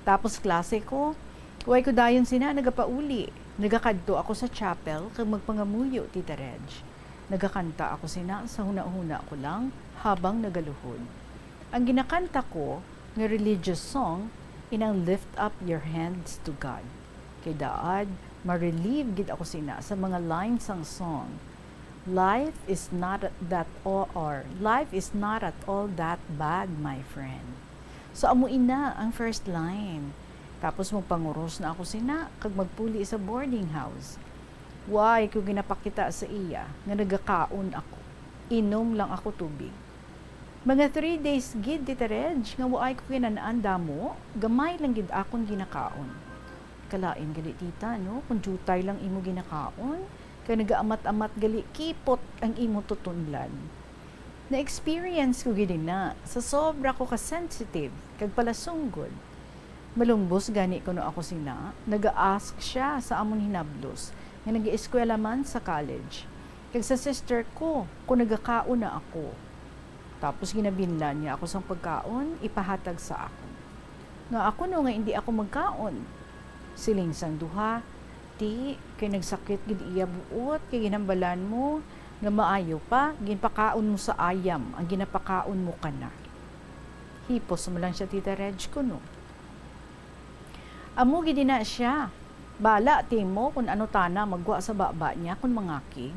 Tapos klase ko, way ko dayon sina nagapauli. Nagakadto ako sa chapel kag magpangamuyo, Tita Reg. Nagakanta ako sina sa hunahuna ko lang habang nagaluhod. Ang ginakanta ko nga religious song inang Lift Up Your Hands to God. Kay daad, ma-relieve gid ako sina sa mga lines sang song. Life is not that all, or life is not at all that bad, my friend. So, amo ina ang first line. Tapos magpanguros na ako sina kag magpuli sa boarding house. Way ko ginapakita sa iya nga nagakaon ako. Inom lang ako tubig. Mga three days gid, Tita Reg, nga waay ko kinan-an damo, gamay lang gid akon ginakaon. Kalain gali, tita, no? Kung diutay lang imo ginakaon, kay nagaamat-amat gali kipot ang imo tutunlan. Na-experience ko gid ina, sa sobra ko ka sensitive kag palasunggod. Malumbos gani kuno ako sina, naga-ask siya sa amon hinablos nga nag-eskwela man sa college, kag sa sister ko kung nagakaon na ako. Tapos ginabinlan niya ako sang pagkaon ipahatag sa akon. Nga ako no nga indi ako magkaon? Siling sang duha, Ti, kay nagsakit gid iya buot, kay ginhambalan mo nga maayo pa, ginpakaon mo sa ayam ang ginapakaon mo kana. Hipos mo lang siya, Tita Reg, kuno. Amo gid na siya. Bala, Timo, kun ano tana magwa sa baba niya kun mangakig.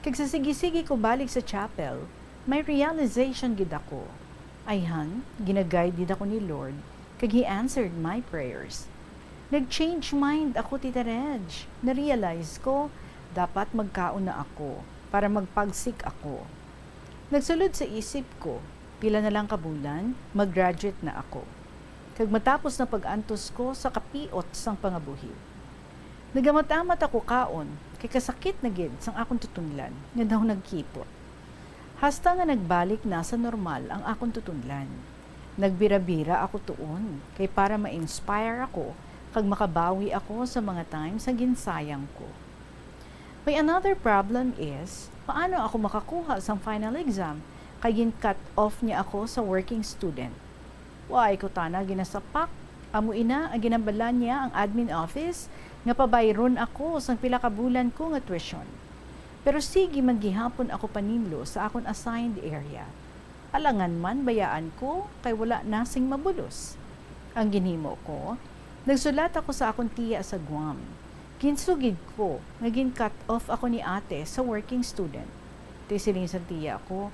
Kag sa sige-sige ko balik sa chapel, may realization gid ako. Ayhan, ginaguide gid ako ni Lord, kag He answered my prayers. Nag-change mind ako, Tita Reg. Na-realize ko, dapat magkaon na ako para magpagsik ako. Nagsulod sa isip ko, pila na lang ka bulan, mag-graduate na ako. Kag matapos na pag-antos ko sa kapiot sang pangabuhi. Nagamat-amat ako kaon, kay kasakit na gid sang akon tutunlan nga daw nagkipot. Hasta nga nagbalik na sa normal ang akon tutunlan. Nagbira-bira ako tuon, kay para ma-inspire ako kag makabawi ako sa mga times nga ginsayang ko. May another problem is, paano ako makakuha sang final exam kay gin-cut off niya ako sa working student? Wala ko tana ginasapak. Amo ina ang ginhambalan niya ang admin office nga pabayron ako sang pila ka bulan ko nga tuition. Pero sige man gihapon ako paninlo sa akon assigned area. Alangan man bayaan ko kay wala na sing mabulos. Ang ginhimo ko, nagsulat ako sa akon tiya sa Guam. Ginsugid ko nga gin-cut off ako ni ate sa working student. Ti siling sang tiya ko,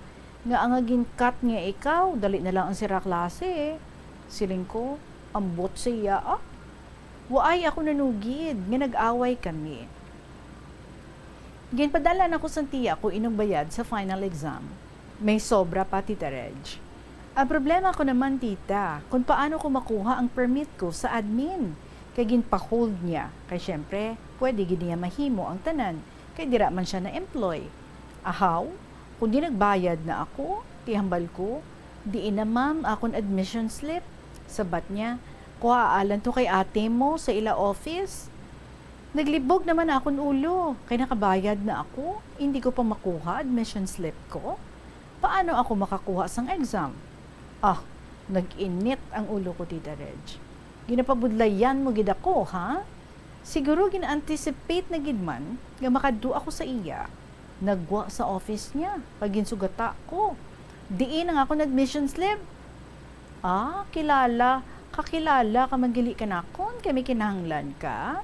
nga ang gin-cut niya ikaw, dali na lang ang sira klase. Siling ko, ambot sa iya, ah. Waay ako nanugid nga nag-away kami. Ginpadala na ko sang tiya ko ining bayad sa final exam. May sobra pa, Tita Reg. Ang problema ko naman, tita, kung paano ko makuha ang permit ko sa admin. Kay ginpa-hold niya. Kay syempre, pwede gid niya mahimo ang tanan. Kay dira man siya na-employ. Ahaw, kung di nagbayad na ako, ti hambal ko, diin na, ma'am, akon admission slip. Sabat niya, kuhaa lang to kay ate mo sa ila office. Naglibog naman akon ulo, kay nakabayad na ako, hindi ko pa makuha admission slip ko. Paano ako makakuha sang exam? Ah, nag-init ang ulo ko, Tita Reg. Ginapabudlayan mo gid ako, ha? Siguro gina-anticipate na gid man nga makadto ako sa iya. Nagwa sa office niya, kag ginsugata ko. Diin ang akon admission slip? Ah, kilala, kakilala ka man gali kanakon, kay may kinahanglan ka?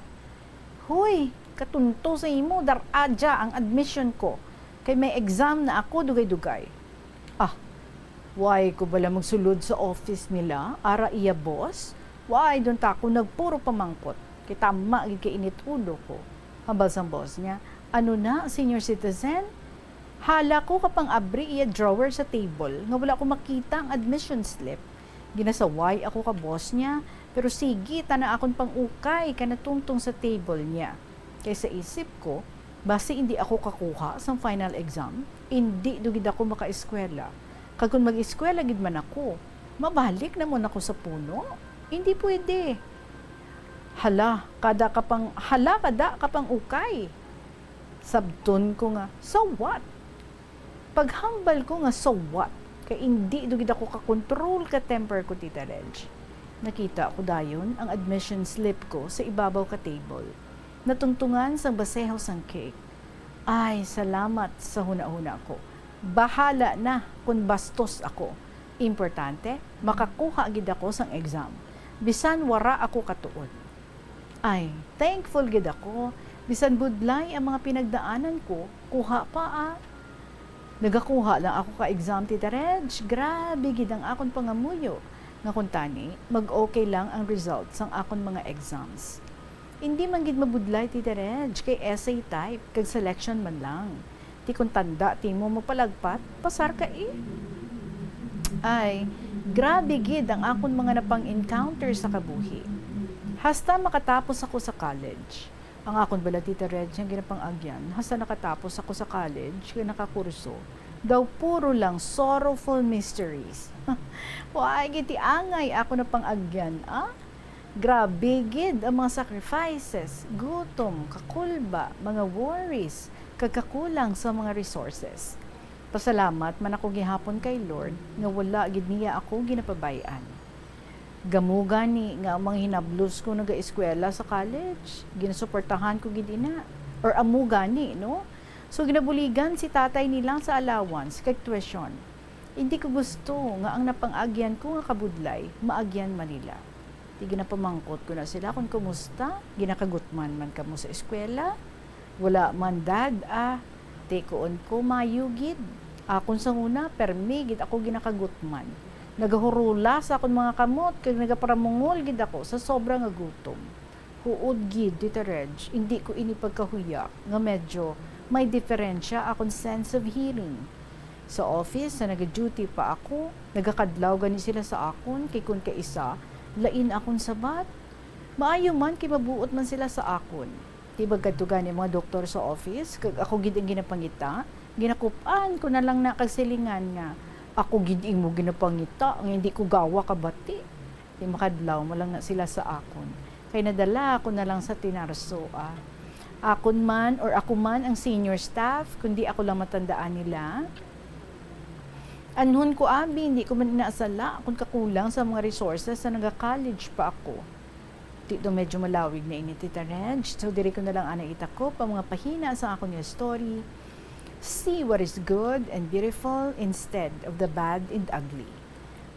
Hoy, katunto sa imo, dar-a dya ang admission ko, kay may exam na ako dugay-dugay. Ah, why ko bala magsulod sa office nila, ara iya boss? Why, doon ta ako nagpuro pamangkot, kay tama gid kay init ulo ko. Hambal sang boss niya, ano na, senior citizen? Hala ko kapang abri iya drawer sa table nga wala ko makita ang admission slip. Ginasaway ako ka boss niya, pero sige, tana akon pang-ukay ka natungtong sa table niya. Kay sa isip ko, basi hindi ako kakuha sang final exam, hindi do gid ako makaeskwela. Kag kung mag-eskwela gid man ako, mabalik na man ako sa puno? Hindi pwede. Hala, kada ka pang, hala, kada ka pang-ukay. Sabton ko nga, "So what?" Paghambal ko nga, "So what?" Kay indi do gid ako ka-control ka temper ko, Tita Reg. Nakita ko dayon ang admission slip ko sa ibabaw ka table, natungtungan sang baseho sang cake. Ay, salamat sa hunahuna ko. Bahala na kon bastos ako. Importante, makakuha gid ako sang exam, bisan wara ako katuod. Ay, thankful gid ako. Bisan budlay ang mga pinagdaanan ko, kuha pa, ah. Nagakuha lang ako ka exam, Tita Reg. Grabe gid ang akon pangamuyo nga kuntani, mag-okay lang ang result sang akon mga exams. Indi man gid mabudlay, Tita Reg, kay essay type, kag selection man lang. Ti kon tanda ti mo magpalagpat, pasar ka, eh. Ay, grabe gid ang akon mga napang-encounter sa kabuhi. Hasta makatapos ako sa college. Ang akon bala, Tita Reg, nga ginapang-agyan, hasta nakatapos ako sa college, nga nakakurso, daw puro lang sorrowful mysteries. Waay gid ti angay ako napang-agyan, ah? Grabe gid ang mga sacrifices, gutom, kakulba, mga worries, kag kakulang sa mga resources. Pasalamat man ako gihapon kay Lord nga wala gid niya ako ginapabay-an. Gamo gani nga ang mga hinablos ko nagaeskwela sa college, ginasuportahan ko gid ina. Or amo gani, no? So, ginabuligan si tatay nila sa allowance kag tuition. Hindi ko gusto nga ang napang-agyan ko nga kabudlay, maagyan man nila. Di ginapamangkot ko na sila kon kumusta, ginakagutman man kamo sa eskwela. Wala man, Dad, ah. Tikuon ko, mayo gid. Akon sang una, permi gid ako ginakagutman. Nagahurula sa akon mga kamot kag nagaparamungol gid ako sa sobra nga gutom. Huod gid, Tita Reg, indi ko ini pagkahuya nga medyo may diferensya akon sense of hearing. Sa office, sa nag-duty pa ako, nagakadlaw gani sila sa akon, kay kun kaisa, lain akon sabat. Maayo man kay mabuot man sila sa akon. Di ba kadto gani ang mga doktor sa office, kag ako gid ang ginapangita? Ginakup-an ko na lang na kag silingan nga, "Ako gid imo ginapangita, nga hindi ko gawa kabati." Di makadlaw mo lang na sila sa akon. Kay nadala ako na lang sa tinarso, ah. Akon man or ako man ang senior staff, kundi ako lang matandaan nila. Anhon ko, abi, hindi ko man inaasala kung kakulang sa mga resources sa naga-college pa ako. Di to medyo malawig na ini, Tita Reg. So, diri ko na lang ana itakop ang mga pahina sa akon nga story. See what is good and beautiful instead of the bad and ugly.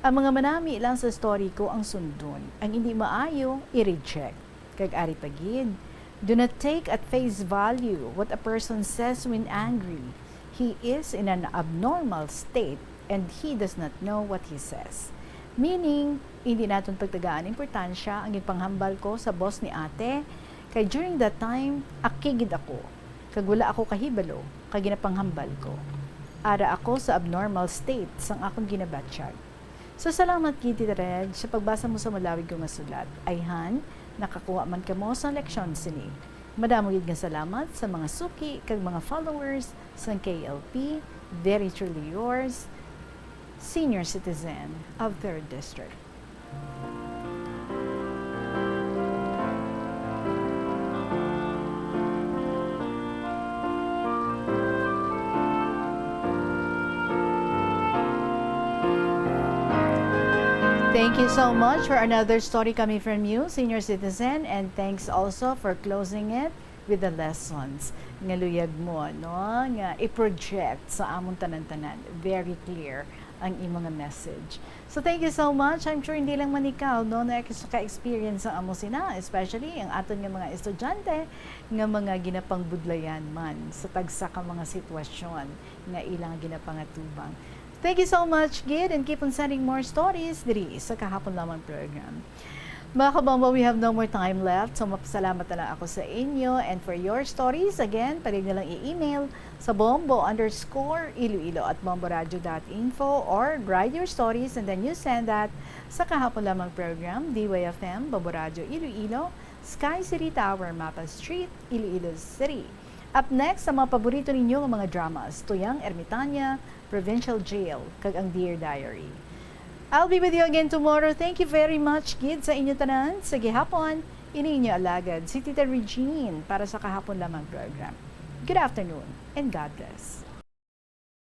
Ang mga manami lang sa story ko ang sundon, ang hindi maayo, i-reject. Kag ari pa gid, do not take at face value what a person says when angry. He is in an abnormal state and he does not know what he says. Meaning, hindi naton pagtagaan importansya ang ginpanghambal ko sa boss ni ate, kay during that time, aki gid ako, kag wala ako kahibalo kag ginapanghambal ko. Ara ako sa abnormal state sang akon ginabatyag. So, salamat gid, Tita Reg, sa pagbasa mo sa malawig ko nga sulat. Ayhan, nakakuha man kamo sa leksyon sini. Madamo gid nga salamat sa mga suki kag mga followers sang K L P, very truly yours, senior citizen of Third District. Thank you so much for another story coming from you, senior citizen, and thanks also for closing it with the lessons nga luyag mo, no, nga i-project sa amon tanan-tanan. Very clear ang imo nga message. So, thank you so much. I'm sure hindi lang man ikaw, no, na ka-experience ang amo sina, especially ang aton nga mga estudyante nga mga ginapangbudlayan man sa tagsa ka mga sitwasyon nga ilang ginapangatubang. Thank you so much, Gid, and keep on sending more stories diri sa Kahapon Lamang program. Mga kabombo, we have no more time left, so mapasalamat na lang ako sa inyo and for your stories. Again, pwede na lang i-email sa bombo underscore iloilo at bomboradio dot info or write your stories and then you send that sa Kahapon Lamang program, D Y F M, Bombo Radio Iloilo, Sky City Tower, Mapa Street, Iloilo City. Up next, sa mga paborito ninyo nga mga dramas, Tuyang Ermitaña, Provincial Jail, kag ang Dear Diary. I'll be with you again tomorrow. Thank you very much, gid, sa inyo tanan. Sa gihapon, ini inyo alagad, si Tita Regine, para sa Kahapon Lamang program. Good afternoon, and God bless.